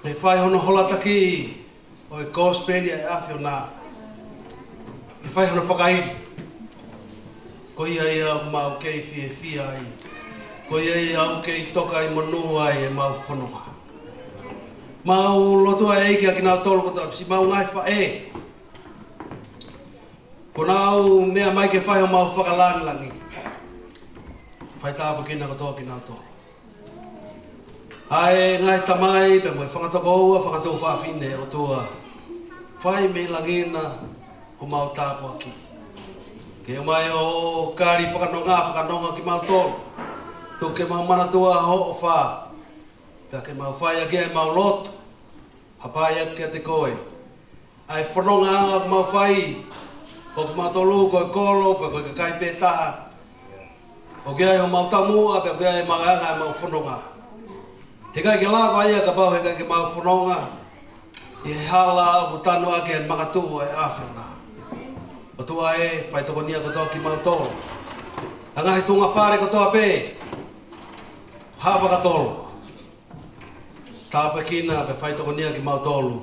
Ne fai hono holataki ʻo e kosipeli ʻa e ʻAfiona. Ne fai hono fakaili. Ko ia ia ʻoku mau kei fiefia ai. Ko ia ia ʻoku kei toka ʻi monū ai ʻemau fononga. Mau lotua ʻEiki ʻa kinautolu kotoa pē siʻemau ngaahi faʻē. Kuo nau meʻa mai ke fai homau fakalāngilangi. Fai tāpuekina kotoa kinautolu. ʻA e ngaahi tamai pea mo e fanga tokoua, fanga tuofāfine ʻOtua. Fai mei langi na homau tāpuaki. Ke ʻomai ʻo kali fakanonga, fakanonga kimautolu. Tuku ke mau manatua hoʻo ʻofa. Pea ke mau fai ʻaki ʻemau lotu. Hapai atu kiate koe. ʻA e fononga ʻoku mau fai, ko kimautolu, ko e kolo, pe ko e kakai pē taha. ʻOku ʻi ai homau taumuʻa, pea ʻoku ʻi ai e maʻuʻanga ʻemau fononga. He ʻikai ke lava ia kapau he ʻikai ke mau fononga ʻi he hala ʻoku tanu ʻaki e makatuʻu ʻa e ʻAfiona. ʻOtua ē, faitokonia kotoa kimautolu. ʻA e ngaahi tuʻunga fale kotoa pē, haʻa fakatolo. Tāpuekina pea faitokonia kimautolu.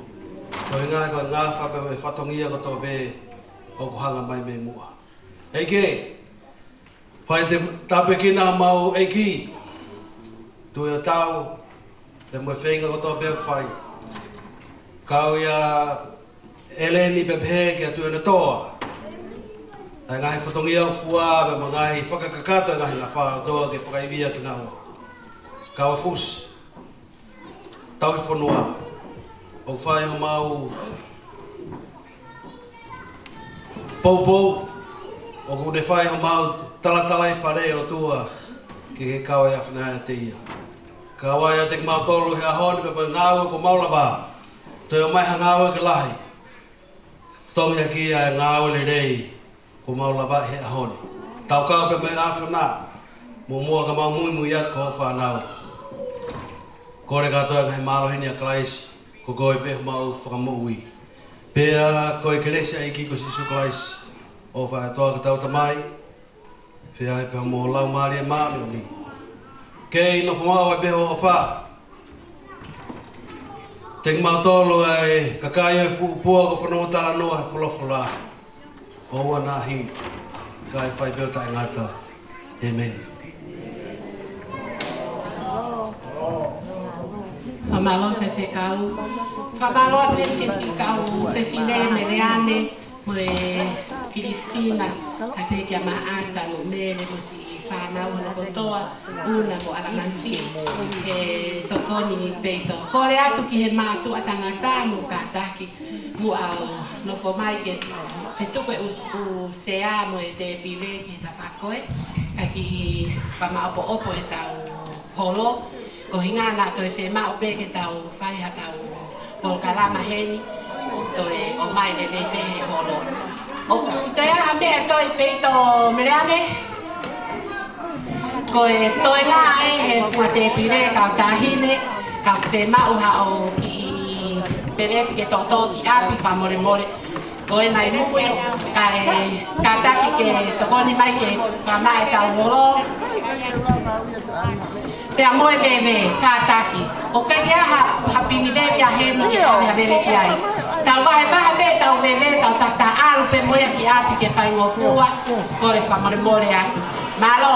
Ko e ngaahi, ko e ngafa pea mo e fatongia kotoa pē ʻoku hanga mai mei muʻa. ʻEiki, fai te tāpuekina homau ʻeiki, Tuʻi ʻo Tau, pea mo e feinga kotoa pē ʻoku fai. Kau ia ʻEleni pea pehē kia Tuʻi ʻo Netoa. ʻA e ngaahi fatongia ʻoku fua, pea mo e ngaahi fakakakato e ngaahi ngafa ʻOtua ke fakaivia kinaua. Kau ʻa Fusi, Tauhi Fonua, ʻoku fai homau poupou, ʻoku ne fai homau talatalaifale ʻOtua, ke ke kau ai ʻa e ʻAfiona ʻiate ia. Kau ai ʻiate kimautolu he ʻaho ni pea mo e ngāue kuo mau lava. Toe ʻomai ha ngāue ke lahi. Totongi ʻaki ʻa e ngāue lelei kuo mau lava he ʻaho ni. Tau kau pē mo e ʻAfiona, muʻomuʻa ka mau muimui atu ko hoʻo fānau. Kole kātoa e ngaahi mālohi ni ʻa Kalaisi, ko koe pē homau Fakamoʻui. Pea ko e kelesi ʻa e ʻEiki ko Sīsū Kalaisi, ʻofa ʻa e ʻOtua ko hotau Tamai, feohi pea mo e Laumālie Māʻoniʻoni, ke nofo maʻu ai pē hoʻo ʻofa ʻiate kimautolu ʻa e kakai ʻo e fuʻu pua kuo fanongo talanoa he folofola, ʻo ua naʻa hili, kae fai pē ʻo taʻengata. ʻĒmeni. Fakamālō Faifekau. Fakamālō atu ki he siʻi kau fefine Meleane mo e Kilisitina, kae pehē kia Maʻata mo Mele mo siʻi fānau hono kotoa, ʻUna mo ʻAlamansi, he tokoni peito. Kole atu ki he mātuʻa tangata mo kātaki muʻa ʻo nofo mai ke fetuku e ʻū, ʻū sea mo e tēpile ki he tafaʻaki ko ē, kae kiʻi fakamaʻopoʻopo ʻetau holo. Ko e ʻuhinga naʻa toe fiemaʻu pē ke tau fai haʻatau polokalama heni, ʻo toe ʻomai lelei pē he holo. ʻOku toe ʻi ai ha meʻa ʻe toe peito Meleane? Ko e toenga ē he fua tēpile kau taʻahine, ka ʻoku fiemaʻu haʻo kiʻi peleti ke toʻotoʻo ki ʻapi, fakamolemole. Ko e nai mui, kae kātaki ke tokoni mai ke fakamaʻa ʻetau holo. Pea mo e veve, kātaki. ʻOku ʻikai ke ʻi ai ha, ha pini veve ʻa heni ke ʻave ha veve ki ai. Tau vahevahe pē ʻetau veve, tau tata ʻalu pē mo ia ki ʻapi ke faingofua, kole fakamolemole atu. Mālō.